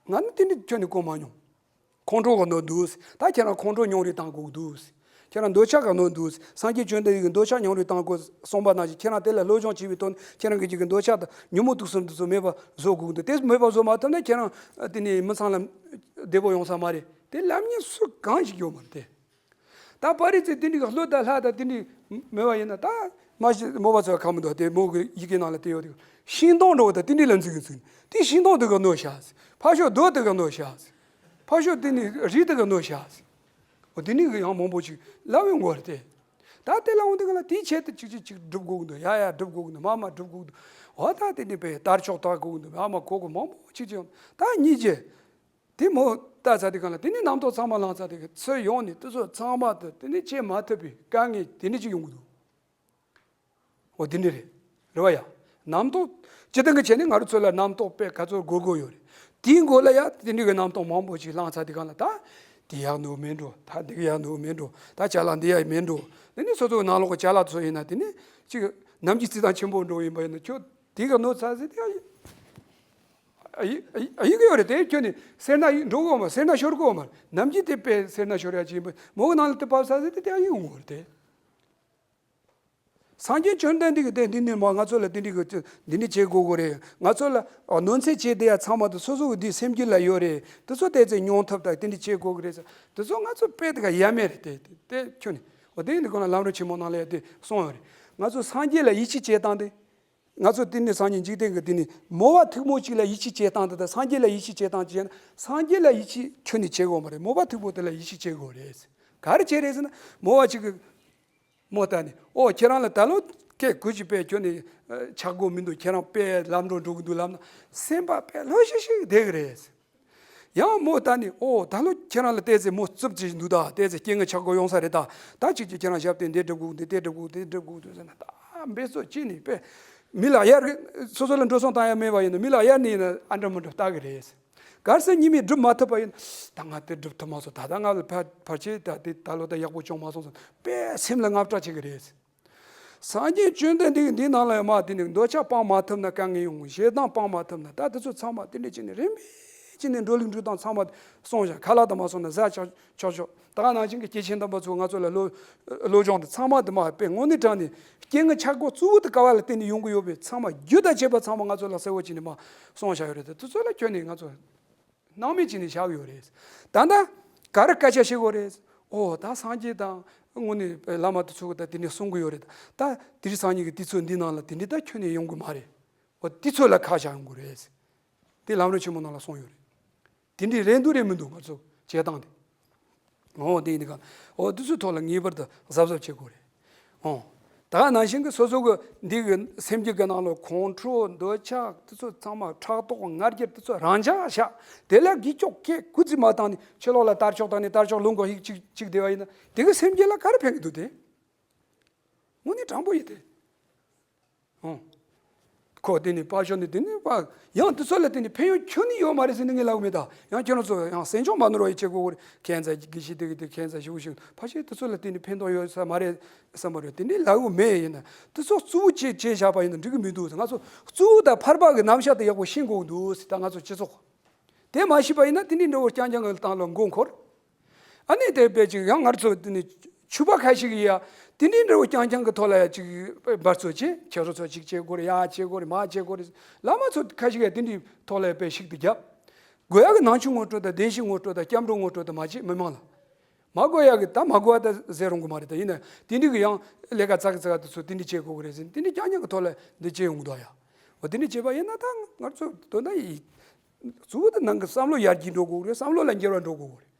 ང་ནི་དེ་འདྲ་ཁྱོན་ནས་གོ་མ་མྱོང་། ཁོང་ཁྲོ་གིས་གནོད་འདུག་ད་ཁྱེད་རང་ཁོང་ཁྲོ་སྙིང་རུས་བཏང་དགོས་འདུག་ཁྱེད་རང་འདོད་ཆགས་གིས་གནོད་འདུག་སངས་རྒྱས་བཅོམ་ལྡན་འདས་ཀྱིས་འདོད་ཆགས་སྙིང་རུས་བཏང་དགོས་གསུངས་པ་ནང་བཞིན་ཁྱེད་རང་དེ་ལ་སློབ་སྦྱོང་བྱས་པའི་དོན་ཁྱེད་རང་གི་རྒྱུད་ཀྱི་འདོད་ཆགས་དང་ཉོན་མོངས་དུག་གསུམ་དེ་ཚོ་མེད་པ་བཟོ་མ་ཐུབ་ན་ཁྱེད་རང་དེ་ནས་མི་ཚང་ལ་བདེ་པོ་ཡོང་ས་མ་རེད། དེ་ལབ་མཁན་སུ་གང་ཞིག་ཡོད་མ་རེད་དེ། ད་པ་རི་ཚེ་དེ་འདྲའི་གི་ལྷོ་དང་ལྷ་དང་དེ་འདྲའི་མེད་པ་ཡིན་ན་ད་མ་གཞི་མོ་པ་ཚོ་ཁ་མི་འདུག་དེ་མོ་གི་ཡི་གེ་ནང་ལ་དེ་ཡོད་དེ། ཤིང་སྡོང་འདྲ་བོ་དང་དེ་འདྲའི་ལ་འཛིན་གི་འཛིན་དེ་ཤིང་སྡོང་དེ་ག་གནོད་ཤག་ཕར་ཕྱོགས་རྡོ་དེ་ག་གནོད་ཤག་ཕར་ཕྱོགས་དེ་ནི་རི་དེ་ག་གནོད་ཤག་འོ་དེ་འདྲའི་གི་ཡང་མང་པོ་ཅིག་ལབ་ཡོང་གི་རེད་དེ། ད་དེ་ལ་འོང་དེ་ག་ལ་དེའི་ཆེད་དུ་ཅིག་ཅིག་ཅིག་སྒྲུབ་དགོས་གི་འདུག་ཡ་ཡ་སྒྲུབ་དགོས་གི་འདུག་མ་མ་སྒྲུབ་དགོས་གི་འདུག་འོ་ད་དེ་འདྲའི་པའི་དར་ལྕོག་བཏགས་དགོས་གི་འདུག་མ་མ་གོ་གི་མང་པོ་ཅིག་ཅིག་ཡོང་ད་གཉིས་ཀྱི། དེ་མོ་ལྟ་ཚར་དུས་གང་ལ་དེ་ནས་རྣམ་རྟོག་ཚང་མ་ལངས་ཚར་དུས་ཚུར་ཡོང་ནས་དེ་ཚོ་ཚང་མ་དེ་དེ་ནས་བྱེད་མ་ཐུབ་པའི་དཀའ་ངལ་དེ་འདྲ་ཅིག་ཡོང་གི་འདུག་འོ་དེ་འདྲ་རེད། རེད་བ་ཡ། རྣམ་རྟོག་སྤྱིར་བཏང་གི་བྱས་ནས་ང་རང་ཚོ་ལ་རྣམ་རྟོག་དཔེ་ག་ཚོད་འགོར་འགོར་ཡོད་རེད། དེའི་མགོ་ལ་ཡ་དེ་འདྲ་གི་རྣམ་རྟོག་མང་པོ་ཞིག་བསླངས་ཚར་དུས་སྒང་ལ། ད་དེ་ཡག་འདུག་མེད་འགྲོ། ད་འདི་གི་ཡག་འདུག་མེད་འགྲོ། ད་ཅ་ལག་འདི་ཡག་མེད་འགྲོ། དེ་ནི་སོ་སོའི་ནང་ལོགས་ཀྱི་ཅ་ལག་ཚོ་ཡིན་ན། དེ་ནི་ཅིག་ནམ་རྒྱུན་རྩི་སྟངས་ཆེན་པོ་འགྲོ་ཡིན་པ་ཡིན་ན། ཁྱོད་དེ་ག་ནོར་ཚར་ཟེར་དེ་ཡ་ཡིན། ཨ་ཡིན་ཨ་ཡིན་གི་ཡོད་རེད། དེ་ཁྱོད་ནི་སེར་སྣ་ཡིན་འགྲོ་གོ་མ། སེར་སྣ་ཤོར་གོ་མ། ནམ་རྒྱུན་དེ་དཔེ་སེར་སྣ་ཤོར་ཡ་ཅིག་ཡིན་པ། མོ་གི་ནང་ལ་དེ་བབས་ཚར་ཟེར་དེ་དེ་ཡ་ཡིན་འོང་གི་རེད་དེ། སངས་རྒྱས་བཅོམ་ལྡན་འདས་ཀྱིས་དེ་འདི་ནས་མ་ང་ཚོ་ལ་དེ་འདྲ་གི་འདི་འདྲ་བྱེད་དགོས་ཀྱི་རེད། ང་ཚོ་ལ་ཨ་གནོད་འཚེ་བྱེད་བསྡད་ཡ་ཚང་མ་དེ་སོ་སོ་གི་འདི་སེམས་རྒྱུད་ལ་ཡོད་རེད། དེ་ཚོ་དེ་ཚོ་མྱོང་ཐུབ། ད་དེ་འདྲ་བྱེད་དགོས་ཀྱི་རེད་ཟེར། དེ་ཚོ་ང་ཚོ་དཔེ་དེ་ག་ཡ་མེད་རེད་དེ། དེ་དེ་ཁྱོད་ནི་འོ་དེ་ཡིན་དུས་སྒང་ལ་ལམ་རིམ་ཆེན་མོ་ནང་ལ་ཡ་དེ་གསུངས་ཡོད་རེད། ང་ཚོ་སངས་རྒྱས་ལ་ཡིད་ཆེས་བྱེད་སྟངས་དེ། ང་ཚོ་དེ་ནི་སངས་རྒྱས་འཇིག་རྟེན་གྱི་དེ་ནི་མོས་པ་ཐུན་མོང་གཅིག་ལ་ཡིད་ཆེས་བྱེད་སྟངས་དེ་དང་། སངས་རྒྱས་ལ་ཡིད་ཆེས་བྱེད་སྟངས་བྱས་ན། སངས་རྒྱས་ལ་ཡིད་ཆེས་ཁྱོད་ནི་བྱེད་དགོས་མ་རེད། མོས་པ་ཐུན་མོང་དེ་ལ་ཡིད་ཆེས་བྱེད་དགོས་རེད། ག་རེ་བྱེད་རེད་ཟེར་ན། མོས་པ་གཅིག་གི་མོ་ལྟ་ནི། ཨོ་ཁྱེད་རང་ལ་ད་ལོ་སྐད་གུ་ཅི་པས་ཁྱོད་ནི་ཆག་སྒོ་མི་འདུག་ཁྱེད་རང་དཔེ་ལམ་འགྲོ་འགྲོ་གི་འདུག་ལབ་ན། སེམས་པ་དཔེ་ལྷོད་ཤིག་ཤིག་བསྡད་གི་རེད། ཡང་མོ་ལྟ་ནི། ཨོ་ད་ལོ་ཁྱེད་རང་ལ་བལྟས་ཚེ་མོ་རྩུབ་ཅིག་འདུག་ད། བལྟས་ཚེ་རྐྱེན་ངན་ཆག་སྒོ་ཡོང་ས་རེད་ད། ད་ཅིག་ཅིག་ཁྱེད་རང་ཞབས་བརྟན་འདི་སྒྲུབ་དགོས་འདི་དེ་སྒྲུབ་དགོས་འདི་སྒྲུབ་དགོས་འདུག་ཟེར་ན། ད་འབད་རྩོལ་བྱས་ནས་དཔེ་མི་ལ་གཡར་གི། སོ་སོ་ལ་འགྲོ་སོང་བཏང་ཡ་མེད་པ་ཡིན་ན། མི་ལ་གཡར་ནས་ཡིན་ན་ཨ་འདྲ་མི་འདྲ་ལྟ་གི་རེད། གལ་སྲིད་ཉི་མ་སྒྲུབ་མ་ཐུབ་པ་ཡིན་ན། ད་ང་དེ་སྒྲུབ་ཐུབ་མ་སོང་། ད་ད་ང་ལ་ཕར་ཕར་ཆེ། ད་དེ་ད་ལོ་ད་ཡག་པོ་བྱུང་མ་སོང་ཟེར་དཔེ་སེམས་ལ་དངངས་སྐྲག་བྱེད་གི་རེད། སངས་རྒྱས་བཅོམ་ལྡན་འདས་ཀྱིས་འདི་ནང་ལ་ཡང་མ་དེ་ནི་འདོད་ཆགས་སྤང་མ་ཐུབ་ན་དཀའ་ངལ་ཡོང་། ཞེ་སྡང་སྤང་མ་ཐུབ་ན། ད་དེ་ཚོ་ཚང་མ་དེ་འདྲ་བྱས་ནས་རིམ་པས་བྱས་ནས་འགྲོ་ལུགས་འགྲོ་སྟངས་ཚང་མ་སོང་བཞག་ཁ་ལག་དང་མ་སོང་ན་ཟ་ཆོག་ཆོག་ཆོག་ད་ག་ནང་བཞིན་གྱི་སྐྱེས་ཆེན་དམ་པ་ཚོ་ང་ཚོ་ལ་སློབ་སློབ་སྦྱོང་དེ་ཚང་མ་དེ་མ་དཔེ་དངོས་གནས་དྲང་ནས་རྐྱེན་ངན་ཆག་སྒོ་གཙོ་བོ་དེ་ག་བ་ལ་བརྟེན་ནས་ཡོང་གི་ཡོད་པའི་ཚང་མ་རྒྱུ་དང་བཅས་པ་ཚང་མ་ང་ཚོ་ལ་གསལ་བོ་བྱས་ནས་མ་སོང་བཞག་ཡོད་རེད། དེ་དེ་ཚོ་ལ་ཁྱོན་ནས་ང་ཚོ་སྣང་མེད་བྱས་ནས་བཞག་ཡོད་རེད། ད་ལྟ་ག་རེ་སྐད་ཆ་བཤད་དགོས་རེད། ཨོ་ད་སངས་རྒྱས་དང་དངོས་གནས་བླ་མ་དེ་ཚོ་གིས་ད་དེ་འདྲ་གསུང་གི་ཡོད་རེད། ད་དེ་རིང་སང་ཉིན་གྱི་དུས་ཚོད་འདི་ནང་ལ་དེ་འདྲ་ད་ཁྱོན་ནས་ཡོང་གི་མ་རེད། ཨོ་དུས་ཚོད་ལ་ཁ་བཞག་ཡོང་གི་རེད། དེ་ལམ་རིམ་ཆེན་མོ་ནང་ལ་གསུངས་ཡོད་རེད། དེ་འདྲ་རེད་འདུག་རེད་མི་འདུག་ང་ཚོ་བྱེད་སྟངས་དེ། ཨོ་དེ་ཡིན་དུས་སྒང་ཨོ་དེ་ཚོའི་ཐོག་ལ་ངེས་པར་དུ་གཟབ་གཟབ་བྱེད་དགོས་རེད། ཨོ། ད་ག་ནང་བཞིན་གྱི་སོ་སོ་གི་འདི་གི་སེམས་རྒྱུད་ཀྱི་ནང་ལ་ཁོང་ཁྲོ་འདོད་ཆགས་དེ་ཚོ་ཚང་མ་ཕྲག་དོག་ང་རྒྱལ་དེ་ཚོ་རང་འཇགས་བཞག་དེ་ལ་གི་ཅོག་སྐད་གུ་ཙི་མ་བཏང་ནས་ཕྱི་ལོགས་ལ་དར་ལྕོག་བཏང་ནས་དར་ལྕོག་ལུང་གོ་ཧིག་ཅིག་ཅིག་བསྡད་པ་ཡིན་ན་དེ་གི་སེམས་རྒྱུད་ལ་ག་རེ་ཕན་གི་འདུག་དེ། དངོས་གནས་དྲང་པོ་ཡིན་དེ། ཨོ། ཁོ་དེ་ནི་པ་ཤོ་ནི་དེ་ནི་པ། ཡང་དེ་ཚོ་ལ་བརྟེན་ནས་ཕན་ཡོན་ཁྱོན་ནས་ཡོད་མ་རེད་ཟེར་ནས་ངས་ལབ་གི་མེད་ད། ཡང་ཁྱོད་རང་ཚོ་ཡང་སེམས་ཆུང་མ་ནོར་བ་ཡིན་བྱེད་དགོས་གོ་རེད། ཁྱད་མཚར་གྱི་དགེ་བཤེས་དེ་གི་དེ་ཁྱད་མཚར་ཞེ་པོ་ཞིག་ཕལ་ཆེར་དེ་ཚོ་ལ་བརྟེན་ནས་ཕན་ཐོགས་ཡོད་ས་མ་རེད་བསམ་པ་རེད། དེ་འདྲའི་ལབ་གི་མེད། ཡིན་ན་དེ་ཚོ་གཙོ་བོ་བྱས་བྱས་བཞག་པ་ཡིན་ན་འགྲིག་གི་མི་འདུག་ང་ཚོ་གཙོ་བོ་དང་ཕར་པ་གི་རྣམ་གཞག་དེ་ཡག་པོ་ཤེས་དགོས་ཀྱི་འདུག་ཟེར། ད་ང་ཚོ་སྤྱི་ཚོགས་དེ་མ་ཤེས་པ་ཡིན་ན་དེ་འདྲའི་འདྲ་བོ་རྐྱང་རྐྱང་གི་སྟེང་ལ་མགོ་འཁོར། ཨ་ནི་དེ་དཔེ་ཅིག་ཡང་ང་ཚོ་དེ་ནི་ཕྱུ་པ་ཁ་ཤས་ཀྱིས་ཡ་དེ་འདྲའི་འདྲ་བོ་རྐྱང་རྐྱང་གི་ཐོག་ལ་ཡ་ཅིག་འབད་རྩོལ་བྱེད། ཁྱེད་རང་ཚོ་ཅིག་བྱེད་དགོས་རེད། ཡ་བྱེད་དགོས་རེད། མ་བྱེད་དགོས་རེད། བླ་མ་ཚོ་ཁ་ཤས་ཀྱིས་དེ་འདྲའི་ཐོག་ལ་ཡ་དཔེ་ཤིག་ཏུ་བརྒྱབ། དགོས་ཡག་གི་ནང་ཆོས་ངོ་སྤྲོད་དང་བདེན་བཞི་ངོ་སྤྲོད་དང་སྐྱབས་འགྲོ་ངོ་སྤྲོད་དང་མ་བྱེད། མི་མང་ལ་མ་དགོས་ཡག་གི་ད་མ་དགོས་པ་ད་ཟེར་རུང་གི་མ་རེད། ད་ཡིན་ན་དེ་འདྲའི་གི་ཡང་ལས་ཀ་ཙག་གི་ཙག་གི་དེ་ཚོ་དེ་འདྲ་བྱེད་དགོས་གི་རེད་ཟེར་ནས་དེ་འདྲའི་རྐྱང་རྐྱང་གི་ཐོག་ལ་འདི་བྱེད་ཡོང་གི་འདུག་ཡ། འོ་དེ་འདྲ་བྱེད་པ་ཡིན་ན་ད་ང་ཚོ་དོན་དག་ཡིན། གཙོ་བོ་དེ་ནང་གི་བསམ་བློ་ཡར་རྒྱས་འགྲོ་དགོས་གི་རེད། བསམ་བློ་ལ་འགྱུར་བ་འགྲོ་དགོས་གི་རེད།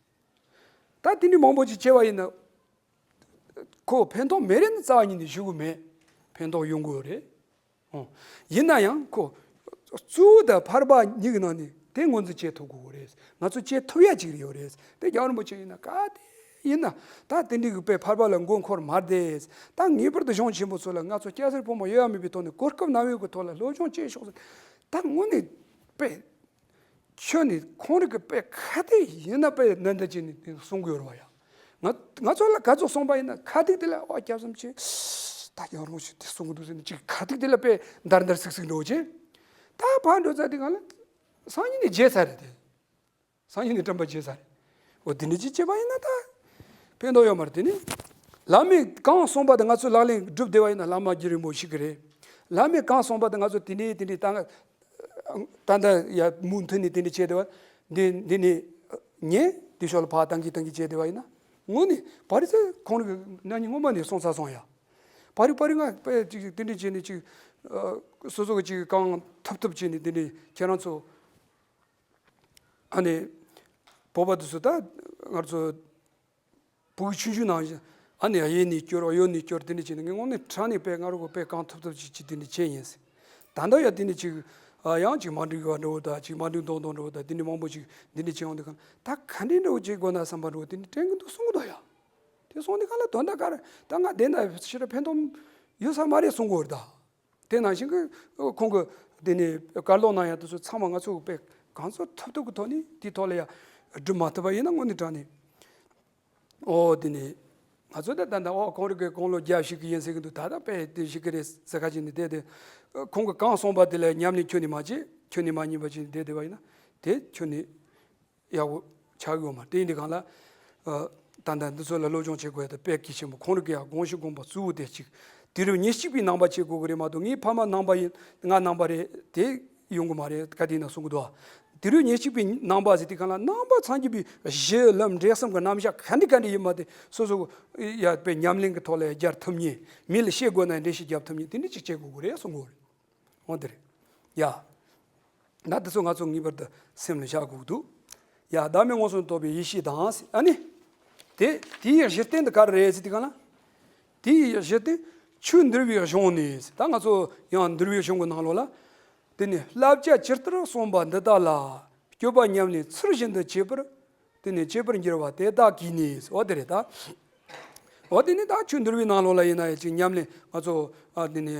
ད་དེ་འདྲའི་མང་པོ་ཅིག་བྱས་པ་ཡིན་ན། ཁོ་ཕན་ཐོགས་མེད་རེད་ན་རྩ་བ་ཉིད་ནས་ཞུ་གི་མེད། ཕན་ཐོགས་ཡོང་གི་ཡོད་རེད། ཨོ། ཡིན་ན་ཡང་ཁོ་གཙོ་བོ་དང་ཕར་པ་གཉིས་ཀྱི་ནང་ནས་དེ་ངོས་འཛིན་བྱེད་ཐུབ་དགོས་ཀྱི་རེད། ང་ཚོ་བྱེད་ཐུབ་ཡ་ཅིག་ཡོད་རེད། དེ་རྒྱལ་བ་རིན་པོ་ཆེ་ཡིན་ན་ག་དེ་ཡིན་ན་ད་དེ་འདྲའི་གི་དཔེ་ཕར་པ་ལ་མགོ་འཁོར་མ་བསྡད། ད་ངེས་པར་དུ་གཞུང་ཆེན་པོ་ཚོ་ལ་ང་ཚོ་སྐྱ་སེར་ཕོ་མོ་གཡས་གཡོན་མེད་པའི་ཐོག་ནས་གོ་སྐབས་ནམ་ཡོད་ཀྱི་ཐོག་ལ་སློབ་སྦྱོང་བྱེད་ཤོག་ཟེར། ད་དངོས་གནས་དཔེ། ཁྱོད་ནི་ཁོང་རང་གི་དཔེ་ཁ་ཐུག་ཡིན་ན་དཔེ་ནན་ཏན་བྱས་ནས་དེ་གསུང་གི་ཡོད་རེད་བ་ཡ། ང་ང་ཚོ་ལ་ག་ཚོད་གསུངས་པ་ཡིན་ན་ཁ་ཐུག་དེ་ལ་ཨོ་སྐྱབས་སེམས་ཆེ། ད་ཡང་རང་ཞིག་དེ་གསུང་གི་འདུག་ཟེར་ནས་ཅིག་ཁ་ཐུག་དེ་ལ་དཔེ་འདར་འདར་སིག་སིག་འགྲོ་བྱས། ད་ཕར་འགྲོ་ཚར་དུས་སྒང་ལ་སང་ཉིན་ནས་བརྗེད་ཚར་རེད་དེ། སང་ཉིན་ནས་དྲན་པ་བརྗེད་ཚར་རེད། འོ་དེ་འདྲ་ཅིག་བྱས་པ་ཡིན་ན་ད་ཕན་ཐོགས་ཡོད་མ་རེད། དེ་ནི་བླ་མས་གང་གསུངས་པ་དེ་ང་ཚོས་ལག་ལེན་སྒྲུབ་བསྡད་པ་ཡིན་ན་བླ་མ་རྒྱུན་རིང་པོ་ཞིག་གི་རེད། བླ་མས་གང་གསུངས་པ་དེ་ང་ཚོ་དེ་འདྲའི་དེ་འདྲའི་ད་ང་ད་ལྟ་ཡ་མུ་མཐུད་ནས་དེ་འདྲ་བྱས་བསྡད་པ་འདི་འདི་ནས་ཉན་དེ་ཕྱོགས་ལ་ཕར་བཏང་གི་བཏང་གི་བྱས་བསྡད་པ་ཡིན་ན། དངོས་གནས་བ་རི་ཚེ་ཁོང་རང་གི་ན་ནིང་སྔོན་མ་ནས་གསུངས་ཚར་སོང་ཡ། བ་རི་བ་རི་ང་དཔེ་ཅིག་དེ་འདྲ་བྱས་ནས་ཅིག་སོ་སོ་གི་ཅིག་གང་ཐུབ་ཐུབ་བྱས་ནས་དེ་འདྲ་ཁྱེད་རང་ཚོ་ཨ་ནི་བོད་པ་དེ་ཚོ་ད་ང་ཚོ་ཕྲུ་གུ་ཆུང་ཆུང་ནང་བཞིན་ཨ་ནི་གཡས་ནས་སྐྱོར་གཡོན་ནས་སྐྱོར་དེ་འདྲ་བྱས་ནས་ངས་དངོས་གནས་དྲང་གནས་དཔེ་ང་རང་གི་དཔེ་གང་ཐུབ་ཐུབ་ཅིག་ཅིག་དེ་འདྲ་བྱས་ཡིན་ཟེར། ད་ལྟ་ཡང་དེ་འདྲ་ཅིག་ཨ་ཡང་ཅིག་མ་འགྲིག་པ་འདྲ་བོ་དང་ཅིག་མ་འགྲིག་མདོག་མདོག་འདྲ་བོ་དང་དེ་འདྲ་མང་པོ་ཅིག་འདི་འདྲ་བྱས་ཡོང་དུས་གང་ད་ག་འདྲའི་འདྲ་བོ་བྱེད་དགོས་ན་བསམ་པ་འདྲ་བོ་དེ་འདྲ་དྲན་གི་འདུག་གསུང་གི་འདུག་ཡ། དེ་སོང་དུས་གང་ལ་དོན་དག་ག་རེ་ད་ང་བསྡད་ན་ཕྱི་ར་ཕན་ཐོགས་ཡོད་ས་མ་རེད་གསུང་གི་ཡོད་རེད་ད། དེ་ནང་བཞིན་གྱི་ཁོང་གི་དེ་ནས་བཀའ་སློབ་གནང་ཡ་དེ་ཚོ་ཚང་མ་ང་ཚོ་དཔེ་གང་ཚོད་ཐུབ་ཐུབ་ཀྱི་ཐོག་ནས་དེའི་ཐོག་ལ་ཡ་སྒྲུབ་མ་ཐུབ་པ་ཡིན་ན་དངོས་གནས་དྲང་གནས། ཨོ་དེ་ནས་ང་ཚོ་ད་ད་ད་ཨོ་ཁོང་རང་གི་དགུང་ལོ་བརྒྱ་བཞེས་ཀྱི་ཡིན་ཟེར་གྱི་འདུག་ད་ད་དཔེ་དེ་བཞེས་ཀྱི་རེད་ཟེར་ཁ་ཅིག་ནས་བསྡད་དེ། ཁོང་གི་གང་གསུངས་པ་དེ་ལ་ཉམས་ལེན་ཁྱོན་ནས་མ་བྱེད། ཁྱོན་ནས་མ་ཉན་པ་ཅིག་བསྡད་བསྡད་པ་ཡིན་ན་དེ་ཁྱོན་ནས་ཡག་པོ་ཆགས་ཡོད་མ་རེད། དེ་ཡིན་དུས་གང་ལ། ཨ། ད་ལྟ་འདི་ཚོ་ལ་སློབ་སྦྱོང་བྱེད་དགོས་ཡ་དེ་དཔེ་གལ་ཆེན་པོ། ཁོང་རང་གི་ཡང་དགོངས་གཞི་དགོངས་པ་གཙོ་བོ་དེ་གཅིག་དུས་རབས་ཉེར་གཅིག་པའི་ནང་པ་བྱེད་དགོས་ཀྱི་རེད་མ་གཏོགས། ངའི་ཕ་མ་ནང་པ་ཡིན། ང་ནང་པ་རེད། དེ་ཡོང་གི་མ་རེད། ག་དུས་ན་གསུང་གི་འདུག་དུས་རབས་ཉེར་གཅིག་པའི་ནང་པ་ཟེར་དུས་གང་ལ་ནང་པ་ཚང་གི་པའི་གཞི་ལམ་འབྲས་གསུམ་གྱི་རྣམ་གཞག་ག་འདྲ་ག་འདྲ་ཡིན་མ་དེ་སོ་སོ་ཡ་དཔེ་ཉམས་ལེན་གྱི་ཐོག་ལ་ཡ་སྦྱར་ཐུབ་མཁན། མི་ལ་བཤད་དགོས་ན་འགྲེལ་བཤད་རྒྱབ་ཐུབ་མཁན་དེ་འདྲ་ཅིག་བྱེད་དགོས་ཀྱི་རེད་གསུང་གི་ཡོད་རེད། འོ་དེ་རེད། ཡ། ད་དེ་ཚོ་ང་ཚོ་ངེས་པར་དུ་སེམས་ལ་བཞག་དགོས་ཀྱི་འདུག་ཡ། བདག་མེད་མངོན་སུམ་རྟོགས་པའི་ཡེ་ཤེས་དང་ཟེར། ཨ་ནི། དེ་དེའི་གཞི་རྟེན་དེ་ག་རེ་རེད་ཟེར་དུས་གང་ལ། དེའི་གཞི་རྟེན་ཆོས་འདུལ་བའི་གཞུང་ནས་ཟེར། ད་ང་ཚོ་ཡང་འདུལ་བའི་གཞུང་གི་ནང་ལོགས་ལ། དེ་ནི་བསླབ་བྱ་ཇི་ལྟར་གསུངས་པ་འདི་དག་ལ། སྤྱོད་པ་ཉམས་ལེན་ཚུལ་བཞིན་དུ་བྱེད་པར། དེ་ནི་བྱེད་པར་འགྱུར་བ་དེ་དག་གིས་ནི། འོ་དེ་རེད་ད། འོ་དེ་ནི་ད་ཆོས་འདུལ་བའི་ནང་ལོགས་ལ་ཡིན་ན་ཡང་ཅིག་ཉམས་ལེན་ང་ཚོ། ཨ། དེ་ནི་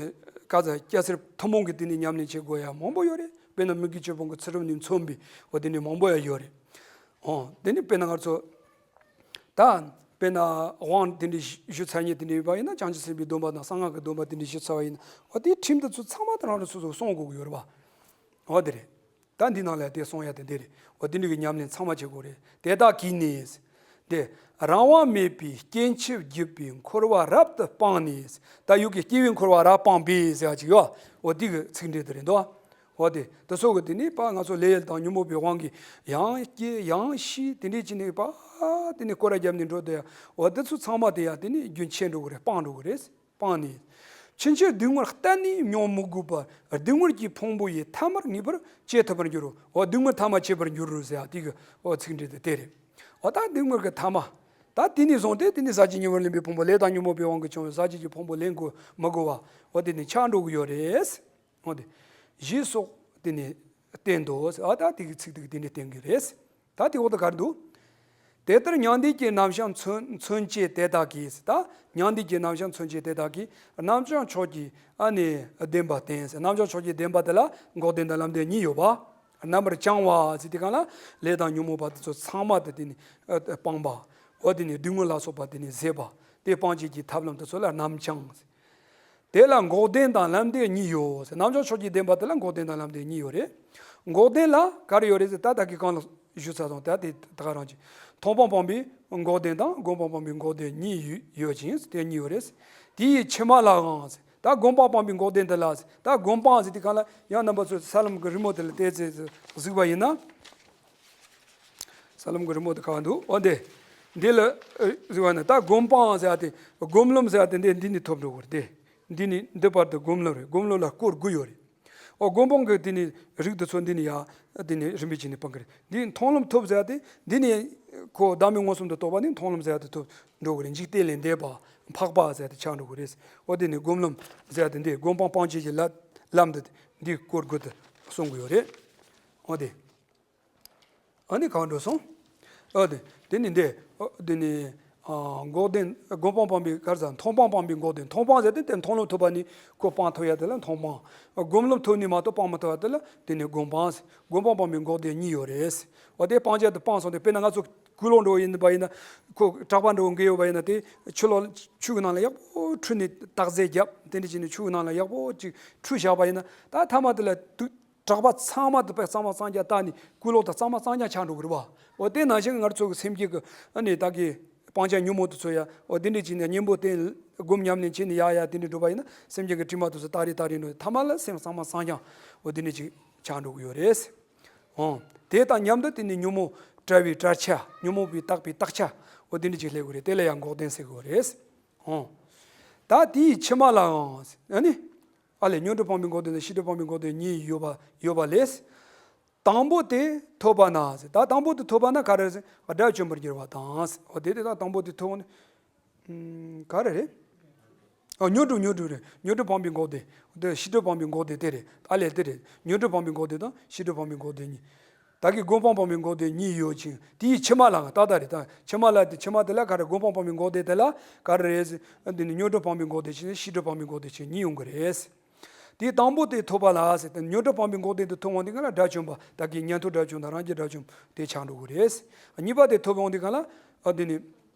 བཀའ་སྩལ་སྐྱ་སེར་ཐུན་མོང་གི་དེ་ནི་ཉམས་ལེན་བྱེད་དགོས་ཡ་མང་པོ་ཡོད་རེད། དཔེར་ན་མི་དགེ་བཅུ་སྤོང་གི་ཚུལ་ཁྲིམས་ནས་མཚོན་པའི་འོ་དེ་ནི་མང་པོ་ཡ་ཡོད་རེད། འོ་དེ་ནི་དཔེར་ན་ང་ཚོ། ད་དཔེར་ན་དབང་དེ་འདྲ་ཞུ་ཚར་མཁན་དེ་འདྲ་ཡོད་པ་ཡིན་ན། བྱང་ཆུབ་སེམས་དཔའི་སྡོམ་པ་དང་གསང་སྔགས་ཀྱི་སྡོམ་པ་དེ་འདྲ་ཞུ་ཚར་བ་ཡིན་ན། འོ་དེའི་ཁྲིམས་དེ་ཚོ་ཚང་མ་དེ་རང་རང་སོ་སོ་སྲུང་དགོས་ཀྱི་ཡོད་རེད་པ། འོ་དེ་རེད། ད་འདི་ནང་ལ་དེ་གསུང་ཡ་དེ་འདི་རེད། འོ་དེ་འདྲ་གི་ཉམས་ལེན་ཚང་མ་བྱེད་དགོས་རེད། དེ་དག་གིས་ནི། དེ་རང་དབང་མེད་པའི་སྐྱེ་འཆི་བརྒྱུད་པའི་འཁོར་བ་རབ་ཏུ་སྤངས་ནས། ད་ཡུལ་གྱི་སྐྱེ་བའི་འཁོར་བ་རབ་སྤངས་པའི་ཟེར་བ་ཅིག་ཡོད། འོ་དེ་གི་ཚིག་འགྲེལ་དེ་རེད་འདུག་འོ་དེ་དེ་ཚོ་གི་དེ་ནི་པ་ང་ཚོ་ལས་ཡུལ་དང་ཉོན་མོངས་པའི་དབང་གིས་ཡང་སྐྱེ་ཡང་ཤི་དེ་འདྲས་ཅིག་ནས་པ། དེ་ནི་སྐོར་ར་བརྒྱབ་ནས་འགྲོ་དེ་ཡ། འོ་དེ་ཚོ་ཚང་མ་དེ་ཡ་དེ་ནི་རྒྱུན་ཆད་འགྲོ་གི་རེད། སྤངས་འགྲོ་གི་རེད། སྤངས་ནས། ཕྱིན་ཆད་སྡུག་བསྔལ་གཏན་ནས་མྱོང་མི་དགོས་པར། སྡུག་བསྔལ་གྱི་ཕུང་པོ་ཡི་ཐ་མར་ངེས་པར་བྱེད་ཐུབ་པར་འགྱུར་རོ། འོ་སྡུག་བསྔལ་ཐ་མ་བྱེད་པར་འགྱུར་རོ་ཟེར་ཡ་དེ་གི་འོ་ཚིག་འགྲེལ་དེ་དེ་རེད། འོ་ད་སྡུག་བསྔལ་གྱི་ཐ་མ། ད་དེ་ནས་བཟུང་སྟེ་དེ་ནས་ཟག་བཅས་ཉེ་བར་ལེན་པའི་ཕུང་པོ་ལས་དང་ཉོན་མོངས་པའི་དབང་གིས་བྱུང་བའི་ཟག་བཅས་ཀྱི་ཕུང་པོ་ལེན་དགོས་མི་དགོས་པ། འོ་དེ་ནས་ཆགས་འགྲོ་གི་ཡོད་རེད། འོ་དེ། ཞེས་སོགས་དེ་ནས་བསྟན་ཏོ། འོ་ད་དེ་གི་ཚིག་དེ་གི་དེ་འདྲས་བསྟན་གི་རེད། ད་དེ་འོག་ཏུ་ག་རེ་འདུག་དེ་ལྟར་མྱང་འདས་ཀྱི་རྣམ་གཞག་མཚོན་མཚོན་བྱེད་དེ་དག་གིས། ད་མྱང་འདས་ཀྱི་རྣམ་གཞག་མཚོན་བྱེད་དེ་དག་གིས་རྣམ་བྱང་ཕྱོགས་ཀྱི་ཨ་ནི་བདེན་པ་བསྟན། རྣམ་བྱང་ཕྱོགས་ཀྱི་བདེན་པ་དེ་ལ་འགོག་བདེན་དང་ལམ་བདེན་གཉིས་ཡོད་པ། རྣམ་པར་བྱང་བ་ཟེར་དུས་གང་ལ་ལས་དང་ཉོན་མོངས་པ་དེ་ཚོ་ཚང་མ་དེ་དེ་ནི་སྤངས་པ། འོ་དེ་ནི་སྡུག་བསྔལ་ལ་སོགས་པ་དེ་ནི་ཟད་པ། དེ་སྤང་བྱེད་ཀྱི་ཐབས་ལམ་དེ་ཚོ་ལ་རྣམ་བྱང་ཟེར། དེ་ལ་འགོག་བདེན་དང་ལམ་བདེན་གཉིས་ཡོད་ཟེར། རྣམ་བྱང་ཕྱོགས་ཀྱི་བདེན་པ་དེ་ལ་འགོག་བདེན་དང་ལམ་བདེན་གཉིས་ཡོད་རེད། འགོག་བདེན་ལ་ག་རེ་ཡོད་རེད་ཟེར། ད་ད་གི་གང་ལ་ཞུ་ཚར་སོང་། ད་དེ་ད་ག་རང་གི་མཐོང་སྤང་སྤངས་པའི་འགོག་བདེན་དང་སྒོམ་སྤང་སྤངས་པའི་འགོག་བདེན་གཉིས་ཡོད་ཡོད་ཅིང་། དེ་གཉིས་ཡོད་རེད། དེའི་ཕྱི་མ་ལའང་ཟེར། ད་སྒོམ་སྤང་སྤངས་པའི་འགོག་བདེན་དེ་ལ་ཟེར། ད་སྒོམ་སྤང་ཟེར་དུས་གང་ལ་ཡང་རྣམ་པ་ཚོས་ས་ལམ་གྱི་རི་མོ་དེ་ལ་བལྟས་ཚེ་གཟིགས་པ་ཡིན་ན། ས་ལམ་གྱི་རི་མོ་དེ་ག་བ་འདུག་འོ་འདི། འདི་ལ་ཨ་གཟིགས་པ་ན། ད་སྒོམ་སྤང་ཟེར་ཡ་དེ། སྒོམ་ལམ་ཟེར་ཡ་དེ་འདི་འདི་ནས་ཐོབ་འགྲོ་གི་རེད་དེ། འདི་ནས་འདི་བར་དུ་སྒོམ་ལམ་རེད། སྒོམ་ལམ་ལ་སྐོར་དགུ་ཡོད་རེད། ཨོ་སྒོམ་སྤང་གི་དེ་ནས་རིགས་དེ་ཚོ་འདི་ནས་ཡ། དེ་ནས་རིམ་པས་བྱས་ནས་སྤང་གི་རེད། འདི་མཐོང་ལམ་ཐོབ་ཟེར་ཡ་དེ། འདི་ནས་ཁོ་བདག་མེད་མངོན་སུམ་དུ་རྟོགས་པ་ནི་མཐོང་ལམ་ཟེར་ཡ་དེ་ཐོབ་འགྲོ་གི་རེད། འཇིག་རྟེན་ལས་འདས་པ། འཕགས་པ་ཟེར་ཡ་དེ་ཆགས་འགྲོ་གི་རེད། ཨོ་དེ་ནས་སྒོམ་ལམ་ཟེར་ཡ་དེ་འདི་སྒོམ་སྤང་སྤང་བྱེད་ཀྱི་ལམ་དེ་འདི་སྐོར་དགུ་དེ་གསུང་གི་ཡོད་རེད། ཨོ་དེ། ཨ་ནི་གང་འགྲོ་སོང་། ཨ་དེ། དེ་ནི་འདི། ཨ་དེ་ནི། ཨ་འགོག་བདེན། སྒོམ་སྤང་སྤངས་པའི་ག་རེ་ཟེར། མཐོང་སྤང་སྤངས་པའི་འགོག་བདེན། མཐོང་སྤང་ཟེར་དེ་དེ་མཐོང་ལམ་ཐོབ་པ་ནི་ཁོ་སྤང་ཐུབ་ཡ་དེ་ལ་མཐོང་སྤང་། སྒོམ་ལམ་ཐོབ་ནི་མ་གཏོགས་སྤང་མ་ཐུབ་ཡ་དེ་ལ་དེ་ནི་སྒོམ་སྤང་། སྒོམ་སྤང་སྤངས་པའི་འགོག་བདེན་གཉིས་ཡོད་རེད། འོ་དེ་སྤང་བྱ་དེ་སྤངས་སོང་སྟེ། དཔེར་ན་ང་ཚོ་ཀུན་སློང་འགྲོ་བ་ཡིན་པ་ཡིན་ན། ཁོ་གྲྭ་པ་འགྲོ་འགལ་ཡོད་པ་ཡིན་ན། དེ་ཆུ་ལོག་ཆུ་གི་ནང་ལ་ཡག་པོ་ཁྲུས་ནས་བཏགས་རྫས་བརྒྱབ། དེ་འདྲ་བྱས་ནས་ཆུ་གི་ནང་ལ་ཡག་པོ་ཅིག་ཁྲུས་བཞག་པ་ཡིན་ན། ད་ཐ་མ་དེ་ལ་དུ། གྲྭ་པ་ཚང་མ་དེ་པས་གཙང་མ་གཙང་རྐྱང་བཏགས་ནས་ཀུན་སློང་དང་གཙང་མ་གཙང་རྐྱང་ཆགས་འགྲོ་གི་རེད་བ། འོ་དེ་ནང་བཞིན་ང་ཚོ་གི་སེམས་བསྐྱེད་ཀྱི་ཨ་ནི་ད་གི་སྤང་བྱ་ཉོན་མོངས་དེ་ཚོ་ཡ། འོ་དེ་འདྲ་བྱས་ནས་གཉེན་པོ་བསྟེན། སྒོམ་ཉམས་ལེན་བྱས་ནས་ཡ་ཡ་དེ་འདྲ་འགྲོ་བ་ཡིན་ན། སེམས་ཅན་གྱི་དྲི་མ་དེ་ཚོ་དག་རེ་དག་རེ་འགྲོ། ཐ་མ་ལ་སེམས་གཙང་མ་གཙང་རྐྱང་འོ་དེ་འདྲ་ཅིག་ཆགས་འགྲོ་གི་ཡོད་རེད། འོ་དེ་དང་མཉམ་དུ་དེ་ནི་ཉོན་མོངས་བྲལ་བའི་བྲལ་ཆ། ཉོན་མོངས་པས་བཏགས་པའི་བཏགས་ཆ། འོ་དེ་འདྲ་ཅིག་སླེབས་གི་རེད། དེ་ལ་ཡང་འགོག་བདེན་ཟེར་གི་རེད། འོ་ད་དེའི་ཕྱི་མ་ལའང་ཨ་ནི། ཨ་ལས་སྔོན་འགྲོ་སྤངས་པའི་འགོག་བདེན་དང་ཕྱི་འགྲོ་སྤངས་པའི་འགོག་བདེན་གཉིས་ཡོད་པ་ཡོད་པ་ལས། དང་པོ་དེ་ཐོབ་པ་ན་ཟེར། ད་དང་པོ་དེ་ཐོབ་པ་ན་ག་རེ་ཟེར། དགྲ་བཅོམ་པར་འགྱུར་བ་དང་ཟེར། འོ་དེ་དེ་ད་དང་པོ་དེ་ཐོབ་ནས། ཨུམ། ག་རེ་རེད། ཨ་སྔོན་འགྲོ་སྔོན་འགྲོ་རེད། སྔོན་འགྲོ་སྤངས་པའི་འགོག་བདེན་དེ། ཕྱི་འགྲོ་སྤངས་པའི་འགོག་བདེན་དེ་རེད། ཨ་ལས་དེ་རེད། སྔོན་འགྲོ་སྤངས་པའི་འགོག་བདེན་དང་ཕྱི་འགྲོ་སྤངས་པའི་འགོག་བདེན་གཉིས། ད་གི་སྒོམ་སྤང་སྤངས་པའི་འགོག་བདེན་གཉིས་ཡོད་ཅིང་། དེའི་ཕྱི་མ་ལའང་ད་ལྟ་རེད། ད་ཕྱི་མ་ལ་དེ་ཕྱི་མ་དེ་ལ་ག་རེ། སྒོམ་སྤང་སྤངས་པའི་འགོག་བདེན་དེ་ལ་ག་རེ་རེད་ཟེར། འདི་ནི་སྔོན་འགྲོ་སྤངས་པའི་འགོག་བདེན་ཞིག་ནས་ཕྱི་འགྲོ་སྤངས་པའི་འགོག་བདེན་ཞིག་གཉིས་ཡོང་གི་རེད། དེ་དང་པོ་དེ་ཐོབ་པ་ལ་ཟེར་ཏེ། མྱུར་དུ་སྤངས་པའི་འགོག་བདེན་དེ་ཐོབ་འོང་དུས་སྒང་ལ་དགྲ་བཅོམ་པ། ད་གིན་ཉན་ཐོས་དགྲ་བཅོམ་དང་རང་རྒྱལ་དགྲ་བཅོམ་དེ་ཆགས་འགྲོ་གི་རེད། གཉིས་པ་དེ་ཐོབ་འོང་དུས་སྒང་ལ། ཨ། དེ་ནི།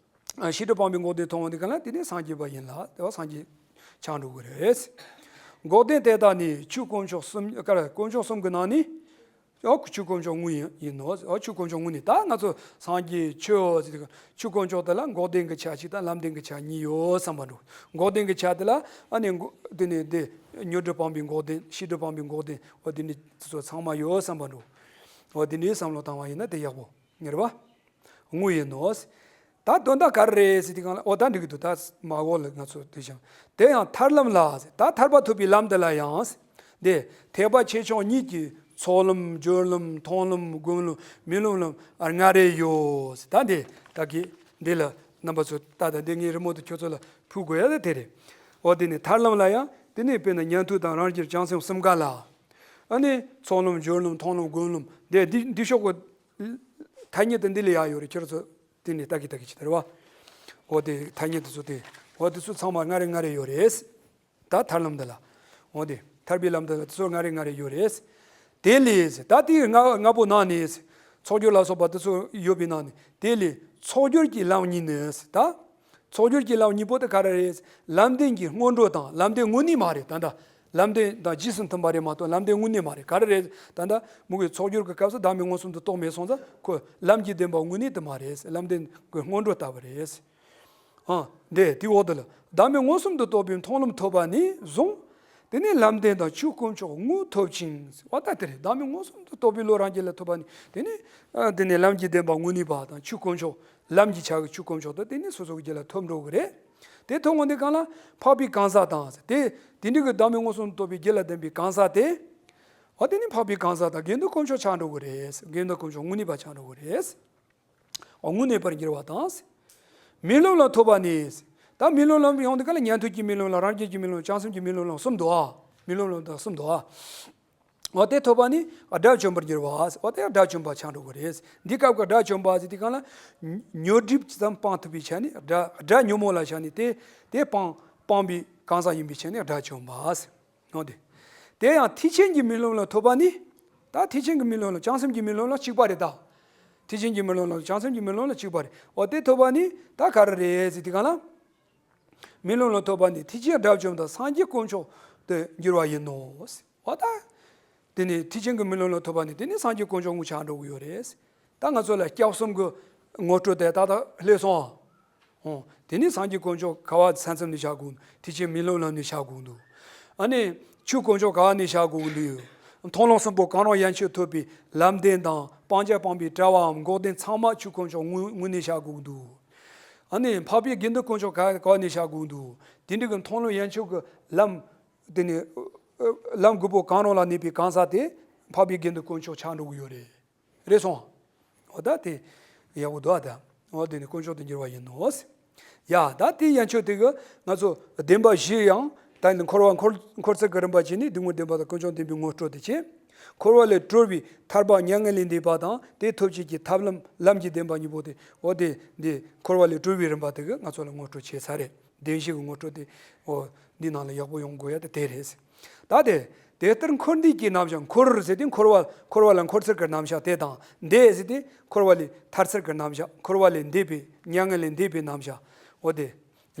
ཨ། ཤེས་རབ་སྤངས་པའི་འགོག་བདེན་ཐོབ་འོང་དུས་སྒང་ལ་དེ་ནི་སངས་རྒྱས་པ་ཡིན་ལ། དེ་བ་སངས་རྒྱས་ཆགས་འགྲོ་གི་རེད། འགོག་བདེན་དེ་དག་ནི་ཆོས་དཀོན་མཆོག་གསུམ། ག་རེ། དཀོན་མཆོག་གསུམ་གྱི་ནང་ནས། ཨོ། ཆོས་དཀོན་མཆོག་དངོས་ཡིན་ཡིན་ནོ། ཨོ། ཆོས་དཀོན་མཆོག་དངོས་ནི། ད་ང་ཚོ་སངས་རྒྱས་ཆོས་ཟེར་དུས་ཆོས་དཀོན་མཆོག་དེ་ལ་འགོག་བདེན་གྱི་ཆ་གཅིག་དང་ལམ་བདེན་གྱི་ཆ་གཉིས་ཡོད་བསམ་པ་འགྲོ། འགོག་བདེན་གྱི་ཆ་དེ་ལ། ཨ་ནི་འགོ་དེ་ནི་དེ་མྱུར་དུ་སྤངས་པའི་འགོག་བདེན། ཤེས་རབ་སྤངས་པའི་འགོག་བདེན། ཨོ། དེ་ནི་དེ་ཚོ་ཚང་མ་ཡོད་བསམ་པ་འགྲོ། ཨོ། དེ་ནི་བསམ་བློ་བཏང་བ་ཡིན་ན་དེ་ཡག་པོ་ངེས་རེད་པ། དངོས་ཡིན་ནོ། ད་དོན་དག་ག་རེ་རེད་ཟེར་དུས་སྒང་ལ། ཨོ། ད་འགྲིག་གི་འདུག་ད་མ་འོག་ལ་ང་ཚོ་དེ་བཞིན། དེ་ཡང་ཐར་ལམ་ལ་ཟེར། ད་ཐར་པ་ཐོབ་པའི་ལམ་དེ་ལ་ཡང་། དེ་ཐེག་པ་ཆེ་ཆུང་གཉིས་ཀྱི་ཚོགས་ལམ། སྦྱོར་ལམ། མཐོང་ལམ། སྒོམ་ལམ། རྨི་ལམ་ལམ་ལྔ་རེ་ཡོད་ཟེར། ད་འདི་ད་གི་འདི་ལ་རྣམ་པ་ཚོ་ད་ད་འདི་ངའི་རི་མོ་དེ་ཁྱོད་ཚོ་ལ་ཕུལ་དགོས་ཡ་ད་དེ་རེད། ཨོ། དེ་ནི་ཐར་ལམ་ལ་ཡང་དེ་ནི་དཔེར་ན་ཉན་ཐོས་དང་རང་རྒྱལ་བྱང་སེམས་གསུམ་ཀ་ལ། ཨ་ནི་ཚོགས་ལམ། སྦྱོར་ལམ། མཐོང་ལམ། སྒོམ་ལམ། དེ་འདི་འདི་ཕྱོགས་ཀྱི་ཐ་སྙད་དེ་འདི་ལ་ཡག་ཡོད་རེད། ཁྱོད་ཚོ་དེ་ནས་ལྟ་གི་ལྟ་གི་ཅི་ལྟར་བ། འོ་དེ་ཐ་སྙད་དེ་ཚོ་དེ། འོ་དེ་ཚོ་ཚང་མ་ལྔ་རེ་ལྔ་རེ་ཡོད་རེད། ད་ཐར་ལམ་འདི་ལ། འོ་དེ་ཐར་པའི་ལམ་འདི་ལ་དེ་ཚོ་ལྔ་རེ་ལྔ་རེ་ཡོད་རེད། དེ་ལས་ད་དེའི་ལྔ་ལྔ་པོ་ནང་ནས། ཚོགས་སྦྱོར་ལ་སོགས་པ་དེ་ཚོ་ཡོད་པའི་ནང་ནས། དེ་ལས་ཚོགས་སྦྱོར་གྱི་ལམ་གཉིས་ནི། ད་ཚོགས་སྦྱོར་གྱི་ལམ་གཉིས་པོ་དེ་ག་རེ་རེད། ལམ་བདེན་གྱི་སྔོན་འགྲོ་དང་། ལམ་བདེན་དངོས་གནས་མ་རེད། ད་ལྟ་ལམ་བདེན་དང་རྗེས་སུ་མཐུན་པ་རེད་མ་གཏོགས་ལམ་བདེན་དངོས་གནས་མ་རེད། ག་རེ་རེད། ད་ལྟ་མོ་གི་ཚོགས་སྦྱོར་གྱི་སྐབས་སུ་བདག་མེད་མངོན་སུམ་དུ་རྟོགས་མེད་སོང་ཙང་ཁོ་ལམ་གྱི་བདེན་པ་དངོས་གནས་དེ་མ་རེད། ལམ་བདེན་གྱི་སྔོན་འགྲོ་ལྟ་བུ་རེད། ཨ། འདི་དེའི་འོག་ཏུ་ལ། བདག་མེད་མངོན་སུམ་དུ་རྟོགས་པའི་མཐོང་ལམ་ཐོབ་པ་ནས་བཟུང་། དེ་ནས་ལམ་བདེན་དང་ཆོས་དཀོན་མཆོག་དངོས་ཐོབ་ཅིང་། འོ་ད་དེ་རེད། བདག་མེད་མངོན་སུམ་དུ་རྟོགས་པའི་བློ་རང་རྒྱུད་ལ་ཐོབ་པ་ནས། དེ་ནས། ཨ། དེ་ནས་ལམ་གྱི་བདེན་པ་དངོས་གནས་པ་དང་ཆོས་དཀོན་མཆོག་ལམ་གྱི་ཆ་གི་ཆོས་དཀོན་མཆོག་དེ་དེ་ནས་སོ་སོ་གི་རྒྱུད་ལ་ཐོབ་འགྲོ་གི་རེད། དེ་ཐོབ་འོང་དུས་སྒང་ལ་འཕགས་པའི་གང་ཟག་དང་། དེ་དེ་འདྲ་གི་བདག་མེད་མངོན་སུམ་དུ་རྟོགས་པའི་རྒྱུད་ལ་ལྡན་པའི་གང་ཟག་དེ། འོ་དེ་ནི་འཕགས་པའི་གང་ཟག་དང་དགེ་འདུན་དཀོན་མཆོག་ཆགས་འགྲོ་གི་རེད། དགེ་འདུན་དཀོན་མཆོག་དངོས་གནས་པ་ཆགས་འགྲོ་གི་རེད། འོ་དངོས་གནས་པར་འགྱུར་བ་དང་། རྨི་ལམ་ལ་ཐོབ་པ་ནས། ད་རྨི་ལམ་ལ་ཡོང་དུས་སྒང་ལ་ཉན་ཐོས་ཀྱི་རྨི་ལམ་ལ། རང་རྒྱལ་གྱི་རྨི་ལམ། བྱང་སེམས་ཀྱི་རྨི་ལམ་ལ་གསུམ་འདུག་ཨ། རྨི་ལམ་ལ་ད་གསུམ་འདུག་ཨ། འོ་དེ་ཐོབ་པ་ནི་དགྲ་བཅོམ་པར་འགྱུར་བ། འོ་དེ་དགྲ་བཅོམ་པ་ཆགས་འགྲོ་གི་རེད། འདི་སྐབས་ཀྱི་དགྲ་བཅོམ་པ་ཟེར་དུས་སྒང་ལ། ཉོན་སྒྲིབ་ཙམ་སྤང་ཐུབ་པའི་ཆ་ནས། དགྲ་དགྲ་ཉོན་མོངས་ལ་བྱ་ནས་དེ་དེ་སྤང་སྤངས་པའི་གང་ཟག་ཡིན་པའི་ཆ་ནས་དགྲ་བཅོམ་པ། འོ་དེ། དེ་ཡང་ཐེག་ཆེན་གྱི་རྨི་ལམ་ལ་ཐོབ་པ་ནི། ད་ཐེག་ཆེན་གྱི་རྨི་ལམ་ལ་བྱང་སེམས་ཀྱི་རྨི་ལམ་ལ་གཅིག་པ་རེད་ད། ཐེག་ཆེན་གྱི་རྨི་ལམ་ལ་བྱང་སེམས་ཀྱི་རྨི་ལམ་ལ་གཅིག་པ་རེད། འོ་དེ་ཐོབ་པ་ནི་ད་ག་རེ་རེད་ཟེར་དུས་སྒང་ལ། རྨི་ལམ་ལ་ཐོབ་པ་ནི་ཐེག་ཆེན་དགྲ་བཅོམ་དང་སངས་རྒྱས་དཀོན་མཆོག་ཏུ་འགྱུར་བ་ཡིན་ནོ། འོ་ད། དེ་ནི་ཐེག་ཆེན་གྱི་རྨི་ལམ་ལ་ཐོབ་པ་ནི་དེ་ནི་སངས་རྒྱས་དཀོན་མཆོག་དངོས་ཆགས་འགྲོ་གི་ཡོད་རེད། ད་ང་ཚོ་ལ་སྐྱབས་གསུམ་གྱི་ངོ་སྤྲོད་དེ་ད་ལྟ་སླེབས་སོང་། འོ། དེ་ནི་སངས་རྒྱས་དཀོན་མཆོག་ག་བ་ས་མཚམས་ནས་བཞག་དགོས་འདུག་ཐེག་ཆེན་རྨི་ལམ་ལ་ནས་བཞག་དགོས་འདུག་ཨ་ནི་ཆོས་དཀོན་མཆོག་ག་བ་ནས་བཞག་དགོས་འདུག་མཐོང་ལམ་གསུམ་པོ་གང་རུང་ཡན་ཆད་ཐོབ་པའི་ལམ་བདེན་དང་སྤང་བྱ་སྤངས་པའི་དྲ་བའམ་འགོག་བདེན་ཚང་མ་ཆོས་དཀོན་མཆོག་དངོས་དངོས་ནས་བཞག་དགོས་འདུག་ཨ་ནི་འཕགས་པའི་དགེ་འདུན་དཀོན་མཆོག་ག་ག་བ་ནས་བཞག་དགོས་འདུག་དེ་འདྲ་གི་མཐོང་ལམ་ཡན་ཆད་ཀྱི་ལམ། དེ་ནི་ལམ་དགུ་པོ་གང་རུང་ལ་གནས་པའི་གང་ཟག་དེ་འཕགས་པའི་དགེ་འདུན་དཀོན་མཆོག་ཆགས་འགྲོ་གི་ཡོད་རེད། རེད་སོང་། འོ་ད་དེ་ཡག་པོ་འདུག་ཨ་ད། འོ་དེ་ནི་དཀོན་མཆོག་ཏུ་འགྱུར་བ་ཡིན་ནོ། ཡ་ད་དེ་ཡན་ཆད་དེ་གི་ང་ཚོ་བདེན་པ་བཞི་ཡང་ད་ནི་འཁོར་བ་འཁོར་འཁོར་ཚུལ་གྱི་རིམ་པ་བྱས་ནས་སྡུག་བསྔལ་བདེན་པ་དང་དཀོན་མཆོག་བདེན་པའི་ངོ་སྤྲོད་དེ་བྱས། འཁོར་བ་ལས་གྲོལ་བའི་ཐར་པ་མྱ་ངན་ལས་འདས་པ་དང་དེ་ཐོབ་བྱེད་ཀྱི་ཐབས་ལམ་ལམ་གྱི་བདེན་པ་གཉིས་པོ་དེ། འོ་དེ་འདི་འཁོར་བ་ལས་གྲོལ་བའི་རིམ་པ་དེ་གི་ང་ཚོ་ལ་ངོ་སྤྲོད་བྱས་ཚར་རེད། བདེན་བཞི་གི་ངོ་སྤྲོད་དེ། འོ་འདི་ནང་ལ་ཡག་པོ་ཡོང་དགོས་ཡ་དེ་དེ་རེད། ད་དེ། དེ་ལྟར་འཁོར་འདས་ཀྱི་རྣམ་གཞག་འཁོར་ཟེར་དུས་འཁོར་བ་འཁོར་བ་ལ་འཁོར་ཚུལ་གྱི་རྣམ་གཞག་དེ་དང་འདས་ཟེར་དུས་འཁོར་བ་ལས་ཐར་ཚུལ་གྱི་རྣམ་གཞག་འཁོར་བ་ལས་འདས་པའི་མྱ་ངན་ལས་འདས་པའི་རྣམ་གཞག་འོ་དེ།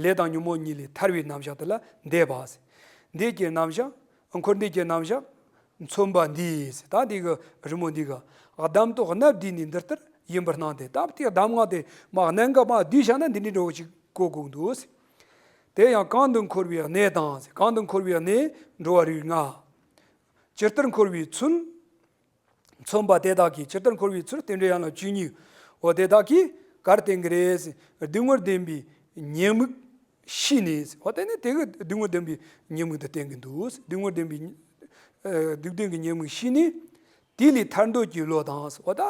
ལས་དང་ཉོན་མོངས་གཉིས་ལས་ཐར་བའི་རྣམ་གཞག་དེ་ལ་འདས་པ་ཟེར། འདས་ཀྱི་རྣམ་གཞག་འཁོར་འདས་ཀྱི་རྣམ་གཞག་མཚོན་པ་འདིས་ཟེར། ད་འདི་གི་རི་མོ་འདི་གི་གདམས་ཏོག་སྣ་བསྡུས་ནས་འདི་ལྟར་ཡིན་པར་སྣང་སྟེ། ད་དེ་གདམས་ངག་དེ་མ་གནད་འགག་མ་བསྡུས་བཞག་ན་འདི་འདྲའི་འགྲོ་ཅིག་གོ་དགོས་འདུག་ཟེར། དེ་ཡང་གང་དུ་འཁོར་བའི་གནས་དང་། གང་དུ་འཁོར་བའི་གནས་འགྲོ་བ་རིགས་ལྔ། ཇི་ལྟར་འཁོར་བའི་ཚུལ། མཚོན་པ་དེ་དག་གིས་ཇི་ལྟར་འཁོར་བའི་ཚུལ། རྟེན་འབྲེལ་ཡན་ལག་བཅུ་གཉིས། འོ་དེ་དག་གིས་ག་རེ་བསྟན་གྱི་རེད། སྡུག་བསྔལ་བདེན་པའི་ཉེས་དམིགས་ཤེས་ནས། འོ་དེ་ནི་དེ་གི་སྡུག་བསྔལ་བདེན་པའི་ཉེས་དམིགས་དེ་བསྟན་གྱི་འདུག་སྡུག་བསྔལ་བདེན་པའི། ཨ། སྡུག་བདེན་གྱི་ཉེས་དམིགས་ཤེས་ནས། དེ་ལས་ཐར་འདོད་ཀྱི་བློ་དང་། འོ་ད་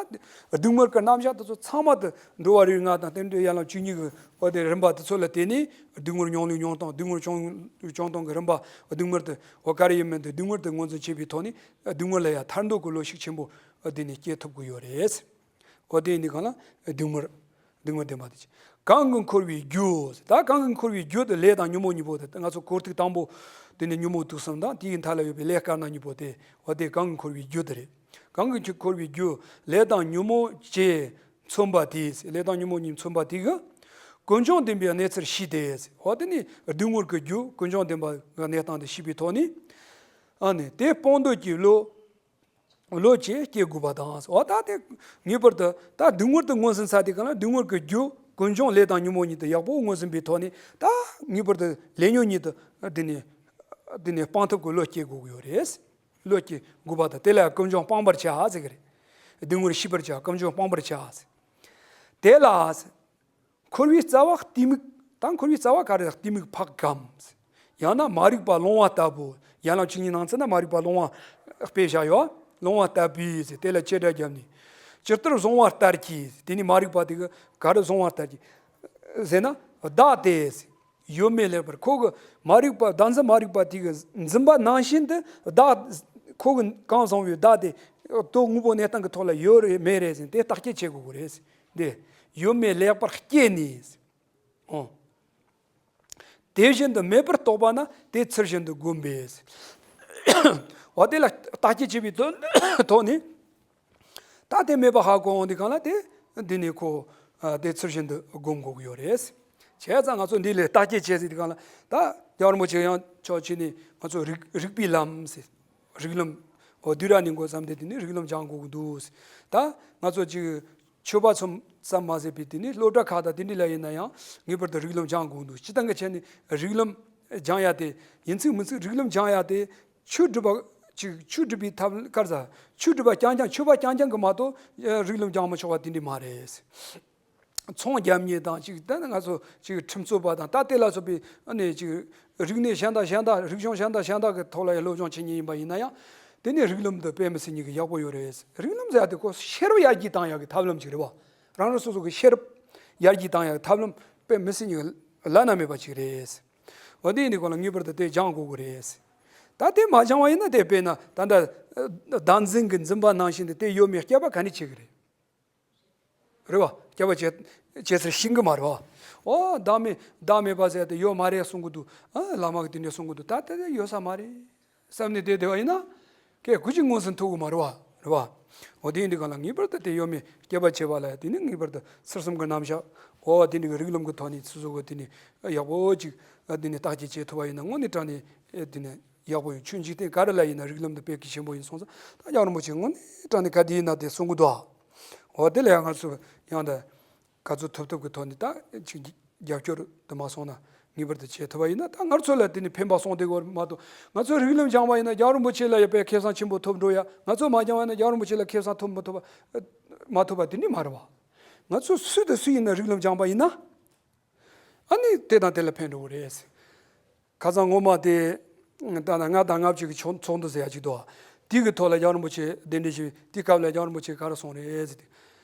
སྡུག་བསྔལ་གྱི་རྣམ་གཞག་དེ་ཚོ་ཚང་མ་དེ་འགྲོ་བ་རིགས་ལྔ་དང་རྟེན་འབྲེལ་ཡན་ལག་བཅུ་གཉིས་ཀྱི་འོ་དེ་རིམ་པ་དེ་ཚོ་ལ་བརྟེན་ནས་སྡུག་བསྔལ་མྱོང་ལུགས་མྱོང་སྟངས། སྡུག་བསྔལ་བྱུང་བྱུང་སྟངས་ཀྱི་རིམ་པ། སྡུག་བསྔལ་དེ་འོ་ག་རེ་ཡིན་མིན་དེ། སྡུག་བསྔལ་དེ་ངོས་འཛིན་བྱེད་པའི་ཐོག་ནས་སྡུག་བསྔལ་ལ་ཡང་ཐར་འདོད་ཀྱི་བློ་ཤུགས་ཆེན་པོ་འོ་དེ་ནས་སྐྱེ་ཐུབ་ཀྱི་ཡོད་རེད། འོ་དེ་ཡིན་དུས་སྒང་ལ་སྡུག་བསྔལ། སྡུག་བསྔལ་བདེན་པ་དེ་ཅི། གང་གིས་འཁོར་བའི་རྒྱུ། ད་གང་གིས་འཁོར་བའི་རྒྱུ་དེ་ལས་དང་ཉོན་མོངས་གཉིས་པོ་དེ། ད་ང་ཚོ་འཁོར་ཐུག་དང་པོ་དེ་ནི་ཉོན་མོངས་དུག་གསུམ་དང་དེའི་མཐའ་ལ་ཡོད་པའི་ལས་དཀར་ནག་གཉིས་པོ་དེ། འོ་དེ་གང་གིས་འཁོར་བའི་རྒྱུ་དེ་རེད། གང་གིས་འཁོར་བའི་རྒྱུ། ལས་དང་ཉོན་མོངས་ཀྱིས་མཚོན་པ་དེས། ལས་དང་ཉོན་མོངས་གཉིས་མཚོན་པ་དེ་གིས་ཀུན་འབྱུང་བདེན་པའི་གནས་ཚུལ་ཤེས་ཏེ། འོ་དེ་ནི་སྡུག་བསྔལ་གྱི་རྒྱུ་ཀུན་འབྱུང་བདེན་པ་གི་གནས་སྟངས་དེ་ཤེས་པའི་ཐོག་ནས། ཨ་ནི་དེ་སྤང་འདོད་ཀྱི་བློ། བློ་སྐྱེ་སྐྱེ་དགོས་པ་དང་། འོ་ད་དེ་ངེས་པར་དུ་ད་སྡུག་བསྔལ་དེ་མངོན་སུམ་ཚར་དུས་སྒང་ལ་སྡུག་བསྔལ་གྱི་རྒྱུ་ཀུན་འབྱུང་ལས་དང་ཉོན་མོངས་གཉིས་དེ་ཡག་པོ་མངོན་སུམ་པའི་ཐོག་ནས། ད་ངེས་པར་དུ་ལས་ཉོན་གཉིས་དེ་དེ་ནས་དེ་ནས་སྤང་ཐབས་ཀྱི་བློ་སྐྱེ་དགོས་ཀྱི་ཡོད་རེད། བློ་སྐྱེ་དགོས་པ་དང་། དེ་ལ་ཀུན་འབྱུང་སྤང་བར་བྱ་ཟེར་གི་རེད། སྡུག་བསྔལ་ཤེས་པར་བྱ། ཀུན་འབྱུང་སྤང་བར་བྱ་ཟེར། དེ་ལ་འཁོར་བའི་རྩ་བ་གཏི་མུག། ད་འཁོར་བའི་རྩ་བ་ག་རེ་རེད། གཏི་མུག་ཕག་གམ། ཡང་ན་མ་རིག་པ་ལོང་བ་ལྟ་བུ། ཡན་ལག་བཅུ་གཉིས་ནང་ཚན་ན་མ་རིག་པ་ལོང་བ་དཔེ་བཞག་ཡོད། ལོང་བ་ལྟ་བུའི་ཟེར། དེ་ལ་བྱེད་སྒྲ་བརྒྱབ་ནས། ཇི་ལྟར་བཟུང་བ་ལྟར་གྱིས། དེ་ནི་མ་རིག་པ་དེ་གི་ག་རེ་བཟུང་བ་ལྟར་གྱིས་ཟེར་ན། བདག་དེ་ཟེར། ཡོད་མེད་ལེགས་པར། ཁོ་གི་མ་རིག་པ། བདག་འཛིན་མ་རིག་པ་དེ་གི་འཛིན་པ་ནང་བཞིན་དུ་བདག་ཁོ་གི་གང་བཟུང་བའི་བདག་དེ་དོན་དངོས་པོ་གནས་སྟངས་ཀྱི་ཐོག་ལ་ཡོད་རེད་མེད་རེད་ཟེར་ནས་དེ་བརྟག་དཔྱད་བྱེད་དགོས་ཀྱི་རེད། འདི་ཡོད་མེད་ལེགས་པར་དཔྱད་ནས། ཨོ། དེ་བཞིན་དུ་མེད་པར་རྟོགས་པ་ན་དེ་ཚུལ་བཞིན་དུ་བསྒོམ་པས། འོ་དེ་ལ་བརྟག་དཔྱད་བྱས་པའི་དོན་ཐོག་ནས། ད་དེ་མེད་པ་ཧ་གོ་འོང་དུས་སྒང་ལ་དེ་འདི་ནས་ཁོ་ཨ་དེ་ཚུལ་བཞིན་དུ་བསྒོམ་དགོས་ཀྱི་ཡོད་རེད། བྱས་ཙང་ང་ཚོ་འདི་ལ་བརྟག་དཔྱད་བྱས་ཟིན་དུས་སྒང་ལ། ད་རྒྱལ་བ་རིན་པོ་ཆེ་ཡང་ཕྱོགས་གཅིག་ནས་ང་ཚོ་རིག་རིག་པའི་ལམ་ཟེར། རིགས་ལམ། འོ་བསྡུས་གྲྭ་ནས་འགོ་བརྩམས་ཏེ་དེ་ནས་རིགས་ལམ་སྦྱང་དགོས་ཀྱི་འདུག། ད་ང་ཚོ་ཅིག་ཆོས་པ་ཚོ་ཙམ་མ་ཟད་པའི་དེ་ནས་སློབ་གྲྭ་ཁག་དང་དེ་འདྲ་ལ་ཡིན་ན་ཡང་ངེས་པར་དུ་རིགས་ལམ་སྦྱང་དགོས་ཀྱི་འདུག། སྤྱིར་བཏང་གི་ཆ་ནས་རིགས་ལམ་སྦྱང་ཡ་དེ་ཡིན་ཚིག་མིན་ཚིག་རིགས་ལམ་སྦྱང་ཡ་དེ་ཆོས་སྒྲུབ་པ་ཅིག་ཆོས་སྒྲུབ་པའི་ཐབས་ག་རེ་ཟ། ཆོས་སྒྲུབ་པ་རྐྱང་རྐྱང་། ཆོས་པ་རྐྱང་རྐྱང་གིས་མ་གཏོགས་རིགས་ལམ་སྦྱང་མི་ཆོག་པ་དེ་འདྲ་མ་རེད། ཚོང་རྒྱག་མཁན་དང་ཅིག་ད་ནི་ང་ཚོ་ཅིག་ཁྲིམས་རྩོད་པ་དང་ད་དེ་ལ་སོགས་པའི་ཨ་ནི་ཅིག་རིག་གནས་གཞན་དག་གཞན་དག་རིག་གཞུང་གཞན་དག་གཞན་དག་གི་ཐོག་ལ་ཡང་སློབ་སྦྱོང་བྱེད་མཁན་ཡིན་པ་ཡིན་ན་ཡང་། དེ་ནི་རིགས་ལམ་དེ་དཔེ་མི་སྲིད་ཉིད་ཀྱི་ཡག་པོ་ཡོད་རེད། རིགས་ལམ་ཟེར་ཡ་དེ་ཁོ་ཤེས་རབ་ཡར་རྒྱས་བཏང་ཡག་གི་ཐབས་ལམ་ཅིག་རེད་བ། རང་རང་སོ་སོ་གི་ཤེས་རབ་ཡར་རྒྱས་བཏང་ཡག་གི་ཐབས་ལམ་དཔེ་མི་སྲིད་ཉིད་ཀྱི་བླ་ན་མེད་པ་ཅིག་རེད། འོ་དེ་ཡིན་དུས་སྒང་ལ་ངེས་པར་དུ་དེ་སྦྱང་དགོས་ཀྱི་རེད། ད་དེ་མ་སྦྱང་བ་ཡིན་ན་དེ་དཔེར་ན་ད་ལྟ་བདག་འཛིན་གྱི་འཛིན་པ་ནང་བཞིན་དུ་དེ་ཡོད་མེད་བསྐྱར་ཕབ་ག་ནས་བྱེད་ཀྱི་རེད། རེད་བ། སྐྱབས་པ་བྱེད་བྱེད་ཚུལ་ཤེས་ཀྱི་མ་རེད་བ། ཨོ་བདག་མེད་བདག་མེད་པ་ཟེར་ཏེ་ཡོད་མ་རེད་གསུང་གི་འདུག། ཨ་བླ་མ་གིས་དེ་འདྲ་གསུང་གི་འདུག། ད་དེ་ཡོད་ས་མ་རེད་བསམ་ནས་བསྡད་བསྡད་པ་ཡིན་ན། ཁོས་གུ་ཅི་མངོན་སུམ་ཐུབ་ཀྱི་མ་རེད་བ། རེད་བ། འོ་དེ་ཡིན་དུས་སྒང་ལ་ངེས་པར་དུ་དེ་ཡོད་མེད་སྐྱེ་བ་བྱེད་པ་ལ་དེ་ནི་ངེས་པར་དུ་ཚུལ་གསུམ་གྱི་རྣམ་གཞག། འོ་དེ་འདྲ་གི་རིགས་ལམ་གྱི་ཐོག་ནས་སོ་སོ་གི་དེ་ནི་ཡག་པོ་ཅིག་དེ་ནི་བརྟག་དཔྱད་བྱེད་ཐུབ་པ་ཡིན་ན་དངོས་གནས་དྲང་གནས་དེ་ནི་ཡག་པོ་ཡོད། ཆོས་འཇིག་རྟེན་ག་རེ་ལ་ཡིན་ན་རིགས་ལམ་དེ་དཔེ་གལ་ཆེན་པོ་ཡིན་སོང་ཙང་། ད་རྒྱལ་བ་རིན་པོ་ཆེ་དངོས་གནས་དྲང་གནས་ག་དེ་ཡིན་ན་དེ་གསུང་གི་འདུག། ཨ། འོ་དེ་ལ་ཡང་ང་ཚོ་ཡང་ད་ག་ཚོད་ཐུབ་ཐུབ་ཀྱི་ཐོག་ནས་ད་ཅིག་རྒྱབ་སྐྱོར་དུ་མ་སོང་ན་ངེས་པར་དུ་བྱེད་ཐུབ་པ་ཡིན་ན། ད་ང་ཚོ་ལ་དེ་ནི་ཕན་པ་སོང་དེ་གོ་མ་གཏོགས། ང་ཚོ་རིགས་ལམ་སྦྱངས་པ་ཡིན་ན་རྒྱལ་བ་རིན་པོ་ཆེ་ལ་ཡང་དཔེ་ཁེ་བཟང་ཆེན་པོ་ཐོབ་འགྲོ་ཡ། ང་ཚོ་མ་སྦྱངས་པ་ཡིན་ན་རྒྱལ་བ་རིན་པོ་ཆེ་ལ་ཁེ་བཟང་ཐོབ་མ་ཐུབ་པ་མ་ཐུབ་པ་དེ་འདྲ་མ་རེད་བ། ང་ཚོ་སུ་དང་སུ་ཡིན་ན་རིགས་ལམ་སྦྱངས་པ་ཡིན་ན། ཨ་ནི་དེ་དང་དེ་ལ་ཕན་འགྲོ་གི་རེད། ཁ་སང་སྔོན་མ་དེ་ད་ལྟ་ལྔ་དང་ལྔ་བཅུ་གི་ཚོགས་ཚོགས་འདུ་ཟེར་ཡ་ཅིག་འདུག། དེ་གི་ཐོག་ལ་རྒྱལ་བ་རིན་པོ་ཆེ་གདན་འདྲེན་ཞུས། དེ་སྐབས་ལ་རྒྱལ་བ་རིན་པོ་ཆེ་ག་རེ་གསུངས་རེད་ཟེར་ཏེ།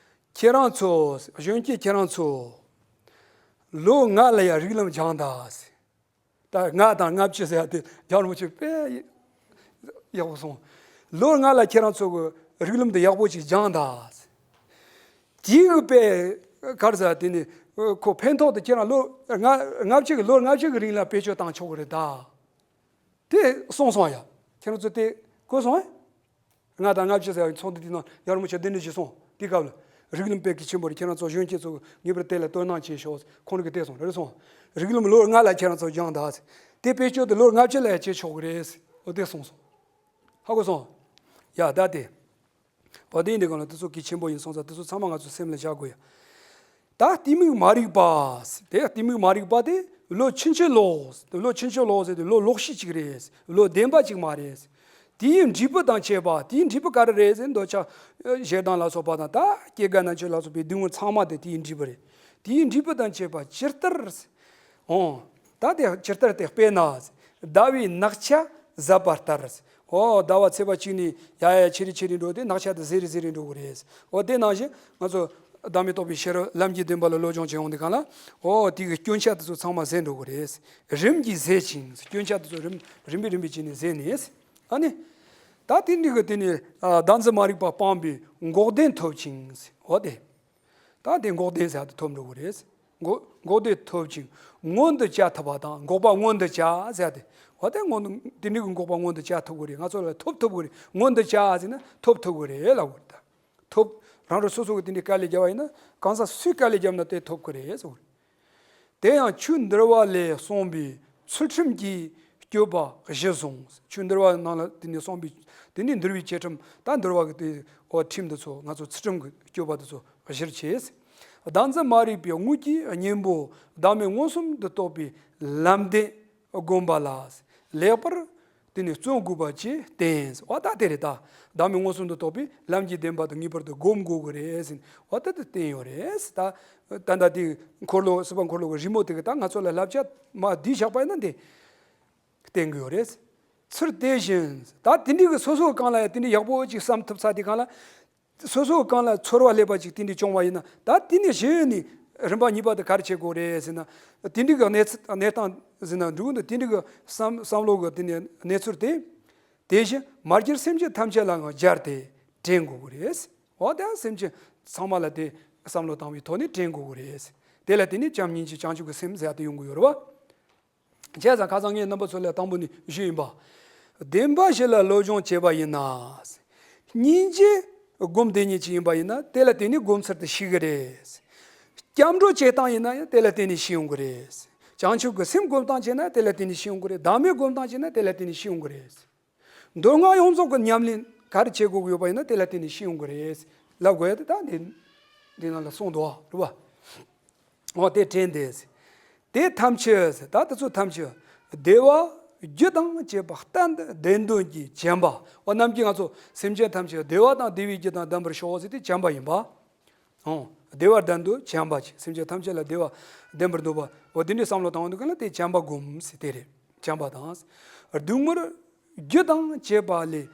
ཁྱེད་རང་ཚོ། གཞོན་སྐྱེས་ཁྱེད་རང་ཚོ། ལོ་ལྔ་ལ་ཡ་རིགས་ལམ་སྦྱངས་དང་ཟེར། ད་ལྔ་དང་ལྔ་བཅུ་ཟེར་ཡ་དེ་རྒྱལ་བ་རིན་པོ་ཆེ་དཔེ་ཡག་པོ་གསུངས། ལོ་ལྔ་ལ་ཁྱེད་རང་ཚོ་གི་རིགས་ལམ་དེ་ཡག་པོ་ཅིག་སྦྱངས་དང་། དེ་གི་དཔེ་ག་རེ་ཟ་དེ་ནི་ཁོ་ཕན་ཐོགས་དེ་ཁྱེད་རང་ལོ་ལྔ་ལྔ་བཅུ་གི་ལོ་ལྔ་བཅུ་གི་རིང་ལ་བེད་སྤྱོད་བཏང་ཆོག་གི་རེད་ད། དེ་གསུངས་སོང་ཡ། ཁྱེད་རང་ཚོ་དེ་གོ་སོང་ཨེ། ལྔ་དང་ལྔ་བཅུ་ཟེར་བའི་ཚོགས་འདུ་དེ་ནང་རྒྱལ་བ་རིན་པོ་ཆེ་གདན་འདྲེན་ཞུས་སོང་། དེ་སྐབས་ལ་རིགས་ལམ་དཔེ་གལ་ཆེན་པོ་རེད། ཁྱེད་རང་ཚོ་གཞོན་སྐྱེས་ཚོ་ངེས་པར་དེ་ལ་དོ་སྣང་བྱེད་ཤོག། ཁོང་རང་གིས་དེ་གསུངས་རེད་སོང་། རིགས་ལམ་ལོ་ལྔ་ལ་ཁྱེད་རང་ཚོ་སྦྱངས་དང་། དེ་བེད་སྤྱོད་དེ་ལོ་ལྔ་བཅུ་ལ་ཡང་བྱེད་ཆོག་གི་རེད། འོ་དེ་གསུངས་སོང་། ཧ་གོ་སོང་། ཡ་ད་དེ། འོ་དེ་ཡིན་དུས་སྒང་ལ་དེ་ཚོ་གལ་ཆེན་པོ་ཡིན་སོང་ཙང་དེ་ཚོ་ཚང་མ་ང་ཚོ་སེམས་ལ་བཞག་དགོས་ཡ། ད་གཏི་མུག་མ་རིག་པ། དེ་གཏི་མུག་མ་རིག་པ་དེ་བློ་ཕྱིན་ཅི་ལོག། བློ་ཕྱིན་ཅི་ལོག་ཟེར་དེ་བློ་ལོག་ཤེས་ཅིག་རེད། བློ་བདེན་པ་ཅིག་མ་རེད། དེའི་འབྲས་བུ་དང་བཅས་པ། དེའི་འབྲས་བུ་ག་རེ་རེད་ཟེར་ན། འདོད་ཆགས་ཞེ་སྡང་ལ་སོགས་པ་དང་། ད་སྐྱེ་རྒ་ན་འཆི་ལ་སོགས་པའི་སྡུག་བསྔལ་ཚང་མ་དེ་དེའི་འབྲས་བུ་རེད། དེའི་འབྲས་བུ་དང་བཅས་པ་ཇི་ལྟར། འོང་། ད་དེ་ཇི་ལྟར་དེ་དཔེར་ན། ཟླ་བའི་ནག་ཆ་ཟད་པ་ལྟར། འོ་ཟླ་བ་ཚེས་པ་གཅིག་ནས་ཡ་ཡ་ཆེ་རེ་ཆེ་རེ་འགྲོ་དེ་ནག་ཆ་དེ་ཟད་རེ་ཟད་རེ་འགྲོ་གི་རེད། འོ་དེ་ནང་བཞིན་ང་ཚོ་བདག་མེད་རྟོགས་པའི་ཤེས་རབ་ལམ་གྱི་བདེན་པ་ལ་སློབ་སྦྱོང་བྱེད་ཡོང་དུས་སྒང་ལ། འོ་དེ་གི་སྐྱོན་ཆ་དེ་ཚོ་ཚང་མ་ཟད་འགྲོ་གི་རེད། རིམ་གྱིས་ཟད་ཅིང་། སྐྱོན་ཆ་དེ་ཚོ་རིམ་རིམ་པས་རིམ་པས་བྱས་ནས་ཟད་ནས། ཨ་ནི། ད་དེ་འདྲ་གི་དེ་ནས་ཨ་བདག་འཛིན་མ་རིག་པ་སྤངས་པས་འགོག་བདེན་ཐོབ་ཅིང་། འོ་དེ། ད་ ད་དེ་འགོག་བདེན་ཟེར་ཡ་དེ་ཐོབ་འགྲོ་གི་རེད། འགོག་འགོག་བདེན་ཐོབ་ཅིང་མངོན་དུ་བྱ་ཐུབ་པ་དང་། འགོག་པ་མངོན་དུ་བྱ་ཟེར་ཡ་དེ། འོ་དེ་མངོན་དུ་དེ་འདྲའི་གི་འགོག་པ་མངོན་དུ་བྱ་ཐུབ་གི་རེད། ང་ཚོ་ལ་ཐོབ་ཐུབ་གི་རེད། མངོན་དུ་བྱ་ཟེར་ན་ཐོབ་ཐུབ་གི་རེད་ལབ་གི་རེད། ད་ཐོབ། རང་རང་སོ་སོ་གི་དེ་འདྲའི་དཀའ་ལས་བརྒྱབ་པ་ཡིན་ན། གང་ཟག་སུས་དཀའ་ལས་བརྒྱབ་ན་དེ་ཐོབ་གི་རེད་ཟེར་གི་རེད། དེ་ཡང་ཆོས་འདུལ་བ་ལས་གསུངས་པའི་ཚུལ་ཁྲིམས་ཀྱི་སྤྱོད་པ་གཞིར་བཟུང་། ཆོས་འདུལ་བ་ནང་ལ་དེ་ནས་གསུངས་པའི་དེ་ནས་འདུལ་བའི་བཅས་ཁྲིམས། ད་འདུལ་བ་གི་དེ་འོ་ཁྲིམས་འདི་ཚོ། ང་ཚོ་ཚུལ་ཁྲིམས་ཀྱི་སྤྱོད་པ་འདི་ཚོ་གཞིར་བྱས། བདག་འཛིན་མ་རིག་པའི་དངོས་ཀྱི་གཉེན་པོ་བདག་མེད་མངོན་སུམ་དུ་རྟོགས་པའི་ལམ་བདེན་བསྒོམ་པ་ལ་ལེགས་པར་དེ་ནས་བརྩོན་དགོས་པ་ཅེས་བསྟན། འོ་ད་དེ་རེད། ད་བདག་མེད་མངོན་སུམ་དུ་རྟོགས་པའི་ལམ་གྱི་བདེན་པ་དེ་ངེས་པར་དུ་སྒོམ་དགོས་ཀྱི་རེད་ཟེར། འོ་ད་དེ་བསྟན་ཡོད་རེད། ད་ད་ལྟ་དེ་འཁོར་ལོ། སྲིད་པ་འཁོར་ལོ་གི་རི་མོ་དེ་གི་ད་ང་ཚོ་ལ་བསླབ་བྱ་མར་བསྡུས་བཞག་པ་ཡིན་ན་འདི་བསྟན་གྱི་ཡོད་རེད། ཚུལ་དེ་བཞིན་ད་དེ་འདྲའི་གི་སོ་སོའི་སྒང་ལ་ཡང་དེ་འདྲའི་ཡག་པོ་ཅིག་བསམ་ཐུབ་ཚར་དུས་སྒང་ལ། སོ་སོའི་སྒང་ལ་ཚོར་བ་སླེབས་པ་ཅིག་དེ་འདྲ་བྱུང་བ་ཡིན་ན། ད་དེ་ནས་གཞི་ནས་རིམ་པ་གཉིས་པ་དེ་ག་རེ་བྱེད་དགོས་རེད་ཟེར་ན། དེ་འདྲའི་གི་གནས་ཚུལ། གནས་སྟངས་ཟེར་ན་འགྲོ་གི་འདུག་དེ་འདྲའི་གི་བསམ་བསམ་བློ་གི་དེ་ནས་གནས་ཚུལ་དེ། དེ་བཞིན་མ་གྱུར་སེམས་ཅན་ཐམས་ཅད་ལའང་སྦྱར་ཏེ་དྲན་དགོས་ཀྱི་རེད། འོ་དེ་སེམས་ཅན་ཚང་མ་ལ་དེ་བསམ་བློ་བཏང་བའི་ཐོག་ནས་དྲན་དགོས་ཀྱི་རེད། དེ་ལ་དེ་ནས་བྱམས་སྙིང་རྗེ་བྱང་ཆུབ་ཀྱི་སེམས་ཟེར་ཡ་དེ་ཡོང་གི་ཡོད་རེད་བ། བྱས་ཙང་ཁ་སང་ངས་རྣམ་པ་ཚོ་ལ་དང་པོ་ནས་ཞུས་ཡིན་པ། བདེན་པ་ཞིག་ལ་སློབ་སྦྱོང་བྱས་པ་ཡིན་ན། སྙིང་རྗེ་སྒོམ་བདེ་ཉིད་ཅིག་ཡིན་པ་ཡིན་ན། དེ་ལ་བརྟེན་ནས་སྒོམ་ཚུལ་དེ་ཤེས་ཀྱི་རེད། སྐྱབས་འགྲོ་བྱེད་སྟངས་ཡིན་ན་ཡང་དེ་ལ་བརྟེན་ནས་ཤེས་ཡོང་གི་རེད། བྱང་ཆུབ་ཀྱི་སེམས་སྒོམ་སྟངས་བྱས་ན་དེ་ལ་བརྟེན་ནས་ཤེས་ཡོང་གི་རེད། བདག་མེད་སྒོམ་སྟངས་བྱས་ན་དེ་ལ་བརྟེན་ནས་ཤེས་ཡོང་གི་རེད། མདོ་སྔགས་ཡོངས་རྫོགས་ཀྱི་ཉམས་ལེན་ག་རེ་བྱེད་དགོས་ཀྱི་ཡོད་པ་ཡིན་ན་དེ་ལ་བརྟེན་ནས་ཤེས་ཡོང་གི་རེད་ལབ་དགོས་ཡ་དེ་ད་འདི་འདི་ནང་ལ་གསུངས་འདུག་རེད་བ། འོ་དེ་དྲན་ཏེ། དེ་ཐམས་ཅད་ཟེར། ད་དེ་ཚོ་ཐམས་ཅད་བདེ་བ་རྒྱུ་དང་བཅས་པ་གཏན་དུ་བདེན་དོན་གྱི་བྱམས་པ། འོ་ནམ་རྒྱུན་ང་ཚོ་སེམས་ཅན་ཐམས་ཅད་བདེ་བ་དང་བདེ་བའི་རྒྱུ་དང་ལྡན་པར་ཤོག་ཟེར་དེ་བྱམས་པ་ཡིན་པ། འོ་བདེ་བར་ལྡན་དུ་བྱམས་པ་ཅེས། སེམས་ཅན་ཐམས་ཅད་ལ་བདེ་བ་ལྡན་པར་འདོད་པ། འོ་དེ་འདྲའི་བསམ་བློ་བཏང་བ་འདུག་ག་ལ་དེ་བྱམས་པ་སྒོམ་ཟེར་དེ་རེད། བྱམས་པ་དང་། སྡུག་བསྔལ་རྒྱུ་དང་བཅས་པ་ལས་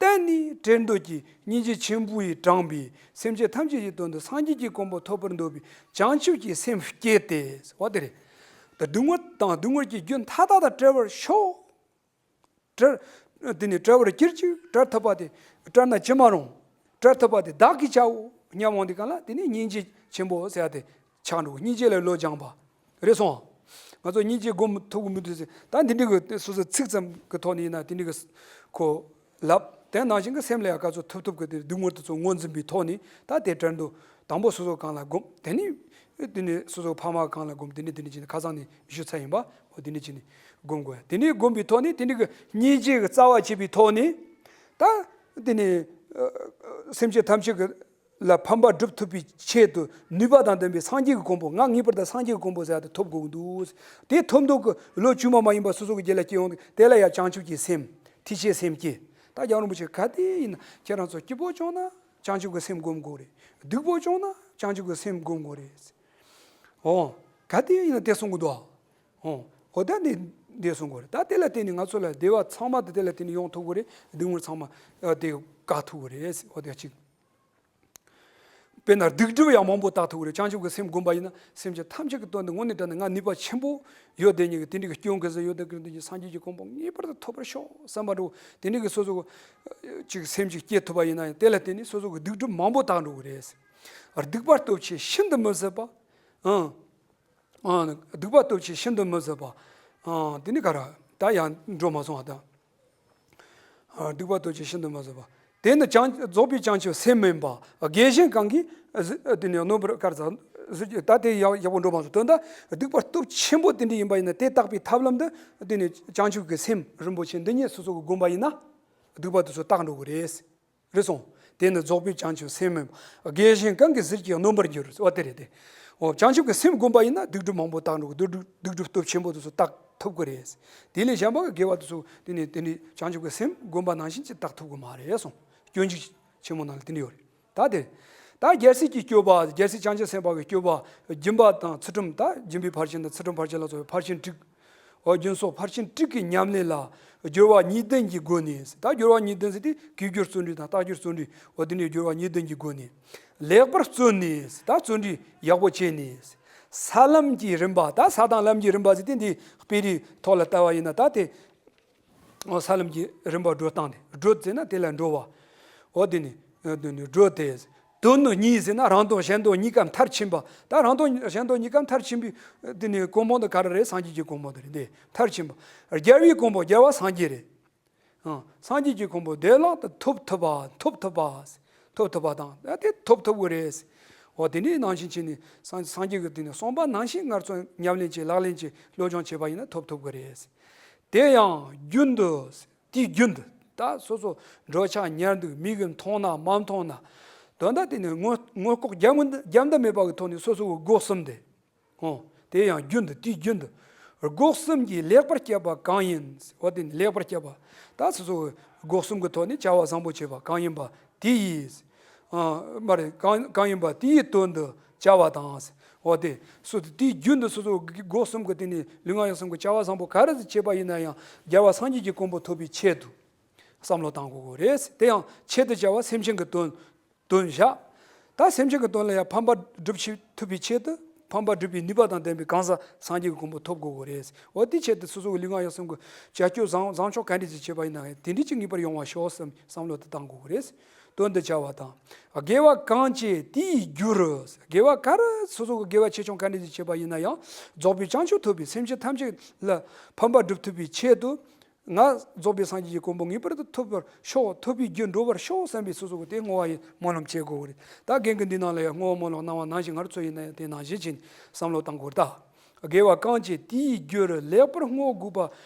བརྟེན་ནས་བྲལ་འདོད་ཀྱི་སྙིང་རྗེ་ཆེན་པོ་ཡིས་དྲངས་པའི་སེམས་ཅན་ཐམས་ཅད་ཀྱི་དོན་དུ་སངས་རྒྱས་ཀྱི་གོ་འཕང་ཐོབ་པར་འདོད་པའི་བྱང་ཆུབ་ཀྱི་སེམས་བསྐྱེད་དེ། འོ་དེ་རེད། ད་སྡུག་བསྔལ་དང་སྡུག་བསྔལ་གྱི་རྒྱུ་མཐའ་དག་དང་བྲལ་བར་ཤོག་བྲལ། དེ་ནས་བྲལ་བར་གྱུར་ཅིག་བྲལ་ཐུབ་པ་དེ། བྲལ་ན་ཅི་མ་རུང་། བྲལ་ཐུབ་པ་དེ་བདག་གིས་བྱའོ་སྙམ་འོང་དུས་སྒང་ལ་དེ་ནས་སྙིང་རྗེ་ཆེན་པོ་ཟེར་ཡ་དེ་ཆགས་འགྲོ། སྙིང་རྗེ་ལ་བློ་སྦྱངས་པ། རེད་སོང་། ང་ཚོ་སྙིང་རྗེ་སྒོམ་ཐུབ་ཀྱི་མི་འདུག་ཟེར། ད་འདི་འདྲའི་གི་སོ་སོ་ཚིག་ཙམ་གི་ཐོག་ནས་ཡིན་ན་དེ་འདྲའི་གི་ཁོ་ལབ། དེ་ནང་བཞིན་གི་སེམས་ལ་ཡང་ག་ཚོད་ཐུབ་ཐུབ་གི་དེ་སྡུག་བསྔལ་དེ་ཚོ་ངོས་འཛིན་པའི་ཐོག་ནས། ད་དེ་བྲལ་འདོད་དང་པོ་སོ་སོ་སྒང་ལ་སྒོམ། དེ་ནས་དེ་ནས་སོ་སོ་ཕ་མ་སྒང་ལ་སྒོམ། དེ་ནས་དེ་ནས་ཅི་ནས་ཁ་སང་ནས་ཞུ་ཚར་ཡིན་པ། འོ་དེ་ནས་ཅི་ནས་སྒོམ་དགོས། དེ་ནས་སྒོམ་པའི་ཐོག་ནས་དེ་འདྲའི་གི་སྙིང་རྗེ་གི་རྩ་བ་བྱས་པའི་ཐོག་ནས། ད་དེ་ནས་ཨ་ཨ་སེམས་ཅན་ཐམས་ཅད་ཀྱི་ལ་ཕན་པ་སྒྲུབ་ཐུབ་པའི་ཆེད་དུ་ནུས་པ་དང་ལྡན་པའི་སངས་རྒྱས་ཀྱི་གོ་འཕང་། ང་ངེས་པར་དུ་སངས་རྒྱས་ཀྱི་གོ་འཕང་ཟེར་ཡ་དེ་ཐོབ་དགོས་ཀྱི་འདུག་དེ་ཐོབ་འདོད་ཀྱི་བློ་བཅོས་མ་མ་ཡིན་པ་སོ་སོ་གི་རྒྱུད་ལ་སྐྱེ་ཡོང་དུས། དེ་ལ་ཡང་བྱང་ཆུབ་ཀྱི་སེམས། ཐེག་ཆེན་སེམས་བསྐྱེད། ད་རྒྱལ་བ་རིན་པོ་ཆེ་ག་དུས་ཡིན་ན་ཁྱེད་རང་ཚོ་སྐྱིད་པོ་བྱུང་ན་བྱང་ཆུབ་ཀྱི་སེམས་སྒོམ་དགོས་རེད། སྡུག་པོ་བྱུང་ན་བྱང་ཆུབ་ཀྱི་སེམས་སྒོམ་དགོས་རེད། འོ། ག་དུས་ཡིན་ན་དེ་གསུང་གི་འདུག་འོ། འོ་ད་འདི་འདི་གསུང་གི་རེད། ད་དེ་ལ་བརྟེན་ནས་ང་ཚོ་ལ་བདེ་བ་ཚང་མ་དེ་དེ་ལ་བརྟེན་ནས་ཡོང་ཐུབ་ཀྱི་རེད། སྡུག་བསྔལ་ཚང་མ་ཨ་དེ་བཀག་ཐུབ་ཀྱི་རེད། འོ་དེ་གཅིག་དཔེར་ན་སྡིག་སྒྲིབ་ཡང་མང་པོ་དག་ཐུབ་ཀྱི་རེད། བྱང་ཆུབ་ཀྱི་སེམས་བསྒོམ་པ་ཡིན་ན། སེམས་ཅན་ཐམས་ཅད་ཀྱི་དོན་དུ་དངོས་གནས་དྲང་གནས་ང་ནུས་པ་ཆེན་པོ་ཡོད་དེ་ཉིད་ཀྱི་དེ་འདྲའི་གི་སྐྱོན་གང་ཟག་ཡོད་དེ་ཀྱི་དེ་ཉིད་སངས་རྒྱས་ཀྱི་གོ་འཕང་ངེས་པར་དུ་ཐོབ་པར་ཤོག་བསམ་པ་འདྲ་བོ། དེ་འདྲའི་གི་སོ་སོ་གི་ཅིག་སེམས་ཅིག་སྐྱེ་ཐུབ་པ་ཡིན་ན་ཡང་། དེ་ལ་བརྟེན་ནས་སོ་སོ་གི་སྡིག་སྒྲིབ་མང་པོ་དག་འགྲོ་གི་རེད། སྡིག་པ་སྟོབས་ཆེ་ཤིན་ཏུ་མི་བཟད་པ། ཨང་། ཨང་། སྡིག་པ་སྟོབས་ཆེ་ཤིན་ཏུ་མི་བཟད་པ། ཨང་། དེ་ནི་ག་ར་ད་ཡང་འགྲོ་མ་སོང་བ་དང་། ཨ། སྡིག་པ་སྟོབས་ཆེ་ཤིན་ཏུ་མི་བཟད་པ། དེ་ནི་བྱང་རྫོགས་པའི་བྱང་ཆུབ་སེམས་མིན་པ། དགེ་གཞན་གང་གིས་གཟིར། དེ་ནི་རྣོན་པོར་དཀར་ཟ་གཟིར་གྱི། ད་དེ་ཡག་ཡག་པོ་འགྲོ་མ་སོང་། དོན་དག་སྡིག་པ་སྟོབས་ཆེན་པོ་དེ་འདྲ་ཡིན་པ་ཡིན་ན། དེ་དག་པའི་ཐབས་ལམ་དུ་དེ་ནི་བྱང་ཆུབ་ཀྱི་སེམས་རིན་པོ་ཆེ་འདི་ཉིད་སོ་སོ་གི་བསྒོམ་པ་ཡིན་ན། སྡིག་པ་དེ་ཚོ་དག་འགྲོ་གི་རེད། རེད་སོང་། དེ་ནི་རྫོགས་པའི་བྱང་ཆུབ་སེམས་མིན་པ། དགེ་གཞན་གང་གིས་གཟིར་གྱི་རྣོན་པར་འགྱུར། འོ་དེ་རེད་དེ། འོ་བྱང་ཆུབ་ཀྱི་སེམས་བསྒོམ་པ་ཡིན་ན་སྡིག་སྒྲིབ་མང་པོ་དག་འགྲོ་གི། སྡིག་སྒྲིབ་སྡིག་སྒྲིབ་སྟོབས་ཆེན་པོ་དེ་ཚོ་དག་ཐུབ་ཀྱི་རེད། དེ་ལས་གཞན་པ་གི་དགེ་བ་དེ་ཚོ་དེ་ནི་དེ་ནི་བྱང་ཆུབ་ཀྱི་སེམས་བསྒོམ་པ་ནང་བཞིན་གྱིས་དག་ཐུབ་ཀྱི་མ་རེད་སོང་། སྤྱོད་འཇུག་ཆེན་མོ་ནང་ལ་དེ་འདྲ་ཡོད་རེད། ད་དེ། ད་རྒྱལ་སྲས་ཀྱི་སྤྱོད་པ། རྒྱལ་སྲས་བྱང་ཆུབ་སེམས་དཔའ་གི་སྤྱོད་པ། སྦྱིན་པ་དང་ཚུལ་ཁྲིམས། ད་སྦྱིན་པའི་ཕར་ཕྱིན་དང་ཚུལ་ཁྲིམས་ཕར་ཕྱིན་ལ་སོགས་པའི་ཕར་ཕྱིན་དྲུག་འོ་སྦྱིན་སོགས་ཕར་ཕྱིན་དྲུག་གི་ཉམས་ལེན་ལ་སྦྱོར་བ་གཉིས་ལྡན་གྱི་སྒོ་ནས། ད་སྦྱོར་བ་གཉིས་ལྡན་ཟེར་དེ་གུས་སྦྱོར་བརྩོན་འགྲུས་དང་རྟག་སྦྱོར་བརྩོན་འགྲུས། འོ་དེ་འདྲའི་སྦྱོར་བ་གཉིས་ལྡན་གྱི་སྒོ་ནས་ལེགས་པར་བརྩོན་ནས། ད་བརྩོན་འགྲུས་ཡག་པོ་བྱས་ནས། ས་ལམ་གྱི་རིམ་པ། ད་ས་དང་ལམ་གྱི་རིམ་པ་ཟེར་དེ་འདི་དཔེ་རིས་ཐོག་ལ་ལྟ་བ་ཡིན་ན། ད་དེ་འོ་ས་ལམ་གྱི་རིམ་པ་བགྲོད་སྟངས་དེ། བགྲོད་ཟེར་ན་དེ་ལ་འགྲོ་བ། འོ་དེ་ནི་དེ་ནི་བགྲོད་དེ། དོན་ནི་གཉིས་ཟེར་ན་རང་དོན་གཞན་དོན་གཉིས་ཀ་མཐར་ཕྱིན་པ། ད་རང་དོན་གཞན་དོན་གཉིས་ཀ་མཐར་ཕྱིན་པའི་དེ་ནི་གོ་འཕང་དེ་ག་རེ་རེད། སངས་རྒྱས་ཀྱི་གོ་འཕང་དེ་རེད། འདི་མཐར་ཕྱིན་པ། རྒྱལ་བའི་གོ་འཕང་རྒྱལ་བ་སངས་རྒྱས་རེད། ཨང་། སངས་རྒྱས་ཀྱི་གོ་འཕང་བདེ་བླག་ཏུ་ཐོབ་ཐུབ་པ། ཐོབ་ཐུབ་པ། ཐོབ་ཐུབ་པ་དང་ཨ་དེ་ཐོབ་ཐུབ་ཀྱི་རེད། འོ་དེ་ནི་ནང་བཞིན་བྱས་ནས་སངས་སངས་རྒྱས་ཀྱི་དེ་ནི་གསུངས་པ་ནང་བཞིན་ང་ཚོ་ཉམས་ལེན་བྱེད། ལག་ལེན་བྱེད། སློབ་སྦྱོང་བྱེད་པ་ཡིན་ན་ཐོབ་ཐུབ་ཀྱི་རེད། དེ་ཡང་རྒྱུན་དུ། དེའི་རྒྱུན་དུ། ད་སོ་སོ་འགྲོ་འཆག་ཉལ་འདུག་མིག་གིས་མཐོང་ན་མ་མཐོང་ན། དོན་དག་དེ་ནི་སྔོན་སྔོན་ལྐོག་རྒྱབ་རྒྱབ་འདི་མེད་པ་གི་ཐོག་ནས་སོ་སོ་གི་སྒོ་གསུམ་དེ། འོ། དེ་ཡང་རྒྱུན་དུ། དེའི་རྒྱུན་དུ། སྒོ་གསུམ་གྱིས་ལེགས་པར་སྤྱད་པ་གང་ཡིན། འོ་དེ་ནི་ལེགས་པར་སྤྱད་པ། ད་སོ་སོ་གི་སྒོ་གསུམ་གྱི་ཐོག་ནས་བྱ་བ་བཟང་པོ་བྱེད་པ་གང་ཡིན་པ་དེ་ཡིས། ཨ། མ་རེད། གང་གང་ཡིན་པ་དེ་ཡི་དོན་དུ་བྱ་བ་དང་། འོ་དེ་སོ་དེའི་རྒྱུན་དུ་སོ་སོ་གི་སྒོ་གསུམ་གྱི་དེ་ནི་ལུས་ངག་ཡིད་གསུམ་གྱི་བྱ་བ་བཟང་པོ་ག་རེ་བྱེད་པ་ཡིན་ན་ཡང་རྒྱལ་བ་སངས་རྒྱས་ཀྱི་གོ་འཕང་ཐོབ་པའི་ཆེད་དུ་བསམ་བློ་བཏང་དགོས་ཀྱི་རེད། དེ་ཡང་ཆེད་དུ་བྱ་བ་སེམས་ཅན་གྱི་དོན། དོན་བཞག་ད་སེམས་ཅན་གྱི་དོན་ལ་ཡང་ཕན་པ་སྒྲུབ་ཆེད། ཐུབ་པའི་ཆེད་དུ་ཕན་པ་སྒྲུབ་པའི་ནུས་པ་དང་ལྡན་པའི་གང་ཟག་སངས་རྒྱས་ཀྱི་གོ་འཕང་ཐོབ་དགོས་ཀྱི་རེད། འོ་དེའི་ཆེད་དུ་སོ་སོ་གི་ལུས་ངག་ཡིད་གསུམ་གྱི་བྱ་སྤྱོད་བཟང་བཟང་ཕྱོགས་ག་འདྲ་ཞིག་བྱེད་པ་ཡིན་ན་དེ་འདྲ་ཅིག་ངེས་པར་ཡོང་བ་ཤོག་བསམ་བསམ་བློ་དེ་བཏང་དགོས་ཀྱི་རེད། དོན་དུ་བྱ་བ་དང་། དགེ་བ་གང་བྱེད་དེའི་རྒྱུར། དགེ་བ་ག་རེ་སོ་སོ་གི་དགེ་བ་ཆེ་ཆུང་ག་འདྲ་ཞིག་བྱེད་པ་ཡིན་ན་ཡང་རྫོགས་པའི་བྱང་ཆུབ་ཐོབ་པའི་སེམས་ཅན་ཐམས་ཅད་ལ་ཕན་པ་སྒྲུབ་ཐུབ་པའི་ཆེད་དུ། ང་རྫོགས་པའི་སངས་རྒྱས་ཀྱི་གོ་འཕང་ངེས་པར་དུ་ཐོབ་པར་ཤོག་ཐོབ་པའི་རྒྱུར་འགྲོ་བར་ཤོག་བསམ་པའི་སོ་སོ་གི་དེ་བསྔོ་བ་ཡི་སྨོན་ལམ་བྱེད་དགོས་རེད། ད་རྒན་གྱིས་འདི་ནང་ལ་ཡང་བསྔོ་བ་སྨོན་ལམ་གནང་བ་ནང་བཞིན་ང་རང་ཚོ་ཡིན་ན་ཡང་དེ་ནང་བཞིན་བྱས་ནས་བསམ་བློ་བཏང་དགོས་རེད་ད། དགེ་བ་གང་བྱེད་དེའི་རྒྱུར་ལེགས་པར་བསྔོ་དགོས་པ་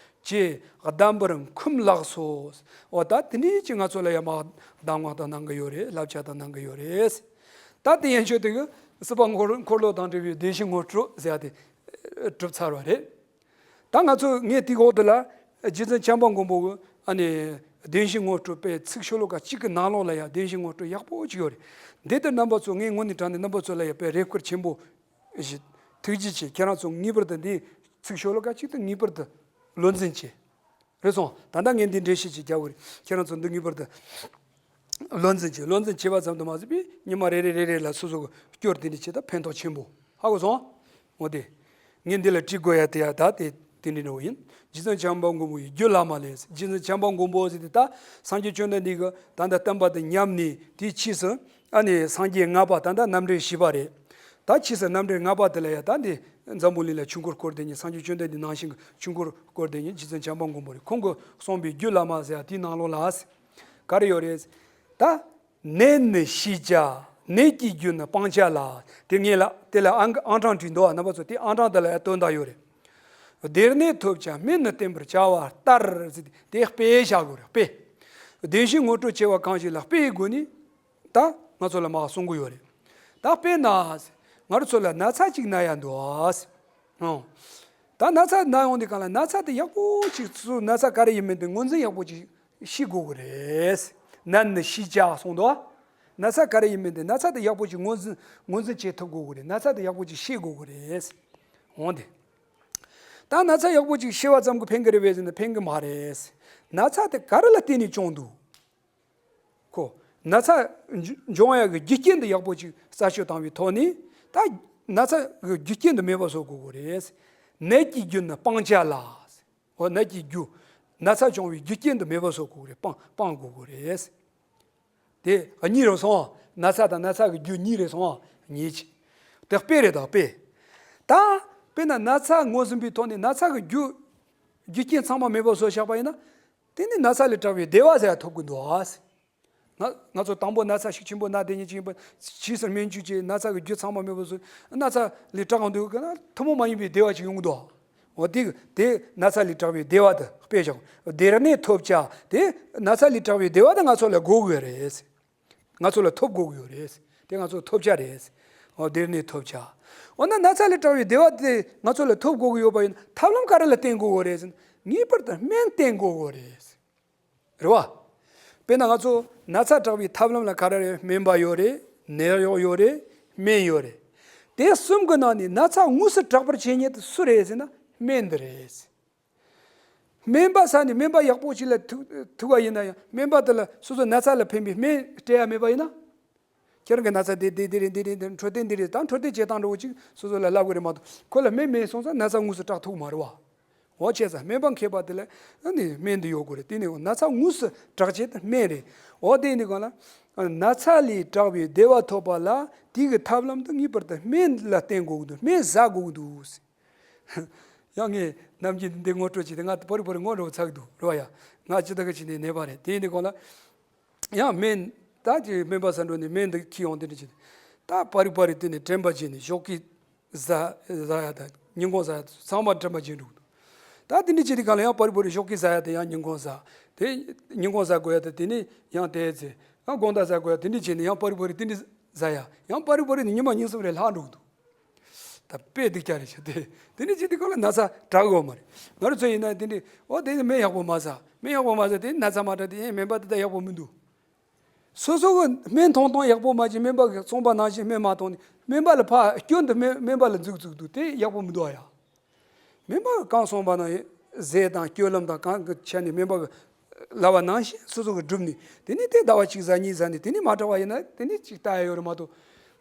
ཅེས་གདམས་པར་འཁུམས་ལགས་སོ། འོ་ད་དེ་འདྲའི་ཅིག་ང་ཚོ་ལ་ཡང་མར་གདམས་ངག་དང་གནང་གི་ཡོད་རེད། བསླབ་བྱ་དང་གནང་གི་ཡོད་རེད། ད་དེ་ཡན་ཆོད་དེ་གི་སྲིད་པ་འཁོར་འཁོར་ལོ་དང་འབྲེལ་བའི་བདེན་བཞི་ངོ་སྤྲོད་ཟེར་ཡ་དེ་གྲུབ་ཚར་བ་རེད། ད་ང་ཚོ་ངས་དེའི་འོག་དེ་ལ་རྗེ་བཙུན་བྱམས་པ་མགོན་པོ་གི་ཨ་ནི་བདེན་བཞི་ངོ་སྤྲོད་པའི་ཚིག་ཤོ་ལོ་ཀ་གཅིག་གི་ནང་ལོགས་ལ་ཡང་བདེན་བཞི་ངོ་སྤྲོད་ཡག་པོ་ཅིག་ཡོད་རེད། འདི་ལྟར་རྣམ་པ་ཚོ་ངས་དངོས་གནས་དྲང་གནས་རྣམ་པ་ཚོ་ལ་ཡང་དཔེ་རེ་སྐུལ་ཆེན་པོ་ཞིག་ཐུགས་རྗེ་ཆེ། ཁྱེད་རང་ཚོ་ངེས་པར་དུ་འདིའི་ཚིག་ཤོ་ལོ་ཀ་གཅིག་དེ་ངེས་པར་དུ་བློ་འཛིན་བྱེད། རེད་སོང་། ད་ལྟ་ངས་འདི་འགྲེལ་བཤད་ཅིག་རྒྱག་གི་རེད། ཁྱེད་རང་ཚོ་འདི་ངེས་པར་དུ་བློ་འཛིན་བྱེད། བློ་འཛིན་བྱེད་པ་ཙམ་དུ་མ་ཟད་པའི་ཉི་མ་རེ་རེ་རེ་རེ་ལ་སོ་སོ་གི་སྐྱོར་དེ་འདྲ་བྱེད་སྟབས་ཕན་ཐོགས་ཆེན་པོ་ཧ་གོ་སོང་། འོ་དེ། ངས་འདི་ལ་བྲིས་དགོས་ཡ་དེ་ཡ་ད་དེ་དེ་འདྲ་འདྲ་བོ་ཡིན། རྗེ་བཙུན་བྱམས་པ་མགོན་པོ་ཡི་རྒྱུད་བླ་མ་ལས། རྗེ་བཙུན་བྱམས་པ་མགོན་པོ་ཟེར་དེ་ད་སངས་རྒྱས་བཅོམ་ལྡན་འདས་ཀྱི་ད་ལྟ་བསྟན་པ་དེ་ཉམས་ནས་དེའི་ཕྱིས་སུ་ཨ་ནི་སངས་རྒྱས་ལྔ་པ་ད་ལྟ་རྣམ་འདྲེན་བཞི་པ་རེད། ད་ཕྱིས་སུ་རྣམ་འདྲེན་ལྔ་པ་དེ་ལ་ཡང་ད་འདི་འཛམ་བུ་གླིང་ལ་ཆོས་འཁོར་བསྐོར་དེ་ཉིད། སངས་རྒྱས་བཅོམ་ལྡན་འདས་ནང་བཞིན་གྱི་ཆོས་འཁོར་བསྐོར་དེ་ཉིད་རྗེ་བཙུན་བྱམས་པ་མགོན་པོ་རེད། ཁོང་གིས་གསུངས་པའི་རྒྱུད་བླ་མ་ཟེར་ཡ་དེའི་ནང་ལོགས་ལ་ག་རེ་ཡོད་རེད། ད་ནད་ནི་ཞི་བྱ། ནད་ཀྱི་རྒྱུ་ནི་སྤང་བྱ་ལ། དེ་ངས་ལ་དེ་ལ་ཨང་ཨང་གྲངས་བྲིས་འདུག་བ། རྣམ་པ་ཚོ་དེ་ཨང་གྲངས་དེ་ལ་ཡང་དོན་དག་ཡོད་རེད། བདེར་གནས་ཐོབ་བྱ་སྨན་ནི་བསྟེན་པར་བྱ་བ་ལྟར་ཟེར་ཏེ་དེ་དཔེ་བཞག་དགོས་རེད། དཔེ། བདེན་བཞི་ངོ་སྤྲོད་བྱེད་པ་གང་ཞིག་ལ་དཔེའི་སྒོ་ནས། ད་ང་ཚོ་ལ་མར་གསུང་གི་ཡོད་རེད། ད་དཔེར་ན། ང་རང་ཚོ་ལ་ན་ཚ་གཅིག་ན་ཡ་འདུག་ཨ། ཨང་། ད་ན་ཚ་ན་ཡོང་དུས་གང་ལ་ན་ཚ་དེ་ཡག་པོ་ཅིག་སོ་སོ་ན་ཚ་ག་རེ་ཡིན་མིན་དེ་ངོས་འཛིན་ཡག་པོ་ཅིག་ཤེས་དགོས་ཀྱི་རེད། ནད་ནི་ཞི་བྱ་གསུངས་འདུག་ཨ། ན་ཚ་ག་རེ་ཡིན་མིན་དེ་ན་ཚ་དེ་ཡག་པོ་ཅིག་ངོས་འཛིན་ངོས་འཛིན་བྱེད་ཐུབ་དགོས་ཀྱི་རེད། ན་ཚ་དེ་ཡག་པོ་ཅིག་ཤེས་དགོས་ཀྱི་རེད། འོང་དེ། ད་ན་ཚ་ཡག་པོ་ཅིག་ཤེས་པ་ཙམ་གྱིས་ཕན་གྱི་རེད་པས་ཟེར་ན་ཕན་གྱི་མ་རེད། ན་ཚ་དེ་ག་རེ་ལ་བརྟེན་ནས་བྱུང་འདུག་ཁོ། ན་ཚ་འབྱུང་ཡག་གི་རྒྱུ་རྐྱེན་དེ་ཡག་པོ་ཅིག་རྩད་གཅོད་བཏང་བའི་ཐོག་ནས། ད་ན་ཚ་གི་རྒྱུ་རྐྱེན་དེ་མེད་པ་བཟོ་དགོས་ཀྱི་རེད། ནད་ཀྱི་རྒྱུ་ནི་སྤང་བྱ་ལ། འོ་ནད་ཀྱི་རྒྱུ། ན་ཚ་བྱུང་བའི་རྒྱུ་རྐྱེན་དེ་མེད་པ་བཟོ་དགོས་ཀྱི་རེད། སྤང་སྤང་དགོས་ཀྱི་རེད། དེ་གཉིས་རེད་སོང་། ན་ཚ་དང་ན་ཚ་གི་རྒྱུ་གཉིས་རེད་སོང་། གཉིས་ཅི། དེ་དཔེ་རེད་ད་དཔེ། ད་དཔེར་ན་ན་ཚ་ངོས་ཟིན་པའི་ཐོག་ནས་ན་ཚ་གི་རྒྱུ། རྒྱུ་རྐྱེན་ཚང་མ་མེད་པ་བཟོ་བཞག་པ་ཡིན་ན། དེ་ནི་ན་ཚ་ལས་དྲག་པའི་བདེ་བ་ཟེར་ཡ་ཐོབ་ཀྱི་འདུག་ཨ། ང་ང་ཚོ་དང་པོ་ན་ཚ་ཤུགས་ཆེན་པོ་ན་དེ་ཉིད་ཅིག་ཡིན་པ། ཕྱིས་སུ་སྨན་བཅོས་བྱས་ན་ཚ་གི་རྒྱུ་ཚང་མ་མེད་པ་བཟོས། ན་ཚ་ལས་དྲག་གང་འདུག་གི་ན་ཐུན་མོང་མ་ཡིན་པའི་བདེ་བ་ཅིག་ཡོང་གི་འདུག་འོ་དེ་དེ་ན་ཚ་ལས་དྲག་པའི་བདེ་བ་དེ་དཔེ་བཞག་བདེར་གནས་ཐོབ་བྱ་དེ་ན་ཚ་ལས་དྲག་པའི་བདེ་བ་དེ་ང་ཚོ་ལ་དགོས་ཀྱི་རེད། ང་ཚོ་ལ་ཐོབ་དགོས་ཀྱི་ཡོད་རེད། དེ་ང་ཚོ་ཐོབ་བྱ་རེད། འོ་བདེར་གནས་ཐོབ་བྱ། འོ་ན་ན་ཚ་ལས་དྲག་པའི་བདེ་བ་དེ་ང་ཚོ་ལ་ཐོབ་དགོས་ཀྱི་ཡོད་པ་ཡིན་ན་ཐབས་ལམ་ག་རེ་ལ་བརྟེན་དགོས་ཀྱི་རེད་ཟེར་ན་ངེས་པར་དུ་སྨན་བསྟེན་དགོས་ཀྱི་རེད། རེད་བ། དཔེར་ན་ང་ཚོ་ན་ཚ་དྲག་པའི་ཐབས་ལམ་ལ་ག་རེ་རེད། སྨན་པ་ཡོད་རེད། ནད་གཡོག་ཡོད་རེད། སྨན་ཡོད་རེད། དེ་གསུམ་གྱི་ནང་ནས་ན་ཚ་དངོས་སུ་དྲག་པར་བྱེད་མཁན་དེ་སུ་རེད་ཟེར་ན་སྨན་འདི་རེད། སྨན་པ་ས་ནས་སྨན་པ་ཡག་པོ་ཞིག་ལ་ཐུག་ཐུག་པ་ཡིན་ན་ཡང་སྨན་པ་དེ་ལ་སོ་སོ་ན་ཚ་ལ་ཕན་པའི་སྨན་སྤྲད་ཡ་མེད་པ་ཡིན་ན། ཁྱེད་རང་གི་ན་ཚ་དེ་དེ་དེ་རེད་འདི་རེད་འདི་འཕྲོད་བསྟེན་འདི་རེད་ད་འཕྲོད་བསྟེན་བྱེད་སྟངས་འདྲ་བོ་ཅིག་སོ་སོ་ལ་ལབ་དགོས་རེད་མ་གཏོགས་ཁོ་ལ་སྨན་མེད་སོང་ཙང་ན་ཚ་དངོས་སུ་དྲག་ཐུབ་མ་རེད་བ། འོ་བྱས་ཙང་སྨན་པ་མཁས་པ་དེ་ལ་ཨ་ནི་སྨན་དེ་ཡོད་དགོས་རེད། དེ་ནི་ན་ཚ་དངོས་སུ་དྲག་བྱེད་དེ་སྨན་རེད། འོ་དེ་ནི་གང་ལ། ན་ཚ་ལས་དྲག་པའི་བདེ་བ་ཐོབ་པ་ལ་དེ་གི་ཐབས་ལམ་དུ་ངེས་པར་དུ་སྨན་ལ་བརྟེན་དགོས་ཀྱི་འདུག་སྨན་ཟ་དགོས་ཀྱི་འདུག་ཡང་ངས་ནམ་རྒྱུན་འདི་ངོ་སྤྲོད་བྱས་ཏེ་ང་པར་རི་པར་རི་ངོ་འགྲོ་ཚར་གི་འདུག་རེད་བ་ཡ། ང་ཅི་ད་ག་ཅི་ནས་ནད་པ་རེད། དེ་ཡིན་དུས་གང་ལ། ཡང་སྨན་ད་ཅི་སྨན་པ་ས་འགྲོ་ནས་སྨན་འདི་ཁྱེར་ཡོང་དེ་འདྲ་བྱས་ཏེ། ད་པར་རི་པར་རི་དེ་ནས་དྲན་པ་བརྗེད་ནས་ཞོགས་ཀས་ཟ་ཟ་ཡ་ད་ཉིན་གུང་ཟ་ཡ་ཚང་མ་དྲན་པ་བརྗེད་འགྲོ་གི་འདུག་ད་དེ་འདྲ་བྱས་དུས་གང་ལ་ཡང་པར་རི་པར་རི་ཞོགས་ཀས་ཟ་ཡ་དེ་ཡང་ཉིན་གུང་ཟ། དེ་ཉིན་གུང་ཟ་དགོས་ཡ་དེ་དེ་ནས་ཡང་དེ་ཚེ་ཡང་དགོང་དག་ཟ་དགོས་ཡ་དེ་འདྲ་བྱས་ནས་ཡང་པར་རི་པར་རི་དེ་འདྲ་ཟ་ཡ། ཡང་པར་རི་པར་རི་ནས་ཉི་མ་ཉིན་གསུམ་རེ་ལྷག་འགྲོ་གི་འདུག་ད་དཔེ་སྡུག་ཅག་རེད་ཤག་དེ་དེ་ནས་ཅི་དེ་ཁོ་ལ་ན་ཚ་དྲག་ཡོད་མ་རེད། ང་རང་ཚོ་ཡིན་ན་དེ་འདྲ་འོ་དེ་ནི་སྨན་ཡག་པོ་མ་ཟ། སྨན་ཡག་པོ་མ་ཟ་དེ་ན་ཚ་མ་དྲག་དེ་ཡིན་སྨན་པ་དེ་ད་ཡག་པོ་མི་འདུག་སོ་སོ་གི་སྨན་འཐུང་སྟངས་ཡག་པོ་མ་བྱས་སྨན་པ་གིས་གསུངས་པ་ནང་བཞིན་སྨན་མ་འཐུང་ནས་སྨན་པ་ལ་ཕར་སྐྱོན་དུ་སྨན་སྨན་པ་ལ་འཛུགས་འཛུགས་འདུག་དེ་ཡག་པོ་མི་འདུག་ཨ་ཡ། སྨན་པ་གིས་གང་གསུངས་པ་ནང་བཞིན་ཟས་དང་སྤྱོད་ལམ་དང་གང་གི་ཆ་ནས་སྨན་པ་གིས་ལབ་པ་ནང་བཞིན་སོ་སོ་གིས་བསྒྲུབས་ནས་དེ་ནས་དེ་ཟླ་བ་གཅིག་ཟ་གཉིས་ཟ་ནས་དེ་ནས་མ་དྲག་པ་ཡིན་ན་དེ་ནས་ཅིག་ལྟ་ཡ་ཡོད་རེད་མ་གཏོགས།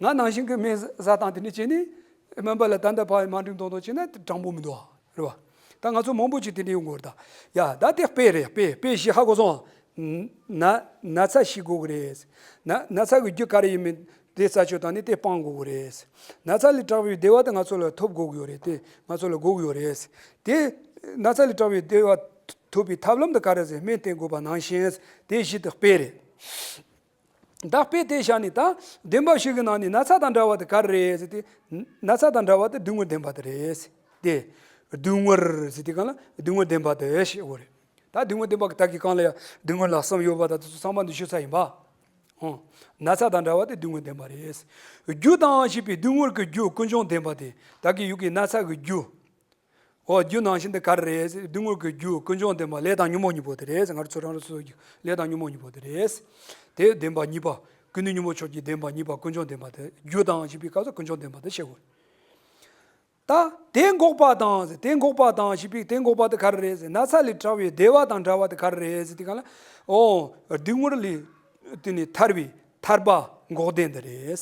ང་ནང་བཞིན་གྱི་སྨན་ཟ་སྟངས་དེ་འདྲ་བྱས་ནས་སྨན་པ་ལ་ད་ལྟ་ཕར་མ་འགྲིག་མདོག་མདོག་བྱས་ན་དེ་དྲང་པོ་མི་འདུག་ཨ། རེད་བ། ད་ང་ཚོ་མང་པོ་ཅིག་དེ་འདྲ་ཡོང་གི་ཡོད་རེད་ད། ཡ་ད་དེ་དཔེ་རེད། དཔེ་དཔེ་བཞི་ཧ་གོ་སོང་ཨ། ན་ན་ཚ་ཞི་དགོས་ཀྱི་རེད། ན་ན་ཚ་གི་རྒྱུ་ག་རེ་ཡིན་མིན་དེ་རྩད་གཅོད་བཏང་ནས་དེ་སྤང་དགོས་ཀྱི་རེད། ན་ཚ་ལས་དྲག་པའི་བདེ་བ་དེ་ང་ཚོ་ལ་ཐོབ་དགོས་ཀྱི་ཡོད་རེད། དེ་ང་ཚོ་ལ་དགོས་ཀྱི་ཡོད་རེད། དེ་ན་ཚ་ལས་དྲག་པའི་བདེ་བ་ཐོབ་པའི་ཐབས་ལམ་དེ་ག་རེ་རེད། སྨན་བསྟེན་དགོས་པ་ནང་བཞིན་དེ་བཞི་དེ་དཔེ་རེད། ད་དཔེ་དེ་བཞག་ནས་ད་བདེན་པ་བཞི་གི་ནང་ནས་ན་ཚ་དང་འདྲ་བ་དེ་ག་རེ་རེད་ཟེར་ཏེ། ན་ཚ་དང་འདྲ་བ་དེ་སྡུག་བསྔལ་བདེན་པ་དེ་རེད། དེ་སྡུག་བསྔལ་ཟེར་དུས་གང་ལ་སྡུག་བསྔལ་བདེན་པ་དེ་ཞེས་འོ་རེད། ད་སྡུག་བསྔལ་བདེན་པ་གི་ད་གི་གང་ལ་ཡང་སྡུག་བསྔལ་ལ་གསུམ་ཡོད་པ་དང་དེ་ཚོ་ཚང་མ་འདི་ཞུ་ཚར་ཡིན་པ། ཧོ། ན་ཚ་དང་འདྲ་བ་དེ་སྡུག་བསྔལ་བདེན་པ་རེད། རྒྱུ་དང་བཅས་པའི་སྡུག་བསྔལ་གྱི་རྒྱུ་ཀུན་འབྱུང་བདེན་པ་དེ་ད་གི་ཡུལ་གྱི་ན་ཚ་གི་རྒྱུ། འོ་རྒྱུ་ནང་བཞིན་དུ་ག་རེ་རེད། སྡུག་བསྔལ་གྱི་རྒྱུ་ཀུན་འབྱུང་བདེན་པ་ལས་དང་ཉོན་མོངས་གཉིས་པོ་དེ་རེད། ང་རང་ཚོ་རང་རང་སོ་སོ་རྒྱུ་ལས་དང་ཉོན་མོངས་གཉིས་པོ་དེ་རེད། དེ་བདེན་པ་གཉིས་པ། ཀུན་ནས་ཉོན་མོངས་ཕྱོགས་ཀྱི་བདེན་པ་གཉིས་པ་ཀུན་འབྱུང་བདེན་པ་དེ་རྒྱུ་དང་བཅས་པའི་སྐབས་སུ་ཀུན་འབྱུང་བདེན་པ་དེ་བཤད་དགོས། ད་དེ་འགོག་པ་དང་ཟེར། དེ་འགོག་པ་དང་བཅས་པའི་དེ་འགོག་པ་དེ་ག་རེ་རེད་ཟེར། ན་ཚ་ལས་དྲག་པའི་བདེ་བ་དང་འདྲ་བ་དེ་ག་རེ་རེད་ཟེར་དུས་གང་ལ། འོ་སྡུག་བསྔལ་ལས་དེ་ནས་ཐར་བའི་ཐར་པ་འགོག་བདེན་དེ་རེད།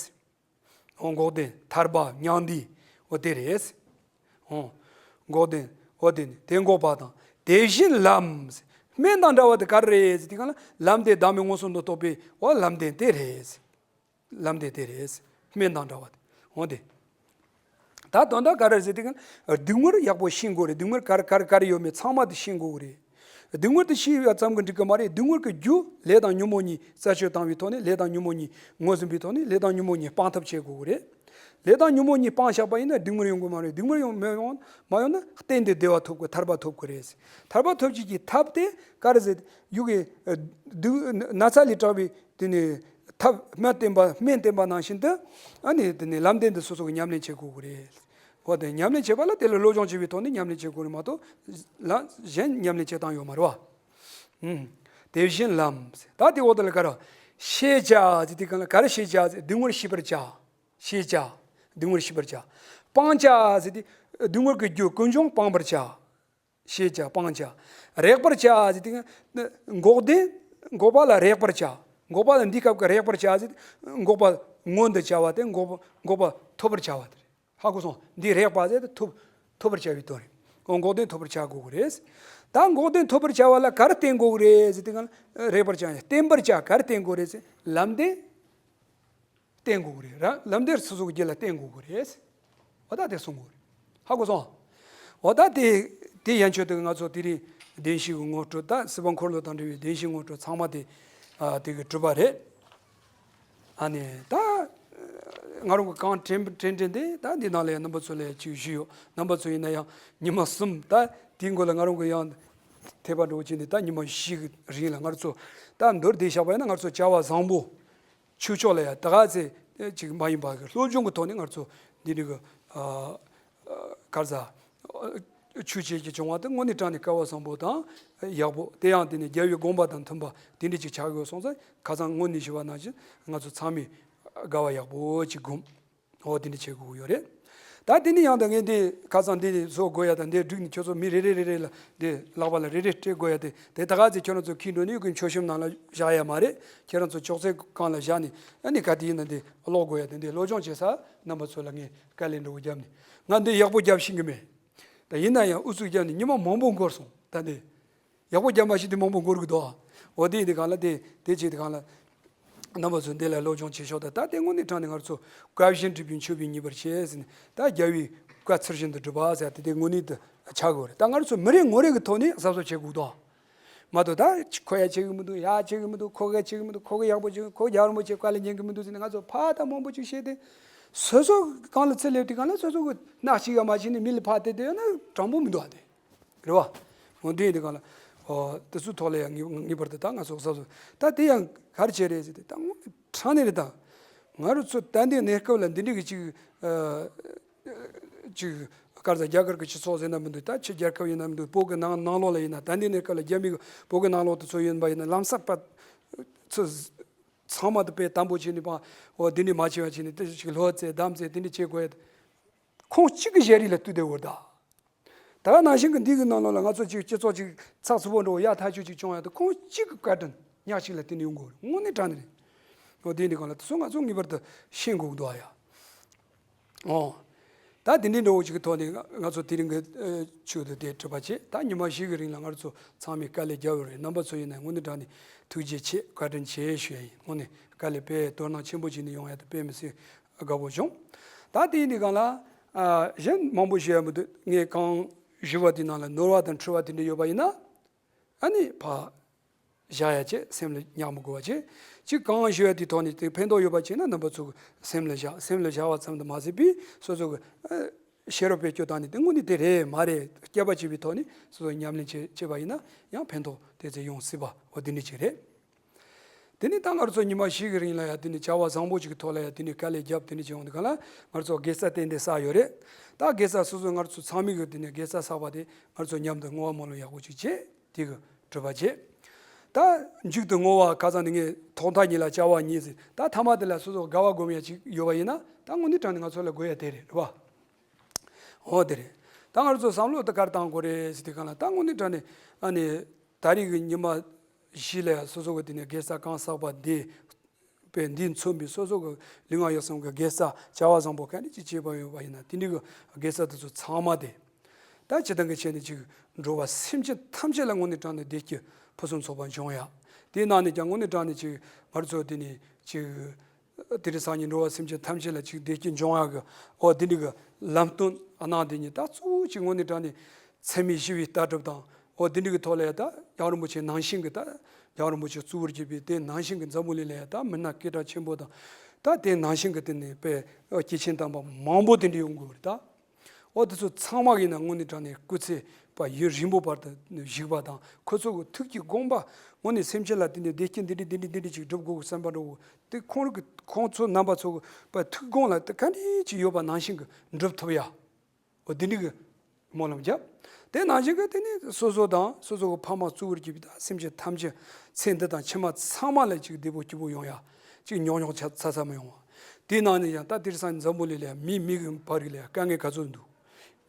འོ་འགོག་བདེན་ཐར་པ་མྱང་འདས་འོ་དེ་རེད། འོ་འགོག་བདེན་འོ་དེ་ནི་དེ་འགོག་པ་དང་དེ་བཞིན་ལམ། སྨན་དང་འདྲ་བ་དེ་ག་རེ་རེད་ཟེར་དུས་གང་ལ། ལམ་དེ་བདག་མེད་མངོན་སུམ་དུ་རྟོགས་པའི་འོ་ལམ་བདེན་དེ་རེད། ལམ་བདེན་དེ་རེད། སྨན་དང་འདྲ་བ་དེ་འོ་དེ། ད་དོན་དག་ག་རེ་རེད་ཟེར་དུས་གང་ལ། སྡུག་བསྔལ་ཡག་པོ་ཤེས་དགོས་རེད། སྡུག་བསྔལ་ག་རེ་ག་རེ་ག་རེ་ཡོད་མེད་ཚང་མ་དེ་ཤེས་དགོས་རེད། སྡུག་བསྔལ་དེ་ཤེས་ཡ་ཙམ་གྱིས་འགྲིག་གི་མ་རེད། སྡུག་བསྔལ་གྱི་རྒྱུ་ལས་དང་ཉོན་མོངས་གཉིས་རྩད་གཅོད་བཏང་བའི་ཐོག་ནས། ལས་དང་ཉོན་མོངས་གཉིས་ངོས་ཟིན་པའི་ཐོག་ནས་ལས་དང་ཉོན་མོངས་གཉིས་སྤང་ཐབས་བྱེད་དགོས་ཀྱི་རེད། ལས་དང་ཉོན་མོངས་གཉིས་སྤངས་བཞག་པ་ཡིན་ན་སྡུག་བསྔལ་ཡོང་གི་མ་རེད། སྡུག་བསྔལ་ཡོང་མ་ཡོང་མ་ཡོང་ན་གཏན་དུ་བདེ་བ་ཐོབ་དགོས། ཐར་པ་ཐོབ་དགོས་རེད། ཐར་པ་ཐོབ་བྱེད་ཀྱི་ཐབས་དེ་ག་རེ་ཟེར། ཡུལ་གྱི་སྡུག་ན་ཚ་ལས་དྲག་པའི་དེ་ནས་ཐབས་སྨན་བསྟེན་པ་སྨན་བསྟེན་པ་ནང་བཞིན་དུ། ཨ་ནི་དེ་ནས་ལམ་བདེན་དེ་སོ་སོ་གིས་ཉམས་ལེན་བྱེད་དགོས་ཀྱི་རེད། འོ་དེ་ཉམས་ལེན་བྱེད་པ་ལ་དེ་ལ་སློབ་སྦྱོང་བྱེད་པའི་ཐོག་ནས་ཉམས་ལེན་བྱེད་དགོས་རེད་མ་གཏོགས། ལམ་གཞན་ཉམས་ལེན་བྱེད་སྟངས་ཡོད་མ་རེད་བ། ཨུམ། དེ་བཞིན་ལམ། ད་དེ་འོག་ཏུ་ལ་ག་རེ། ཤེས་བྱ་ཟེར་དུས་གང་ལ་ག་རེ་ཤེས་བྱ་ཟེར། སྡུག་བསྔལ་ཤེས་པར་བྱ། ཤེས་བྱ། སྡུག་བསྔལ་ཤེས་པར་བྱ། སྤང་བྱ་ཟེར་དུས་སྡུག་བསྔལ་གྱི་རྒྱུ་ཀུན་འབྱུང་སྤང་བར་བྱ། ཤེས་བྱ་སྤང་བྱ། རེག་པར་བྱ་ཟེར་དུས་འགོག་བདེན། འགོག་པ་ལ་རེག་པར་བྱ། འགོག་པ་ལ་འདིའི་སྐབས་ཀྱི་རེག་པར་བྱ་ཟེར་དུས་འགོག་པ་མངོན་དུ་བྱ་བ་སྟེ་འགོག་པ་འགོག་པ་ཐོབ་པར་བྱ་བ་དེ་རེད། ཧ་གོ་སོང་། འདི་རེག་པ་ཟེར་དུས་ཐོབ་ཐོབ་པར་བྱ་བའི་དོན་རེད། འོ་འགོག་བདེན་ཐོབ་པར་བྱ་དགོས་ཀྱི་རེད། ད་འགོག་བདེན་ཐོབ་པར་བྱ་བ་ལ་ག་རེ་བརྟེན་དགོས་ཀྱི་རེད་ཟེར་དུས་གང་ལ་རེག་པར་བྱ། བརྟེན་པར་བྱ་ག་རེ་བརྟེན་དགོས་རེད་ཟེར། ལམ་བདེན་བརྟེན་དགོས་ཀྱི་རེད། ར་ལམ་བདེན་སོ་སོ་གི་རྒྱུད་ལ་བརྟེན་དགོས་ཀྱི་རེད། འོ་ད་དེ་གསུང་དགོས་རེད། ཧ་གོ་སོང་། འོ་ད་དེ་དེ་ཡན་ཆོད་དེ་ང་ཚོ་དེ་རིང་བདེན་བཞི་གི་ངོ་སྤྲོད། ད་སྲིད་པ་འཁོར་ལོ་དང་འབྲེལ་བའི་བདེན་བཞིའི་ངོ་སྤྲོད་ཚང་མ་དེ་ཨ་དེ་གི་གྲུབ་པ་རེད། ཨ་ནི་ད་ང་རང་གི་གང་དྲན་དྲན་དྲན་དེ་ད་འདི་ནང་ལ་ཡང་རྣམ་པ་ཚོ་ལ་ཅིག་ཞུས་ཡོད། རྣམ་པ་ཚོ་ཡིན་ན་ཡང་ཉི་མ་གསུམ། ད་དེའི་མགོ་ལ་ང་རང་གི་ཡང་འཐད་པ་འགྲོ་བྱས་ནས་ད་ཉི་མ་བཞི་གི་རིང་ལ་ང་རང་ཚོ་ད་མདོར་བསྡུས་བཞག་པ་ཡིན་ན་ང་ཚོ་བྱ་བ་བཟང་པོ། ཆོས་ཕྱོགས་ལ་ཡང་ད་ག་ཚད་ཅིག་མ་ཡིན་པ་གི་སློབ་སྦྱོང་གི་ཐོག་ནས་ང་ཚོ་འདི་འདྲ་གི་ཨ་ཨ་ག་རེ་ཟ། ཆོས་བྱེད་ཀྱི་བྱུང་བ་དེ་དངོས་གནས་དྲང་གནས་སྐལ་བ་བཟང་པོ་དང་ཡག་པོ། དེ་ཡང་དེ་ནས་རྒྱལ་བའི་དགོངས་པ་དང་མཐུན་པ་དེ་འདྲ་ཅིག་ཆགས་དགོས་སོང་ཙང་། ཁ་སང་སྔོན་ནས་ཞུས་པ་ནང་བཞིན་ང་ཚོ་ཚང་མས་དགའ་བ་ཡག་པོ་ཅིག་སྒོམ། འོ་དེ་འདྲ་བྱེད་དགོས་ཀྱི་ཡོད་རེད། ད་དེ་ནས་ཡང་ད་ངས་འདི་ཁ་སང་འདི་བཟོ་དགོས་ཡ་དང་འདི་བསྒྲིགས་ནས་ཁྱོད་ཚོ་མི་རེ་རེ་རེ་རེ་ལ་འདི་ལག་པ་ལ་རེ་རེ་སྤྲད་དགོས་ཡ་དེ་དེ་ད་ག་ཚོད་ཁྱོད་རང་ཚོ་ཁྱེར་འགྲོ་ནས་ཡོད་མཁན་མཆོད་གཤོམ་ནང་ལ་བཞག་ཡ་མ་རེད། ཁྱེད་རང་ཚོ་ཅོག་ཙེ་སྒང་ལ་བཞག་ནས་ཨ་ནི་ག་དེ་ཡིན་ན་འདི་ཀློག་དགོས་ཡ་དེ་འདི་སློབ་སྦྱོང་བྱེད་ས། རྣམ་པ་ཚོ་ལ་ངས་དཀའ་ལས་འདྲ་བོ་བརྒྱབ་ནས་ང་འདི་ཡག་པོ་བརྒྱབ་ཤེས་ཀྱི་མེད། ད་ ཡིན་ན་ཡང་ཨུ་ཚུགས་བརྒྱབ་ནས་ཉི་མ་མང་པོ་འགོར་སོང་ད་ནི། ཡག་པོ་རྒྱབ་མ་ཤེས་དུས་མང་པོ་འགོར་གི་འདུག་འོ་དེ་ཡིན་དུས་གང་ལ་དེ་དེ་བྱེད་དུས་གང་ལ། རྣམ་པ་ཚོ་འདི་ལ་སློབ་སྦྱོང་བྱེད་ཤོག་ད་ད་དེ་དངོས་གནས་དྲང་ནས་ང་ཚོ་བཀའ་བཞིན་སྒྲུབ་པའི་མཆོད་པའི་ཉེས་པར་བྱེད་ཟེར་ནས་ད་རྒྱལ་བའི་བཀའ་ཚུལ་བཞིན་དུ་སྒྲུབ་པ་ཟེར་དེ་དེ་དངོས་གནས་དུ་ཆགས་དགོས་རེད། ད་ང་ཚོ་མི་རེ་ངོ་རེ་གི་ཐོག་ནས་གཟབ་གཟབ་བྱེད་དགོས་འདུག་མ་གཏོགས་ད་ཁོ་ཡ་བྱེད་གི་མི་འདུག་ཡ་བྱེད་གི་མི་འདུག་ཁོ་ག་བྱེད་གི་མི་འདུག་ཁོ་གི་ཡག་པོ་བྱེད་གི་ཁོ་རྒྱལ་བ་རིན་པོ་ཆེ་བཀའ་ལ་ཉན་གི་མི་འདུག་ཟེར་ནས་ང་ཚོ་ཕ་ད་མང་པོ་ཅིག་བཤད་དེ། སོ་སོ་གང་ལ་ཚུར་སླེབས་དུས་གང་ལ་སོ་སོ་གི་ནག་ཅིག་ཡ་མ་བྱས་ནས་མི་ལ་ཕར་བལྟས་དེ་ཡོད་ན་དྲང་པོ་མི་འདུག་ཨ་དེ། རེད་བ། འོ་འདི་ཡིན་དུས་གང་ལ། ཨོ་དེ་ཚོའི་ཐོག་ལ་ཡང་ངེས་ངེས་པར་དུ་ད་ང་ཚོ་གཟབ་གཟབ་ད་དེ་ཡང་ག་རེ་བྱས་རེད་ཟེར་དུས་ད་དངོས་གནས་དྲང་གནས་རེད་ད། ང་རང་ཚོ་ད་ལྟའི་གནས་སྐབས་ལ་འདི་འདྲའི་གི་ཅིག་ཨ། ཅིག་ག་རེ་ཟེར་རྒྱ་གར་གྱི་སྤྱི་ཚོགས་ཟེར་ན་མི་འདུག་ད་ཕྱི་རྒྱལ་ཁབ་ཡིན་ན་མི་འདུག་བོད་ཀྱི་ནང་ནང་ལོགས་ལ་ཡིན་ན་ད་ལྟའི་གནས་སྐབས་ལ་རྒྱ་མི་གི་བོད་ཀྱི་ནང་ལོགས་དུ་ཚོ་ཡིན་པ་ཡིན་ན་ལམ་སང་པ་ཚོ་ཚང་མ་དུ་དཔེ་དམ་པོ་བྱས་ནས་པ་འོ་འདི་འདྲ་མ་བྱས་པ་བྱས་ནས་དེ་ཅིག་ལྷོད་བཙལ་དམ་བཙལ་དེ་འདྲ་བྱེད་དགོས་ཡ། ཁོང་གཅིག་གི་ཞལ་རས་ལ་ལྟོས་བསྡད་ཡོད་ད། ད་ག་ནང་བཞིན་གྱི་འདི་གི་ནང་ལོགས་ལ་ང་ཚོ་ཅིག་སྤྱི་ཚོགས་ཅིག་ཚགས་ཚུད་པོ་འགྲོ་ཡག་ཐག་ཆོད་ཅིག་བྱུང་ཡག་ཏུ་ཁོང་གཅིག་གི་བཀའ་དྲིན་ཉག་གཅིག་ལ་བརྟེན་ནས་ཡོང་དགོས་རེད། དངོས་གནས་དྲང་གནས་རེད། འོ་དེ་འདི་གང་ལ་དེ་ཚོ་ང་ཚོ་ངེས་པར་དུ་ཤེས་དགོས་འདུག་ཨ་ཡ། ཨོ། ད་དེ་འདྲའི་འགྲོ་བ་ཅིག་གི་ཐོག་ནས་ང་ཚོ་དེ་རིང་གི་ཆུ་དུ་དེ་གྲུབ་པ་བྱེད་ད་ཉི་མ་བཞི་གི་རིང་ལ་ང་ཚོ་ཚང་མས་དཀའ་ལས་བརྒྱབ་ཡོད་རེད། རྣམ་པ་ཚོ་ཡིན་ན་དངོས་གནས་དྲང་གནས་ཐུགས་རྗེ་ཆེ་བཀའ་དྲིན་ཆེ་ཞུ་ཡ་ཡིན། དངོས་གནས་དཀའ་ལས་དཔེ་དོ་སྣང་ཆེན་པོ་བྱས་ནས་ཡོང་ཡ་དེ་དཔེ་མི་སྲིད། དགའ་པོ་བྱུང་། ད་དེ་ཡིན་དུས་གང་ལ། ཨ། གཞན་མང་པོ་ཞུ་ཡ་མི་འདུག་ངས་གང་ཞུ་བ་དེ་ནང་ལ་ནོར་བ་དང་འཁྲུལ་བ་དེ་འདྲ་ཡོད་པ་ཡིན་ན། ཨ་ནི་ཕར་བཞག་ཡ་བྱེད་སེམས་ལ་ཉག་མི་དགོས་པ་བྱེད། གཅིག་གང་ཞུ་ཡ་དེ་ཐོག་ནས་དེ་ཕན་ཐོགས་ཡོད་པ་བྱས་ན་རྣམ་པ་ཚོ་སེམས་ལ་བཞག་སེམས་ལ་བཞག་པ་ཙམ་དུ་མ་ཟད་པའི་སོ་སོ་གི་ཨ། ཤེས་རབ་བེད་སྤྱོད་བཏང་ནས་དེ་དངོས་གནས་དེ་རེད་མ་རེད་དཔྱད་པ་བྱེད་པའི་ཐོག་ནས་སོ་སོ་ཉམས་ལེན་བྱེད་བྱེད་པ་ཡིན་ན་ཡང་ཕན་ཐོགས་དེ་ཚོ་ཡོང་སྲིད་པ་འོ་དེ་འདྲ་ཅིག་རེད། དེ་ནས་ད་ང་ཚོ་ཉི་མ་བཞི་གི་རིང་ལ་ཡ་དེ་ནས་བྱ་བ་བཟང་པོ་ཅིག་གི་ཐོག་ལ་ཡ་དེ་ནས་དཀའ་ལས་བརྒྱབ་དེ་ནས་བྱས་ཡོང་དུས་གང་ལ་ང་ཚོ་དགེ་རྩ་ཏན་ཏན་བསགས་ཡོད་རེད། ད་དགེ་རྩ་སོ་སོ་ང་ཚོ་ཚང་མས་གི་དེ་ནས་དགེ་རྩ་བསགས་པ་དེ་ང་ཚོ་མཉམ་དུ་བསྔོ་བ་སྨོན་ལམ་ཡག་པོ་ཅིག་བྱས་དེ་གི་གྲུབ་པ་བྱས། ད་མཇུག་ཏུ་བསྔོ་བ་ཁ་སང་ནས་ངས་ཐོག་མཐའ་གཉིས་ལ་བྱ་བ་གཉིས་ཟེར་ད་ཐ་མ་དེ་ལ་སོ་སོ་དགའ་བ་སྒོམ་ཡ་ཅིག་ཡོད་པ་ཡིན་ན་ད་དངོས་གནས་དྲང་གནས་ང་ཚོ་ལ་དགོས་ཡ་དེ་རེད་རེད་བ། འོ་དེ་རེད། ད་ང་ཚོ་བསམ་བློ་ད་ག་རེ་བཏང་དགོས་རེད་ཟེར་དུས་གང་ལ་ད་དངོས་གནས་དྲང་གནས་ཨ་ནི་ད་རེས་ཀྱི་ཉི་མ་བཞི་ལ་ཡང་སོ་སོ་གི་དེ་ནས་དགེ་རྩ་གང་བསགས་པ་དེ་པས་འདི་མཚོན་པའི་སོ་སོ་གི་ལུས་ངག་ཡིད་གསུམ་གི་དགེ་རྩ་བྱ་བ་བཟང་པོ་ག་འདྲ་ཅིག་བྱས་པ་ཡོད་པ་ཡིན་ན་དེ་འདྲའི་གི་དགེ་རྩ་དེ་ཚོ་ཚང་མ་དེ་ད་སྤྱིར་བཏང་གི་ཆ་ནས་ཅིག་འགྲོ་བ་སེམས་ཅན་ཐམས་ཅད་ལ་དངོས་གནས་དྲང་གནས་བདེ་སྐྱིད་ཕུན་སུམ་ཚོགས་པ་འབྱུང་ཡ། དེའི་ནང་ནས་ཀྱང་དངོས་གནས་དྲང་གནས་ཅིག་ང་ཚོ་དེ་ནས་ཅིག་དེ་རིང་སང་ཉིན་འགྲོ་བ་སེམས་ཅན་ཐམས་ཅད་ལ་ཅིག་བདེ་སྐྱིད་འབྱུང་ཡག་གི་འོ་དེ་འདྲ་གི་ལམ་སྟོན་གནང་དེ་ཉིད་ད་གཙོ་བོ་ཅིག་དངོས་གནས་དྲང་གནས་ཚད་མེད་བཞི་པའི་ལྟ་གྲུབ་དང་འོ་དེ་འདྲ་གི་ཐོག་ལ་ཡ་ད་རྒྱལ་བ་རིན་པོ་ཆེ་ནང་བཞིན་གི་ད་རྒྱལ་བ་རིན་པོ་ཆེ་གཙོ་བོར་གྱུར་པའི་དེ་ནང་བཞིན་གི་འཛམ་བུ་གླིང་ལ་ཡ་ད་མི་སྣ་སྐད་གྲགས་ཆེན་པོ་དང་ད་དེ་ནང་བཞིན་གི་དེ་ནས་དཔེ་སྐྱེས་ཆེན་དམ་པ་མང་པོ་དེ་འདྲ་ཡོང་དགོས་རེད་ད། འོ་དེ་ཚོ་ཚང་མ་གི་ན་དངོས་གནས་དྲང་གནས་སྐུ་ཚེ་བ་ཡུན་རིང་པོ་བར་དུ་བཞུགས་པ་དང་ཁོ་ཚོ་གི་ཐུགས་ཀྱི་དགོངས་པ་དངོས་གནས་སེམས་ཅན་ལ་དེ་འདྲའི་བདེ་སྐྱིད་འདི་འདྲ་འདི་འདྲ་འདི་འདྲ་ཅིག་སྒྲུབ་དགོས་ཀྱི་བསམ་པ་འགྲོ་དགོས་དེ་ཁོང་རང་གི་ཁོང་ཚོ་རྣམ་པ་ཚོ་གི་བ་ཐུགས་དགོངས་ལ་དེ་ག་འདྲ་ཅིག་ཡོད་པ་ནང་བཞིན་གི་འགྲུབ་ཐུབ་ཡ། འོ་དེ་འདྲ་གི་སྨོན་ལམ་བརྒྱབ། དེ་ནང་བཞིན་གི་དེ་ནི་སོ་སོ་དང་སོ་སོ་གི་ཕ་མ་གཙོ་བོར་གྱུར་པའི་དང་སེམས་ཅན་ཐམས་ཅད་ཚེ་འདི་དང་ཕྱི་མ་ཚང་མ་ལ་ཅིག་བདེ་པོ་སྐྱིད་པོ་ཡོང་ཡ། ཅིག་ཉོག་ཉོག་ཆ་ཚ་ཚ་མི་ཡོང་བ། དེའི་ནང་ནས་ཡང་ད་དེང་སང་འཛམ་བུ་གླིང་ལ་ཡང་མི་མི་གི་བར་གྱི་ལ་ཡང་དཀའ་ངལ་ག་ཚོད་འདུག་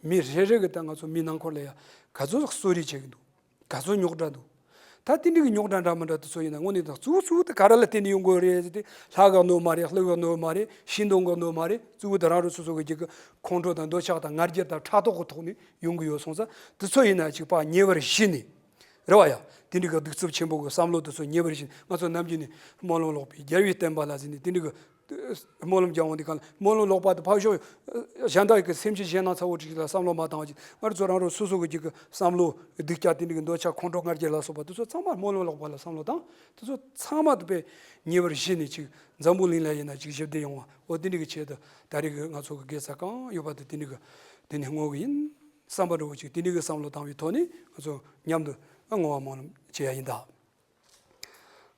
མི་རེ་རེ་གི་ད་ང་ཚོ་མི་ནང་འཁོར་ལ་ཡང་ག་ཚོད་གསོད་རེས་བྱེད་ཀྱི་འདུག་ག་ཚོད་རྙོག་དྲ་འདུག་ད་དེ་འདྲ་གི་རྙོག་དྲ་འདྲ་མི་འདྲ་དེ་ཚོ་ཡིན་ན་དངོས་གནས་དང་གཙོ་བོ་གཙོ་བོ་དེ་ག་རེ་ལ་བརྟེན་ནས་ཡོང་དགོས་རེད་ཟེར་ཏེ་ལྷ་གི་གནོད་མ་རེད། ཀླུ་གི་གནོད་མ་རེད། ཤིང་སྡོང་གི་གནོད་མ་རེད། གཙོ་བོ་དེ་རང་རང་སོ་སོ་གི་རྒྱུད་ཀྱི་ཁོང་ཁྲོ་དང་འདོད་ཆགས་དང་ང་རྒྱལ་དང་ཕྲག་དོག་གི་ཐོག་ནས་ཡོང་གི་ཡོད་སོང་ཙང་དེ་ཚོ་ཡིན་ན་ཅིག་ཕར་ཉེ་བར་ཞི་ནས། རེད་བ་ཡ། དེ་འདྲ་གི་གདུག་རྩུབ་ཆེན་པོ་གི་བསམ་བློ་དེ་ཚོ་ཉེ་བར་ཞི་ནས་ང་ཚོ་ནམ་རྒྱུན་ནས་སྨོན་ལམ་ལོག་པའི་རྒྱལ་བའི་བསྟན་པ་ལ་ཟེར་ནས་དེ་འདྲ་གི་སྨོན་ལམ་རྒྱག་འོང་དུས་གང་ལ་སྨོན་ལམ་ལོག་པ་དེ་ཕར་ཞོག་གཞན་དག་གི་སེམས་ཅན་གཞན་སྣ་ཚ་བོ་ཅིག་ལ་བསམ་བློ་མ་བཏང་བ་ཅིག་ང་ཚོ་རང་རང་སོ་སོ་གི་རྒྱུད་ཀྱི་བསམ་བློ་སྡུག་ཅག་དེ་འདྲ་གི་འདོད་ཆགས་ཁོང་ཁྲོ་ང་རྒྱལ་ལ་སོགས་པ་དེ་ཚོ་ཚང་མ་སྨོན་ལམ་ལོག་པ་ལ་བསམ་བློ་བཏང་། དེ་ཚོ་ཚང་མ་དེ་དཔེ་ཉེ་བར་ཞི་ནས་ཅིག་འཛམ་བུ་གླིང་ལ་ཡིན་ན་ཅིག་ཞི་བདེ་ཡོང་བ་འོ་དེ་འདྲ་གི་ཆེད་དུ་ད་རེས་ཀྱི་ང་ཚོ་གི་དགེ་རྩ་གང་ཡོད་པ་དེ་དེ་འདྲ་གི་དེ་ནས་བསྔོ་གི་ཡིན་བསམ་པ་འདྲ་བོ་ཅིག་དེ་འདྲ་གི་བསམ་བློ་བཏང་བའི་ཐོག་ནས་ང་ཚོ་མཉམ་དུ་བསྔོ་བ་སྨོན་ལམ་བྱེད་ཡ་ཡིན་ད།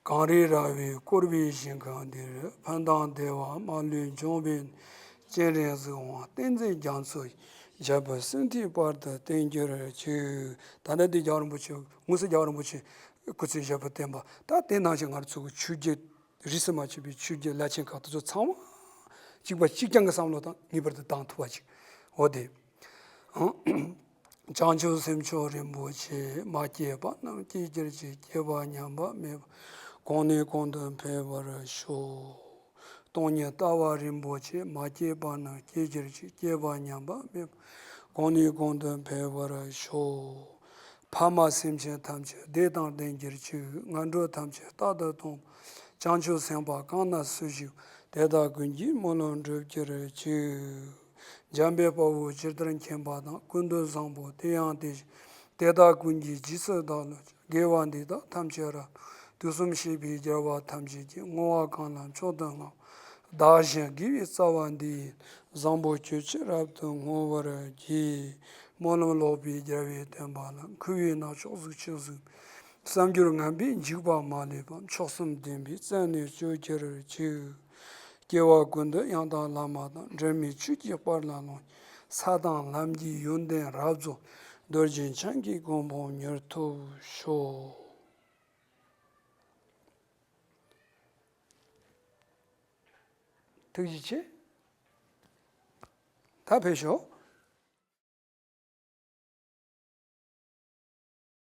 གངས་རི་ར་བས་བསྐོར་བའི་ཞིང་ཁམས་འདིར། ཕན་དང་བདེ་བ་མ་ལུས་འབྱུང་བའི་སྤྱན་རས་གཟིགས་དབང་བསྟན་འཛིན་རྒྱ་མཚོ་ཡི། ཞབས་པད་སྲིད་མཐའི་བར་དུ་བརྟན་གྱུར་ཅིག་ད་ལྟ་འདི་རྒྱལ་བ་རིན་པོ་ཆེ་དངོས་སུ་རྒྱལ་བ་རིན་པོ་ཆེ་སྐུ་ཚེ་ཞབས་པད་བརྟན་པ་ད་དེ་ནང་བཞིན་ང་ཚོ་གི་ཆོས་བརྒྱུད་རིས་སུ་མ་ཆད་པའི་ཆོས་བརྒྱུད་བླ་ཆེན་ཁག་དེ་ཚོ་ཚང་མ་གཅིག་པ་གཅིག་རྐྱང་གི་བསམ་བློ་དང་ངེས་པར་དུ་བཏང་ཐུབ་པ་ཅིག་འོ་དེ། བྱང་ཆུབ་སེམས་མཆོག་རིན་པོ་ཆེ། མ་སྐྱེས་པ་རྣམས་སྐྱེ་གྱུར་ཅིག་སྐྱེས་པ་ཉམས་པ་མེད་པ་གོང་ནས་གོང་དུ་འཕེལ་བར་ཤོག་སྟོང་ཉིད་ལྟ་བ་རིན་པོ་ཆེ། མ་སྐྱེས་པ་རྣམས་སྐྱེ་གྱུར་ཅིག་སྐྱེས་པ་ཉམས་པ་མེད་པ་ གང་ནས་གང་དུ་འཕེལ་བར་ཤོག། ཕ་མ་སེམས་ཅན་ཐམས་ཅད་བདེ་དང་ལྡན་གྱུར་ཅིག། ངན་འགྲོ་ཐམས་ཅད་རྟག་ཏུ་སྟོངས། བྱང་ཆུབ་སེམས་དཔའ་གང་ན་བཞུགས་ཤིག། དེ་དག་ཀུན་གྱི་སྨོན་ལམ་འགྲུབ་གྱུར་ཅིག། འཇམ་དཔལ་དཔའ་བོས་ཇི་ལྟར་མཁྱེན་པ་དང་། ཀུན་ཏུ་བཟང་པོ་དེ་ཡང་དེ་བཞིན་ཏེ། དེ་དག་ཀུན་གྱི་རྗེས་སུ་བདག་སློབ་ཅིང་། དགེ་བ་འདི་དག་ཐམས་ཅད་རབ་ཏུ། དུས་གསུམ་གཤེགས་པའི་རྒྱལ་བ་ཐམས་ཅད་ཀྱིས། བསྔོ་བ་གང་ལ་མཆོག་ཏུ་བསྔགས། བདག་གཞན་དགེ་བའི་རྩ་བ་འདི་ཡིས། བཟང་པོ་སྤྱོད་ཕྱིར་རབ་ཏུ་བསྔོ་བར་བགྱི། སྨོན་ལམ་ལོག་པའི་རྒྱལ་བས་བསྟན་པ་ལ། མཁས་པའི་རྣ་མཆོག་གཟུགས་ཅན་གཟིགས། བསམ་རྒྱུར་ངན་པས་འཇིགས་པ་མ་ལུས་པ། མཆོག་གསུམ་ལྡན་པའི་རྩད་ནས་གཅོད་གྱུར་ཅིག། སྐྱེ་བ་ཀུན་ཏུ་ཡང་དག་བླ་མ་དང་། འབྲལ་མེད་ཆོས་ཀྱི་དཔལ་ལ་ལོངས། ས་དང་ལམ་གྱི་ཡོན་ཏན་རབ་རྫོགས། རྡོ་རྗེ་འཆང་གི་གོ་འཕང་མྱུར་ཐོབ་ཤོག། ཐུགས་རྗེ་ཆེ། ད་ཕེབས་ཤོག།